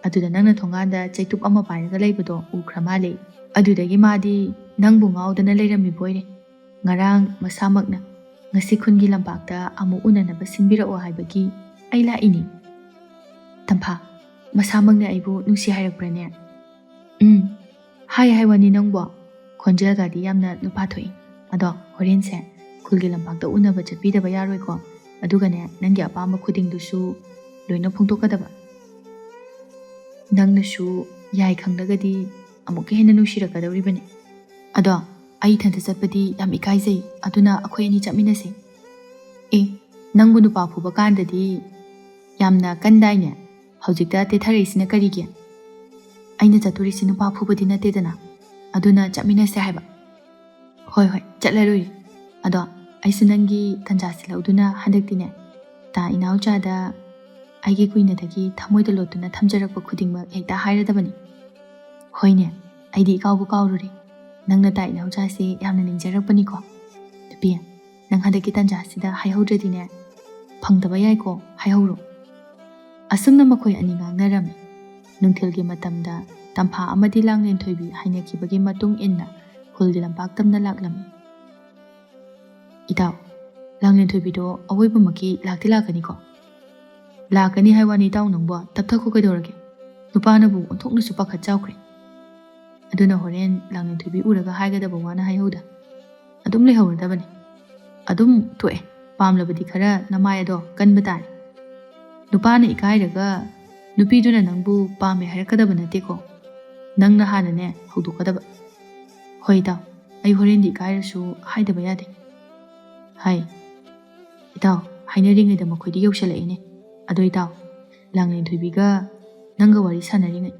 ꯑꯗꯨꯗ ꯅꯪꯅ ꯊꯣꯡꯒꯥꯟꯗ ꯆꯩꯇꯨꯞ ꯑꯃ ꯄꯥꯏꯔꯒ ꯂꯩꯕꯗꯣ ꯎꯈ꯭ꯔ ꯃꯥꯜꯂꯦ꯫ ꯑꯗꯨꯗꯒꯤ ꯃꯥꯗꯤ ꯅꯪꯕꯨ ꯉꯥꯎꯗꯅ ꯂꯩꯔꯝꯃꯤꯕꯣꯏꯔꯦ꯫ ꯉꯔꯥꯡ ꯃꯁꯥꯃꯛꯅ ꯉꯁꯤ ꯈꯨꯟꯒꯤ ꯂꯝꯄꯥꯛꯇ ꯑꯃꯨꯛ ꯎꯅꯅꯕ ꯁꯤꯟꯕꯤꯔꯛꯑꯣ ꯍꯥꯏꯕꯒꯤ ꯑꯩ ꯂꯥꯛꯏꯅꯤ꯫ ꯇꯝꯐꯥ, ꯃꯁꯥꯃꯛꯅ ꯑꯩꯕꯨ ꯅꯨꯡꯁꯤ ꯍꯥꯏꯔꯛꯄ꯭ꯔꯅꯦ? ꯎꯝ, ꯍꯥꯏ ꯍꯥꯏ ꯋꯥꯅꯤ ꯅꯪꯕꯣ꯫ ꯈꯣꯟꯖꯦꯜꯒꯗꯤ ꯌꯥꯝꯅ ꯅꯨꯄꯥ ꯊꯣꯛꯏ꯫ ꯑꯗꯣ ꯍꯣꯔꯦꯟꯁꯦ ꯈꯨꯜꯒꯤ ꯂꯝꯄꯥꯛꯇ ꯎꯅꯕ ꯆꯠꯄꯤꯗꯕ ꯌꯥꯔꯣꯏꯀꯣ꯫ ꯑꯗꯨꯒꯅꯦ, ꯅꯪꯒꯤ ꯑꯄꯥꯝꯕ ꯈꯨꯗꯤꯡꯗꯨꯁꯨ ꯂꯣꯏꯅ ꯐꯣꯡꯗꯣꯛꯀꯗꯕ꯫ ꯅꯪꯅꯁꯨ ꯌꯥꯏ ꯈꯪꯂꯒꯗꯤ ꯑꯃꯨꯛꯀ ꯍꯦꯟꯅ ꯅꯨꯡꯁꯤꯔꯛꯀꯗꯧꯔꯤꯕꯅꯤ꯫ ꯑꯗꯣ ꯑꯩ ꯏꯊꯟꯇ ꯆꯠꯄꯗꯤ ꯌꯥꯝ ꯏꯀꯥꯏꯖꯩ, ꯑꯗꯨꯅ ꯑꯩꯈꯣꯏ ꯑꯅꯤ ꯆꯠꯃꯤꯟꯅꯁꯤ꯫ ꯑꯦ, ꯅꯪꯕꯨ ꯅꯨꯄꯥ ꯐꯨꯕ ꯀꯥꯟꯗꯗꯤ ꯌꯥꯝꯅ ꯀꯟꯗꯥꯏꯅꯦ? ꯍꯧꯖꯤꯛꯇ ꯇꯦꯊꯔꯛꯏꯁꯤꯅ ꯀꯔꯤꯒꯤ? ꯑꯩꯅ ꯆꯠꯇꯣꯔꯤꯁꯤ ꯅꯨꯄꯥ ꯐꯨꯕꯗꯤ ꯅꯠꯇꯦꯗꯅ, ꯑꯗꯨꯅ ꯆꯠꯃꯤꯟꯅꯁꯦ ꯍꯥꯏꯕ꯫ ꯍꯣꯏ ꯍꯣꯏ, ꯆꯠꯂꯔꯣꯏꯔꯦ꯫ ꯑꯗꯣ ꯑꯩꯁꯨ ꯅꯪꯒꯤ ꯇꯟꯖꯥꯁꯤ ꯂꯧꯗꯨꯅ ꯍꯟꯗꯛꯇꯤꯅꯦ, ꯇꯥ ꯏꯅꯥꯎꯆꯥꯗ ꯑꯩꯒꯤ ꯀꯨꯏꯅꯗꯒꯤ ꯊꯃꯣꯏꯗ ꯂꯣꯠꯇꯨꯅ ꯊꯝꯖꯔꯛꯄ ꯈꯨꯗꯤꯡꯃꯛ ꯍꯦꯛꯇ ꯍꯥꯏꯔꯗꯕꯅꯤ꯫ ꯍꯣꯏꯅꯦ, ꯑꯩꯗꯤ ꯏꯀꯥꯎꯕꯨ ꯀꯥꯎꯔꯨꯔꯦ꯫ ꯅꯪꯅ ꯇꯥ ꯏꯅꯥꯎꯆꯥꯁꯦ ꯌꯥꯝꯅ ꯅꯤꯡꯖꯔꯛꯄꯅꯤꯀꯣ꯫ ꯅꯨꯄꯤ, ꯅꯪ ꯍꯟꯗꯛꯀꯤ ꯇꯟꯖꯥꯁꯤꯗ ꯍꯥꯏꯍꯧꯗ꯭ꯔꯗꯤꯅꯦ, ꯐꯪꯗꯕ ꯌꯥꯏꯀꯣ, ꯍꯥꯏꯍꯧꯔꯣ꯫ ꯑꯁꯨꯝꯅ ꯃꯈꯣꯏ ꯑꯅꯤ ꯉꯥꯡꯅꯔꯝꯃꯤ꯫ ꯅꯨꯡꯊꯤꯜꯒꯤ ꯃꯇꯝꯗ ꯇꯝꯐꯥ ꯑꯃꯗꯤ ꯂꯥꯡꯂꯦꯟꯊꯣꯏꯕꯤ ꯍꯥꯏꯅꯈꯤꯕꯒꯤ ꯃꯇꯨꯡ ꯏꯟꯅ ꯈꯨꯜꯒꯤ ꯂꯝꯄꯥꯛ ꯇꯝꯅ ꯂꯥꯛꯂꯝꯃꯤ꯫ ꯏꯇꯥꯎ, ꯂꯥꯡꯂꯦꯟꯊꯣꯏꯕꯤꯗꯣ ꯑꯋꯣꯏꯕꯃꯛꯀꯤ ꯂꯥꯛꯇꯤ ꯂꯥꯛꯀꯅꯤꯀꯣ? ꯂꯥꯛꯀꯅꯤ ꯍꯥꯏ ꯋꯥꯅꯤ ꯏꯇꯥꯎ, ꯅꯪꯕꯣ ꯇꯞꯊꯈꯣ ꯀꯩꯗꯧꯔꯒꯦ? ꯅꯨꯄꯥꯅꯕꯨ ꯑꯣꯟꯊꯣꯛꯅꯁꯨ ꯄꯥꯈꯠ ꯆꯥꯎꯈ꯭ꯔꯦ꯫ ꯑꯗꯨꯅ ꯍꯣꯔꯦꯟ ꯂꯥꯡꯂꯦꯟꯊꯣꯏꯕꯤ ꯎꯔꯒ ꯍꯥꯏꯒꯗꯕ ꯋꯥꯅ ꯍꯥꯏꯍꯧꯗ ꯑꯗꯨꯝ ꯂꯩꯍꯧꯔꯗꯕꯅꯤ꯫ ꯑꯗꯨꯝ ꯊꯣꯛꯑꯦ, ꯄꯥꯝꯂꯕꯗꯤ ꯈꯔ ꯅꯃꯥꯏ ꯑꯗꯣ ꯀꯟꯕ ꯇꯥꯔꯦ꯫ ꯅꯨꯄꯥꯅ ꯏꯀꯥꯏꯔꯒ ꯅꯨꯄꯤꯗꯨꯅ ꯅꯪꯕꯨ ꯄꯥꯝꯃꯦ ꯍꯥꯏꯔꯛꯀꯗꯕ ꯅꯠꯇꯦꯀꯣ꯫ ꯅꯪꯅ ꯍꯥꯟꯅꯅꯦ ꯍꯧꯗꯣꯛꯀꯗꯕ꯫ ꯍꯣꯏ ꯏꯇꯥꯎ, ꯑꯩ ꯍꯣꯔꯦꯟꯗꯤ ꯏꯀꯥꯏꯔꯁꯨ ꯍꯥꯏꯗꯕ ꯌꯥꯗꯦ꯫ ꯍꯥꯏ꯫ ꯏꯇꯥꯎ, ꯍꯥꯏꯅꯔꯤꯉꯩꯗ ꯃꯈꯣꯏꯗꯤ ꯌꯧꯁꯜꯂꯛꯑꯦꯅꯦ꯫ ꯑꯗꯣ ꯏꯇꯥꯎ, ꯂꯥꯡꯂꯦꯟꯊꯣꯏꯕꯤꯒ ꯅꯪꯒ ꯋꯥꯔꯤ ꯁꯥꯟꯅꯔꯤꯉꯩ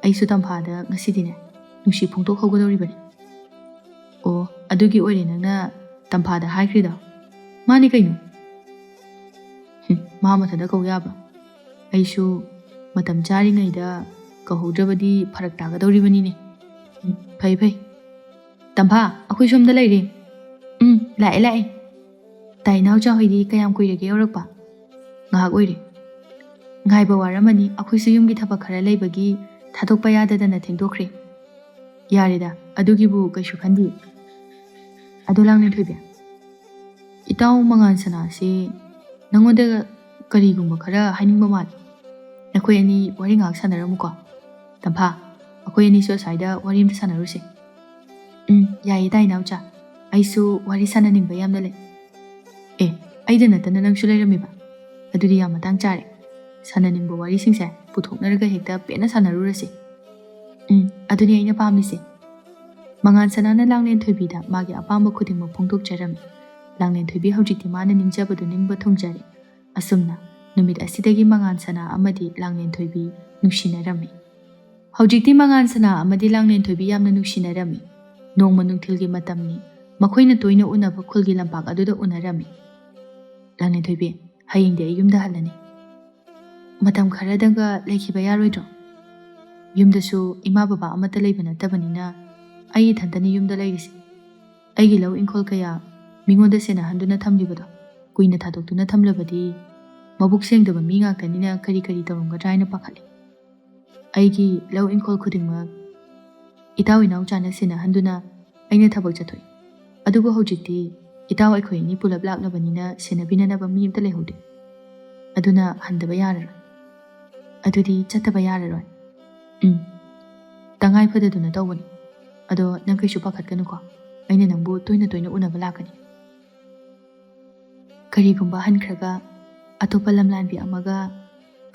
ꯑꯩꯁꯨ ꯇꯝꯐꯥꯗ ꯉꯁꯤꯗꯤꯅꯦ ꯅꯨꯡꯁꯤ ꯐꯣꯡꯗꯣꯛꯍꯧꯒꯗꯧꯔꯤꯕꯅꯤ꯫ ꯑꯣ, ꯑꯗꯨꯒꯤ ꯑꯣꯏꯔꯦ ꯅꯪꯅ ꯇꯝꯐꯥꯗ ꯍꯥꯏꯈ꯭ꯔꯤꯗꯣ? ꯃꯥꯅꯤ ꯀꯩꯅꯣ꯫ ꯍꯨꯝ, ꯃꯥ ꯃꯊꯟꯇ ꯀꯧ ꯌꯥꯕ꯭ꯔꯣ? ꯑꯩꯁꯨ ꯃꯇꯝ ꯆꯥꯔꯤꯉꯩꯗ ꯀꯧꯍꯧꯗ꯭ꯔꯕꯗꯤ ꯐꯔꯛ ꯇꯥꯒꯗꯧꯔꯤꯕꯅꯤꯅꯦ꯫ ꯎꯝ, ꯐꯩ ꯐꯩ꯫ ꯇꯝꯐꯥ, ꯑꯩꯈꯣꯏ ꯁꯣꯝꯗ ꯂꯩꯔꯦ꯫ ꯎꯝ, ꯂꯥꯛꯑꯦ ꯂꯥꯛꯑꯦ꯫ ꯇꯥꯏ ꯏꯅꯥꯎꯆꯥ ꯍꯣꯏꯗꯤ ꯀꯌꯥꯝ ꯀꯨꯏꯔꯒꯦ ꯌꯧꯔꯛꯄ? ꯉꯥꯏꯍꯥꯛ ꯑꯣꯏꯔꯦ꯫ ꯉꯥꯏꯕ ꯋꯥꯔꯝꯃꯅꯤ, ꯑꯩꯈꯣꯏꯁꯨ ꯌꯨꯝꯒꯤ ꯊꯕꯛ ꯈꯔ ꯂꯩꯕꯒꯤ ꯊꯥꯗꯣꯛꯄ ꯌꯥꯗꯗꯅ ꯊꯦꯡꯗꯣꯛꯈ꯭ꯔꯦ꯫ ꯌꯥꯔꯦꯗ, ꯑꯗꯨꯒꯤꯕꯨ ꯀꯩꯁꯨ ꯈꯟꯗꯦ꯫ ꯑꯗꯣ ꯂꯥꯡꯂꯦꯟꯊꯣꯏꯕꯤ, ꯏꯇꯥꯎ ꯃꯉꯥꯟ ꯁꯅꯥꯁꯦ ꯅꯪꯉꯣꯟꯗ ꯀꯔꯤꯒꯨꯝꯕ ꯈꯔ ꯍꯥꯏꯅꯤꯡꯕ ꯃꯥꯜꯂꯤ꯫ ꯅꯈꯣꯏ ꯑꯅꯤ ꯋꯥꯔꯤ ꯉꯥꯏꯍꯥꯛ ꯁꯥꯟꯅꯔꯝꯃꯨꯀꯣ꯫ ꯇꯝꯐꯥ, ꯑꯩꯈꯣꯏ ꯑꯅꯤꯁꯨ ꯑꯁ꯭ꯋꯥꯏꯗ ꯋꯥꯔꯤ ꯑꯝꯇ ꯁꯥꯟꯅꯔꯨꯁꯦ꯫ ꯎꯝ, ꯌꯥꯏꯌꯦ ꯇꯥꯏ ꯏꯅꯥꯎꯆꯥ, ꯑꯩꯁꯨ ꯋꯥꯔꯤ ꯁꯥꯟꯅꯅꯤꯡꯕ ꯌꯥꯝꯅ ꯂꯩ꯫ ꯑꯦ, ꯑꯩꯗ ꯅꯠꯇꯅ ꯅꯪꯁꯨ ꯂꯩꯔꯝꯃꯤꯕ? ꯑꯗꯨꯗꯤ ꯌꯥꯝ ꯃꯇꯥꯡ ꯆꯥꯔꯦ꯫ ꯁꯥꯟꯅꯅꯤꯡꯕ ꯋꯥꯔꯤꯁꯤꯡꯁꯦ ꯄꯨꯊꯣꯛꯅꯔꯒ ꯍꯦꯛꯇ ꯄꯦꯟꯅ ꯁꯥꯟꯅꯔꯨꯔꯁꯦ꯫ ꯎꯝ, ꯑꯗꯨꯅꯤ ꯑꯩꯅ ꯄꯥꯝꯃꯤꯁꯦ꯫ ꯃꯉꯥꯟ ꯁꯅꯥꯅ ꯂꯥꯡꯂꯦꯟꯊꯣꯏꯕꯤꯗ ꯃꯥꯒꯤ ꯑꯄꯥꯝꯕ ꯈꯨꯗꯤꯡꯃꯛ ꯐꯣꯡꯗꯣꯛꯆꯔꯝꯃꯤ꯫ ꯂꯥꯡꯂꯦꯟꯊꯣꯏꯕꯤ ꯍꯧꯖꯤꯛꯇꯤ ꯃꯥꯅ ꯅꯤꯡꯖꯕꯗꯨ ꯅꯤꯡꯕ ꯊꯨꯡꯖꯔꯦ꯫ ꯑꯁꯨꯝꯅ ꯅꯨꯃꯤꯠ ꯑꯁꯤꯗꯒꯤ ꯃꯉꯥꯟ ꯁꯅꯥ ꯑꯃꯗꯤ ꯂꯥꯡꯂꯦꯟꯊꯣꯏꯕꯤ ꯅꯨꯡꯁꯤꯅꯔꯝꯃꯤ꯫ ꯍꯧꯖꯤꯛꯇꯤ ꯃꯉꯥꯟ ꯁꯅꯥ ꯑꯃꯗꯤ ꯂꯥꯡꯂꯦꯟꯊꯣꯏꯕꯤ ꯌꯥꯝꯅ ꯅꯨꯡꯁꯤꯅꯔꯝꯃꯤ꯫ ꯅꯣꯡꯃ ꯅꯨꯡꯊꯤꯜꯒꯤ ꯃꯇꯝꯅꯤ꯫ ꯃꯈꯣꯏꯅ ꯇꯣꯏꯅ ꯎꯅꯕ ꯈꯨꯜꯒꯤ ꯂꯝꯄꯥꯛ ꯑꯗꯨꯗ ꯎꯅꯔꯝꯃꯤ꯫ "ꯂꯥꯡꯂꯦꯟꯊꯣꯏꯕꯤ, ꯍꯌꯦꯡꯗꯤ ꯑꯩ ꯌꯨꯝꯗ ꯍꯜꯂꯅꯤ꯫ ꯃꯇꯝ ꯈꯔꯗꯪꯒ ꯂꯩꯈꯤꯕ ꯌꯥꯔꯣꯏꯗ꯭ꯔꯣ? ꯌꯨꯝꯗꯁꯨ ꯏꯃꯥ ꯕꯕꯥ ꯑꯃꯠꯇ ꯂꯩꯕ ꯅꯠꯇꯕꯅꯤꯅ ꯑꯩ ꯏꯊꯟꯇꯅꯤ ꯌꯨꯝꯗ ꯂꯩꯔꯤꯁꯦ꯫ ꯑꯩꯒꯤ ꯂꯧ ꯏꯪꯈꯣꯜ ꯀꯌꯥ ꯃꯤꯉꯣꯟꯗ ꯁꯦꯟꯅꯍꯟꯗꯨꯅ ꯊꯝꯂꯤꯕꯗꯣ ꯀꯨꯏꯅ ꯊꯥꯗꯣꯛꯇꯨꯅ ꯊꯝꯂꯕꯗꯤ ꯃꯕꯨꯛ ꯁꯦꯡꯗꯕ ꯃꯤ ꯉꯥꯛꯇꯅꯤꯅ ꯀꯔꯤ ꯀꯔꯤ ꯇꯧꯔꯝꯒꯗ꯭ꯔꯥ ꯍꯥꯏꯅ ꯄꯥꯈꯠꯂꯤ꯫ ꯑꯩꯒꯤ ꯂꯧ ꯏꯪꯈꯣꯜ ꯈꯨꯗꯤꯡꯃꯛ ꯏꯇꯥꯎ ꯏꯅꯥꯎꯆꯥꯅ ꯁꯦꯟꯅꯍꯟꯗꯨꯅ ꯑꯩꯅ ꯊꯕꯛ ꯆꯠꯊꯣꯛꯏ꯫ ꯑꯗꯨꯕꯨ ꯍꯧꯖꯤꯛꯇꯤ ꯏꯇꯥꯎ ꯑꯩꯈꯣꯏ ꯑꯅꯤ ꯄꯨꯂꯞ ꯂꯥꯛꯂꯕꯅꯤꯅ ꯁꯦꯟꯅꯕꯤꯅꯅꯕ ꯃꯤ ꯑꯃꯠꯇ ꯂꯩꯍꯧꯗꯦ꯫ ꯑꯗꯨꯅ ꯍꯟꯗꯕ ꯌꯥꯔꯔꯣꯏ꯫ ꯑꯗꯨꯗꯤ ꯆꯠꯇꯕ ꯌꯥꯔꯔꯣꯏ꯫ ꯎꯝ, ꯇꯉꯥꯏ ꯐꯗꯗꯨꯅ ꯇꯧꯕꯅꯤ꯫ ꯑꯗꯣ ꯅꯪ ꯀꯩꯁꯨ ꯄꯥꯈꯠꯀꯅꯨꯀꯣ, ꯑꯩꯅ ꯅꯪꯕꯨ ꯇꯣꯏꯅ ꯇꯣꯏꯅ ꯎꯅꯕ ꯂꯥꯛꯀꯅꯤ꯫ ꯀꯔꯤꯒꯨꯝꯕ ꯍꯟꯈ꯭ꯔꯒ ꯑꯇꯣꯞꯄ ꯂꯝꯂꯥꯟꯕꯤ ꯑꯃꯒ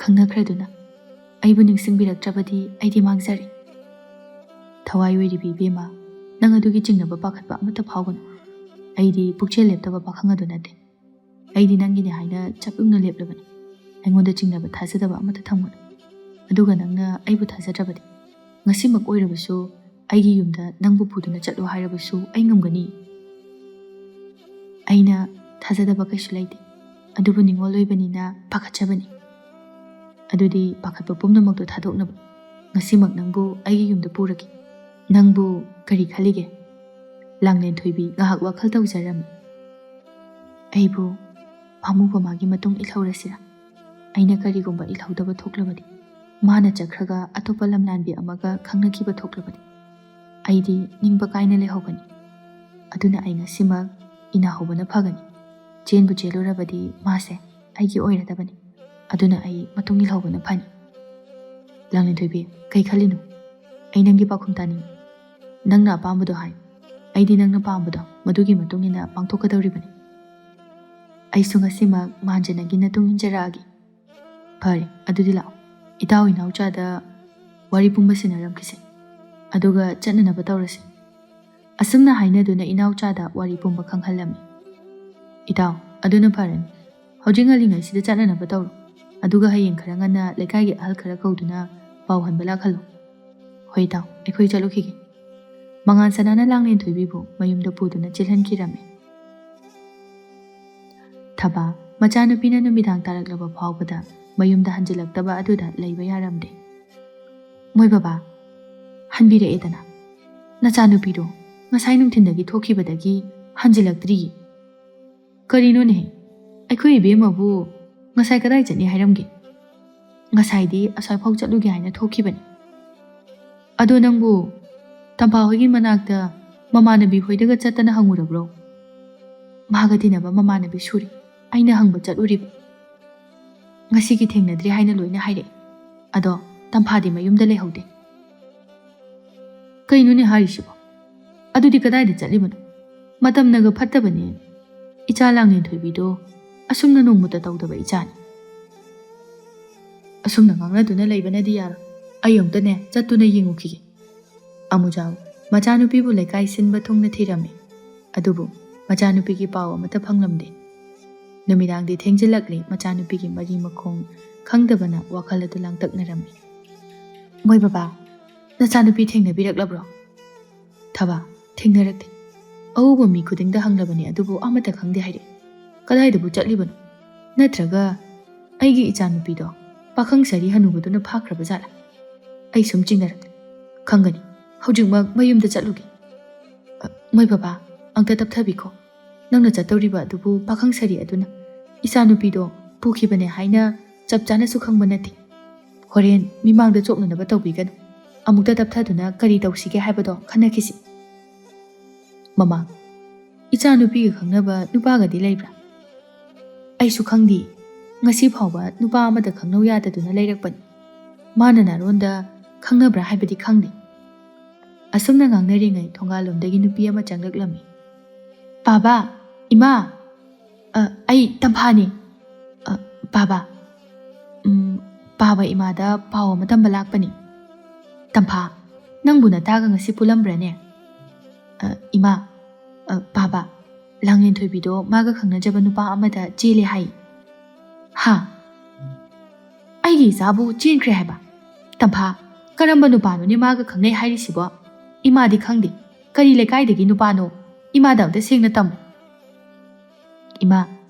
ꯈꯪꯅꯈ꯭ꯔꯗꯨꯅ ꯑꯩꯕꯨ ꯅꯤꯡꯁꯤꯡꯕꯤꯔꯛꯇ꯭ꯔꯕꯗꯤ ꯑꯩꯗꯤ ꯃꯥꯡꯖꯔꯦ꯫ ꯊꯋꯥꯏ ꯑꯣꯏꯔꯤꯕꯤ ꯏꯕꯦꯝꯃ, ꯅꯪ ꯑꯗꯨꯒꯤ ꯆꯤꯡꯅꯕ ꯄꯥꯈꯠꯄ ꯑꯃꯠꯇ ꯐꯥꯎꯒꯅꯨ꯫ ꯑꯩꯗꯤ ꯄꯨꯛꯆꯦꯜ ꯂꯦꯞꯇꯕ ꯄꯥꯈꯪ ꯑꯗꯨ ꯅꯠꯇꯦ꯫ ꯑꯩꯗꯤ ꯅꯪꯒꯤꯅꯦ ꯍꯥꯏꯅ ꯆꯞ ꯌꯨꯡꯅ ꯂꯦꯞꯂꯕꯅꯤ꯫ ꯑꯩꯉꯣꯟꯗ ꯆꯤꯡꯅꯕ ꯊꯥꯖꯗꯕ ꯑꯃꯠꯇ ꯊꯝꯒꯅꯨ꯫ ꯑꯗꯨꯒ ꯅꯪꯅ ꯑꯩꯕꯨ ꯊꯥꯖꯗ꯭ꯔꯕꯗꯤ ꯉꯁꯤꯃꯛ ꯑꯣꯏꯔꯕꯁꯨ ꯑꯩꯒꯤ ꯌꯨꯝꯗ ꯅꯪꯕꯨ ꯄꯨꯗꯨꯅ ꯆꯠꯂꯣ ꯍꯥꯏꯔꯕꯁꯨ ꯑꯩ ꯉꯝꯒꯅꯤ꯫ ꯑꯩꯅ ꯊꯥꯖꯗꯕ ꯀꯩꯁꯨ ꯂꯩꯇꯦ, ꯑꯗꯨꯕꯨ ꯅꯤꯉꯣꯜ ꯑꯣꯏꯕꯅꯤꯅ ꯄꯥꯈꯠꯆꯕꯅꯤ꯫ ꯑꯗꯨꯗꯤ ꯄꯥꯈꯠꯄ ꯄꯨꯝꯅꯃꯛꯇꯣ ꯊꯥꯗꯣꯛꯅꯕ ꯉꯁꯤꯃꯛ ꯅꯪꯕꯨ ꯑꯩꯒꯤ ꯌꯨꯝꯗ ꯄꯨꯔꯒꯦ꯫ ꯅꯪꯕꯨ ꯀꯔꯤ ꯈꯜꯂꯤꯒꯦ? ꯂꯥꯡꯂꯦꯟ ꯊꯣꯏꯕꯤ ꯉꯥꯏꯍꯥꯛ ꯋꯥꯈꯜ ꯇꯧꯖꯔꯝꯃꯤ꯫ ꯑꯩꯕꯨ ꯄꯥꯝꯃꯨꯕ ꯃꯥꯒꯤ ꯃꯇꯨꯡ ꯏꯜꯍꯧꯔꯁꯤꯔꯥ? ꯑꯩꯅ ꯀꯔꯤꯒꯨꯝꯕ ꯏꯜꯍꯧꯗꯕ ꯊꯣꯛꯂꯕꯗꯤ, ꯃꯥꯅ ꯆꯠꯈ꯭ꯔꯒ ꯑꯇꯣꯞꯄ ꯂꯝꯂꯥꯟꯕꯤ ꯑꯃꯒ ꯈꯪꯅꯈꯤꯕ ꯊꯣꯛꯂꯕꯗꯤ, ꯑꯩꯗꯤ ꯅꯤꯡꯕ ꯀꯥꯏꯅ ꯂꯩꯍꯧꯒꯅꯤ꯫ ꯑꯗꯨꯅ ꯑꯩ ꯉꯁꯤꯃꯛ ꯏꯟꯅꯍꯧꯕꯅ ꯐꯒꯅꯤ꯫ ꯆꯦꯟꯕꯨ ꯆꯦꯜꯂꯨꯔꯕꯗꯤ ꯃꯥꯁꯦ ꯑꯩꯒꯤ ꯑꯣꯏꯔꯗꯕꯅꯤ꯫ ꯑꯗꯨꯅ ꯑꯩ ꯃꯇꯨꯡ ꯏꯜꯍꯧꯕꯅ ꯐꯅꯤ꯫ ꯂꯥꯡꯂꯦꯟꯊꯣꯏꯕꯤ, ꯀꯩ ꯈꯜꯂꯤꯅꯣ? ꯑꯩ ꯅꯪꯒꯤ ꯄꯥꯎꯈꯨꯝ ꯇꯥꯅꯤꯡꯏ꯫ ꯅꯪꯅ ꯑꯄꯥꯝꯕꯗꯣ ꯍꯥꯏ꯫ ꯑꯩꯗꯤ ꯅꯪꯅ ꯄꯥꯝꯕꯗꯣ ꯃꯗꯨꯒꯤ ꯃꯇꯨꯡ ꯏꯟꯅ ꯄꯥꯡꯊꯣꯛꯀꯗꯧꯔꯤꯕꯅꯤ꯫ ꯑꯩꯁꯨ ꯉꯁꯤꯃꯛ ꯃꯥꯟꯖꯅꯒꯤ ꯅꯇꯨꯡ ꯏꯟꯖꯔꯛꯑꯒꯦ꯫ ꯐꯔꯦ, ꯑꯗꯨꯗꯤ ꯂꯥꯛꯑꯣ꯫ ꯏꯇꯥꯎ ꯏꯅꯥꯎꯆꯥꯗ ꯋꯥꯔꯤ ꯄꯨꯝꯕ ꯁꯤꯟꯅꯔꯝꯈꯤꯁꯦ꯫ ꯑꯗꯨꯒ ꯆꯠꯅꯅꯕ ꯇꯧꯔꯁꯤ꯫ ꯑꯁꯨꯝꯅ ꯍꯥꯏꯅꯗꯨꯅ ꯏꯅꯥꯎꯆꯥꯗ ꯋꯥꯔꯤ ꯄꯨꯝꯕ ꯈꯪꯍꯜꯂꯝꯃꯤ꯫ ꯏꯇꯥꯎ, ꯑꯗꯨꯅ ꯐꯔꯅꯤ꯫ ꯍꯧꯖꯤꯛ ꯉꯜꯂꯤꯉꯩꯁꯤꯗ ꯆꯠꯅꯅꯕ ꯇꯧꯔꯣ꯫ ꯑꯗꯨꯒ ꯍꯌꯦꯡ ꯈꯔ ꯉꯟꯅ ꯂꯩꯀꯥꯏꯒꯤ ꯑꯍꯜ ꯈꯔ ꯀꯧꯗꯨꯅ ꯄꯥꯎ ꯍꯟꯕ ꯂꯥꯛꯍꯜꯂꯣ꯫ ꯍꯣꯏ ꯏꯇꯥꯎ, ꯑꯩꯈꯣꯏ ꯆꯠꯂꯨꯈꯤꯒꯦ꯫ ꯃꯉꯥꯟ ꯁꯅꯥꯅ ꯂꯥꯡꯂꯦꯟ ꯊꯣꯏꯕꯤꯕꯨ ꯃꯌꯨꯝꯗ ꯄꯨꯗꯨꯅ ꯆꯦꯜꯍꯟꯈꯤꯔꯝꯃꯤ꯫ ꯊꯕꯥ, ꯃꯆꯥꯅꯨꯄꯤꯅ ꯅꯨꯃꯤꯗꯥꯡ ꯇꯥꯔꯛꯂꯕ ꯐꯥꯎꯕꯗ ꯃꯌꯨꯝꯗ ꯍꯟꯖꯤꯜꯂꯛꯇꯕ ꯑꯗꯨꯗ ꯂꯩꯕ ꯌꯥꯔꯝꯗꯦ꯫ ꯃꯣꯏ ꯕꯕꯥ, ꯍꯟꯕꯤꯔꯛꯑꯦꯗꯅ꯫ ꯅꯆꯥꯅꯨꯄꯤꯗꯣ ꯉꯁꯥꯏ ꯅꯨꯡꯊꯤꯟꯗꯒꯤ ꯊꯣꯛꯈꯤꯕꯗꯒꯤ ꯍꯟꯖꯤꯜꯂꯛꯇ꯭ꯔꯤꯌꯦ꯫ ꯀꯔꯤꯅꯣꯅꯦ? ꯑꯩꯈꯣꯏ ꯏꯕꯦꯝꯃꯕꯨ ꯉꯁꯥꯏ ꯀꯗꯥꯏ ꯆꯠꯅꯤ ꯍꯥꯏꯔꯝꯒꯦ? ꯉꯁꯥꯏꯗꯤ ꯑꯁ꯭ꯋꯥꯏꯐꯥꯎ ꯆꯠꯂꯨꯒꯦ ꯍꯥꯏꯅ ꯊꯣꯛꯈꯤꯕꯅꯤ꯫ ꯑꯗꯣ ꯅꯪꯕꯨ ꯇꯝꯐꯥ ꯍꯣꯏꯒꯤ ꯃꯅꯥꯛꯇ ꯃꯃꯥꯟꯅꯕꯤ ꯍꯣꯏꯗꯒ ꯆꯠꯇꯅ ꯍꯪꯉꯨꯔꯕ꯭ꯔꯣ? ꯃꯥꯒ ꯇꯤꯟꯅꯕ ꯃꯃꯥꯟꯅꯕꯤ ꯁꯨꯔꯦ꯫ ꯑꯩꯅ ꯍꯪꯕ ꯆꯠꯂꯨꯔꯤꯕ꯫ ꯉꯁꯤꯒꯤ ꯊꯦꯡꯅꯗ꯭ꯔꯤ ꯍꯥꯏꯅ ꯂꯣꯏꯅ ꯍꯥꯏꯔꯛꯑꯦ꯫ ꯑꯗꯣ ꯇꯝꯐꯥꯗꯤ ꯃꯌꯨꯝꯗ ꯂꯩꯍꯧꯗꯦ꯫ ꯀꯩꯅꯣꯅꯦ ꯍꯥꯏꯔꯤꯁꯤꯕꯣ? ꯑꯗꯨꯗꯤ ꯀꯗꯥꯏꯗ ꯆꯠꯂꯤꯕꯅꯣ? ꯃꯇꯝꯅꯒ ꯐꯠꯇꯕꯅꯦ꯫ ꯏꯆꯥ ꯂꯥꯡꯂꯦꯟ ꯊꯣꯏꯕꯤꯗꯣ ꯑꯁꯨꯝꯅ ꯅꯣꯡꯃꯇ ꯇꯧꯗꯕ ꯏꯆꯥꯅꯤ꯫ ꯑꯁꯨꯝꯅ ꯉꯥꯡꯅꯗꯨꯅ ꯂꯩꯕꯅꯗꯤ ꯌꯥꯔꯣꯏ꯫ ꯑꯩ ꯑꯃꯨꯛꯇꯅꯦ ꯆꯠꯇꯨꯅ ꯌꯦꯡꯉꯨꯈꯤꯒꯦ꯫ ꯑꯃꯨꯖꯥꯎ ꯃꯆꯥꯅꯨꯄꯤꯕꯨ ꯂꯩꯀꯥꯏ ꯁꯤꯟꯕ ꯊꯨꯡꯅ ꯊꯤꯔꯝꯃꯤ꯫ ꯑꯗꯨꯕꯨ ꯃꯆꯥꯅꯨꯄꯤꯒꯤ ꯄꯥꯎ ꯑꯃꯠꯇ ꯐꯪꯂꯝꯗꯦ꯫ ꯅꯨꯃꯤꯗꯥꯡꯗꯤ ꯊꯦꯡꯖꯤꯜꯂꯛꯂꯦ꯫ ꯃꯆꯥꯅꯨꯄꯤꯒꯤ ꯃꯔꯤ ꯃꯈꯣꯡ ꯈꯪꯗꯕꯅ ꯋꯥꯈꯜ ꯑꯗꯨ ꯂꯥꯡꯇꯛꯅꯔꯝꯃꯤ꯫ ꯃꯣꯏ ꯕꯕꯥ, ꯅꯆꯥꯅꯨꯄꯤ ꯊꯦꯡꯅꯕꯤꯔꯛꯂꯕ꯭ꯔꯣ? ꯊꯦꯡꯅꯔꯛꯇꯦ꯫ ꯑꯎꯕ ꯃꯤ ꯈꯨꯗꯤꯡꯗ ꯍꯪꯂꯕꯅꯤ, ꯑꯗꯨꯕꯨ ꯑꯃꯠꯇ ꯈꯪꯗꯦ ꯍꯥꯏꯔꯛꯏ꯫ ꯀꯗꯥꯏꯗꯕꯨ ꯆꯠꯂꯤꯕꯅꯣ? ꯅꯠꯇ꯭ꯔꯒ ꯑꯩꯒꯤ ꯏꯆꯥꯅꯨꯄꯤꯗꯣ ꯄꯥꯈꯪ ꯁꯥꯔꯤ ꯍꯅꯨꯕꯗꯨꯅ ꯐꯥꯈ꯭ꯔꯕ ꯖꯥꯠꯂꯥ? ꯑꯩ ꯁꯨꯝ ꯆꯤꯡꯅꯔꯛꯂꯦ꯫ ꯈꯪꯒꯅꯤ, ꯍꯧꯖꯤꯛꯃꯛ ꯃꯌꯨꯝꯗ ꯆꯠꯂꯨꯒꯦ꯫ "ꯑ, ꯃꯣꯏ ꯕꯕꯥ, ꯑꯝꯇ ꯇꯞꯊꯕꯤꯈꯣ꯫ ꯅꯪꯅ ꯆꯠꯇꯧꯔꯤꯕ ꯑꯗꯨꯕꯨ ꯄꯥꯈꯪ ꯁꯥꯔꯤ ꯑꯗꯨꯅ ꯏꯆꯥꯅꯨꯄꯤꯗꯣ ꯄꯨꯈꯤꯕꯅꯦ ꯍꯥꯏꯅ ꯆꯞ ꯆꯥꯅꯁꯨ ꯈꯪꯕ ꯅꯠꯇꯦ꯫ ꯍꯣꯔꯦꯟ ꯃꯤꯃꯥꯡꯗ ꯆꯣꯛꯅꯅꯕ ꯇꯧꯕꯤꯒꯅꯨ꯫ ꯑꯃꯨꯛꯇ ꯇꯞꯊꯗꯨꯅ ꯀꯔꯤ ꯇꯧꯁꯤꯒꯦ ꯍꯥꯏꯕꯗꯣ ꯈꯟꯅꯈꯤꯁꯤ꯫" "ꯃꯃꯥ, ꯏꯆꯥꯅꯨꯄꯤꯒ ꯈꯪꯅꯕ ꯅꯨꯄꯥꯒꯗꯤ ꯂꯩꯕ꯭ꯔꯥ?" "ꯑꯩꯁꯨ ꯈꯪꯗꯦ꯫ ꯉꯁꯤ ꯐꯥꯎꯕ ꯅꯨꯄꯥ ꯑꯃꯗ ꯈꯪꯅꯧ ꯌꯥꯗꯗꯨꯅ ꯂꯩꯔꯛꯄꯅꯤ꯫ ꯃꯥꯅ ꯅꯥꯔꯣꯟꯗ ꯈꯪꯅꯕ꯭ꯔꯥ ꯍꯥꯏꯕꯗꯤ ꯈꯪꯗꯦ꯫" ꯑꯁꯨꯝꯅ ꯉꯥꯡꯅꯔꯤꯉꯩ ꯊꯣꯡꯒꯥꯜꯂꯣꯝꯗꯒꯤ ꯅꯨꯄꯤ ꯑꯃ ꯆꯪꯂꯛꯂꯝꯃꯤ꯫ "ꯄꯥꯕ! ꯏꯃꯥ!" "ꯑ, ꯑꯩ ꯇꯝꯐꯥꯅꯤ꯫" "ꯑ, ꯄꯥꯕ, ꯎꯝ, ꯄꯥꯕ ꯏꯃꯥꯗ ꯄꯥꯎ ꯑꯃ ꯇꯝꯕ ꯂꯥꯛꯄꯅꯤ꯫" "ꯇꯝꯐꯥ, ꯅꯪꯕꯨ ꯅꯇꯥꯒ ꯉꯁꯤ ꯄꯨꯜꯂꯝꯕ꯭ꯔꯥꯅꯦ?" "ꯑ, ꯏꯃꯥ, ꯑ, ꯄꯥꯕ, ꯂꯥꯡꯂꯦꯟꯊꯣꯏꯕꯤꯗꯣ ꯃꯥꯒ ꯈꯪꯅꯖꯕ ꯅꯨꯄꯥ ꯑꯃꯗ ꯆꯦꯜꯂꯦ ꯍꯥꯏ꯫" "ꯍꯥ? ꯑꯩꯒꯤ ꯏꯆꯥꯕꯨ ꯆꯦꯟꯈ꯭ꯔꯦ ꯍꯥꯏꯕ? ꯇꯝꯐꯥ, ꯀꯔꯝꯕ ꯅꯨꯄꯥꯅꯣꯅꯦ ꯃꯥꯒ ꯈꯪꯅꯩ ꯍꯥꯏꯔꯤꯁꯤꯕꯣ? ꯏꯃꯥꯗꯤ ꯈꯪꯗꯦ꯫ ꯀꯔꯤ ꯂꯩꯀꯥꯏꯗꯒꯤ ꯅꯨꯄꯥꯅꯣ? ꯏꯃꯥꯗ ꯑꯝꯇ ꯁꯦꯡꯅ ꯇꯝꯃꯨ꯫" "ꯏꯃꯥ,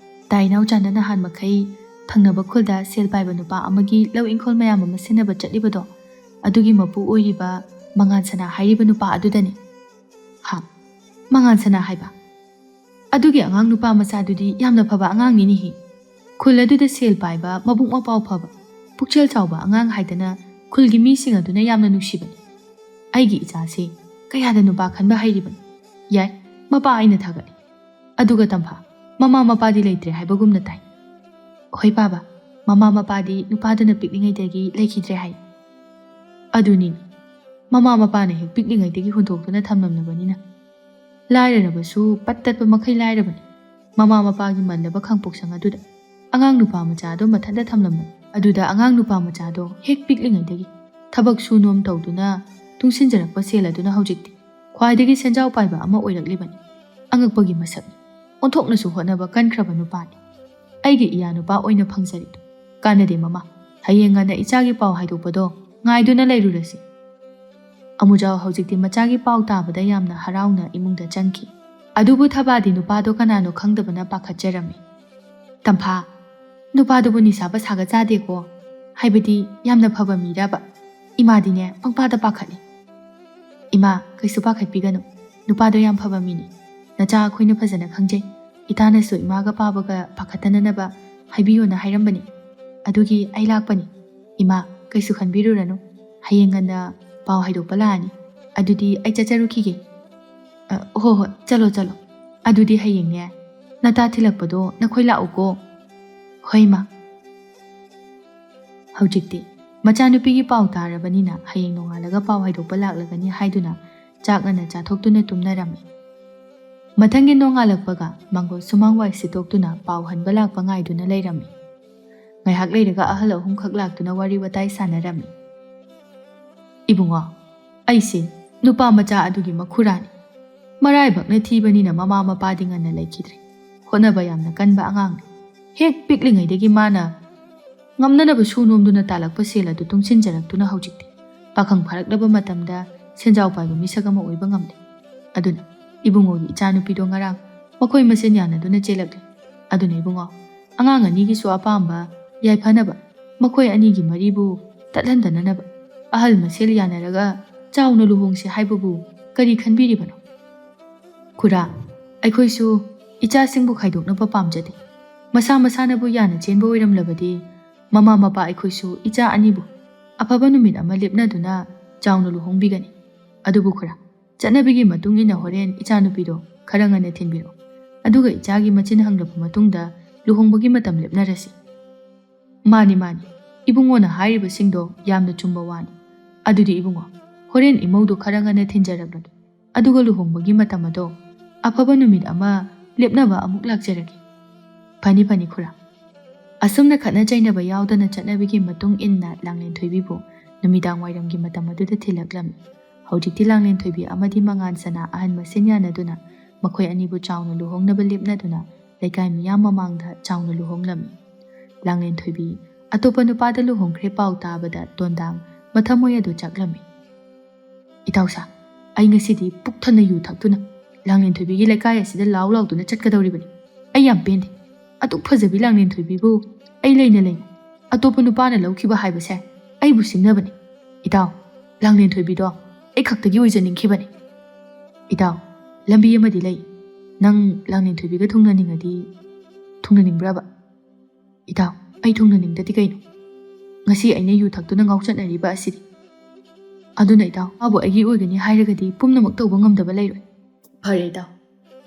ꯇꯥ ꯏꯅꯥꯎꯆꯥꯅ ꯅꯍꯥꯟ ꯃꯈꯩ ꯊꯪꯅꯕ ꯈꯨꯜꯗ ꯁꯦꯜ ꯄꯥꯏꯕ ꯅꯨꯄꯥ ꯑꯃꯒꯤ ꯂꯧ ꯏꯪꯈꯣꯜ ꯃꯌꯥꯝ ꯑꯃ ꯁꯤꯟꯅꯕ ꯆꯠꯂꯤꯕꯗꯣ, ꯑꯗꯨꯒꯤ ꯃꯄꯨ ꯑꯣꯏꯔꯤꯕ ꯃꯉꯥꯟ ꯁꯅꯥ ꯍꯥꯏꯔꯤꯕ ꯅꯨꯄꯥ ꯑꯗꯨꯗꯅꯤ꯫" "ꯍꯥ? ꯃꯉꯥꯟ ꯁꯅꯥ ꯍꯥꯏꯕ? ꯑꯗꯨꯒꯤ ꯑꯉꯥꯡ ꯅꯨꯄꯥ ꯃꯆꯥꯗꯨꯗꯤ ꯌꯥꯝꯅ ꯐꯕ ꯑꯉꯥꯡꯅꯤꯅꯦꯍꯦ꯫ ꯈꯨꯜ ꯑꯗꯨꯗ ꯁꯦꯜ ꯄꯥꯏꯕ, ꯃꯕꯨꯛ ꯃꯄꯥꯎ ꯐꯕ, ꯄꯨꯛꯆꯦꯜ ꯆꯥꯎꯕ ꯑꯉꯥꯡ ꯍꯥꯏꯗꯅ ꯈꯨꯜꯒꯤ ꯃꯤꯁꯤꯡ ꯑꯗꯨꯅ ꯌꯥꯝꯅ ꯅꯨꯡꯁꯤꯕꯅꯤ꯫ ꯑꯩꯒꯤ ꯏꯆꯥꯁꯦ ꯀꯌꯥꯗ ꯅꯨꯄꯥ ꯈꯟꯕ ꯍꯩꯔꯤꯕꯅꯤ꯫ ꯌꯥꯏ, ꯃꯄꯥ ꯑꯩꯅ ꯊꯥꯒꯠꯂꯤ꯫ ꯑꯗꯨꯒ ꯇꯝꯐꯥ, ꯃꯃꯥ ꯃꯄꯥꯗꯤ ꯂꯩꯇ꯭ꯔꯦ ꯍꯥꯏꯕꯒꯨꯝꯅ ꯇꯥꯏ꯫" "ꯍꯣꯏ ꯄꯥꯕ, ꯃꯃꯥ ꯃꯄꯥꯗꯤ ꯅꯨꯄꯥꯗꯨꯅ ꯄꯤꯛꯂꯤꯉꯩꯗꯒꯤ ꯂꯩꯈꯤꯗ꯭ꯔꯦ ꯍꯥꯏ꯫" "ꯑꯗꯨꯅꯤ, ꯃꯃꯥ ꯃꯄꯥꯅ ꯍꯦꯛ ꯄꯤꯛꯂꯤꯉꯩꯗꯒꯤ ꯍꯨꯟꯗꯣꯛꯇꯨꯅ ꯊꯝꯂꯝꯂꯕꯅꯤꯅ꯫ ꯂꯥꯏꯔꯔꯕꯁꯨ ꯄꯠ ꯇꯠꯄ ꯃꯈꯩ ꯂꯥꯏꯔꯕꯅꯤ꯫ ꯃꯃꯥ ꯃꯄꯥꯒꯤ ꯃꯜꯂꯕ ꯈꯥꯡꯄꯣꯛꯁꯪ ꯑꯗꯨꯗ ꯑꯉꯥꯡ ꯅꯨꯄꯥ ꯃꯆꯥꯗꯣ ꯃꯊꯟꯇ ꯊꯝꯂꯝꯕꯅꯤ꯫ ꯑꯗꯨꯗ ꯑꯉꯥꯡ ꯅꯨꯄꯥ ꯃꯆꯥꯗꯣ ꯍꯦꯛ ꯄꯤꯛꯂꯤꯉꯩꯗꯒꯤ ꯊꯕꯛ ꯁꯨ ꯅꯣꯝ ꯇꯧꯗꯨꯅ ꯇꯨꯡꯁꯤꯟꯖꯔꯛꯄ ꯁꯦꯜ ꯑꯗꯨꯅ ꯍꯧꯖꯤꯛꯇꯤ ꯈ꯭ꯋꯥꯏꯗꯒꯤ ꯁꯦꯟꯖꯥꯎ ꯄꯥꯏꯕ ꯑꯃ ꯑꯣꯏꯔꯛꯂꯤꯕꯅꯤ꯫ ꯑꯉꯛꯄꯒꯤ ꯃꯁꯛꯅꯤ꯫ ꯑꯣꯟꯊꯣꯛꯅꯁꯨ ꯍꯣꯠꯅꯕ ꯀꯟꯈ꯭ꯔꯕ ꯅꯨꯄꯥꯅꯤ꯫ ꯑꯩꯒꯤ ꯏꯌꯥ ꯅꯨꯄꯥ ꯑꯣꯏꯅ ꯐꯪꯖꯔꯦ꯫ ꯀꯥꯟꯅꯗꯦ ꯃꯃꯥ, ꯍꯌꯦꯡ ꯉꯟꯅ ꯏꯆꯥꯒꯤ ꯄꯥꯎ ꯍꯥꯏꯗꯣꯛꯄꯗꯣ ꯉꯥꯏꯗꯨꯅ ꯂꯩꯔꯨꯔꯁꯤ꯫" ꯑꯃꯨꯖꯥꯎ ꯍꯧꯖꯤꯛꯇꯤ ꯃꯆꯥꯒꯤ ꯄꯥꯎ ꯇꯥꯕꯗ ꯌꯥꯝꯅ ꯍꯔꯥꯎꯅ ꯏꯃꯨꯡꯗ ꯆꯪꯈꯤ꯫ ꯑꯗꯨꯕꯨ ꯊꯕꯥꯗꯤ ꯅꯨꯄꯥꯗꯣ ꯀꯅꯥꯅꯣ ꯈꯪꯗꯕꯅ ꯄꯥꯈꯠꯆꯔꯝꯃꯤ꯫ "ꯇꯝꯐꯥ, ꯅꯨꯄꯥꯗꯨꯕꯨ ꯅꯤꯁꯥ ꯄꯁꯥꯒ ꯆꯥꯗꯦꯀꯣ? ꯍꯥꯏꯕꯗꯤ ꯌꯥꯝꯅ ꯐꯕ ꯃꯤꯔꯕ? ꯏꯃꯥꯗꯤꯅꯦ ꯄꯪꯄꯥꯗ ꯄꯥꯈꯠꯂꯤ꯫" "ꯏꯃꯥ, ꯀꯩꯁꯨ ꯄꯥꯈꯠꯄꯤꯒꯅꯨ꯫ ꯅꯨꯄꯥꯗꯣ ꯌꯥꯝ ꯐꯕ ꯃꯤꯅꯤ꯫ ꯅꯆꯥ ꯑꯩꯈꯣꯏꯅ ꯐꯖꯅ ꯈꯪꯖꯩ꯫ ꯏꯇꯥꯅꯁꯨ ꯏꯃꯥꯒ ꯄꯥꯕꯒ ꯄꯥꯈꯠꯇꯅꯅꯕ ꯍꯥꯏꯕꯤꯌꯣꯅ ꯍꯥꯏꯔꯝꯕꯅꯤ꯫ ꯑꯗꯨꯒꯤ ꯑꯩ ꯂꯥꯛꯄꯅꯤ꯫ ꯏꯃꯥ, ꯀꯩꯁꯨ ꯈꯟꯕꯤꯔꯨꯔꯅꯨ꯫ ꯍꯌꯦꯡ ꯉꯟꯅ ꯄꯥꯎ ꯍꯥꯏꯗꯣꯛꯄ ꯂꯥꯛꯑꯅꯤ꯫ ꯑꯗꯨꯗꯤ ꯑꯩ ꯆꯠꯆꯔꯨꯈꯤꯒꯦ꯫" "ꯑ, ꯍꯣ ꯍꯣꯏ, ꯆꯠꯂꯣ ꯆꯠꯂꯣ꯫ ꯑꯗꯨꯗꯤ ꯍꯌꯦꯡꯅꯦ ꯅꯇꯥ ꯊꯤꯜꯂꯛꯄꯗꯣ ꯅꯈꯣꯏ ꯂꯥꯛꯎꯀꯣ꯫" "ꯍꯣꯏ ꯏꯃꯥ꯫" ꯍꯧꯖꯤꯛꯇꯤ ꯃꯆꯥꯅꯨꯄꯤꯒꯤ ꯄꯥꯎ ꯇꯥꯔꯕꯅꯤꯅ ꯍꯌꯦꯡ ꯅꯣꯡꯉꯥꯜꯂꯒ ꯄꯥꯎ ꯍꯥꯏꯗꯣꯛꯄ ꯂꯥꯛꯂꯒꯅꯤ ꯍꯥꯏꯗꯨꯅ ꯆꯥꯛ ꯉꯟꯅ ꯆꯥꯊꯣꯛꯇꯨꯅ ꯇꯨꯝꯅꯔꯝꯃꯤ꯫ ꯃꯊꯪꯒꯤ ꯅꯣꯡꯉꯥꯜꯂꯛꯄꯒ ꯃꯪꯒꯣꯜ ꯁꯨꯃꯥꯡ ꯋꯥꯏ ꯁꯤꯠꯇꯣꯛꯇꯨꯅ ꯄꯥꯎ ꯍꯟꯕ ꯂꯥꯛꯄ ꯉꯥꯏꯗꯨꯅ ꯂꯩꯔꯝꯃꯤ꯫ ꯉꯥꯏꯍꯥꯛ ꯂꯩꯔꯒ ꯑꯍꯜ ꯑꯍꯨꯝꯈꯛ ꯂꯥꯛꯇꯨꯅ ꯋꯥꯔꯤ ꯋꯥꯇꯥꯏ ꯁꯥꯟꯅꯔꯝꯃꯤ꯫ "ꯏꯕꯨꯡꯉꯣ, ꯑꯩꯁꯦ ꯅꯨꯄꯥ ꯃꯆꯥ ꯑꯗꯨꯒꯤ ꯃꯈꯨꯔꯥꯅꯤ꯫ ꯃꯔꯥꯏꯕꯛꯅ ꯊꯤꯕꯅꯤꯅ ꯃꯃꯥ ꯃꯄꯥꯗꯤ ꯉꯟꯅ ꯂꯩꯈꯤꯗ꯭ꯔꯦ꯫ ꯍꯣꯠꯅꯕ ꯌꯥꯝꯅ ꯀꯟꯕ ꯑꯉꯥꯡꯅꯤ꯫ ꯍꯦꯛ ꯄꯤꯛꯂꯤꯉꯩꯗꯒꯤ ꯃꯥꯅ ꯉꯝꯅꯅꯕ ꯁꯨ ꯅꯣꯝꯗꯨꯅ ꯇꯥꯜꯂꯛꯄ ꯁꯦꯜ ꯑꯗꯨ ꯇꯨꯡꯁꯤꯟꯖꯔꯛꯇꯨꯅ ꯍꯧꯖꯤꯛꯇꯤ ꯄꯥꯈꯪ ꯐꯥꯔꯛꯂꯕ ꯃꯇꯝꯗ ꯁꯦꯟꯖꯥꯎ ꯄꯥꯏꯕ ꯃꯤꯁꯛ ꯑꯃ ꯑꯣꯏꯕ ꯉꯝꯂꯦ꯫ ꯑꯗꯨꯅ ꯏꯕꯨꯡꯉꯣꯒꯤ ꯏꯆꯥꯅꯨꯄꯤꯗꯣ ꯉꯔꯥꯡ ꯃꯈꯣꯏ ꯃꯁꯦꯟ ꯌꯥꯅꯗꯨꯅ ꯆꯦꯜꯂꯛꯂꯦ꯫ ꯑꯗꯨꯅ ꯏꯕꯨꯡꯉꯣ, ꯑꯉꯥꯡ ꯑꯅꯤꯒꯤꯁꯨ ꯑꯄꯥꯝꯕ ꯌꯥꯏꯐꯅꯕ, ꯃꯈꯣꯏ ꯑꯅꯤꯒꯤ ꯃꯔꯤꯕꯨ ꯇꯠꯍꯟꯗꯅꯅꯕ ꯑꯍꯜ ꯃꯁꯦꯜ ꯌꯥꯅꯔꯒ ꯆꯥꯎꯅ ꯂꯨꯍꯣꯡꯁꯤ ꯍꯥꯏꯕꯕꯨ ꯀꯔꯤ ꯈꯟꯕꯤꯔꯤꯕꯅꯣ?" "ꯈꯨꯔꯥ, ꯑꯩꯈꯣꯏꯁꯨ ꯏꯆꯥꯁꯤꯡꯕꯨ ꯈꯥꯏꯗꯣꯛꯅꯕ ꯄꯥꯝꯖꯗꯦ꯫ ꯃꯁꯥ ꯃꯁꯥꯅꯕꯨ ꯌꯥꯅ ꯆꯦꯟꯕ ꯑꯣꯏꯔꯝꯂꯕꯗꯤ ꯃꯃꯥ ꯃꯄꯥ ꯑꯩꯈꯣꯏꯁꯨ ꯏꯆꯥ ꯑꯅꯤꯕꯨ ꯑꯐꯕ ꯅꯨꯃꯤꯠ ꯑꯃ ꯂꯦꯞꯅꯗꯨꯅ ꯆꯥꯎꯅ ꯂꯨꯍꯣꯡꯕꯤꯒꯅꯤ꯫ ꯑꯗꯨꯕꯨ ꯈꯨꯔꯥ, ꯆꯠꯅꯕꯤꯒꯤ ꯃꯇꯨꯡ ꯏꯟꯅ ꯍꯣꯔꯦꯟ ꯏꯆꯥꯅꯨꯄꯤꯗꯣ ꯈꯔ ꯉꯟꯅ ꯊꯤꯟꯕꯤꯔꯛꯑꯣ꯫ ꯑꯗꯨꯒ ꯏꯆꯥꯒꯤ ꯃꯆꯤꯟ ꯍꯪꯂꯕ ꯃꯇꯨꯡꯗ ꯂꯨꯍꯣꯡꯕꯒꯤ ꯃꯇꯝ ꯂꯦꯞꯅꯔꯁꯤ꯫" "ꯃꯥꯅꯤ, ꯃꯥꯅꯤ, ꯏꯕꯨꯡꯉꯣꯅ ꯍꯥꯏꯔꯤꯕꯁꯤꯡꯗꯣ ꯌꯥꯝꯅ ꯆꯨꯝꯕ ꯋꯥꯅꯤ꯫ ꯑꯗꯨꯗꯤ ꯏꯕꯨꯡꯉꯣ, ꯍꯣꯔꯦꯟ ꯏꯃꯧꯗꯣ ꯈꯔ ꯉꯟꯅ ꯊꯤꯟꯖꯔꯛꯂꯒꯦ꯫ ꯑꯗꯨꯒ ꯂꯨꯍꯣꯡꯕꯒꯤ ꯃꯇꯝ ꯑꯗꯣ ꯑꯐꯕ ꯅꯨꯃꯤꯠ ꯑꯃ ꯂꯦꯞꯅꯕ ꯑꯃꯨꯛ ꯂꯥꯛꯆꯔꯒꯦ꯫" "ꯐꯅꯤ, ꯐꯅꯤ ꯈꯨꯔꯥ꯫" ꯑꯁꯨꯝꯅ ꯈꯠꯅ ꯆꯩꯅꯕ ꯌꯥꯎꯗꯅ ꯆꯠꯅꯕꯤꯒꯤ ꯃꯇꯨꯡ ꯏꯟꯅ ꯂꯥꯡꯂꯦꯟ ꯊꯣꯏꯕꯤꯕꯨ ꯅꯨꯃꯤꯗꯥꯡ ꯋꯥꯏꯔꯝꯒꯤ ꯃꯇꯝ ꯑꯗꯨꯗ ꯊꯤꯜꯂꯛꯂꯝꯃꯤ꯫ ꯍꯧꯖꯤꯛꯇꯤ ꯂꯥꯡꯂꯦꯟ ꯊꯣꯏꯕꯤ ꯑꯃꯗꯤ ꯃꯉꯥꯟ ꯁꯅꯥ ꯑꯍꯟ ꯃꯁꯦꯟ ꯌꯥꯅꯗꯨꯅ ꯃꯈꯣꯏ ꯑꯅꯤꯕꯨ ꯆꯥꯎꯅ ꯂꯨꯍꯣꯡꯅꯕ ꯂꯦꯞꯅꯗꯨꯅ ꯂꯩꯀꯥꯏ ꯃꯤꯌꯥꯝ ꯃꯃꯥꯡꯗ ꯆꯥꯎꯅ ꯂꯨꯍꯣꯡꯂꯝꯃꯤ꯫ ꯂꯥꯡꯂꯦꯟ ꯊꯣꯏꯕꯤ ꯑꯇꯣꯞꯄ ꯅꯨꯄꯥꯗ ꯂꯨꯍꯣꯡꯈ꯭ꯔꯦ ꯄꯥꯎ ꯇꯥꯕꯗ ꯗꯣꯟꯗꯥꯡ ꯃꯊꯃꯣꯏ ꯑꯗꯨ ꯆꯥꯛꯂꯝꯃꯤ꯫ "ꯏꯇꯥꯎꯁꯥ, ꯑꯩ ꯉꯁꯤꯗꯤ ꯄꯨꯛ ꯊꯟꯅ ꯌꯨ ꯊꯛꯇꯨꯅ ꯂꯥꯡꯂꯦꯟꯊꯣꯏꯕꯤꯒꯤ ꯂꯩꯀꯥꯏ ꯑꯁꯤꯗ ꯂꯥꯎ ꯂꯥꯎꯗꯨꯅ ꯆꯠꯀꯗꯧꯔꯤꯕꯅꯤ꯫ ꯑꯩ ꯌꯥꯝ ꯄꯦꯟꯗꯦ꯫ ꯑꯗꯨꯛ ꯐꯖꯕꯤ ꯂꯥꯡꯂꯦꯟꯊꯣꯏꯕꯤꯕꯨ ꯑꯩ ꯂꯩꯅ ꯂꯩꯅ ꯑꯇꯣꯞꯄ ꯅꯨꯄꯥꯅ ꯂꯧꯈꯤꯕ ꯍꯥꯏꯕꯁꯦ ꯑꯩꯕꯨ ꯁꯤꯡꯅꯕꯅꯤ꯫ ꯏꯇꯥꯎ, ꯂꯥꯡꯂꯦꯟꯊꯣꯏꯕꯤꯗꯣ ꯑꯩ ꯈꯛꯇꯒꯤ ꯑꯣꯏꯖꯅꯤꯡꯈꯤꯕꯅꯤ꯫ ꯏꯇꯥꯎ, ꯂꯝꯕꯤ ꯑꯃꯗꯤ ꯂꯩ꯫ ꯅꯪ ꯂꯥꯡꯂꯦꯟꯊꯣꯏꯕꯤꯒ ꯊꯨꯡꯅꯅꯤꯡꯉꯗꯤ ꯊꯨꯡꯅꯅꯤꯡꯕ꯭ꯔꯕ?" "ꯏꯇꯥꯎ, ꯑꯩ ꯊꯨꯡꯅꯅꯤꯡꯗꯗꯤ ꯀꯩꯅꯣ? ꯉꯁꯤ ꯑꯩꯅ ꯌꯨ ꯊꯛꯇꯨꯅ ꯉꯥꯎꯆꯠꯅꯔꯤꯕ ꯑꯁꯤꯗꯤ꯫ ꯑꯗꯨꯅ ꯏꯇꯥꯎ, ꯃꯥꯕꯨ ꯑꯩꯒꯤ ꯑꯣꯏꯒꯅꯤ ꯍꯥꯏꯔꯒꯗꯤ ꯄꯨꯝꯅꯃꯛ ꯇꯧꯕ ꯉꯝꯗꯕ ꯂꯩꯔꯣꯏ꯫" "ꯐꯔꯦ ꯏꯇꯥꯎ,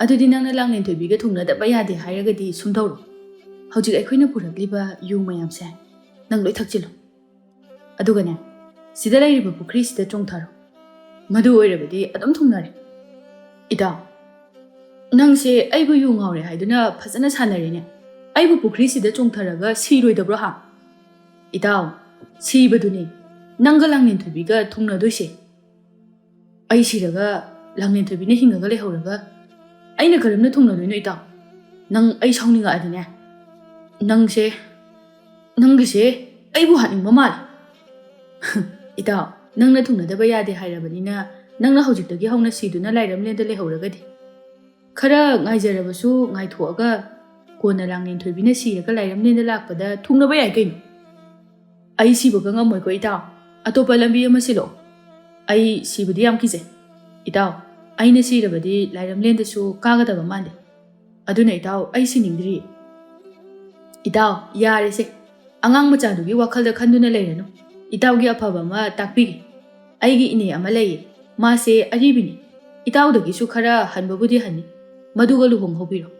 ꯑꯗꯨꯗꯤ ꯅꯪꯅ ꯂꯥꯡꯂꯦꯟꯊꯣꯏꯕꯤꯒ ꯊꯨꯡꯅꯗꯕ ꯌꯥꯗꯦ ꯍꯥꯏꯔꯒꯗꯤ ꯁꯨꯝ ꯇꯧꯔꯣ꯫ ꯍꯧꯖꯤꯛ ꯑꯩꯈꯣꯏꯅ ꯄꯨꯔꯛꯂꯤꯕ ꯌꯨ ꯃꯌꯥꯝꯁꯦ ꯅꯪ ꯂꯣꯏ ꯊꯛꯆꯤꯜꯂꯣ꯫ ꯑꯗꯨꯒꯅꯦ, ꯁꯤꯗ ꯂꯩꯔꯤꯕ ꯄꯨꯈ꯭ꯔꯤꯁꯤꯗ ꯆꯣꯡꯊꯔꯣ꯫ ꯃꯗꯨ ꯑꯣꯏꯔꯕꯗꯤ ꯑꯗꯨꯝ ꯊꯨꯡꯅꯔꯦ꯫" "ꯏꯇꯥꯎ, ꯅꯪꯁꯦ ꯑꯩꯕꯨ ꯌꯨ ꯉꯥꯎꯔꯦ ꯍꯥꯏꯗꯨꯅ ꯐꯖꯅ ꯁꯥꯟꯅꯔꯦꯅꯦ꯫ ꯑꯩꯕꯨ ꯄꯨꯈ꯭ꯔꯤꯁꯤꯗ ꯆꯣꯡꯊꯔꯒ ꯁꯤꯔꯣꯏꯗꯕ꯭ꯔꯣ ꯍꯥ?" "ꯏꯇꯥꯎ, ꯁꯤꯕꯗꯨꯅꯤ ꯅꯪꯒ ꯂꯥꯡꯂꯦꯟꯊꯣꯏꯕꯤꯒ ꯊꯨꯡꯅꯗꯣꯏꯁꯦ꯫ ꯑꯩ ꯁꯤꯔꯒ ꯂꯥꯡꯂꯦꯟꯊꯣꯏꯕꯤꯅ ꯍꯤꯡꯉꯒ ꯂꯩꯍꯧꯔꯒ ꯑꯩꯅ ꯀꯔꯝꯅ ꯊꯨꯡꯅꯗꯣꯏꯅꯣ ꯏꯇꯥꯎ? ꯅꯪ ꯑꯩ ꯁꯥꯎꯅꯤꯡꯉꯛꯑꯗꯤꯅꯦ, ꯅꯪꯁꯦ, ꯅꯪꯒꯤꯁꯦ ꯑꯩꯕꯨ ꯍꯥꯠꯅꯤꯡꯕ ꯃꯥꯜꯂꯦ꯫" "ꯏꯇꯥꯎ, ꯅꯪꯅ ꯊꯨꯡꯅꯗꯕ ꯌꯥꯗꯦ ꯍꯥꯏꯔꯕꯅꯤꯅ ꯅꯪꯅ ꯍꯧꯖꯤꯛꯇꯒꯤ ꯍꯧꯅ ꯁꯤꯗꯨꯅ ꯂꯥꯏꯔꯝꯂꯦꯟꯗ ꯂꯩꯍꯧꯔꯒꯗꯤ? ꯈꯔ ꯉꯥꯏꯖꯔꯕꯁꯨ ꯉꯥꯏꯊꯣꯛꯑꯒ ꯀꯣꯟꯅ ꯂꯥꯡꯂꯦꯟꯊꯣꯏꯕꯤꯅ ꯁꯤꯔꯒ ꯂꯥꯏꯔꯝꯂꯦꯟꯗ ꯂꯥꯛꯄꯗ ꯊꯨꯡꯅꯕ ꯌꯥꯏ ꯀꯩꯅꯣ?" "ꯑꯩ ꯁꯤꯕꯒ ꯉꯝꯃꯣꯏꯀꯣ ꯏꯇꯥꯎ꯫ ꯑꯇꯣꯞꯄ ꯂꯝꯕꯤ ꯑꯃ ꯁꯤꯜꯂꯛꯑꯣ꯫ ꯑꯩ ꯁꯤꯕꯗꯤ ꯌꯥꯝ ꯀꯤꯖꯩ꯫ ꯏꯇꯥꯎ, ꯑꯩꯅ ꯁꯤꯔꯕꯗꯤ ꯂꯥꯏꯔꯝꯂꯦꯟꯗꯁꯨ ꯀꯥꯒꯗꯕ ꯃꯥꯟꯗꯦ꯫ ꯑꯗꯨꯅ ꯏꯇꯥꯎ, ꯑꯩ ꯁꯤꯅꯤꯡꯗ꯭ꯔꯤ꯫" "ꯏꯇꯥꯎ, ꯌꯥꯔꯦꯁꯦ꯫ ꯑꯉꯥꯡ ꯃꯆꯥꯗꯨꯒꯤ ꯋꯥꯈꯜꯗ ꯈꯟꯗꯨꯅ ꯂꯩꯔꯅꯨ꯫ ꯏꯇꯥꯎꯒꯤ ꯑꯐꯕ ꯑꯃ ꯇꯥꯛꯄꯤꯒꯦ꯫ ꯑꯩꯒꯤ ꯏꯅꯦ ꯑꯃ ꯂꯩꯌꯦ꯫ ꯃꯥꯁꯦ ꯑꯔꯤꯕꯤꯅꯤ꯫ ꯏꯇꯥꯎꯗꯒꯤꯁꯨ ꯈꯔ ꯍꯟꯕꯕꯨꯗꯤ ꯍꯟꯅꯤ꯫ ꯃꯗꯨꯒ ꯂꯨꯍꯣꯡꯍꯧꯕꯤꯔꯣ꯫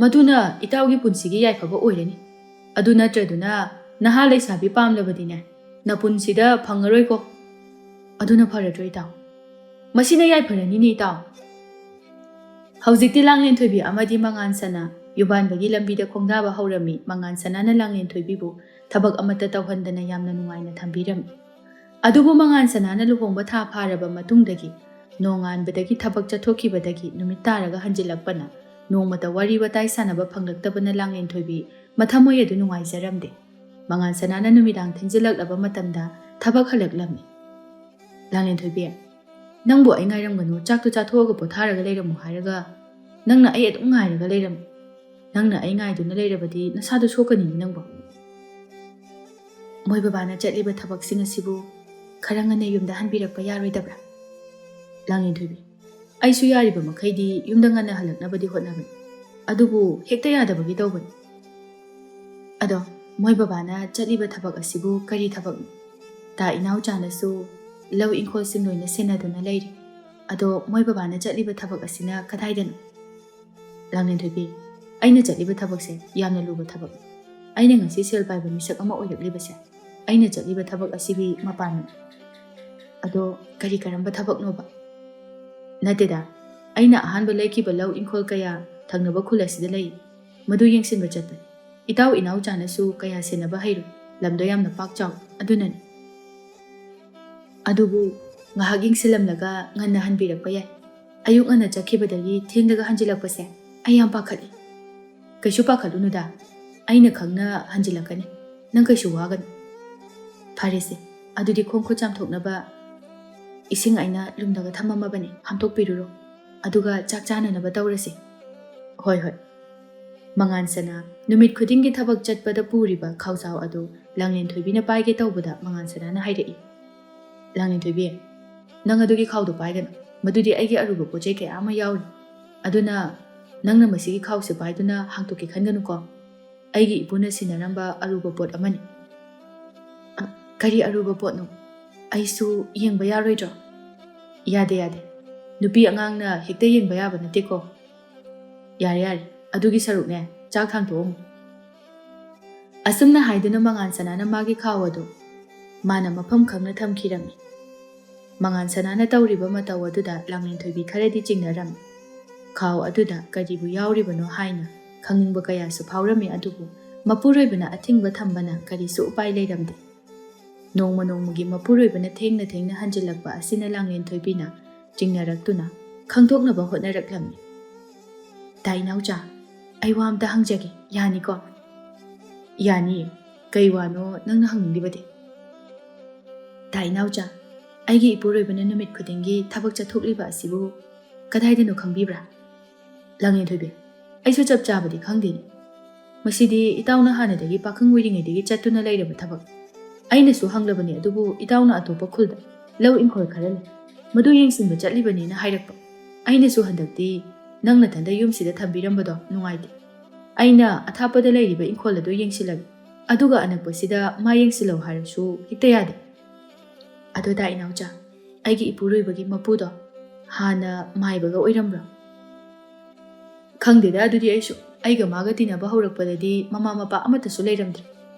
ꯃꯗꯨꯅ ꯏꯇꯥꯎꯒꯤ ꯄꯨꯟꯁꯤꯒꯤ ꯌꯥꯏꯐꯕ ꯑꯣꯏꯔꯅꯤ꯫ ꯑꯗꯨ ꯅꯠꯇ꯭ꯔꯗꯨꯅ ꯅꯍꯥ ꯂꯩꯁꯥꯕꯤ ꯄꯥꯝꯂꯕꯗꯤꯅꯦ, ꯅꯄꯨꯟꯁꯤꯗ ꯐꯪꯉꯔꯣꯏꯀꯣ꯫ ꯑꯗꯨꯅ ꯐꯔꯗ꯭ꯔꯣ ꯏꯇꯥꯎ? ꯃꯁꯤꯅ ꯌꯥꯏꯐꯔꯅꯤꯅꯦ ꯏꯇꯥꯎ꯫" ꯍꯧꯖꯤꯛꯇꯤ ꯂꯥꯡꯂꯦꯟꯊꯣꯏꯕꯤ ꯑꯃꯗꯤ ꯃꯉꯥꯟ ꯁꯅꯥ ꯌꯨꯝꯕꯥꯟꯕꯒꯤ ꯂꯝꯕꯤꯗ ꯈꯣꯡꯗꯥꯕ ꯍꯧꯔꯝꯃꯤ꯫ ꯃꯉꯥꯟ ꯁꯅꯥꯅ ꯂꯥꯡꯂꯦꯟꯊꯣꯏꯕꯤꯕꯨ ꯊꯕꯛ ꯑꯃꯠꯇ ꯇꯧꯍꯟꯗꯅ ꯌꯥꯝꯅ ꯅꯨꯡꯉꯥꯏꯅ ꯊꯝꯕꯤꯔꯝꯃꯤ꯫ ꯑꯗꯨꯕꯨ ꯃꯉꯥꯟ ꯁꯅꯥꯅ ꯂꯨꯍꯣꯡꯕ ꯊꯥ ꯐꯥꯔꯕ ꯃꯇꯨꯡꯗꯒꯤ, ꯅꯣꯡꯉꯥꯟꯕꯗꯒꯤ ꯊꯕꯛ ꯆꯠꯊꯣꯛꯈꯤꯕꯗꯒꯤ ꯅꯨꯃꯤꯠ ꯇꯥꯔꯒ ꯍꯟꯖꯤꯜꯂꯛꯄꯅ ꯅꯣꯡꯃꯇ ꯋꯥꯔꯤ ꯋꯥꯇꯥꯏ ꯁꯥꯟꯅꯕ ꯐꯪꯂꯛꯇꯕꯅ ꯂꯥꯡꯂꯦꯟꯊꯣꯏꯕꯤ ꯃꯊꯃꯣꯏ ꯑꯗꯨ ꯅꯨꯡꯉꯥꯏꯖꯔꯝꯗꯦ꯫ ꯃꯉꯥꯟ ꯁꯅꯥꯅ ꯅꯨꯃꯤꯗꯥꯡ ꯊꯦꯡꯖꯤꯜꯂꯛꯂꯕ ꯃꯇꯝꯗ ꯊꯕꯛ ꯍꯜꯂꯛꯂꯝꯃꯤ꯫ "ꯂꯥꯡꯂꯦꯟꯊꯣꯏꯕꯤ, "ꯅꯪꯕꯨ ꯑꯩ ꯉꯥꯏꯔꯝꯒꯅꯨ, ꯆꯥꯛꯇꯨ ꯆꯥꯊꯣꯛꯑꯒ ꯄꯣꯊꯥꯔꯒ ꯂꯩꯔꯝꯃꯨ" ꯍꯥꯏꯔꯒ ꯅꯪꯅ ꯑꯩ ꯑꯗꯨꯝ ꯉꯥꯏꯔꯒ ꯂꯩꯔꯝꯃꯤ꯫ ꯅꯪꯅ ꯑꯩ ꯉꯥꯏꯗꯨꯅ ꯂꯩꯔꯕꯗꯤ ꯅꯁꯥꯗꯨ ꯁꯣꯛꯀꯅꯤꯅꯦ ꯅꯪꯕꯨ꯫ "ꯃꯣꯏ ꯕꯕꯥꯅ ꯆꯠꯂꯤꯕ ꯊꯕꯛꯁꯤꯡ ꯑꯁꯤꯕꯨ ꯈꯔ ꯉꯟꯅ ꯌꯨꯝꯗ ꯍꯟꯕꯤꯔꯛꯄ ꯌꯥꯔꯣꯏꯗꯕ꯭ꯔꯥ?" ꯂꯥꯡꯂꯦꯟꯊꯣꯏꯕꯤ, "ꯑꯩꯁꯨ ꯌꯥꯔꯤꯕ ꯃꯈꯩꯗꯤ ꯌꯨꯝꯗ ꯉꯟꯅ ꯍꯜꯂꯛꯅꯕꯗꯤ ꯍꯣꯠꯅꯕꯅꯤ, ꯑꯗꯨꯕꯨ ꯍꯦꯛꯇ ꯌꯥꯗꯕꯒꯤ ꯇꯧꯕꯅꯤ꯫ ꯑꯗꯣ ꯃꯣꯏ ꯕꯕꯥꯅ ꯆꯠꯂꯤꯕ ꯊꯕꯛ ꯑꯁꯤꯕꯨ ꯀꯔꯤ ꯊꯕꯛꯅꯣ? ꯇꯥ ꯏꯅꯥꯎꯆꯥꯅꯁꯨ ꯂꯧ ꯏꯪꯈꯣꯜꯁꯤꯡ ꯂꯣꯏꯅ ꯁꯦꯟꯅꯗꯨꯅ ꯂꯩꯔꯤ꯫ ꯑꯗꯣ ꯃꯣꯏ ꯕꯕꯥꯅ ꯆꯠꯂꯤꯕ ꯊꯕꯛ ꯑꯁꯤꯅ ꯀꯗꯥꯏꯗꯅꯣ?" ꯂꯥꯡꯂꯦꯟꯊꯣꯏꯕꯤ, "ꯑꯩꯅ ꯆꯠꯂꯤꯕ ꯊꯕꯛꯁꯦ ꯌꯥꯝꯅ ꯂꯨꯕ ꯊꯕꯛꯅꯤ꯫ ꯑꯩꯅ ꯉꯁꯤ ꯁꯦꯜ ꯄꯥꯏꯕ ꯃꯤꯁꯛ ꯑꯃ ꯑꯣꯏꯔꯛꯂꯤꯕꯁꯦ ꯑꯩꯅ ꯆꯠꯂꯤꯕ ꯊꯕꯛ ꯑꯁꯤꯒꯤ ꯃꯄꯥꯟꯅꯤ꯫" "ꯑꯗꯣ ꯀꯔꯤ ꯀꯔꯝꯕ ꯊꯕꯛꯅꯣꯕ?" "ꯅꯠꯇꯦꯗ, ꯑꯩꯅ ꯑꯍꯥꯟꯕ ꯂꯩꯈꯤꯕ ꯂꯧ ꯏꯪꯈꯣꯜ ꯀꯌꯥ ꯊꯪꯅꯕ ꯈꯨꯜ ꯑꯁꯤꯗ ꯂꯩ, ꯃꯗꯨ ꯌꯦꯡꯁꯤꯟꯕ ꯆꯠꯄꯅꯤ꯫ ꯏꯇꯥꯎ ꯏꯅꯥꯎꯆꯥꯅꯁꯨ ꯀꯌꯥ ꯁꯦꯟꯅꯕ ꯍꯩꯔꯣꯏ, ꯂꯝꯗꯣ ꯌꯥꯝꯅ ꯄꯥꯛ ꯆꯥꯎꯏ, ꯑꯗꯨꯅꯅꯤ꯫ ꯑꯗꯨꯕꯨ ꯉꯥꯏꯍꯥꯛ ꯌꯦꯡꯁꯤꯜꯂꯝꯂꯒ ꯉꯟꯅ ꯍꯟꯕꯤꯔꯛꯄ ꯌꯥꯏ꯫ ꯑꯌꯨꯛ ꯉꯟꯅ ꯆꯠꯈꯤꯕꯗꯒꯤ ꯊꯦꯡꯂꯒ ꯍꯟꯖꯤꯜꯂꯛꯄꯁꯦ ꯑꯩ ꯌꯥꯝ ꯄꯥꯈꯠꯂꯤ꯫" "ꯀꯩꯁꯨ ꯄꯥꯈꯠꯂꯨꯅꯨꯗ, ꯑꯩꯅ ꯈꯪꯅ ꯍꯟꯖꯤꯜꯂꯛꯀꯅꯤ, ꯅꯪ ꯀꯩꯁꯨ ꯋꯥꯒꯅꯨ꯫" "ꯐꯔꯦꯁꯦ, ꯑꯗꯨꯗꯤ ꯈꯣꯡ ꯈꯨꯠ ꯆꯥꯝꯊꯣꯛꯅꯕ ꯏꯁꯤꯡ ꯑꯩꯅ ꯂꯨꯝꯂꯒ ꯊꯝꯃꯝꯃꯕꯅꯤ, ꯍꯥꯝꯗꯣꯛꯄꯤꯔꯨꯔꯣ, ꯑꯗꯨꯒ ꯆꯥꯛ ꯆꯥꯅꯅꯕ ꯇꯧꯔꯁꯤ꯫" "ꯍꯣꯏ, ꯍꯣꯏ꯫" ꯃꯉꯥꯟ ꯁꯅꯥ ꯅꯨꯃꯤꯠ ꯈꯨꯗꯤꯡꯒꯤ ꯊꯕꯛ ꯆꯠꯄꯗ ꯄꯨꯔꯤꯕ ꯈꯥꯎꯖꯥꯎ ꯑꯗꯨ ꯂꯥꯡꯂꯦꯟꯊꯣꯏꯕꯤꯅ ꯄꯥꯏꯒꯦ ꯇꯧꯕꯗ ꯃꯉꯥꯟ ꯁꯅꯥꯅ ꯍꯥꯏꯔꯛꯏ, "ꯂꯥꯡꯂꯦꯟꯊꯣꯏꯕꯤ, ꯅꯪ ꯑꯗꯨꯒꯤ ꯈꯥꯎꯗꯣ ꯄꯥꯏꯒꯅꯨ, ꯃꯗꯨꯗꯤ ꯑꯩꯒꯤ ꯑꯔꯨꯕ ꯄꯣꯠ ꯆꯩ ꯀꯌꯥ ꯑꯃ ꯌꯥꯎꯔꯤ꯫ ꯑꯗꯨꯅ ꯅꯪꯅ ꯃꯁꯤꯒꯤ ꯈꯥꯎꯁꯦ ꯄꯥꯏꯗꯨꯅ ꯍꯥꯡꯇꯣꯛꯀꯦ ꯈꯟꯒꯅꯨꯀꯣ꯫ ꯑꯩꯒꯤ ꯏꯄꯨꯅ ꯁꯤꯟꯅꯔꯝꯕ ꯑꯔꯨꯕ ꯄꯣꯠ ꯑꯃꯅꯤ꯫" "ꯑ, ꯀꯔꯤ ꯑꯔꯨꯕ ꯄꯣꯠꯅꯣ? ꯑꯩꯁꯨ ꯌꯦꯡꯕ ꯌꯥꯔꯣꯏꯗ꯭ꯔꯣ?" "ꯌꯥꯗꯦ, ꯌꯥꯗꯦ꯫ ꯅꯨꯄꯤ ꯑꯉꯥꯡꯅ ꯍꯦꯛꯇ ꯌꯦꯡꯕ ꯌꯥꯕ ꯅꯠꯇꯦꯀꯣ꯫ ꯌꯥꯔꯦ, ꯌꯥꯔꯦ, ꯑꯗꯨꯒꯤ ꯁꯔꯨꯛꯅꯦ, ꯆꯥꯛ ꯊꯥꯡꯗꯣꯛꯑꯝꯃꯨ꯫" ꯑꯁꯨꯝꯅ ꯍꯥꯏꯗꯨꯅ ꯃꯉꯥꯟ ꯁꯅꯥꯅ ꯃꯥꯒꯤ ꯈꯥꯎ ꯑꯗꯨ ꯃꯥꯅ ꯃꯐꯝ ꯈꯪꯅ ꯊꯝꯈꯤꯔꯝꯃꯤ꯫ ꯃꯉꯥꯟ ꯁꯅꯥꯅ ꯇꯧꯔꯤꯕ ꯃꯇꯧ ꯑꯗꯨꯗ ꯂꯥꯡꯂꯦꯟꯊꯣꯏꯕꯤ ꯈꯔꯗꯤ ꯆꯤꯡꯅꯔꯝꯃꯤ꯫ ꯈꯥꯎ ꯑꯗꯨꯗ ꯀꯔꯤꯕꯨ ꯌꯥꯎꯔꯤꯕꯅꯣ ꯍꯥꯏꯅ ꯈꯪꯅꯤꯡꯕ ꯀꯌꯥꯁꯨ ꯐꯥꯎꯔꯝꯃꯤ, ꯑꯗꯨꯕꯨ ꯃꯄꯨꯔꯣꯏꯕꯅ ꯑꯊꯤꯡꯕ ꯊꯝꯕꯅ ꯀꯔꯤꯁꯨ ꯎꯄꯥꯏ ꯂꯩꯔꯝꯗꯦ꯫ ꯅꯣꯡꯃ ꯅꯣꯡꯃꯒꯤ ꯃꯄꯨꯔꯣꯏꯕꯅ ꯊꯦꯡꯅ ꯊꯦꯡꯅ ꯍꯟꯖꯤꯜꯂꯛꯄ ꯑꯁꯤꯅ ꯂꯥꯡꯂꯦꯟꯊꯣꯏꯕꯤꯅ ꯆꯤꯡꯅꯔꯛꯇꯨꯅ ꯈꯪꯗꯣꯛꯅꯕ ꯍꯣꯠꯅꯔꯛꯂꯝꯃꯤ꯫ "ꯇꯥ ꯏꯅꯥꯎꯆꯥ, ꯑꯩ ꯋꯥ ꯑꯝꯇ ꯍꯪꯖꯒꯦ, ꯌꯥꯅꯤꯀꯣ?" "ꯌꯥꯅꯤꯌꯦ꯫ ꯀꯩ ꯋꯥꯅꯣ ꯅꯪꯅ ꯍꯪꯅꯤꯡꯂꯤꯕꯗꯤ?" "ꯇꯥ ꯏꯅꯥꯎꯆꯥ, ꯑꯩꯒꯤ ꯏꯄꯨꯔꯣꯏꯕꯅ ꯅꯨꯃꯤꯠ ꯈꯨꯗꯤꯡꯒꯤ ꯊꯕꯛ ꯆꯠꯊꯣꯛꯂꯤꯕ ꯑꯁꯤꯕꯨ ꯀꯗꯥꯏꯗꯅꯣ ꯈꯪꯕꯤꯕ꯭ꯔꯥ? ꯂꯥꯡꯂꯦꯟꯊꯣꯏꯕꯤ, ꯑꯩꯁꯨ ꯆꯞ ꯆꯥꯕꯗꯤ ꯈꯪꯗꯦꯅꯦ꯫ ꯃꯁꯤꯗꯤ ꯏꯇꯥꯎꯅ ꯍꯥꯟꯅꯗꯒꯤ ꯄꯥꯈꯪ ꯑꯣꯏꯔꯤꯉꯩꯗꯒꯤ ꯆꯠꯇꯨꯅ ꯂꯩꯔꯕ ꯊꯕꯛ꯫ ꯑꯩꯅꯁꯨ ꯍꯪꯂꯕꯅꯤ, ꯑꯗꯨꯕꯨ ꯏꯇꯥꯎꯅ ꯑꯇꯣꯞꯄ ꯈꯨꯜꯗ ꯂꯧ ꯏꯪꯈꯣꯜ ꯈꯔ ꯂꯩ, ꯃꯗꯨ ꯌꯦꯡꯁꯤꯟꯕ ꯆꯠꯂꯤꯕꯅꯦꯅ ꯍꯥꯏꯔꯛꯄ꯫ ꯑꯩꯅꯁꯨ ꯍꯟꯗꯛꯇꯤ ꯅꯪ ꯅꯊꯟꯗ ꯌꯨꯝꯁꯤꯗ ꯊꯝꯕꯤꯔꯝꯕꯗꯣ ꯅꯨꯡꯉꯥꯏꯇꯦ꯫ ꯑꯩꯅ ꯑꯊꯥꯞꯄꯗ ꯂꯩꯔꯤꯕ ꯏꯪꯈꯣꯜ ꯑꯗꯨ ꯌꯦꯡꯁꯤꯜꯂꯒꯦ, ꯑꯗꯨꯒ ꯑꯅꯛꯄꯁꯤꯗ ꯃꯥ ꯌꯦꯡꯁꯤꯜꯂꯧ ꯍꯥꯏꯔꯁꯨ ꯍꯦꯛꯇ ꯌꯥꯗꯦ꯫ ꯑꯗꯣ ꯇꯥ ꯏꯅꯥꯎꯆꯥ, ꯑꯩꯒꯤ ꯏꯄꯨꯔꯣꯏꯕꯒꯤ ꯃꯄꯨꯗꯣ ꯍꯥꯟꯅ ꯃꯥꯏꯕꯒ ꯑꯣꯏꯔꯝꯕ꯭ꯔꯣ? ꯈꯪꯗꯦꯗ, ꯑꯗꯨꯗꯤ ꯑꯩꯁꯨ꯫ ꯑꯩꯒ ꯃꯥꯒ ꯇꯤꯟꯅꯕ ꯍꯧꯔꯛꯄꯗꯗꯤ ꯃꯃꯥ ꯃꯄꯥ ꯑꯃꯠꯇꯁꯨ ꯂꯩꯔꯝꯗ꯭ꯔꯦ꯫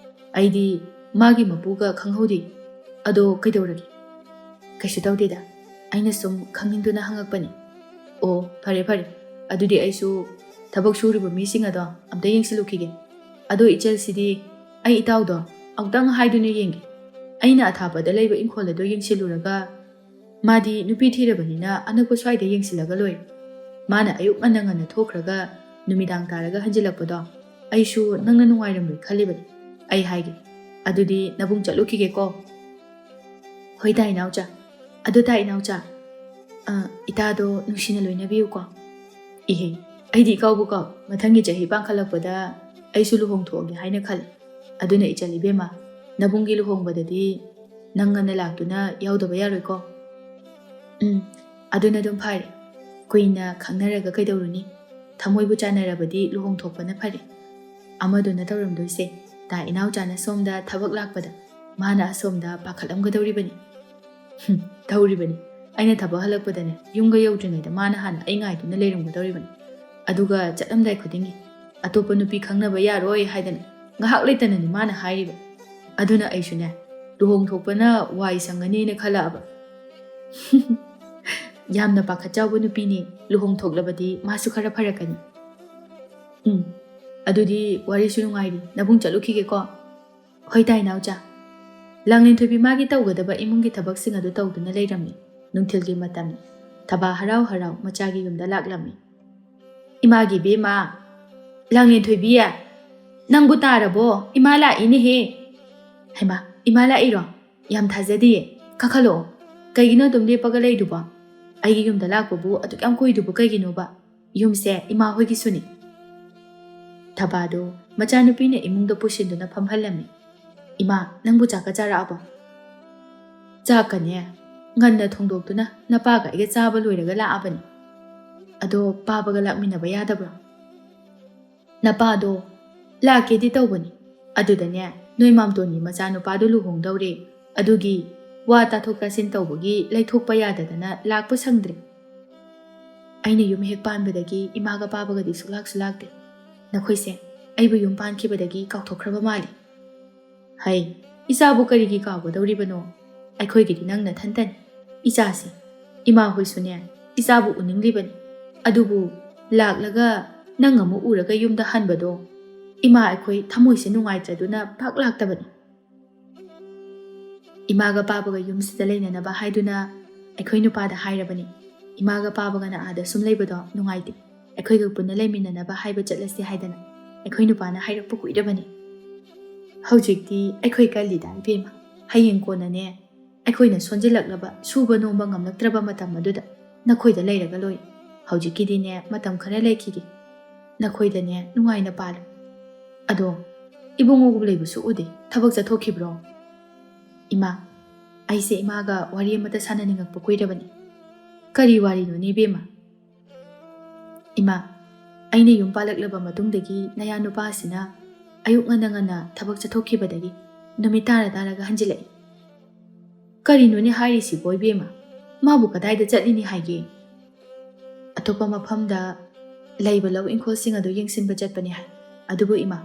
ꯑꯩꯗꯤ ꯃꯥꯒꯤ ꯃꯄꯨꯒ ꯈꯪꯍꯧꯗꯦ꯫ ꯑꯗꯣ ꯀꯩꯗꯧꯔꯒꯦ? ꯀꯩꯁꯨ ꯇꯧꯗꯦꯗ, ꯑꯩꯅ ꯁꯨꯝ ꯈꯪꯅꯤꯡꯗꯨꯅ ꯍꯪꯉꯛꯄꯅꯤ꯫ ꯑꯣ, ꯐꯔꯦ ꯐꯔꯦ, ꯑꯗꯨꯗꯤ ꯑꯩꯁꯨ ꯊꯕꯛ ꯁꯨꯔꯤꯕ ꯃꯤꯁꯤꯡ ꯑꯗꯣ ꯑꯝꯇ ꯌꯦꯡꯁꯤꯜꯂꯨꯈꯤꯒꯦ꯫ ꯑꯗꯣ ꯏꯆꯜꯁꯤꯗꯤ ꯑꯩ ꯏꯇꯥꯎꯗꯣ ꯑꯃꯨꯛꯇꯪ ꯍꯥꯏꯗꯨꯅ ꯌꯦꯡꯒꯦ꯫ ꯑꯩꯅ ꯑꯊꯥꯞꯄꯗ ꯂꯩꯕ ꯏꯪꯈꯣꯜ ꯑꯗꯣ ꯌꯦꯡꯁꯤꯜꯂꯨꯔꯒ, ꯃꯥꯗꯤ ꯅꯨꯄꯤ ꯊꯤꯔꯕꯅꯤꯅ ꯑꯅꯛꯄ ꯁ꯭ꯋꯥꯏꯗ ꯌꯦꯡꯁꯤꯜꯂꯒ ꯂꯣꯏꯔꯦ꯫ ꯃꯥꯅ ꯑꯌꯨꯛ ꯉꯟꯅ ꯉꯟꯅ ꯊꯣꯛꯈ꯭ꯔꯒ ꯅꯨꯃꯤꯗꯥꯡ ꯇꯥꯔꯒ ꯍꯟꯖꯤꯜꯂꯛꯄꯗꯣ ꯑꯩꯁꯨ ꯅꯪꯅ ꯅꯨꯡꯉꯥꯏꯔꯝꯂꯣꯏ ꯈꯜꯂꯤꯕꯅꯤ꯫ ꯑꯩ ꯍꯥꯏꯒꯦ, ꯑꯗꯨꯗꯤ ꯅꯕꯨꯡ ꯆꯠꯂꯨꯈꯤꯒꯦꯀꯣ꯫ ꯍꯣꯏ ꯇꯥ ꯏꯅꯥꯎꯆꯥ꯫ ꯑꯗꯨ ꯇꯥ ꯏꯅꯥꯎꯆꯥ, ꯑ, ꯏꯇꯥꯗꯣ ꯅꯨꯡꯁꯤꯅ ꯂꯣꯏꯅꯕꯤꯌꯨꯀꯣ꯫ ꯏꯍꯦ, ꯑꯩꯗꯤ ꯏꯀꯥꯎꯕꯨ ꯀꯥꯎ꯫ ꯃꯊꯪꯒꯤ ꯆꯍꯤ ꯄꯥꯟꯈꯠꯂꯛꯄꯗ ꯑꯩꯁꯨ ꯂꯨꯍꯣꯡꯊꯣꯛꯑꯒꯦ ꯍꯥꯏꯅ ꯈꯜꯂꯦ꯫ ꯑꯗꯨꯅ ꯏꯆꯜ ꯏꯕꯦꯝꯃ, ꯅꯕꯨꯡꯒꯤ ꯂꯨꯍꯣꯡꯕꯗꯗꯤ ꯅꯪ ꯉꯟꯅ ꯂꯥꯛꯇꯨꯅ ꯌꯥꯎꯗꯕ ꯌꯥꯔꯣꯏꯀꯣ꯫ ꯎꯝ, ꯑꯗꯨꯅ ꯑꯗꯨꯝ ꯐꯔꯦ꯫ ꯀꯨꯏꯅ ꯈꯪꯅꯔꯒ ꯀꯩꯗꯧꯔꯨꯅꯤ? ꯊꯃꯣꯏꯕꯨ ꯆꯥꯟꯅꯔꯕꯗꯤ ꯂꯨꯍꯣꯡꯊꯣꯛꯄꯅ ꯐꯔꯦ꯫ ꯑꯃꯗꯨꯅ ꯇꯧꯔꯝꯗꯣꯏꯁꯦ ꯇꯥ ꯏꯅꯥꯎꯆꯥꯅ ꯁꯣꯝꯗ ꯊꯕꯛ ꯂꯥꯛꯄꯗ ꯃꯥꯅ ꯑꯁꯣꯝꯗ ꯄꯥꯈꯠꯂꯝꯒꯗꯧꯔꯤꯕꯅꯤ꯫ ꯍꯨꯝ, ꯇꯧꯔꯤꯕꯅꯤ꯫ ꯑꯩꯅ ꯊꯕꯛ ꯍꯜꯂꯛꯄꯗꯅꯦ, ꯌꯨꯝꯒ ꯌꯧꯗ꯭ꯔꯤꯉꯩꯗ ꯃꯥꯅ ꯍꯥꯟꯅ ꯑꯩ ꯉꯥꯏꯗꯨꯅ ꯂꯩꯔꯝꯒꯗꯧꯔꯤꯕꯅꯤ꯫ ꯑꯗꯨꯒ ꯆꯠꯂꯝꯗꯥꯏ ꯈꯨꯗꯤꯡꯒꯤ, "ꯑꯇꯣꯞꯄ ꯅꯨꯄꯤ ꯈꯪꯅꯕ ꯌꯥꯔꯣꯏ" ꯍꯥꯏꯗꯅ ꯉꯥꯏꯍꯥꯛ ꯂꯩꯇꯅꯅꯤ ꯃꯥꯅ ꯍꯥꯏꯔꯤꯕ꯫ ꯑꯗꯨꯅ ꯑꯩꯁꯨꯅꯦ, ꯂꯨꯍꯣꯡ ꯊꯣꯛꯄꯅ ꯋꯥꯏ ꯁꯪꯉꯅꯤꯅ ꯈꯜꯂꯛꯑꯕ꯫ ꯌꯥꯝꯅ ꯄꯥꯈꯠ ꯆꯥꯎꯕ ꯅꯨꯄꯤꯅꯤ, ꯂꯨꯍꯣꯡ ꯊꯣꯛꯂꯕꯗꯤ ꯃꯥꯁꯨ ꯈꯔ ꯐꯔꯛꯀꯅꯤ꯫ ꯎꯝ, ꯑꯗꯨꯗꯤ ꯋꯥꯔꯤꯁꯨ ꯅꯨꯡꯉꯥꯏꯔꯤ, ꯅꯕꯨꯡ ꯆꯠꯂꯨꯈꯤꯒꯦꯀꯣ꯫ ꯍꯣꯏ ꯇꯥ ꯏꯅꯥꯎꯆꯥ꯫ ꯂꯥꯡꯂꯦꯟꯊꯣꯏꯕꯤ ꯃꯥꯒꯤ ꯇꯧꯒꯗꯕ ꯏꯃꯨꯡꯒꯤ ꯊꯕꯛꯁꯤꯡ ꯑꯗꯨ ꯇꯧꯗꯨꯅ ꯂꯩꯔꯝꯃꯤ꯫ ꯅꯨꯡꯊꯤꯜꯒꯤ ꯃꯇꯝꯅꯤ꯫ ꯊꯕꯥ ꯍꯔꯥꯎ ꯍꯔꯥꯎ ꯃꯆꯥꯒꯤ ꯌꯨꯝꯗ ꯂꯥꯛꯂꯝꯃꯤ꯫ "ꯏꯃꯥꯒꯤ ꯏꯕꯦꯝꯃ, ꯂꯥꯡꯂꯦꯟꯊꯣꯏꯕꯤ, ꯅꯪꯕꯨ ꯇꯥꯔꯕꯣ? ꯏꯃꯥ ꯂꯥꯛꯏꯅꯦꯍꯦ!" "ꯍꯩꯃꯥ, ꯏꯃꯥ ꯂꯥꯛꯏꯔꯣ? ꯌꯥꯝ ꯊꯥꯖꯗꯤꯌꯦ꯫ ꯀꯥꯈꯠꯂꯛꯑꯣ꯫" "ꯀꯩꯒꯤꯅꯣ ꯑꯗꯨꯝ ꯂꯦꯞꯄꯒ ꯂꯩꯗꯨꯕꯣ? ꯑꯩꯒꯤ ꯌꯨꯝꯗ ꯂꯥꯛꯄꯕꯨ ꯑꯗꯨꯛ ꯌꯥꯝ ꯀꯨꯏꯗꯨꯕꯨ ꯀꯩꯒꯤꯅꯣꯕ? ꯌꯨꯝꯁꯦ ꯏꯃꯥ ꯍꯣꯏꯒꯤꯁꯨꯅꯤ꯫" ꯊꯕꯥꯗꯣ ꯃꯆꯥꯅꯨꯄꯤꯅ ꯏꯃꯨꯡꯗ ꯄꯨꯁꯤꯟꯗꯨꯅ ꯐꯝꯍꯜꯂꯝꯃꯤ꯫ "ꯏꯃꯥ, ꯅꯪꯕꯨ ꯆꯥꯛꯀ ꯆꯥꯔꯛꯑꯕꯣ?" "ꯆꯥꯛꯀꯅꯦ ꯉꯟꯅ ꯊꯣꯡꯗꯣꯛꯇꯨꯅ ꯅꯄꯥꯒ ꯑꯩꯒ ꯆꯥꯕ ꯂꯣꯏꯔꯒ ꯂꯥꯛꯑꯕꯅꯤ꯫ ꯑꯗꯣ ꯄꯥꯕꯒ ꯂꯥꯛꯃꯤꯟꯅꯕ ꯌꯥꯗꯕ꯭ꯔꯣ?" "ꯅꯄꯥꯗꯣ ꯂꯥꯛꯀꯦꯗꯤ ꯇꯧꯕꯅꯤ, ꯑꯗꯨꯗꯅꯦ ꯅꯣꯏ ꯃꯥꯝꯇꯣꯟꯒꯤ ꯃꯆꯥꯅꯨꯄꯥꯗꯣ ꯂꯨꯍꯣꯡꯗꯧꯔꯦ, ꯑꯗꯨꯒꯤ ꯋꯥ ꯇꯥꯊꯣꯛ ꯇꯥꯁꯤꯟ ꯇꯧꯕꯒꯤ ꯂꯩꯊꯣꯛꯄ ꯌꯥꯗꯗꯅ ꯂꯥꯛꯄ ꯁꯪꯗ꯭ꯔꯦ꯫ ꯑꯩꯅ ꯌꯨꯝ ꯍꯦꯛ ꯄꯥꯟꯕꯗꯒꯤ ꯏꯃꯥꯒ ꯄꯥꯕꯒꯗꯤ ꯁꯨꯛꯂꯥꯛꯁꯨ ꯂꯥꯛꯇꯦ꯫ ꯅꯈꯣꯏꯁꯦ ꯑꯩꯕꯨ ꯌꯨꯝ ꯄꯥꯟꯈꯤꯕꯗꯒꯤ ꯀꯥꯎꯊꯣꯛꯈ꯭ꯔꯕ ꯃꯥꯜꯂꯤ꯫" "ꯍꯩ, ꯏꯆꯥꯕꯨ ꯀꯔꯤꯒꯤ ꯀꯥꯎꯒꯗꯧꯔꯤꯕꯅꯣ? ꯑꯩꯈꯣꯏꯒꯤꯗꯤ ꯅꯪ ꯅꯊꯟꯇꯅꯤ ꯏꯆꯥꯁꯦ꯫ ꯏꯃꯥ ꯍꯣꯏꯁꯨꯅꯦ ꯏꯆꯥꯕꯨ ꯎꯅꯤꯡꯂꯤꯕꯅꯤ꯫ ꯑꯗꯨꯕꯨ ꯂꯥꯛꯂꯒ ꯅꯪ ꯑꯃꯨꯛ ꯎꯔꯒ ꯌꯨꯝꯗ ꯍꯟꯕꯗꯣ ꯏꯃꯥ ꯑꯩꯈꯣꯏ ꯊꯃꯣꯏꯁꯦ ꯅꯨꯡꯉꯥꯏꯇ꯭ꯔꯗꯨꯅ ꯄꯥꯛ ꯂꯥꯛꯇꯕꯅꯤ꯫" ꯏꯃꯥꯒ ꯄꯥꯕꯒ ꯌꯨꯝꯁꯤꯗ ꯂꯩꯅꯅꯕ ꯍꯥꯏꯗꯨꯅ ꯑꯩꯈꯣꯏ ꯅꯨꯄꯥꯗ ꯍꯥꯏꯔꯕꯅꯤ꯫ ꯏꯃꯥꯒ ꯄꯥꯕꯒꯅ ꯑꯥꯗ ꯁꯨꯝ ꯂꯩꯕꯗꯣ ꯅꯨꯡꯉꯥꯏꯇꯦ, ꯑꯩꯈꯣꯏꯒ ꯄꯨꯟꯅ ꯂꯩꯃꯤꯟꯅꯅꯕ ꯍꯥꯏꯕ ꯆꯠꯂꯁꯤ ꯍꯥꯏꯗꯅ ꯑꯩꯈꯣꯏ ꯅꯨꯄꯥꯅ ꯍꯥꯏꯔꯛꯄ ꯀꯨꯏꯔꯕꯅꯤ꯫ "ꯍꯧꯖꯤꯛꯇꯤ ꯑꯩꯈꯣꯏ ꯀꯜꯂꯤꯗ ꯏꯕꯦꯝꯃ, ꯍꯌꯦꯡ ꯀꯣꯟꯅꯅꯦ ꯑꯩꯈꯣꯏꯅ ꯁꯣꯟꯖꯤꯜꯂꯛꯂꯕ, ꯁꯨꯕ ꯅꯣꯝꯕ ꯉꯝꯂꯛꯇ꯭ꯔꯕ ꯃꯇꯝ ꯑꯗꯨꯗ ꯅꯈꯣꯏꯗ ꯂꯩꯔꯒ ꯂꯣꯏꯔꯦ꯫ ꯍꯧꯖꯤꯛꯀꯤꯗꯤꯅꯦ ꯃꯇꯝ ꯈꯔ ꯂꯩꯈꯤꯒꯦ, ꯅꯈꯣꯏꯗꯅꯦ ꯅꯨꯡꯉꯥꯏꯅ ꯄꯥꯜꯂꯨ꯫ ꯑꯗꯣ ꯏꯕꯨꯡꯉꯣꯕꯨ ꯂꯩꯕꯁꯨ ꯎꯗꯦ, ꯊꯕꯛ ꯆꯠꯊꯣꯛꯈꯤꯕ꯭ꯔꯣ?" "ꯏꯃꯥ, ꯑꯩꯁꯦ ꯏꯃꯥꯒ ꯋꯥꯔꯤ ꯑꯃꯇ ꯁꯥꯟꯅꯅꯤꯡꯉꯛꯄ ꯀꯨꯏꯔꯕꯅꯤ꯫" "ꯀꯔꯤ ꯋꯥꯔꯤꯅꯣꯅꯦ ꯏꯕꯦꯝꯃ?" "ꯏꯃꯥ, ꯑꯩꯅ ꯌꯨꯝ ꯄꯥꯜꯂꯛꯂꯕ ꯃꯇꯨꯡꯗꯒꯤ ꯅꯌꯥ ꯅꯨꯄꯥ ꯑꯁꯤꯅ ꯑꯌꯨꯛ ꯉꯟꯅ ꯉꯟꯅ ꯊꯕꯛ ꯆꯠꯊꯣꯛꯈꯤꯕꯗꯒꯤ ꯅꯨꯃꯤꯠ ꯇꯥꯔ ꯇꯥꯔꯒ ꯍꯟꯖꯤꯜꯂꯛꯏ꯫" "ꯀꯔꯤꯅꯣꯅꯦ ꯍꯥꯏꯔꯤꯁꯤꯕꯣ ꯏꯕꯦꯝꯃ? ꯃꯥꯕꯨ ꯀꯗꯥꯏꯗ ꯆꯠꯂꯤꯅꯤ ꯍꯥꯏꯒꯦ?" "ꯑꯇꯣꯞꯄ ꯃꯐꯝꯗ ꯂꯩꯕ ꯂꯧ ꯏꯪꯈꯣꯜꯁꯤꯡ ꯑꯗꯨ ꯌꯦꯡꯁꯤꯟꯕ ꯆꯠꯄꯅꯤ ꯍꯥꯏ꯫ ꯑꯗꯨꯕꯨ ꯏꯃꯥ,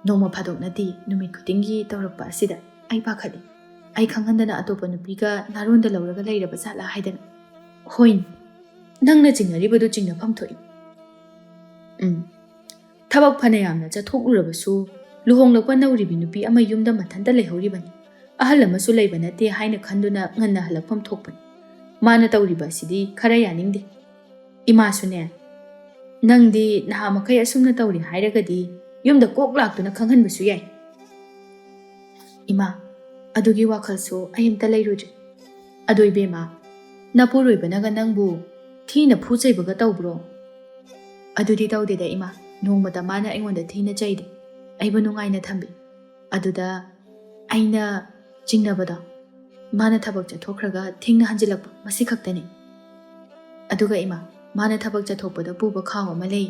ꯅꯣꯡꯃ ꯐꯥꯗꯣꯛ ꯅꯠꯇꯦ, ꯅꯨꯃꯤꯠ ꯈꯨꯗꯤꯡꯒꯤ ꯇꯧꯔꯛꯄ ꯑꯁꯤꯗ ꯑꯩ ꯄꯥꯈꯠꯂꯤ꯫ ꯑꯩ ꯈꯪꯍꯟꯗꯅ ꯑꯇꯣꯞꯄ ꯅꯨꯄꯤꯒ ꯅꯥꯔꯣꯟꯗ ꯂꯧꯔꯒ ꯂꯩꯔꯕ ꯖꯥꯠꯂꯥ ꯍꯥꯏꯗꯅ꯫" "ꯍꯣꯏꯅꯦ, ꯅꯪꯅ ꯆꯤꯡꯅꯔꯤꯕꯗꯨ ꯆꯤꯡꯅꯐꯝ ꯊꯣꯛꯏ꯫ ꯎꯝ, ꯊꯕꯛ ꯐꯅ ꯌꯥꯝꯅ ꯆꯠꯊꯣꯛꯂꯨꯔꯕꯁꯨ ꯂꯨꯍꯣꯡꯂꯛꯄ ꯅꯧꯔꯤꯕꯤ ꯅꯨꯄꯤ ꯑꯃ ꯌꯨꯝꯗ ꯃꯊꯟꯇ ꯂꯩꯍꯧꯔꯤꯕꯅꯤ꯫ ꯑꯍꯜ ꯑꯃꯁꯨ ꯂꯩꯕ ꯅꯠꯇꯦ ꯍꯥꯏꯅ ꯈꯟꯗꯨꯅ ꯉꯟꯅ ꯍꯜꯂꯛꯐꯝ ꯊꯣꯛꯄꯅꯤ꯫ ꯃꯥꯅ ꯇꯧꯔꯤꯕ ꯑꯁꯤꯗꯤ ꯈꯔ ꯌꯥꯅꯤꯡꯗꯦ꯫ ꯏꯃꯥꯁꯨꯅꯦ, ꯅꯪꯗꯤ ꯅꯍꯥ ꯃꯈꯩ ꯑꯁꯨꯝꯅ ꯇꯧꯔꯤ ꯍꯥꯏꯔꯒꯗꯤ ꯌꯨꯝꯗ ꯀꯣꯛ ꯂꯥꯛꯇꯨꯅ ꯈꯪꯍꯟꯕꯁꯨ ꯌꯥꯏ꯫" "ꯏꯃꯥ, ꯑꯗꯨꯒꯤ ꯋꯥꯈꯜꯁꯨ ꯑꯩ ꯑꯝꯇ ꯂꯩꯔꯨꯗ꯭ꯔꯤ꯫ "ꯑꯗꯣ ꯏꯕꯦꯝꯃ, ꯅꯄꯨꯔꯣꯏꯕꯅꯒ ꯅꯪꯕꯨ ꯊꯤꯅ ꯐꯨ ꯆꯩꯕꯒ ꯇꯧꯕ꯭ꯔꯣ?" "ꯑꯗꯨꯗꯤ ꯇꯧꯗꯦꯗ ꯏꯃꯥ, ꯅꯣꯡꯃꯇ ꯃꯥꯅ ꯑꯩꯉꯣꯟꯗ ꯊꯤꯅ ꯆꯩꯗꯦ, ꯑꯩꯕꯨ ꯅꯨꯡꯉꯥꯏꯅ ꯊꯝꯕꯤ꯫ ꯑꯗꯨꯗ ꯑꯩꯅ ꯆꯤꯡꯅꯕꯗꯣ, ꯃꯥꯅ ꯊꯕꯛ ꯆꯠꯊꯣꯛꯈ꯭ꯔꯒ ꯊꯦꯡꯅ ꯍꯟꯖꯤꯜꯂꯛꯄ, ꯃꯁꯤ ꯈꯛꯇꯅꯤ꯫ ꯑꯗꯨꯒ ꯏꯃꯥ, ꯃꯥꯅ ꯊꯕꯛ ꯆꯠꯊꯣꯛꯄꯗ ꯄꯨꯕ ꯈꯥꯎ ꯑꯃ ꯂꯩ,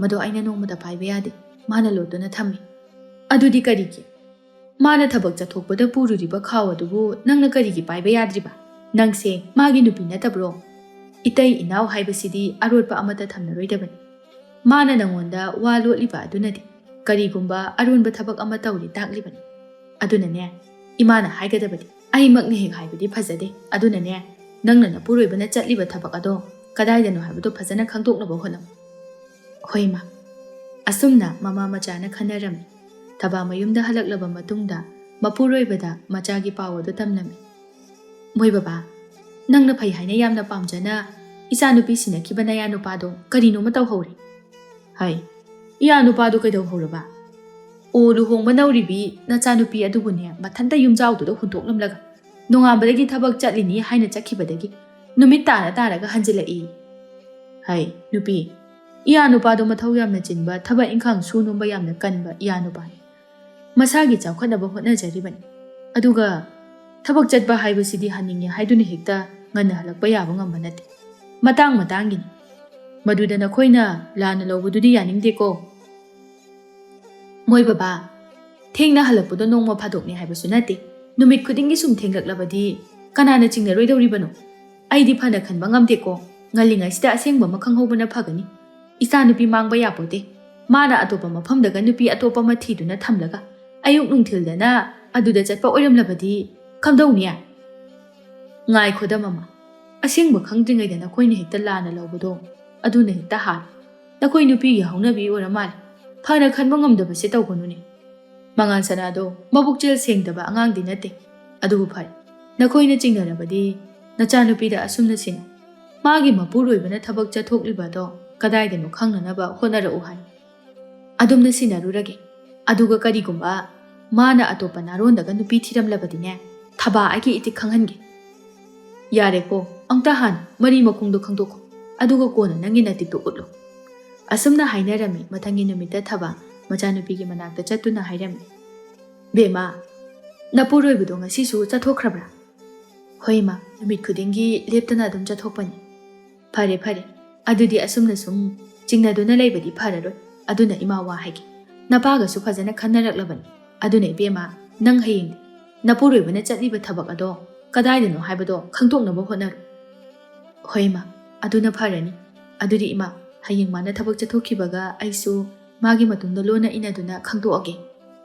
ꯃꯗꯣ ꯑꯩꯅ ꯅꯣꯡꯃꯇ ꯄꯥꯏꯕ ꯌꯥꯗꯦ, ꯃꯥꯅ ꯂꯣꯠꯇꯨꯅ ꯊꯝꯃꯤ꯫" "ꯑꯗꯨꯗꯤ ꯀꯔꯤꯒꯤ? ꯃꯥꯅ ꯊꯕꯛ ꯆꯠꯊꯣꯛꯄꯗ ꯄꯨꯔꯨꯔꯤꯕ ꯈꯥꯎ ꯑꯗꯨꯕꯨ ꯅꯪꯅ ꯀꯔꯤꯒꯤ ꯄꯥꯏꯕ ꯌꯥꯗ꯭ꯔꯤꯕ? ꯅꯪꯁꯦ ꯃꯥꯒꯤ ꯅꯨꯄꯤ ꯅꯠꯇꯕ꯭ꯔꯣ? ꯏꯇꯩ ꯏꯅꯥꯎ ꯍꯥꯏꯕꯁꯤꯗꯤ ꯑꯔꯣꯠꯄ ꯑꯃꯠꯇ ꯊꯝꯅꯔꯣꯏꯗꯕꯅꯤ꯫ ꯃꯥꯅ ꯅꯪꯉꯣꯟꯗ ꯋꯥ ꯂꯣꯠꯂꯤꯕ ꯑꯗꯨꯅꯗꯤ ꯀꯔꯤꯒꯨꯝꯕ ꯑꯔꯣꯟꯕ ꯊꯕꯛ ꯑꯃ ꯇꯧꯔꯦ ꯇꯥꯛꯂꯤꯕꯅꯤ꯫ ꯑꯗꯨꯅꯅꯦ, ꯏꯃꯥꯅ ꯍꯥꯏꯒꯗꯕꯗꯤ, ꯑꯩꯃꯛꯅ ꯍꯦꯛ ꯍꯥꯏꯕꯗꯤ ꯐꯖꯗꯦ꯫ ꯑꯗꯨꯅꯅꯦ, ꯅꯪꯅ ꯅꯄꯨꯔꯣꯏꯕꯅ ꯆꯠꯂꯤꯕ ꯊꯕꯛ ꯑꯗꯣ ꯀꯗꯥꯏꯗꯅꯣ ꯍꯥꯏꯕꯗꯣ ꯐꯖꯅ ꯈꯪꯗꯣꯛꯅꯕ ꯍꯣꯠꯅꯧ꯫" "ꯍꯣꯏ ꯏꯃꯥ꯫" ꯑꯁꯨꯝꯅ ꯃꯃꯥ ꯃꯆꯥꯅ ꯈꯟꯅꯔꯝꯃꯤ꯫ ꯊꯕꯥ ꯃꯌꯨꯝꯗ ꯍꯜꯂꯛꯂꯕ ꯃꯇꯨꯡꯗ ꯃꯄꯨꯔꯣꯏꯕꯗ ꯃꯆꯥꯒꯤ ꯄꯥꯎ ꯑꯗꯨ ꯇꯝꯂꯝꯃꯤ꯫ "ꯃꯣꯏ ꯕꯕꯥ, ꯅꯪꯅ ꯐꯩ ꯍꯥꯏꯅ ꯌꯥꯝꯅ ꯄꯥꯝꯖꯅ ꯏꯆꯥꯅꯨꯄꯤ ꯁꯤꯟꯅꯈꯤꯕ ꯅꯌꯥ ꯅꯨꯄꯥꯗꯣ ꯀꯔꯤꯅꯣꯃ ꯇꯧꯍꯧꯔꯦ꯫" "ꯍꯥꯏ, ꯏꯌꯥ ꯅꯨꯄꯥꯗꯣ ꯀꯩꯗꯧꯍꯧꯔꯕ?" "ꯑꯣ, ꯂꯨꯍꯣꯡꯕ ꯅꯧꯔꯤꯕꯤ ꯅꯆꯥꯅꯨꯄꯤ ꯑꯗꯨꯕꯨꯅꯦ, ꯃꯊꯟꯇ ꯌꯨꯝꯖꯥꯎꯗꯨꯗ ꯍꯨꯟꯗꯣꯛꯂꯝꯂꯒ ꯅꯣꯡꯉꯥꯟꯕꯗꯒꯤ ꯊꯕꯛ ꯆꯠꯂꯤꯅꯤ ꯍꯥꯏꯅ ꯆꯠꯈꯤꯕꯗꯒꯤ ꯅꯨꯃꯤꯠ ꯇꯥꯔ ꯇꯥꯔꯒ ꯍꯟꯖꯤꯜꯂꯛꯏ꯫" "ꯍꯥꯏ, ꯅꯨꯄꯤ, ꯏꯌꯥ ꯅꯨꯄꯥꯗꯣ ꯃꯊꯧ ꯌꯥꯝꯅ ꯆꯤꯟꯕ, ꯊꯕꯛ ꯏꯪꯈꯥꯡ ꯁꯨ ꯅꯣꯝꯕ ꯌꯥꯝꯅ ꯀꯟꯕ ꯏꯌꯥ ꯅꯨꯄꯥꯅꯤ꯫ ꯃꯁꯥꯒꯤ ꯆꯥꯎꯈꯠꯅꯕ ꯍꯣꯠꯅꯖꯔꯤꯕꯅꯤ꯫ ꯑꯗꯨꯒ ꯊꯕꯛ ꯆꯠꯄ ꯍꯥꯏꯕꯁꯤꯗꯤ ꯍꯟꯅꯤꯡꯉꯦ ꯍꯥꯏꯗꯨꯅ ꯍꯦꯛꯇ ꯉꯟꯅ ꯍꯜꯂꯛꯄ ꯌꯥꯕ ꯉꯝꯕ ꯅꯠꯇꯦ꯫ ꯃꯇꯥꯡ ꯃꯇꯥꯡꯒꯤꯅꯤ꯫ ꯃꯗꯨꯗ ꯅꯈꯣꯏꯅ ꯂꯥꯟꯅ ꯂꯧꯕꯗꯨꯗꯤ ꯌꯥꯅꯤꯡꯗꯦꯀꯣ꯫" "ꯃꯣꯏ ꯕꯕꯥ, ꯊꯦꯡꯅ ꯍꯜꯂꯛꯄꯗꯣ ꯅꯣꯡꯃ ꯐꯥꯗꯣꯛꯅꯤ ꯍꯥꯏꯕꯁꯨ ꯅꯠꯇꯦ꯫ ꯅꯨꯃꯤꯠ ꯈꯨꯗꯤꯡꯒꯤ ꯁꯨꯝ ꯊꯦꯡꯂꯛꯂꯕꯗꯤ ꯀꯅꯥꯅ ꯆꯤꯡꯅꯔꯣꯏꯗꯧꯔꯤꯕꯅꯣ? ꯑꯩꯗꯤ ꯐꯅ ꯈꯟꯕ ꯉꯝꯗꯦꯀꯣ꯫ ꯉꯜꯂꯤꯉꯩꯁꯤꯗ ꯑꯁꯦꯡꯕ ꯑꯃ ꯈꯪꯍꯧꯕꯅ ꯐꯒꯅꯤ꯫ ꯏꯆꯥ ꯅꯨꯄꯤ ꯃꯥꯡꯕ ꯌꯥꯄꯣꯠꯇꯦ꯫ ꯃꯥꯅ ꯑꯇꯣꯞꯄ ꯃꯐꯝꯗꯒ ꯅꯨꯄꯤ ꯑꯇꯣꯞꯄ ꯑꯃ ꯊꯤꯗꯨꯅ ꯊꯝꯂꯒ ꯑꯌꯨꯛ ꯅꯨꯡꯊꯤꯜꯗꯅ ꯑꯗꯨꯗ ꯆꯠꯄ ꯑꯣꯏꯔꯝꯂꯕꯗꯤ ꯀꯝꯗꯧꯅꯤ?" "ꯉꯥꯏꯈꯣꯗ ꯃꯃꯥ, ꯑꯁꯦꯡꯕ ꯈꯪꯗ꯭ꯔꯤꯉꯩꯗ ꯅꯈꯣꯏꯅ ꯍꯦꯛꯇ ꯂꯥꯟꯅ ꯂꯧꯕꯗꯣ ꯑꯗꯨꯅ ꯍꯦꯛꯇ ꯍꯥꯜꯂꯦ꯫ ꯅꯈꯣꯏ ꯅꯨꯄꯤꯒꯤ ꯍꯧꯅꯕꯤ ꯑꯣꯏꯔ ꯃꯥꯜꯂꯦ꯫ ꯐꯅ ꯈꯟꯕ ꯉꯝꯗꯕꯁꯦ ꯇꯧꯒꯅꯨꯅꯦ꯫ ꯃꯉꯥꯜ ꯁꯅꯥꯗꯣ ꯃꯕꯨꯛꯆꯦꯜ ꯁꯦꯡꯗꯕ ꯑꯉꯥꯡꯗꯤ ꯅꯠꯇꯦ꯫ ꯑꯗꯨꯕꯨ ꯐꯔꯦ, ꯅꯈꯣꯏꯅ ꯆꯤꯡꯅꯔꯕꯗꯤ ꯅꯆꯥꯅꯨꯄꯤꯗ ꯑꯁꯨꯝꯅ ꯁꯤꯟꯅꯧ꯫ ꯃꯥꯒꯤ ꯃꯄꯨꯔꯣꯏꯕꯅ ꯊꯕꯛ ꯆꯠꯊꯣꯛꯂꯤꯕ ꯑꯗꯣ ꯀꯗꯥꯏꯗꯅꯣ ꯈꯪꯅꯅꯕ ꯍꯣꯠꯅꯔꯛꯎ ꯍꯥꯏ꯫ ꯑꯗꯨꯝꯅ ꯁꯤꯟꯅꯔꯨꯔꯒꯦ꯫ ꯑꯗꯨꯒ ꯀꯔꯤꯒꯨꯝꯕ ꯃꯥꯅ ꯑꯇꯣꯞꯄ ꯅꯥꯔꯣꯟꯗꯒ ꯅꯨꯄꯤ ꯊꯤꯔꯝꯂꯕꯗꯤꯅꯦ, ꯊꯕꯥ ꯑꯩꯒꯤ ꯏꯇꯤꯛ ꯈꯪꯍꯟꯒꯦ꯫" "ꯌꯥꯔꯦꯀꯣ, ꯑꯝꯇ ꯍꯥꯟꯅ ꯃꯔꯤ ꯃꯈꯣꯡꯗꯣ ꯈꯪꯗꯣꯛꯈꯣ, ꯑꯗꯨꯒ ꯀꯣꯟꯅ ꯅꯪꯒꯤ ꯅꯇꯤꯛꯇꯣ ꯎꯠꯂꯣ"꯫ ꯑꯁꯨꯝꯅ ꯍꯥꯏꯅꯔꯝꯃꯤ꯫ ꯃꯊꯪꯒꯤ ꯅꯨꯃꯤꯠꯇ ꯊꯕ ꯃꯆꯥꯅꯨꯄꯤꯒꯤ ꯃꯅꯥꯛꯇ ꯆꯠꯇꯨꯅ ꯍꯥꯏꯔꯝꯃꯤ, "ꯕꯦꯝꯃ, ꯅꯄꯨꯔꯣꯏꯕꯗꯣ ꯉꯁꯤꯁꯨ ꯆꯠꯊꯣꯛꯈ꯭ꯔꯕ꯭ꯔꯥ?" "ꯍꯣꯏ ꯏꯃꯥ, ꯅꯨꯃꯤꯠ ꯈꯨꯗꯤꯡꯒꯤ ꯂꯦꯞꯇꯅ ꯑꯗꯨꯝ ꯆꯠꯊꯣꯛꯄꯅꯤ"꯫ "ꯐꯔꯦ ꯐꯔꯦ, ꯑꯗꯨꯗꯤ ꯑꯁꯨꯝꯅ ꯁꯨꯝ ꯆꯤꯡꯅꯗꯨꯅ ꯂꯩꯕꯗꯤ ꯐꯔꯔꯣꯏ꯫ ꯑꯗꯨꯅ ꯏꯃꯥ ꯋꯥ ꯍꯥꯏꯒꯦ, ꯅꯄꯥꯒꯁꯨ ꯐꯖꯅ ꯈꯟꯅꯔꯛꯂꯕꯅꯤ꯫ ꯑꯗꯨꯅ ꯏꯕꯦꯝꯃ, ꯅꯪ ꯍꯌꯦꯡꯗꯤ ꯅꯄꯨꯔꯣꯏꯕꯅ ꯆꯠꯂꯤꯕ ꯊꯕꯛ ꯑꯗꯣ ꯀꯗꯥꯏꯗꯅꯣ ꯍꯥꯏꯕꯗꯣ ꯈꯪꯗꯣꯛꯅꯕ ꯍꯣꯠꯅꯔꯣ"꯫ "ꯍꯣꯏ ꯏꯃꯥ, ꯑꯗꯨꯅ ꯐꯔꯅꯤ꯫ ꯑꯗꯨꯗꯤ ꯏꯃꯥ, ꯍꯌꯦꯡ ꯃꯥꯅ ꯊꯕꯛ ꯆꯠꯊꯣꯛꯈꯤꯕꯒ ꯑꯩꯁꯨ ꯃꯥꯒꯤ ꯃꯇꯨꯡꯗ ꯂꯣꯟꯅ ꯏꯟꯅꯗꯨꯅ ꯈꯪꯗꯣꯛꯑꯒꯦ"꯫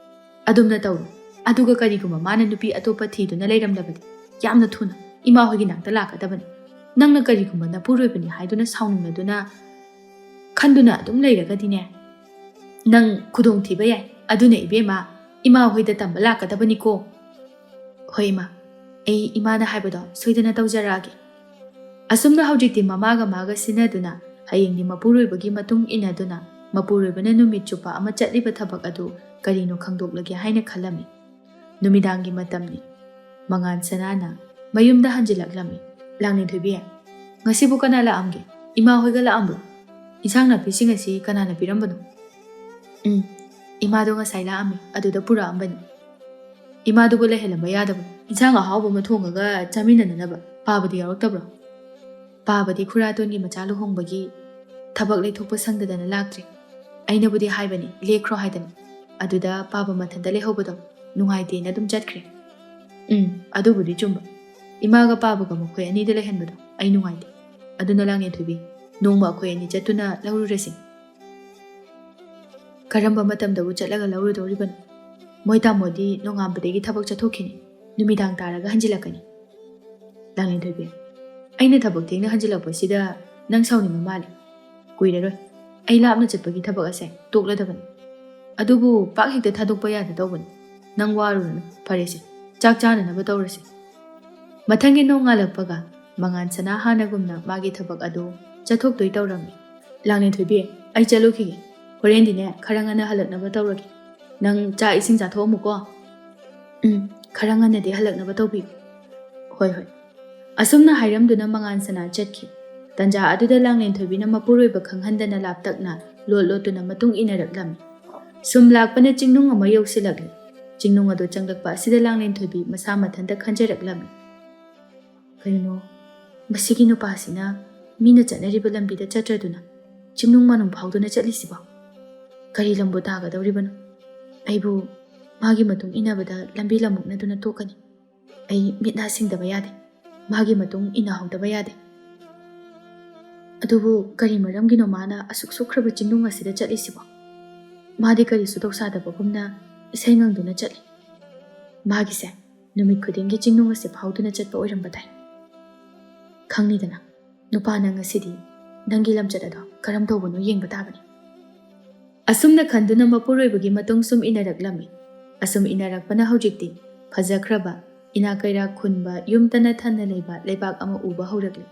"ꯑꯗꯨꯝꯅ ꯇꯧꯔꯣ꯫ ꯑꯗꯨꯒ ꯀꯔꯤꯒꯨꯝꯕ ꯃꯥꯅ ꯅꯨꯄꯤ ꯑꯇꯣꯞꯄ ꯊꯤꯗꯨꯅ ꯂꯩꯔꯝꯂꯕꯗꯤ ꯌꯥꯝꯅ ꯊꯨꯅ ꯏꯃꯥ ꯍꯣꯏꯒꯤ ꯅꯥꯛꯇ ꯂꯥꯛꯀꯗꯕꯅꯤ꯫ ꯅꯪꯅ ꯀꯔꯤꯒꯨꯝꯕ ꯅꯄꯨꯔꯣꯏꯕꯅꯤ ꯍꯥꯏꯗꯨꯅ ꯁꯥꯎꯅꯤꯡꯅꯗꯨꯅ ꯈꯟꯗꯨꯅ ꯑꯗꯨꯝ ꯂꯩꯔꯒꯗꯤꯅꯦ, ꯅꯪ ꯈꯨꯗꯣꯡꯊꯤꯕ ꯌꯥꯏ꯫ ꯑꯗꯨꯅ ꯏꯕꯦꯝꯃ, ꯏꯃꯥ ꯍꯣꯏꯗ ꯇꯝꯕ ꯂꯥꯛꯀꯗꯕꯅꯤꯀꯣ"꯫ "ꯍꯣꯏ ꯏꯃꯥ, ꯑꯩ ꯏꯃꯥꯅ ꯍꯥꯏꯕꯗꯣ ꯁꯣꯏꯗꯅ ꯇꯧꯖꯔꯛꯑꯒꯦ"꯫ ꯑꯁꯨꯝꯅ ꯍꯧꯖꯤꯛꯇꯤ ꯃꯃꯥꯒ ꯃꯥꯒ ꯁꯤꯟꯅꯗꯨꯅ ꯍꯌꯦꯡꯗꯤ ꯃꯄꯨꯔꯣꯏꯕꯒꯤ ꯃꯇꯨꯡ ꯏꯟꯅꯗꯨꯅ ꯃꯄꯨꯔꯣꯏꯕꯅ ꯅꯨꯃꯤꯠ ꯆꯨꯞꯄ ꯑꯃ ꯆꯠꯂꯤꯕ ꯊꯕꯛ ꯑꯗꯨ ꯀꯔꯤꯅꯣ ꯈꯪꯗꯣꯛꯂꯒꯦ ꯍꯥꯏꯅ ꯈꯜꯂꯝꯃꯤ꯫ ꯅꯨꯃꯤꯗꯥꯡꯒꯤ ꯃꯇꯝꯅꯤ꯫ ꯃꯉꯥꯟ ꯁꯅꯥꯅ ꯃꯌꯨꯝꯗ ꯍꯟꯖꯤꯜꯂꯛꯂꯝꯃꯤ꯫ "ꯂꯥꯡꯂꯦꯟꯊꯣꯏꯕꯤ, ꯉꯁꯤꯕꯨ ꯀꯅꯥ ꯂꯥꯛꯑꯝꯒꯦ? ꯏꯃꯥ ꯍꯣꯏꯒ ꯂꯥꯛꯑꯝꯕ꯭ꯔꯣ? ꯏꯟꯁꯥꯡ ꯅꯥꯄꯤꯁꯤꯡ ꯑꯁꯤ ꯀꯅꯥꯅ ꯄꯤꯔꯝꯕꯅꯣ?" "ꯎꯝ, ꯏꯃꯥꯗꯣ ꯉꯁꯥꯏ ꯂꯥꯛꯑꯝꯃꯤ, ꯑꯗꯨꯗ ꯄꯨꯔꯛꯑꯝꯕꯅꯤ"꯫ "ꯏꯃꯥꯗꯨꯕꯨ ꯂꯩꯍꯜꯂꯝꯕ ꯌꯥꯗꯕ꯭ꯔꯣ? ꯏꯟꯁꯥꯡ ꯑꯍꯥꯎꯕ ꯑꯃ ꯊꯣꯡꯉꯒ ꯆꯥꯃꯤꯟꯅꯅꯅꯕ꯫ ꯄꯥꯕꯗꯤ ꯌꯥꯎꯔꯛꯇꯕ꯭ꯔꯣ?" "ꯄꯥꯕꯗꯤ ꯈꯨꯔꯥꯇꯣꯟꯒꯤ ꯃꯆꯥ ꯂꯨꯍꯣꯡꯕꯒꯤ ꯊꯕꯛ ꯂꯩꯊꯣꯛꯄ ꯁꯪꯗꯗꯅ ꯂꯥꯛꯇ꯭ꯔꯦ꯫ ꯑꯩꯅꯕꯨꯗꯤ ꯍꯥꯏꯕꯅꯤ, ꯂꯦꯛꯈ꯭ꯔꯣ ꯍꯥꯏꯗꯅ꯫ ꯑꯗꯨꯗ ꯄꯥꯕ ꯃꯊꯟꯇ ꯂꯩꯍꯧꯕꯗꯣ ꯅꯨꯡꯉꯥꯏꯇꯦꯅ ꯑꯗꯨꯝ ꯆꯠꯈ꯭ꯔꯦ"꯫ "ꯎꯝ, ꯑꯗꯨꯕꯨꯗꯤ ꯆꯨꯝꯕ꯫ ꯏꯃꯥꯒ ꯄꯥꯕꯒ ꯃꯈꯣꯏ ꯑꯅꯤꯗ ꯂꯩꯍꯟꯕꯗꯣ ꯑꯩ ꯅꯨꯡꯉꯥꯏꯇꯦ꯫ ꯑꯗꯨꯅ ꯂꯥꯡꯂꯦꯟꯊꯣꯏꯕꯤ, ꯅꯣꯡꯃ ꯑꯩꯈꯣꯏ ꯑꯅꯤ ꯆꯠꯇꯨꯅ ꯂꯧꯔꯨꯔꯁꯤ"꯫ "ꯀꯔꯝꯕ ꯃꯇꯝꯗꯕꯨ ꯆꯠꯂꯒ ꯂꯧꯔꯨꯗꯧꯔꯤꯕꯅꯣ? ꯃꯣꯏ ꯇꯥꯃꯣꯗꯤ ꯅꯣꯡꯉꯥꯟꯕꯗꯒꯤ ꯊꯕꯛ ꯆꯠꯊꯣꯛꯈꯤꯅꯤ, ꯅꯨꯃꯤꯗꯥꯡ ꯇꯥꯔꯒ ꯍꯟꯖꯤꯜꯂꯛꯀꯅꯤ"꯫ "ꯂꯥꯡꯂꯦꯟꯊꯣꯏꯕꯤ, ꯑꯩꯅ ꯊꯕꯛ ꯊꯦꯡꯅ ꯍꯟꯖꯤꯜꯂꯛꯄꯁꯤꯗ ꯅꯪ ꯁꯥꯎꯅꯤꯡꯕ ꯃꯥꯜꯂꯦ꯫ ꯀꯨꯏꯔꯔꯣꯏ꯫ ꯑꯩ ꯂꯥꯞꯅ ꯆꯠꯄꯒꯤ ꯊꯕꯛ ꯑꯁꯦ ꯇꯣꯛꯂꯗꯕꯅꯤ꯫ ꯑꯗꯨꯕꯨ ꯄꯥꯛ ꯍꯦꯛꯇ ꯊꯥꯗꯣꯛꯄ ꯌꯥꯗ ꯇꯧꯕꯅꯤ꯫ ꯅꯪ ꯋꯥꯔꯨꯔꯅꯨ꯫ ꯐꯔꯦꯁꯦ, ꯆꯥꯛ ꯆꯥꯅꯅꯕ ꯇꯧꯔꯁꯤ"꯫ ꯃꯊꯪꯒꯤ ꯅꯣꯡꯉꯥꯜꯂꯛꯄꯒ ꯃꯉꯥꯟ ꯁꯅꯥ ꯍꯥꯟꯅꯒꯨꯝꯅ ꯃꯥꯒꯤ ꯊꯕꯛ ꯑꯗꯨ ꯆꯠꯊꯣꯛꯇꯣꯏ ꯇꯧꯔꯝꯃꯤ꯫ "ꯂꯥꯡꯂꯦꯟꯊꯣꯏꯕꯤ, ꯑꯩ ꯆꯠꯂꯨꯈꯤꯒꯦ꯫ ꯍꯣꯔꯦꯟꯗꯤꯅꯦ, ꯈꯔ ꯉꯟꯅ ꯍꯜꯂꯛꯅꯕ ꯇꯧꯔꯒꯦ꯫ ꯅꯪ ꯆꯥꯛ ꯏꯁꯤꯡ ꯆꯥꯊꯣꯛꯑꯝꯃꯨꯀꯣ"꯫ "ꯎꯝ, ꯈꯔ ꯉꯟꯅꯗꯤ ꯍꯜꯂꯛꯅꯕ ꯇꯧꯕꯤꯌꯨ"꯫ "ꯍꯣꯏ, ꯍꯣꯏ"꯫ ꯑꯁꯨꯝꯅ ꯍꯥꯏꯔꯝꯗꯨꯅ ꯃꯉꯥꯟ ꯁꯅꯥ ꯆꯠꯈꯤ꯫ ꯇꯟꯖꯥ ꯑꯗꯨꯗ ꯂꯥꯡꯂꯦꯟꯊꯣꯏꯕꯤꯅ ꯃꯄꯨꯔꯣꯏꯕ ꯈꯪꯍꯟꯗꯅ ꯂꯥꯞꯇꯛꯅ ꯂꯣꯠ ꯂꯣꯠꯇꯨꯅ ꯃꯇꯨꯡ ꯏꯟꯅꯔꯛꯂꯝꯃꯤ꯫ ꯁꯨꯝ ꯂꯥꯛꯄꯅ ꯆꯤꯡꯅꯨꯡ ꯑꯃ ꯌꯧꯁꯤꯜꯂꯛꯂꯤ꯫ ꯆꯤꯡꯅꯨꯡ ꯑꯗꯨ ꯆꯪꯂꯛꯄ ꯑꯁꯤꯗ ꯂꯥꯡꯂꯦꯟꯊꯣꯏꯕꯤ ꯃꯁꯥ ꯃꯊꯟꯇ ꯈꯟꯖꯔꯛꯂꯝꯃꯤ꯫ "ꯀꯩꯅꯣ, ꯃꯁꯤꯒꯤ ꯅꯨꯄꯥꯁꯤꯅ ꯃꯤꯅ ꯆꯠꯅꯔꯤꯕ ꯂꯝꯕꯤꯗ ꯆꯠꯇ꯭ꯔꯗꯨꯅ ꯆꯤꯡꯅꯨꯡ ꯃꯅꯨꯡ ꯐꯥꯎꯗꯨꯅ ꯆꯠꯂꯤꯁꯤꯕꯣ? ꯀꯔꯤ ꯂꯝꯕꯨ ꯇꯥꯒꯗꯧꯔꯤꯕꯅꯣ? ꯑꯩꯕꯨ ꯃꯥꯒꯤ ꯃꯇꯨꯡ ꯏꯟꯅꯕꯗ ꯂꯝꯕꯤ ꯂꯝꯃꯨꯛꯅꯗꯨꯅ ꯇꯣꯛꯀꯅꯤ꯫ ꯑꯩ ꯃꯤꯠ ꯅꯥ ꯁꯤꯡꯗꯕ ꯌꯥꯗꯦ꯫ ꯃꯥꯒꯤ ꯃꯇꯨꯡ ꯏꯟꯅꯍꯧꯗꯕ ꯌꯥꯗꯦ꯫ ꯑꯗꯨꯕꯨ ꯀꯔꯤ ꯃꯔꯝꯒꯤꯅꯣ ꯃꯥꯅ ꯑꯁꯨꯛ ꯁꯨꯛꯈ꯭ꯔꯕ ꯆꯤꯡꯅꯨꯡ ꯑꯁꯤꯗ ꯆꯠꯂꯤꯁꯤꯕꯣ? ꯃꯥꯗꯤ ꯀꯔꯤꯁꯨ ꯇꯧꯁꯥꯗꯕꯒꯨꯝꯅ ꯏꯁꯩ ꯉꯪꯗꯨꯅ ꯆꯠꯂꯤ꯫ ꯃꯥꯒꯤꯁꯦ ꯅꯨꯃꯤꯠ ꯈꯨꯗꯤꯡꯒꯤ ꯆꯤꯡꯅꯨꯡ ꯑꯁꯤ ꯐꯥꯎꯗꯨꯅ ꯆꯠꯄ ꯑꯣꯏꯔꯝꯕ ꯇꯥꯏ꯫ ꯈꯪꯅꯤꯗꯅ, ꯅꯨꯄꯥ, ꯅꯪ ꯉꯁꯤꯗꯤ ꯅꯪꯒꯤ ꯂꯝꯆꯠ ꯑꯗꯣ ꯀꯔꯝ ꯇꯧꯕꯅꯣ ꯌꯦꯡꯕ ꯇꯥꯕꯅꯤ꯫" ꯑꯁꯨꯝꯅ ꯈꯟꯗꯨꯅ ꯃꯄꯨꯔꯣꯏꯕꯒꯤ ꯃꯇꯨꯡ ꯁꯨꯝ ꯏꯟꯅꯔꯛꯂꯝꯃꯤ꯫ ꯑꯁꯨꯝ ꯏꯟꯅꯔꯛꯄꯅ ꯍꯧꯖꯤꯛꯇꯤ ꯐꯖꯈ꯭ꯔꯕ, ꯏꯅꯥꯛ ꯀꯩꯔꯥꯛ ꯈꯨꯟꯕ, ꯌꯨꯝ ꯇꯅ ꯊꯟꯅ ꯂꯩꯕ ꯂꯩꯕꯥꯛ ꯑꯃ ꯎꯕ ꯍꯧꯔꯛꯂꯤ꯫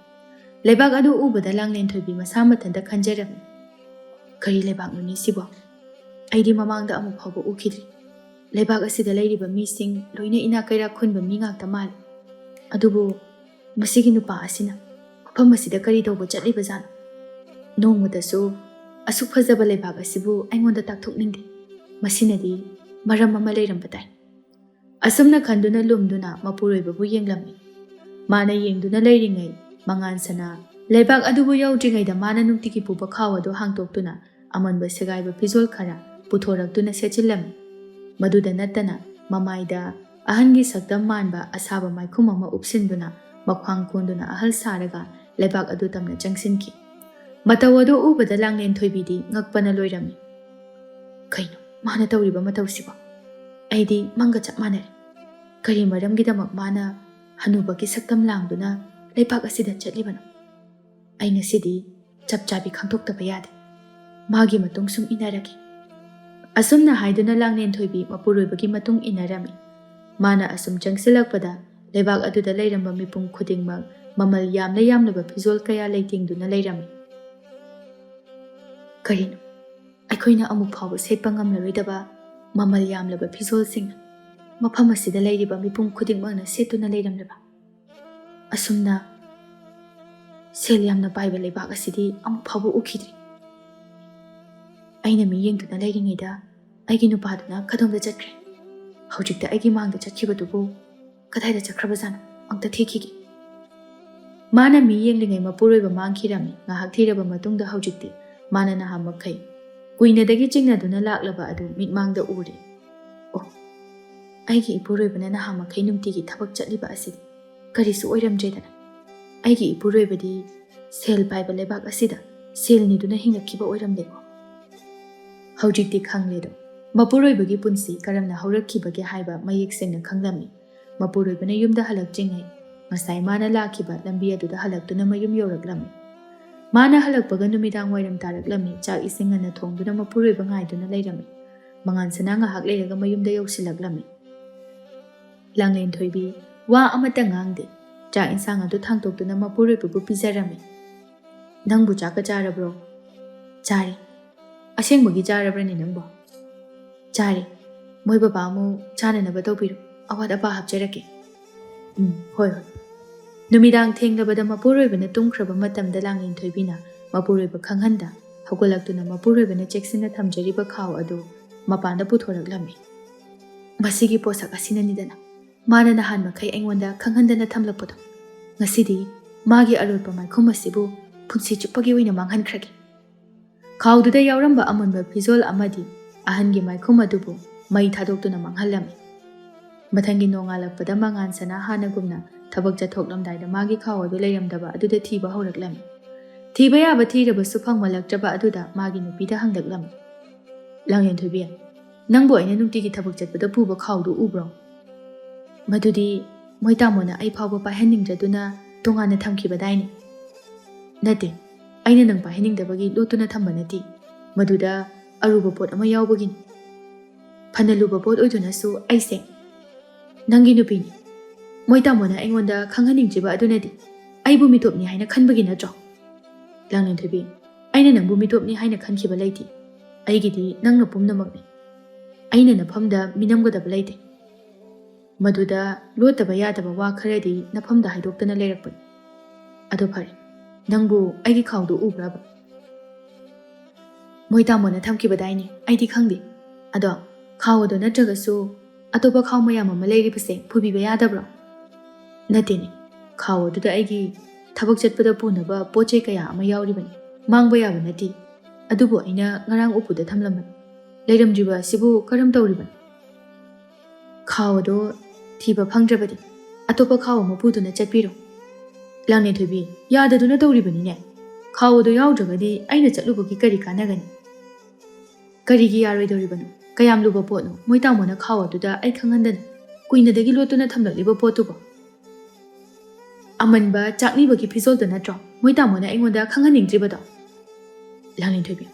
ꯂꯩꯕꯥꯛ ꯑꯗꯨ ꯎꯕꯗ ꯂꯥꯡꯂꯦꯟꯊꯣꯏꯕꯤ ꯃꯁꯥ ꯃꯊꯟꯇ ꯈꯟꯖꯔꯝꯃꯤ, "ꯀꯔꯤ ꯂꯩꯕꯥꯛꯅꯣꯅꯦ ꯁꯤꯕꯣ? ꯑꯩꯗꯤ ꯃꯃꯥꯡꯗ ꯑꯃꯨꯛ ꯐꯥꯎꯕ ꯎꯈꯤꯗ꯭ꯔꯤ꯫ ꯂꯩꯕꯥꯛ ꯑꯁꯤꯗ ꯂꯩꯔꯤꯕ ꯃꯤꯁꯤꯡ ꯂꯣꯏꯅ ꯏꯅꯥꯛ ꯀꯩꯔꯥꯛ ꯈꯨꯟꯕ ꯃꯤ ꯉꯥꯛꯇ ꯃꯥꯜꯂꯤ꯫ ꯑꯗꯨꯕꯨ ꯃꯁꯤꯒꯤ ꯅꯨꯄꯥ ꯑꯁꯤꯅ ꯃꯐꯝ ꯑꯁꯤꯗ ꯀꯔꯤ ꯇꯧꯕ ꯆꯠꯂꯤꯕꯖꯥꯠꯅꯣ? ꯅꯣꯡꯃꯇꯁꯨ ꯑꯁꯨꯛ ꯐꯖꯕ ꯂꯩꯕꯥꯛ ꯑꯁꯤꯕꯨ ꯑꯩꯉꯣꯟꯗ ꯇꯥꯛꯊꯣꯛꯅꯤꯡꯗꯦ꯫ ꯃꯁꯤꯅꯗꯤ ꯃꯔꯝ ꯑꯃ ꯂꯩꯔꯝꯕ ꯇꯥꯏ꯫" ꯑꯁꯨꯝꯅ ꯈꯟꯗꯨꯅ ꯂꯨꯝꯗꯨꯅ ꯃꯄꯨꯔꯣꯏꯕꯕꯨ ꯌꯦꯡꯂꯝꯃꯤ꯫ ꯃꯥꯅ ꯌꯦꯡꯗꯨꯅ ꯂꯩꯔꯤꯉꯩ, ꯃꯉꯥꯟ ꯁꯅꯥ ꯂꯩꯕꯥꯛ ꯑꯗꯨꯕꯨ ꯌꯧꯗ꯭ꯔꯤꯉꯩꯗ ꯃꯥꯅ ꯅꯨꯡꯇꯤꯒꯤ ꯄꯨꯕ ꯈꯥꯎ ꯑꯗꯨ ꯍꯥꯡꯇꯣꯛꯇꯨꯅ ꯑꯃꯟꯕ ꯁꯦꯒꯥꯏꯕ ꯐꯤꯖꯣꯜ ꯈꯔ ꯄꯨꯊꯣꯔꯛꯇꯨꯅ ꯁꯦꯠꯆꯤꯜꯂꯝꯃꯤ꯫ ꯃꯗꯨꯗ ꯅꯠꯇꯅ ꯃꯃꯥꯏꯗ ꯑꯍꯟꯒꯤ ꯁꯛꯇꯝ ꯃꯥꯟꯕ ꯑꯁꯥꯕ ꯃꯥꯏꯈꯨꯝ ꯑꯃ ꯎꯞꯁꯤꯟꯗꯨꯅ ꯃꯈ꯭ꯋꯥꯡ ꯀꯣꯟꯗꯨꯅ ꯑꯍꯜ ꯁꯥꯔꯒ ꯂꯩꯕꯥꯛ ꯑꯗꯨ ꯇꯝꯅ ꯆꯪꯁꯤꯟꯈꯤ꯫ ꯃꯇꯧ ꯑꯗꯨ ꯎꯕꯗ ꯂꯥꯡꯂꯦꯟꯊꯣꯏꯕꯤꯗꯤ ꯉꯛꯄꯅ ꯂꯣꯏꯔꯝꯃꯤ꯫ "ꯀꯩꯅꯣ ꯃꯥꯅ ꯇꯧꯔꯤꯕ ꯃꯇꯧꯁꯤꯕꯣ? ꯑꯩꯗꯤ ꯃꯪꯒ ꯆꯞ ꯃꯥꯟꯅꯔꯦ꯫ ꯀꯔꯤ ꯃꯔꯝꯒꯤꯗꯃꯛ ꯃꯥꯅ ꯍꯅꯨꯕꯒꯤ ꯁꯛꯇꯝ ꯂꯥꯡꯗꯨꯅ ꯂꯩꯕꯥꯛ ꯑꯁꯤꯗ ꯆꯠꯂꯤꯕꯅꯣ? ꯑꯩ ꯉꯁꯤꯗꯤ ꯆꯞ ꯆꯥꯕꯤ ꯈꯪꯗꯣꯛꯇꯕ ꯌꯥꯗꯦ꯫ ꯃꯥꯒꯤ ꯃꯇꯨꯡ ꯁꯨꯝ ꯏꯟꯅꯔꯒꯦ꯫" ꯑꯁꯨꯝꯅ ꯍꯥꯏꯗꯨꯅ ꯂꯥꯡꯂꯦꯟꯊꯣꯏꯕꯤ ꯃꯄꯨꯔꯣꯏꯕꯒꯤ ꯃꯇꯨꯡ ꯏꯟꯅꯔꯝꯃꯤ꯫ ꯃꯥꯅ ꯑꯁꯨꯝ ꯆꯪꯁꯤꯜꯂꯛꯄꯗ ꯂꯩꯕꯥꯛ ꯑꯗꯨꯗ ꯂꯩꯔꯝꯕ ꯃꯤꯄꯨꯝ ꯈꯨꯗꯤꯡꯃꯛ ꯃꯃꯜ ꯌꯥꯝꯂ ꯌꯥꯝꯂꯕ ꯐꯤꯖꯣꯜ ꯀꯌꯥ ꯂꯩꯇꯦꯡꯗꯨꯅ ꯂꯩꯔꯝꯃꯤ꯫ "ꯀꯔꯤꯅꯣ? ꯑꯩꯈꯣꯏꯅ ꯑꯃꯨꯛ ꯐꯥꯎꯕ ꯁꯦꯠꯄ ꯉꯝꯂꯔꯣꯏꯗꯕ ꯃꯃꯜ ꯌꯥꯝꯂꯕ ꯐꯤꯖꯣꯜꯁꯤꯡ ꯃꯐꯝ ꯑꯁꯤꯗ ꯂꯩꯔꯤꯕ ꯃꯤꯄꯨꯝ ꯈꯨꯗꯤꯡꯃꯛꯅ ꯁꯦꯠꯇꯨꯅ ꯂꯩꯔꯝꯂꯕ?" ꯑꯁꯨꯝꯅ ꯁꯦꯜ ꯌꯥꯝꯅ ꯄꯥꯏꯕ ꯂꯩꯕꯥꯛ ꯑꯁꯤꯗꯤ ꯑꯃꯨꯛ ꯐꯥꯎꯕ ꯎꯈꯤꯗ꯭ꯔꯤ꯫ ꯑꯩꯅ ꯃꯤ ꯌꯦꯡꯗꯨꯅ ꯂꯩꯔꯤꯉꯩꯗ ꯑꯩꯒꯤ ꯅꯨꯄꯥꯗꯨꯅ ꯀꯗꯣꯝꯗ ꯆꯠꯈ꯭ꯔꯦ? ꯍꯧꯖꯤꯛꯇ ꯑꯩꯒꯤ ꯃꯥꯡꯗ ꯆꯠꯈꯤꯕꯗꯨꯕꯨ ꯀꯗꯥꯏꯗ ꯆꯠꯈ꯭ꯔꯕꯖꯥꯠꯅꯣ? ꯑꯝꯇ ꯊꯤꯈꯤꯒꯦ꯫ ꯃꯥꯅ ꯃꯤ ꯌꯦꯡꯂꯤꯉꯩ ꯃꯄꯨꯔꯣꯏꯕ ꯃꯥꯡꯈꯤꯔꯝꯃꯤ꯫ ꯉꯥꯏꯍꯥꯛ ꯊꯤꯔꯕ ꯃꯇꯨꯡꯗ ꯍꯧꯖꯤꯛꯇꯤ ꯃꯥꯅ ꯅꯍꯥꯟꯃꯈꯩ ꯀꯨꯏꯅꯗꯒꯤ ꯆꯤꯡꯅꯗꯨꯅ ꯂꯥꯛꯂꯕ ꯑꯗꯨ ꯃꯤꯠꯃꯥꯡꯗ ꯎꯔꯦ꯫ ꯑꯣ, ꯑꯩꯒꯤ ꯏꯄꯨꯔꯣꯏꯕꯅ ꯅꯍꯥꯟꯃꯈꯩ ꯅꯨꯡꯇꯤꯒꯤ ꯊꯕꯛ ꯆꯠꯂꯤꯕ ꯑꯁꯤꯗꯤ ꯀꯔꯤꯁꯨ ꯑꯣꯏꯔꯝꯗ꯭ꯔꯦꯗꯅ꯫ ꯑꯩꯒꯤ ꯏꯄꯨꯔꯣꯏꯕꯗꯤ ꯁꯦꯜ ꯄꯥꯏꯕ ꯂꯩꯕꯥꯛ ꯑꯁꯤꯗ ꯁꯦꯜ ꯅꯤꯗꯨꯅ ꯍꯤꯡꯂꯛꯈꯤꯕ ꯑꯣꯏꯔꯝꯂꯦꯀꯣ꯫ ꯍꯧꯖꯤꯛꯇꯤ ꯈꯪꯂꯦꯗꯣ, ꯃꯄꯨꯔꯣꯏꯕꯒꯤ ꯄꯨꯟꯁꯤ ꯀꯔꯝꯅ ꯍꯧꯔꯛꯈꯤꯕꯒꯦ ꯍꯥꯏꯕ ꯃꯌꯦꯛ ꯁꯦꯡꯅ ꯈꯪꯂꯝꯃꯤ꯫ ꯃꯄꯨꯔꯣꯏꯕꯅ ꯌꯨꯝꯗ ꯍꯜꯂꯛꯇ꯭ꯔꯤꯉꯩ ꯉꯁꯥꯏ ꯃꯥꯅ ꯂꯥꯛꯈꯤꯕ ꯂꯝꯕꯤ ꯑꯗꯨꯗ ꯍꯜꯂꯛꯇꯨꯅ ꯃꯌꯨꯝ ꯌꯧꯔꯛꯂꯝꯃꯤ꯫ ꯃꯥꯅ ꯍꯜꯂꯛꯄꯒ ꯅꯨꯃꯤꯗꯥꯡ ꯋꯥꯏꯔꯝ ꯇꯥꯔꯛꯂꯝꯃꯤ꯫ ꯆꯥꯛ ꯏꯁꯤꯡ ꯉꯟꯅ ꯊꯣꯡꯗꯨꯅ ꯃꯄꯨꯔꯣꯏꯕ ꯉꯥꯏꯗꯨꯅ ꯂꯩꯔꯝꯃꯤ꯫ ꯃꯉꯥꯟ ꯁꯅꯥ ꯉꯥꯏꯍꯥꯛ ꯂꯩꯔꯒ ꯃꯌꯨꯝꯗ ꯌꯧꯁꯤꯜꯂꯛꯂꯝꯃꯤ꯫ ꯂꯥꯡꯂꯦꯟ ꯊꯣꯏꯕꯤ ꯋꯥ ꯑꯃꯠꯇ ꯉꯥꯡꯗꯦ꯫ ꯆꯥꯛ ꯏꯟꯁꯥꯡ ꯑꯗꯨ ꯊꯥꯡꯇꯣꯛꯇꯨꯅ ꯃꯄꯨꯔꯣꯏꯕꯕꯨ ꯄꯤꯖꯔꯝꯃꯤ꯫ "ꯅꯪꯕꯨ ꯆꯥꯛꯀ ꯆꯥꯔꯕ꯭ꯔꯣ?" "ꯆꯥꯔꯦ꯫" "ꯑꯁꯦꯡꯕꯒꯤ ꯆꯥꯔꯕ꯭ꯔꯅꯦ ꯅꯪꯕꯣ?" "ꯆꯥꯔꯦ꯫ ꯃꯣꯏ ꯕꯕꯥ ꯑꯃꯨꯛ ꯆꯥꯅꯅꯕ ꯇꯧꯕꯤꯔꯣ꯫ ꯑꯋꯥꯠ ꯑꯄꯥ ꯍꯥꯞꯆꯔꯛꯀꯦ꯫" "ꯎꯝ, ꯍꯣꯏ, ꯍꯣꯏ꯫" ꯅꯨꯃꯤꯗꯥꯡ ꯊꯦꯡꯂꯕꯗ ꯃꯄꯨꯔꯣꯏꯕꯅ ꯇꯨꯝꯈ꯭ꯔꯕ ꯃꯇꯝꯗ ꯂꯥꯡꯂꯦꯟ ꯊꯣꯏꯕꯤꯅ ꯃꯄꯨꯔꯣꯏꯕ ꯈꯪꯍꯟꯗ ꯍꯧꯒꯠꯂꯛꯇꯨꯅ ꯃꯄꯨꯔꯣꯏꯕꯅ ꯆꯦꯛꯁꯤꯟꯅ ꯊꯝꯖꯔꯤꯕ ꯈꯥꯎ ꯑꯗꯨ ꯃꯄꯥꯟꯗ ꯄꯨꯊꯣꯔꯛꯂꯝꯃꯤ꯫ "ꯃꯁꯤꯒꯤ ꯄꯣꯠꯁꯛ ꯑꯁꯤꯅꯅꯤꯗꯅ ꯃꯥꯅ ꯅꯍꯥꯟ ꯃꯈꯩ ꯑꯩꯉꯣꯟꯗ ꯈꯪꯍꯟꯗꯅ ꯊꯝꯂꯛꯄꯗꯣ꯫ ꯉꯁꯤꯗꯤ ꯃꯥꯒꯤ ꯑꯔꯣꯠꯄ ꯃꯥꯏꯈꯨꯝ ꯑꯁꯤꯕꯨ ꯄꯨꯟꯁꯤ ꯆꯨꯞꯄꯒꯤ ꯑꯣꯏꯅ ꯃꯥꯡꯍꯟꯈ꯭ꯔꯒꯦ꯫" ꯈꯥꯎꯗꯨꯗ ꯌꯥꯎꯔꯝꯕ ꯑꯃꯨꯟꯕ ꯐꯤꯖꯣꯜ ꯑꯃꯗꯤ ꯑꯍꯟꯒꯤ ꯃꯥꯏꯈꯨꯝ ꯑꯗꯨꯕꯨ ꯃꯩ ꯊꯥꯗꯣꯛꯇꯨꯅ ꯃꯥꯡꯍꯜꯂꯝꯃꯤ꯫ ꯃꯊꯪꯒꯤ ꯅꯣꯡꯉꯥꯜꯂꯛꯄꯗ ꯃꯉꯥꯟ ꯁꯅꯥ ꯍꯥꯟꯅꯒꯨꯝꯅ ꯊꯕꯛ ꯆꯠꯊꯣꯛꯂꯝꯗꯥꯏꯗ ꯃꯥꯒꯤ ꯈꯥꯎ ꯑꯗꯨ ꯂꯩꯔꯝꯗꯕ ꯑꯗꯨꯗ ꯊꯤꯕ ꯍꯧꯔꯛꯂꯝꯃꯤ꯫ ꯊꯤꯕ ꯌꯥꯕ ꯊꯤꯔꯕꯁꯨ ꯐꯪꯂꯛꯇ꯭ꯔꯕ ꯑꯗꯨꯗ ꯃꯥꯒꯤ ꯅꯨꯄꯤꯗ ꯍꯪꯂꯛꯂꯝꯃꯤ꯫ "ꯂꯥꯡꯂꯦꯟ ꯊꯣꯏꯕꯤ, ꯅꯪꯕꯨ ꯑꯩꯅ ꯅꯨꯡꯇꯤꯒꯤ ꯊꯕꯛ ꯆꯠꯄꯗ ꯄꯨꯕ ꯈꯥꯎꯗꯨ ꯎꯕ꯭ꯔꯣ?" "ꯃꯗꯨꯗꯤ ꯃꯣꯏ ꯇꯥꯃꯣꯅ ꯑꯩ ꯐꯥꯎꯕ ꯄꯥꯏꯍꯟꯅꯤꯡꯗ꯭ꯔꯗꯨꯅ ꯇꯣꯉꯥꯟꯅ ꯊꯝꯈꯤꯕꯗꯥꯏꯅꯦ?" "ꯅꯠꯇꯦ, ꯑꯩꯅ ꯅꯪ ꯄꯥꯏꯍꯟꯅꯤꯡꯗꯕꯒꯤ ꯂꯣꯠꯇꯨꯅ ꯊꯝꯕ ꯅꯠꯇꯦ꯫ ꯃꯗꯨꯗ ꯑꯔꯨꯕ ꯄꯣꯠ ꯑꯃ ꯌꯥꯎꯕꯒꯤꯅꯤ꯫" "ꯐꯅ ꯂꯨꯕ ꯄꯣꯠ ꯑꯣꯏꯗꯨꯅꯁꯨ ꯑꯩꯁꯦ ꯅꯪꯒꯤ ꯅꯨꯄꯤꯅꯤ꯫ ꯃꯣꯏ ꯇꯥꯃꯣꯅ ꯑꯩꯉꯣꯟꯗ ꯈꯪꯍꯟꯅꯤꯡꯗ꯭ꯔꯤꯕ ꯑꯗꯨꯅꯗꯤ ꯑꯩꯕꯨ ꯃꯤꯇꯣꯞꯅꯤ ꯍꯥꯏꯅ ꯈꯟꯕꯒꯤ ꯅꯠꯇ꯭ꯔꯣ?" "ꯂꯥꯡꯂꯦꯟ ꯊꯣꯏꯕꯤ, ꯑꯩꯅ ꯅꯪꯕꯨ ꯃꯤꯇꯣꯞꯅꯤ ꯍꯥꯏꯅ ꯈꯟꯈꯤꯕ ꯂꯩꯇꯦ꯫ ꯑꯩꯒꯤꯗꯤ ꯅꯪꯅ ꯄꯨꯝꯅꯃꯛꯅꯤ꯫ ꯑꯩꯅ ꯅꯐꯝꯗ ꯃꯤꯅꯝꯒꯗꯕ ꯂꯩꯇꯦ꯫" ꯃꯗꯨꯗ ꯂꯣꯠꯇꯕ ꯌꯥꯗꯕ ꯋꯥ ꯈꯔꯗꯤ ꯅꯐꯝꯗ ꯍꯥꯏꯗꯣꯛꯇꯅ ꯂꯩꯔꯛꯄꯅꯤ꯫ ꯑꯗꯣ ꯐꯔꯦ, ꯅꯪꯕꯨ ꯑꯩꯒꯤ ꯈꯥꯎꯗꯨ ꯎꯕ꯭ꯔꯕ? ꯃꯣꯏ ꯇꯥꯃꯣꯅ ꯊꯝꯈꯤꯕꯗꯥꯏꯅꯦ? ꯑꯩꯗꯤ ꯈꯪꯗꯦ꯫ ꯑꯗꯣ ꯈꯥꯎ ꯑꯗꯣ ꯅꯠꯇ꯭ꯔꯒꯁꯨ ꯑꯇꯣꯞꯄ ꯈꯥꯎ ꯃꯌꯥꯝ ꯑꯃ ꯂꯩꯔꯤꯕꯁꯦ ꯐꯨꯕꯤꯕ ꯌꯥꯗꯕ꯭ꯔꯣ? ꯅꯠꯇꯦꯅꯦ, ꯈꯥꯎ ꯑꯗꯨꯗ ꯑꯩꯒꯤ ꯊꯕꯛ ꯆꯠꯄꯗ ꯄꯨꯅꯕ ꯄꯣꯠ ꯆꯩ ꯀꯌꯥ ꯑꯃ ꯌꯥꯎꯔꯤꯕꯅꯤ, ꯃꯥꯡꯕ ꯌꯥꯕ ꯅꯠꯇꯦ꯫ ꯑꯗꯨꯕꯨ ꯑꯩꯅ ꯉꯔꯥꯡ ꯎꯄꯨꯗ ꯊꯝꯂꯝꯕꯅꯤ꯫ ꯂꯩꯔꯝꯗ꯭ꯔꯤꯕ ꯑꯁꯤꯕꯨ ꯀꯔꯝ ꯇꯧꯔꯤꯕꯅꯣ? ꯈꯥꯎ ꯑꯗꯣ ꯊꯤꯕ ꯐꯪꯗ꯭ꯔꯕꯗꯤ ꯑꯇꯣꯞꯄ ꯈꯥꯎ ꯑꯃ ꯄꯨꯗꯨꯅ ꯆꯠꯄꯤꯔꯣ꯫ ꯂꯥꯡꯂꯦꯟꯊꯣꯏꯕꯤ, ꯌꯥꯗꯗꯨꯅ ꯇꯧꯔꯤꯕꯅꯤꯅꯦ꯫ ꯈꯥꯎ ꯑꯗꯣ ꯌꯥꯎꯗ꯭ꯔꯒꯗꯤ ꯑꯩꯅ ꯆꯠꯂꯨꯕꯒꯤ ꯀꯔꯤ ꯀꯥꯟꯅꯒꯅꯤ? ꯀꯔꯤꯒꯤ ꯌꯥꯔꯣꯏꯗꯧꯔꯤꯕꯅꯣ? ꯀꯌꯥꯝ ꯂꯨꯕ ꯄꯣꯠꯅꯣ ꯃꯣꯏ ꯇꯥꯃꯣꯅ ꯈꯥꯎ ꯑꯗꯨꯗ ꯑꯩ ꯈꯪꯍꯟꯗꯅ ꯀꯨꯏꯅꯗꯒꯤ ꯂꯣꯠꯇꯨꯅ ꯊꯝꯂꯛꯂꯤꯕ ꯄꯣꯠꯇꯨꯕꯣ? ꯑꯃꯟꯕ ꯆꯥꯛꯅꯤꯕꯒꯤ ꯐꯤꯖꯣꯜꯗꯨ ꯅꯠꯇ꯭ꯔꯣ ꯃꯣꯏ ꯇꯥꯃꯣꯅ ꯑꯩꯉꯣꯟꯗ ꯈꯪꯍꯟꯅꯤꯡꯗ꯭ꯔꯤꯕꯗꯣ? ꯂꯥꯡꯂꯦꯟꯊꯣꯏꯕꯤ,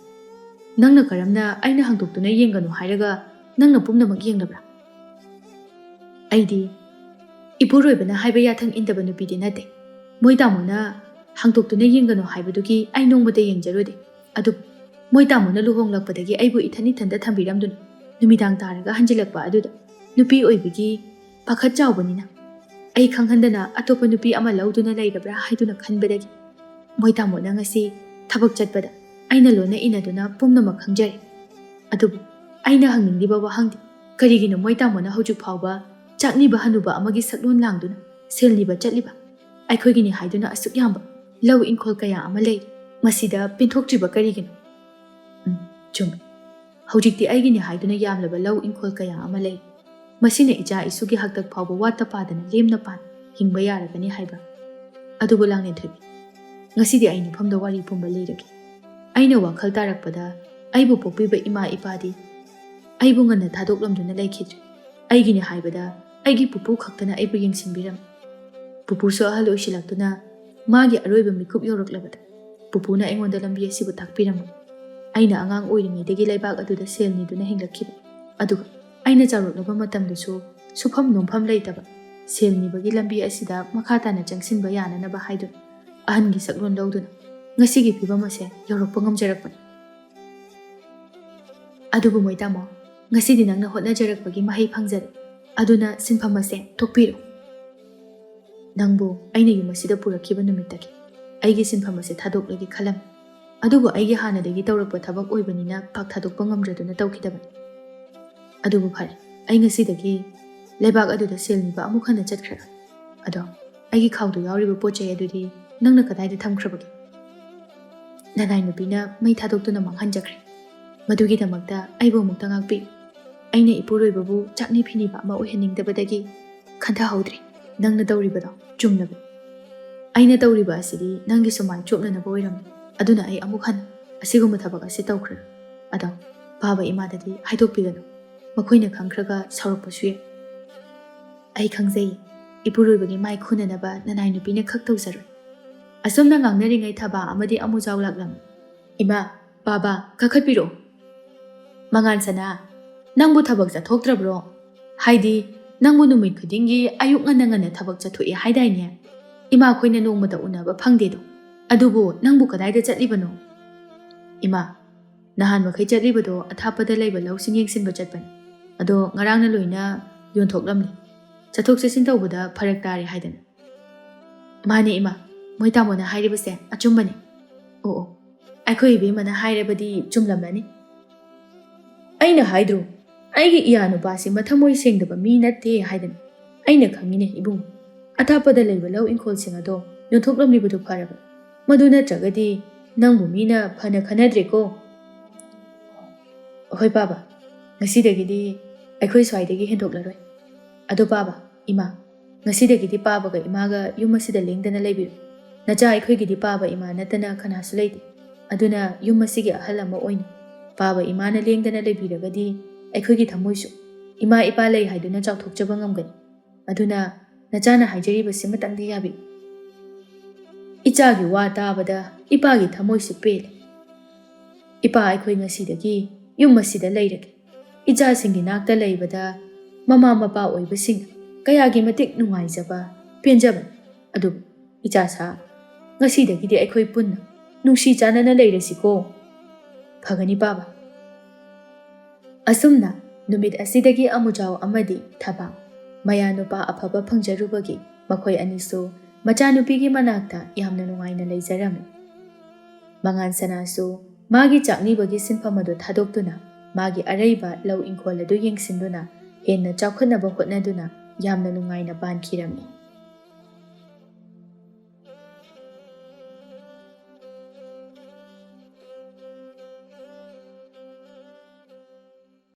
ꯅꯪꯅ ꯀꯔꯝꯅ ꯑꯩꯅ ꯍꯥꯡꯗꯣꯛꯇꯨꯅ ꯌꯦꯡꯒꯅꯨ ꯍꯥꯏꯔꯒ ꯅꯪꯅ ꯄꯨꯝꯅꯃꯛ ꯌꯦꯡꯂꯕ꯭ꯔꯥ? ꯑꯩꯗꯤ ꯏꯄꯨꯔꯣꯏꯕꯅ ꯍꯥꯏꯕ ꯌꯥꯊꯪ ꯏꯟꯗꯕ ꯅꯨꯄꯤꯗꯤ ꯅꯠꯇꯦ꯫ ꯃꯣꯏ ꯇꯥꯃꯣꯅ ꯍꯥꯡꯗꯣꯛꯇꯨꯅ ꯌꯦꯡꯒꯅꯨ ꯍꯥꯏꯕꯗꯨꯒꯤ ꯑꯩ ꯅꯣꯡꯃꯇ ꯌꯦꯡꯖꯔꯨꯗꯦ꯫ ꯑꯗꯨꯕꯨ ꯃꯣꯏ ꯇꯥꯃꯣꯅ ꯂꯨꯍꯣꯡꯂꯛꯄꯗꯒꯤ ꯑꯩꯕꯨ ꯏꯊꯟ ꯏꯊꯟꯇ ꯊꯝꯕꯤꯔꯝꯗꯨꯅ ꯅꯨꯃꯤꯗꯥꯡ ꯇꯥꯔꯒ ꯍꯟꯖꯤꯜꯂꯛꯄ ꯑꯗꯨꯗ ꯅꯨꯄꯤ ꯑꯣꯏꯕꯒꯤ ꯄꯥꯈꯠ ꯆꯥꯎꯕꯅꯤꯅ ꯑꯩ ꯈꯪꯍꯟꯗꯅ ꯑꯇꯣꯞꯄ ꯅꯨꯄꯤ ꯑꯃ ꯂꯧꯗꯨꯅ ꯂꯩꯔꯕ꯭ꯔꯥ ꯍꯥꯏꯗꯨꯅ ꯈꯟꯕꯗꯒꯤ ꯃꯣꯏ ꯇꯥꯃꯣꯅ ꯉꯁꯤ ꯊꯕꯛ ꯆꯠꯄꯗ ꯑꯩꯅ ꯂꯣꯟꯅ ꯏꯅꯗꯨꯅ ꯄꯨꯝꯅꯃꯛ ꯈꯪꯖꯔꯦ꯫ ꯑꯗꯨꯕꯨ ꯑꯩꯅ ꯍꯪꯅꯤꯡꯂꯤꯕ ꯋꯥꯍꯪꯗꯤ ꯀꯔꯤꯒꯤꯅꯣ ꯃꯣꯏ ꯇꯥꯃꯣꯅ ꯍꯧꯖꯤꯛ ꯐꯥꯎꯕ ꯆꯥꯛꯅꯤꯕ ꯍꯅꯨꯕ ꯑꯃꯒꯤ ꯁꯛꯂꯣꯟ ꯂꯥꯡꯗꯨꯅ ꯁꯦꯜ ꯅꯤꯕ ꯆꯠꯂꯤꯕ? ꯑꯩꯈꯣꯏꯒꯤꯅꯤ ꯍꯥꯏꯗꯨꯅ ꯑꯁꯨꯛ ꯌꯥꯝꯕ ꯂꯧ ꯏꯪꯈꯣꯜ ꯀꯌꯥ ꯑꯃ ꯂꯩ, ꯃꯁꯤꯗ ꯄꯦꯟꯊꯣꯛꯇ꯭ꯔꯤꯕ ꯀꯔꯤꯒꯤꯅꯣ? ꯎꯝ, ꯆꯨꯝꯃꯤ꯫ ꯍꯧꯖꯤꯛꯇꯤ ꯑꯩꯒꯤꯅꯤ ꯍꯥꯏꯗꯨꯅ ꯌꯥꯝꯂꯕ ꯂꯧ ꯏꯪꯈꯣꯜ ꯀꯌꯥ ꯑꯃ ꯂꯩ꯫ ꯃꯁꯤꯅ ꯏꯆꯥ ꯏꯁꯨꯒꯤ ꯍꯥꯛꯇꯛ ꯐꯥꯎꯕ ꯋꯥꯠꯇ ꯄꯥꯗꯅ ꯂꯦꯝꯅ ꯄꯥꯅ ꯍꯤꯡꯕ ꯌꯥꯔꯒꯅꯤ ꯍꯥꯏꯕ꯭ꯔꯥ? ꯑꯗꯨꯕꯨ ꯂꯥꯡꯂꯦꯟꯊꯣꯏꯕꯤ, ꯉꯁꯤꯗꯤ ꯑꯩ ꯅꯐꯝꯗ ꯋꯥꯔꯤ ꯄꯨꯝꯕ ꯂꯤꯔꯒꯦ꯫ ꯑꯩꯅ ꯋꯥꯈꯜ ꯇꯥꯔꯛꯄꯗ ꯑꯩꯕꯨ ꯄꯣꯛꯄꯤꯕ ꯏꯃꯥ ꯏꯄꯥꯗꯤ ꯑꯩꯕꯨ ꯉꯟꯅ ꯊꯥꯗꯣꯛꯂꯝꯗꯨꯅ ꯂꯩꯈꯤꯗ꯭ꯔꯦ꯫ ꯑꯩꯒꯤꯅꯤ ꯍꯥꯏꯕꯗ ꯑꯩꯒꯤ ꯄꯨꯄꯨ ꯈꯛꯇꯅ ꯑꯩꯕꯨ ꯌꯦꯡꯁꯤꯟꯕꯤꯔꯝꯃꯤ꯫ ꯄꯨꯄꯨꯁꯨ ꯑꯍꯜ ꯑꯣꯏꯁꯤꯜꯂꯛꯇꯨꯅ ꯃꯥꯒꯤ ꯑꯔꯣꯏꯕ ꯃꯤꯀꯨꯞ ꯌꯧꯔꯛꯂꯕꯗ ꯄꯨꯄꯨꯅ ꯑꯩꯉꯣꯟꯗ ꯂꯝꯕꯤ ꯑꯁꯤꯕꯨ ꯇꯥꯛꯄꯤꯔꯝꯃꯤ꯫ ꯑꯩꯅ ꯑꯉꯥꯡ ꯑꯣꯏꯔꯤꯉꯩꯗꯒꯤ ꯂꯩꯕꯥꯛ ꯑꯗꯨꯗ ꯁꯦꯜ ꯅꯤꯗꯨꯅ ꯍꯤꯡꯂꯛꯈꯤꯕ꯫ ꯑꯗꯨꯒ ꯑꯩꯅ ꯆꯥꯎꯔꯛꯂꯕ ꯃꯇꯝꯗꯁꯨ ꯁꯨꯐꯝ ꯅꯣꯝꯐꯝ ꯂꯩꯇꯕ, ꯁꯦꯜ ꯅꯤꯕꯒꯤ ꯂꯝꯕꯤ ꯑꯁꯤꯗ ꯃꯈꯥ ꯇꯥꯅ ꯆꯪꯁꯤꯟꯕ ꯌꯥꯅꯅꯕ ꯍꯥꯏꯗꯨꯅ ꯑꯍꯟꯒꯤ ꯁꯛꯂꯣꯟ ꯂꯧꯗꯨꯅ ꯉꯁꯤꯒꯤ ꯐꯤꯕꯝ ꯑꯁꯦ ꯌꯧꯔꯛꯄ ꯉꯝꯖꯔꯛꯄꯅꯤ꯫ ꯑꯗꯨꯕꯨ ꯃꯣꯏ ꯇꯥꯃꯣ, ꯉꯁꯤꯗꯤ ꯅꯪꯅ ꯍꯣꯠꯅꯖꯔꯛꯄꯒꯤ ꯃꯍꯩ ꯐꯪꯖꯔꯦ꯫ ꯑꯗꯨꯅ ꯁꯤꯟꯐꯝ ꯑꯁꯦ ꯊꯣꯛꯄꯤꯔꯣ꯫ ꯅꯪꯕꯨ ꯑꯩꯅ ꯌꯨꯝ ꯑꯁꯤꯗ ꯄꯨꯔꯛꯈꯤꯕ ꯅꯨꯃꯤꯠꯇꯒꯤ ꯑꯩꯒꯤ ꯁꯤꯟꯐꯝ ꯑꯁꯦ ꯊꯥꯗꯣꯛꯂꯒꯦ ꯈꯜꯂꯝꯃꯤ꯫ ꯑꯗꯨꯕꯨ ꯑꯩꯒꯤ ꯍꯥꯟꯅꯗꯒꯤ ꯇꯧꯔꯛꯄ ꯊꯕꯛ ꯑꯣꯏꯕꯅꯤꯅ ꯄꯥꯛ ꯊꯥꯗꯣꯛꯄ ꯉꯝꯗ꯭ꯔꯗꯨꯅ ꯇꯧꯈꯤꯗꯕꯅꯤ꯫ ꯑꯗꯨꯕꯨ ꯐꯔꯦ, ꯑꯩ ꯉꯁꯤꯗꯒꯤ ꯂꯩꯕꯥꯛ ꯑꯗꯨꯗ ꯁꯦꯜ ꯅꯤꯕ ꯑꯃꯨꯛ ꯍꯟꯅ ꯆꯠꯈ꯭ꯔꯒꯦ꯫ ꯑꯗꯣ ꯑꯩꯒꯤ ꯈꯥꯎꯗ ꯌꯥꯎꯔꯤꯕ ꯄꯣꯠ ꯆꯩ ꯑꯗꯨꯗꯤ ꯅꯪꯅ ꯀꯗꯥꯏꯗ ꯊꯝꯈ꯭ꯔꯕꯒꯦ? ꯅꯅꯥꯏ ꯅꯨꯄꯤꯅ ꯃꯩ ꯊꯥꯗꯣꯛꯇꯨꯅ ꯃꯥꯡꯍꯟꯖꯈ꯭ꯔꯦ꯫ ꯃꯗꯨꯒꯤꯗꯃꯛꯇ ꯑꯩꯕꯨ ꯑꯃꯨꯛꯇ ꯉꯥꯛꯄꯤꯌꯨ꯫ ꯑꯩꯅ ꯏꯄꯨꯔꯣꯏꯕꯕꯨ ꯆꯥꯛꯅꯤ ꯐꯤꯅꯤꯕ ꯑꯃ ꯑꯣꯏꯍꯟꯅꯤꯡꯗꯕꯗꯒꯤ ꯈꯟꯊꯍꯧꯗ꯭ꯔꯦ꯫ ꯅꯪꯅ ꯇꯧꯔꯤꯕꯗꯣ ꯆꯨꯝꯂꯕꯅꯤ꯫ ꯑꯩꯅ ꯇꯧꯔꯤꯕ ꯑꯁꯤꯗꯤ ꯅꯪꯒꯤꯁꯨ ꯃꯥꯏ ꯆꯣꯞꯅꯅꯕ ꯑꯣꯏꯔꯝꯃꯤ꯫ ꯑꯗꯨꯅ ꯑꯩ ꯑꯃꯨꯛ ꯍꯟꯅ ꯑꯁꯤꯒꯨꯝꯕ ꯊꯕꯛ ꯑꯁꯤ ꯇꯧꯈ꯭ꯔꯔꯣꯏ꯫ ꯑꯗꯣ ꯄꯥꯕ ꯏꯃꯥꯗꯗꯤ ꯍꯥꯏꯗꯣꯛꯄꯤꯒꯅꯨ꯫ ꯃꯈꯣꯏꯅ ꯈꯪꯈ꯭ꯔꯒ ꯁꯥꯎꯔꯛꯄꯁꯨ ꯌꯥꯏ꯫ ꯑꯩ ꯈꯪꯖꯩ, ꯏꯄꯨꯔꯣꯏꯕꯒꯤ ꯃꯥꯏ ꯈꯨꯅꯅꯕ ꯅꯅꯥꯏ ꯅꯨꯄꯤꯅ ꯈꯛ ꯇꯧꯖꯔꯣꯏ꯫ ꯑꯁꯨꯝꯅ ꯉꯥꯡꯅꯔꯤꯉꯩ ꯊꯕꯥ ꯑꯃꯗꯤ ꯑꯃꯨꯖꯥꯎ ꯂꯥꯛꯂꯝꯃꯤ꯫ "ꯏꯃꯥ, ꯄꯥꯕ, ꯀꯥꯈꯠꯄꯤꯔꯛꯑꯣ꯫ ꯃꯉꯥꯟ ꯁꯅꯥ, ꯅꯪꯕꯨ ꯊꯕꯛ ꯆꯠꯊꯣꯛꯇ꯭ꯔꯕ꯭ꯔꯣ? ꯍꯥꯏꯗꯤ, ꯅꯪꯕꯨ ꯅꯨꯃꯤꯠ ꯈꯨꯗꯤꯡꯒꯤ ꯑꯌꯨꯛ ꯉꯟꯅ ꯉꯟꯅ ꯊꯕꯛ ꯆꯠꯊꯣꯛꯑꯦ ꯍꯥꯏꯗꯥꯏꯅꯦ? ꯏꯃꯥꯈꯣꯏꯅ ꯅꯣꯡꯃꯇ ꯎꯅꯕ ꯐꯪꯗꯦꯗꯣ꯫ ꯑꯗꯨꯕꯨ ꯅꯪꯕꯨ ꯀꯗꯥꯏꯗ ꯆꯠꯂꯤꯕꯅꯣ?" "ꯏꯃꯥ, ꯅꯍꯥꯟ ꯃꯈꯩ ꯆꯠꯂꯤꯕꯗꯣ ꯑꯊꯥꯞꯄꯗ ꯂꯩꯕ ꯂꯧꯁꯤꯡ ꯌꯦꯡꯁꯤꯟꯕ ꯆꯠꯄꯅꯤ꯫ ꯑꯗꯣ ꯉꯔꯥꯡꯅ ꯂꯣꯏꯅ ꯌꯣꯟꯊꯣꯛꯂꯝꯂꯦ꯫ ꯆꯠꯊꯣꯛ ꯆꯠꯁꯤꯟ ꯇꯧꯕꯗ ꯐꯔꯛ ꯇꯥꯔꯦ ꯍꯥꯏꯗꯅ꯫" "ꯃꯥꯅꯦ ꯏꯃꯥ, ꯃꯣꯏ ꯇꯥꯃꯣꯅ ꯍꯥꯏꯔꯤꯕꯁꯦ ꯑꯆꯨꯝꯕꯅꯤ꯫" "ꯑꯣ ꯑꯣ, ꯑꯩꯈꯣꯏ ꯏꯕꯦꯝꯃꯅ ꯍꯥꯏꯔꯕꯗꯤ ꯆꯨꯝꯂꯝꯂꯅꯤ꯫ ꯑꯩꯅ ꯍꯥꯏꯗ꯭ꯔꯣ, ꯑꯩꯒꯤ ꯏꯌꯥ ꯅꯨꯄꯥꯁꯤ ꯃꯊꯃꯣꯏ ꯁꯦꯡꯗꯕ ꯃꯤ ꯅꯠꯇꯦ ꯍꯥꯏꯗꯅ꯫ ꯑꯩꯅ ꯈꯪꯉꯤꯅꯦ ꯏꯕꯨꯡ, ꯑꯊꯥꯞꯄꯗ ꯂꯩꯕ ꯂꯧ ꯏꯪꯈꯣꯜꯁꯤꯡ ꯑꯗꯣ ꯌꯣꯟꯊꯣꯛꯂꯝꯂꯤꯕꯗꯨ ꯐꯔꯕ꯫ ꯃꯗꯨ ꯅꯠꯇ꯭ꯔꯒꯗꯤ ꯅꯪꯕꯨ ꯃꯤꯅ ꯐꯅ ꯈꯟꯅꯗ꯭ꯔꯦꯀꯣ꯫" "ꯍꯣꯏ ꯄꯥꯕ, ꯉꯁꯤꯗꯒꯤꯗꯤ ꯑꯩꯈꯣꯏ ꯁ꯭ꯋꯥꯏꯗꯒꯤ ꯍꯦꯟꯗꯣꯛꯂꯔꯣꯏ꯫ ꯑꯗꯣ ꯄꯥꯕ, ꯏꯃꯥ, ꯉꯁꯤꯗꯒꯤꯗꯤ ꯄꯥꯕꯒ ꯏꯃꯥꯒ ꯌꯨꯝ ꯑꯁꯤꯗ ꯂꯦꯡꯗꯅ ꯂꯩꯕꯤꯔꯣ꯫ ꯅꯆꯥ ꯑꯩꯈꯣꯏꯒꯤꯗꯤ ꯄꯥꯕ ꯏꯃꯥ ꯅꯠꯇꯅ ꯀꯅꯥꯁꯨ ꯂꯩꯇꯦ꯫ ꯑꯗꯨꯅ ꯌꯨꯝ ꯑꯁꯤꯒꯤ ꯑꯍꯜ ꯑꯃ ꯑꯣꯏꯅ ꯄꯥꯕ ꯏꯃꯥꯅ ꯂꯦꯡꯗꯅ ꯂꯩꯕꯤꯔꯒꯗꯤ ꯑꯩꯈꯣꯏꯒꯤ ꯊꯃꯣꯏꯁꯨ ꯏꯃꯥ ꯏꯄꯥ ꯂꯩ ꯍꯥꯏꯗꯨꯅ ꯆꯥꯎꯊꯣꯛꯆꯕ ꯉꯝꯒꯅꯤ꯫ ꯑꯗꯨꯅ ꯅꯆꯥꯅ ꯍꯥꯏꯖꯔꯤꯕꯁꯤꯃꯇꯪꯗꯤ ꯌꯥꯕꯤꯌꯨ꯫" ꯏꯆꯥꯒꯤ ꯋꯥ ꯇꯥꯕꯗ ꯏꯄꯥꯒꯤ ꯊꯃꯣꯏꯁꯨ ꯄꯦꯜꯂꯦ꯫ ꯏꯄꯥ ꯑꯩꯈꯣꯏ ꯉꯁꯤꯗꯒꯤ ꯌꯨꯝ ꯑꯁꯤꯗ ꯂꯩꯔꯒꯦ꯫ ꯏꯆꯥꯁꯤꯡꯒꯤ ꯅꯥꯛꯇ ꯂꯩꯕꯗ ꯃꯃꯥ ꯃꯄꯥ ꯑꯣꯏꯕꯁꯤꯡꯅ ꯀꯌꯥꯒꯤ ꯃꯇꯤꯛ ꯅꯨꯡꯉꯥꯏꯖꯕ, ꯄꯦꯟꯖꯕꯅꯤ꯫ ꯑꯗꯨꯕꯨ ꯏꯆꯥ ꯁꯥ, ꯉꯁꯤꯗꯒꯤꯗꯤ ꯑꯩꯈꯣꯏ ꯄꯨꯟꯅ ꯅꯨꯡꯁꯤ ꯆꯥꯟꯅꯅ ꯂꯩꯔꯁꯤꯀꯣ꯫ ꯐꯒꯅꯤ ꯄꯥꯕ꯫ ꯑꯁꯨꯝꯅ ꯅꯨꯃꯤꯠ ꯑꯁꯤꯗꯒꯤ ꯑꯃꯨꯖꯥꯎ ꯑꯃꯗꯤ ꯊꯕꯥ, ꯃꯌꯥ ꯅꯨꯄꯥ ꯑꯐꯕ ꯐꯪꯖꯔꯨꯕꯒꯤ ꯃꯈꯣꯏ ꯑꯅꯤꯁꯨ ꯃꯆꯥꯅꯨꯄꯤꯒꯤ ꯃꯅꯥꯛꯇ ꯌꯥꯝꯅ ꯅꯨꯡꯉꯥꯏꯅ ꯂꯩꯖꯔꯝꯃꯤ꯫ ꯃꯉꯥꯟ ꯁꯅꯥꯁꯨ ꯃꯥꯒꯤ ꯆꯥꯛꯅꯤꯕꯒꯤ ꯁꯤꯟꯐꯝ ꯑꯗꯨ ꯊꯥꯗꯣꯛꯇꯨꯅ ꯃꯥꯒꯤ ꯑꯔꯩꯕ ꯂꯧ ꯏꯪꯈꯣꯜ ꯑꯗꯨ ꯌꯦꯡꯁꯤꯟꯗꯨꯅ ꯍꯦꯟꯅ ꯆꯥꯎꯈꯠꯅꯕ ꯍꯣꯠꯅꯗꯨꯅ ꯌꯥꯝꯅ ꯅꯨꯡꯉꯥꯏꯅ ꯄꯥꯟꯈꯤꯔꯝꯃꯤ꯫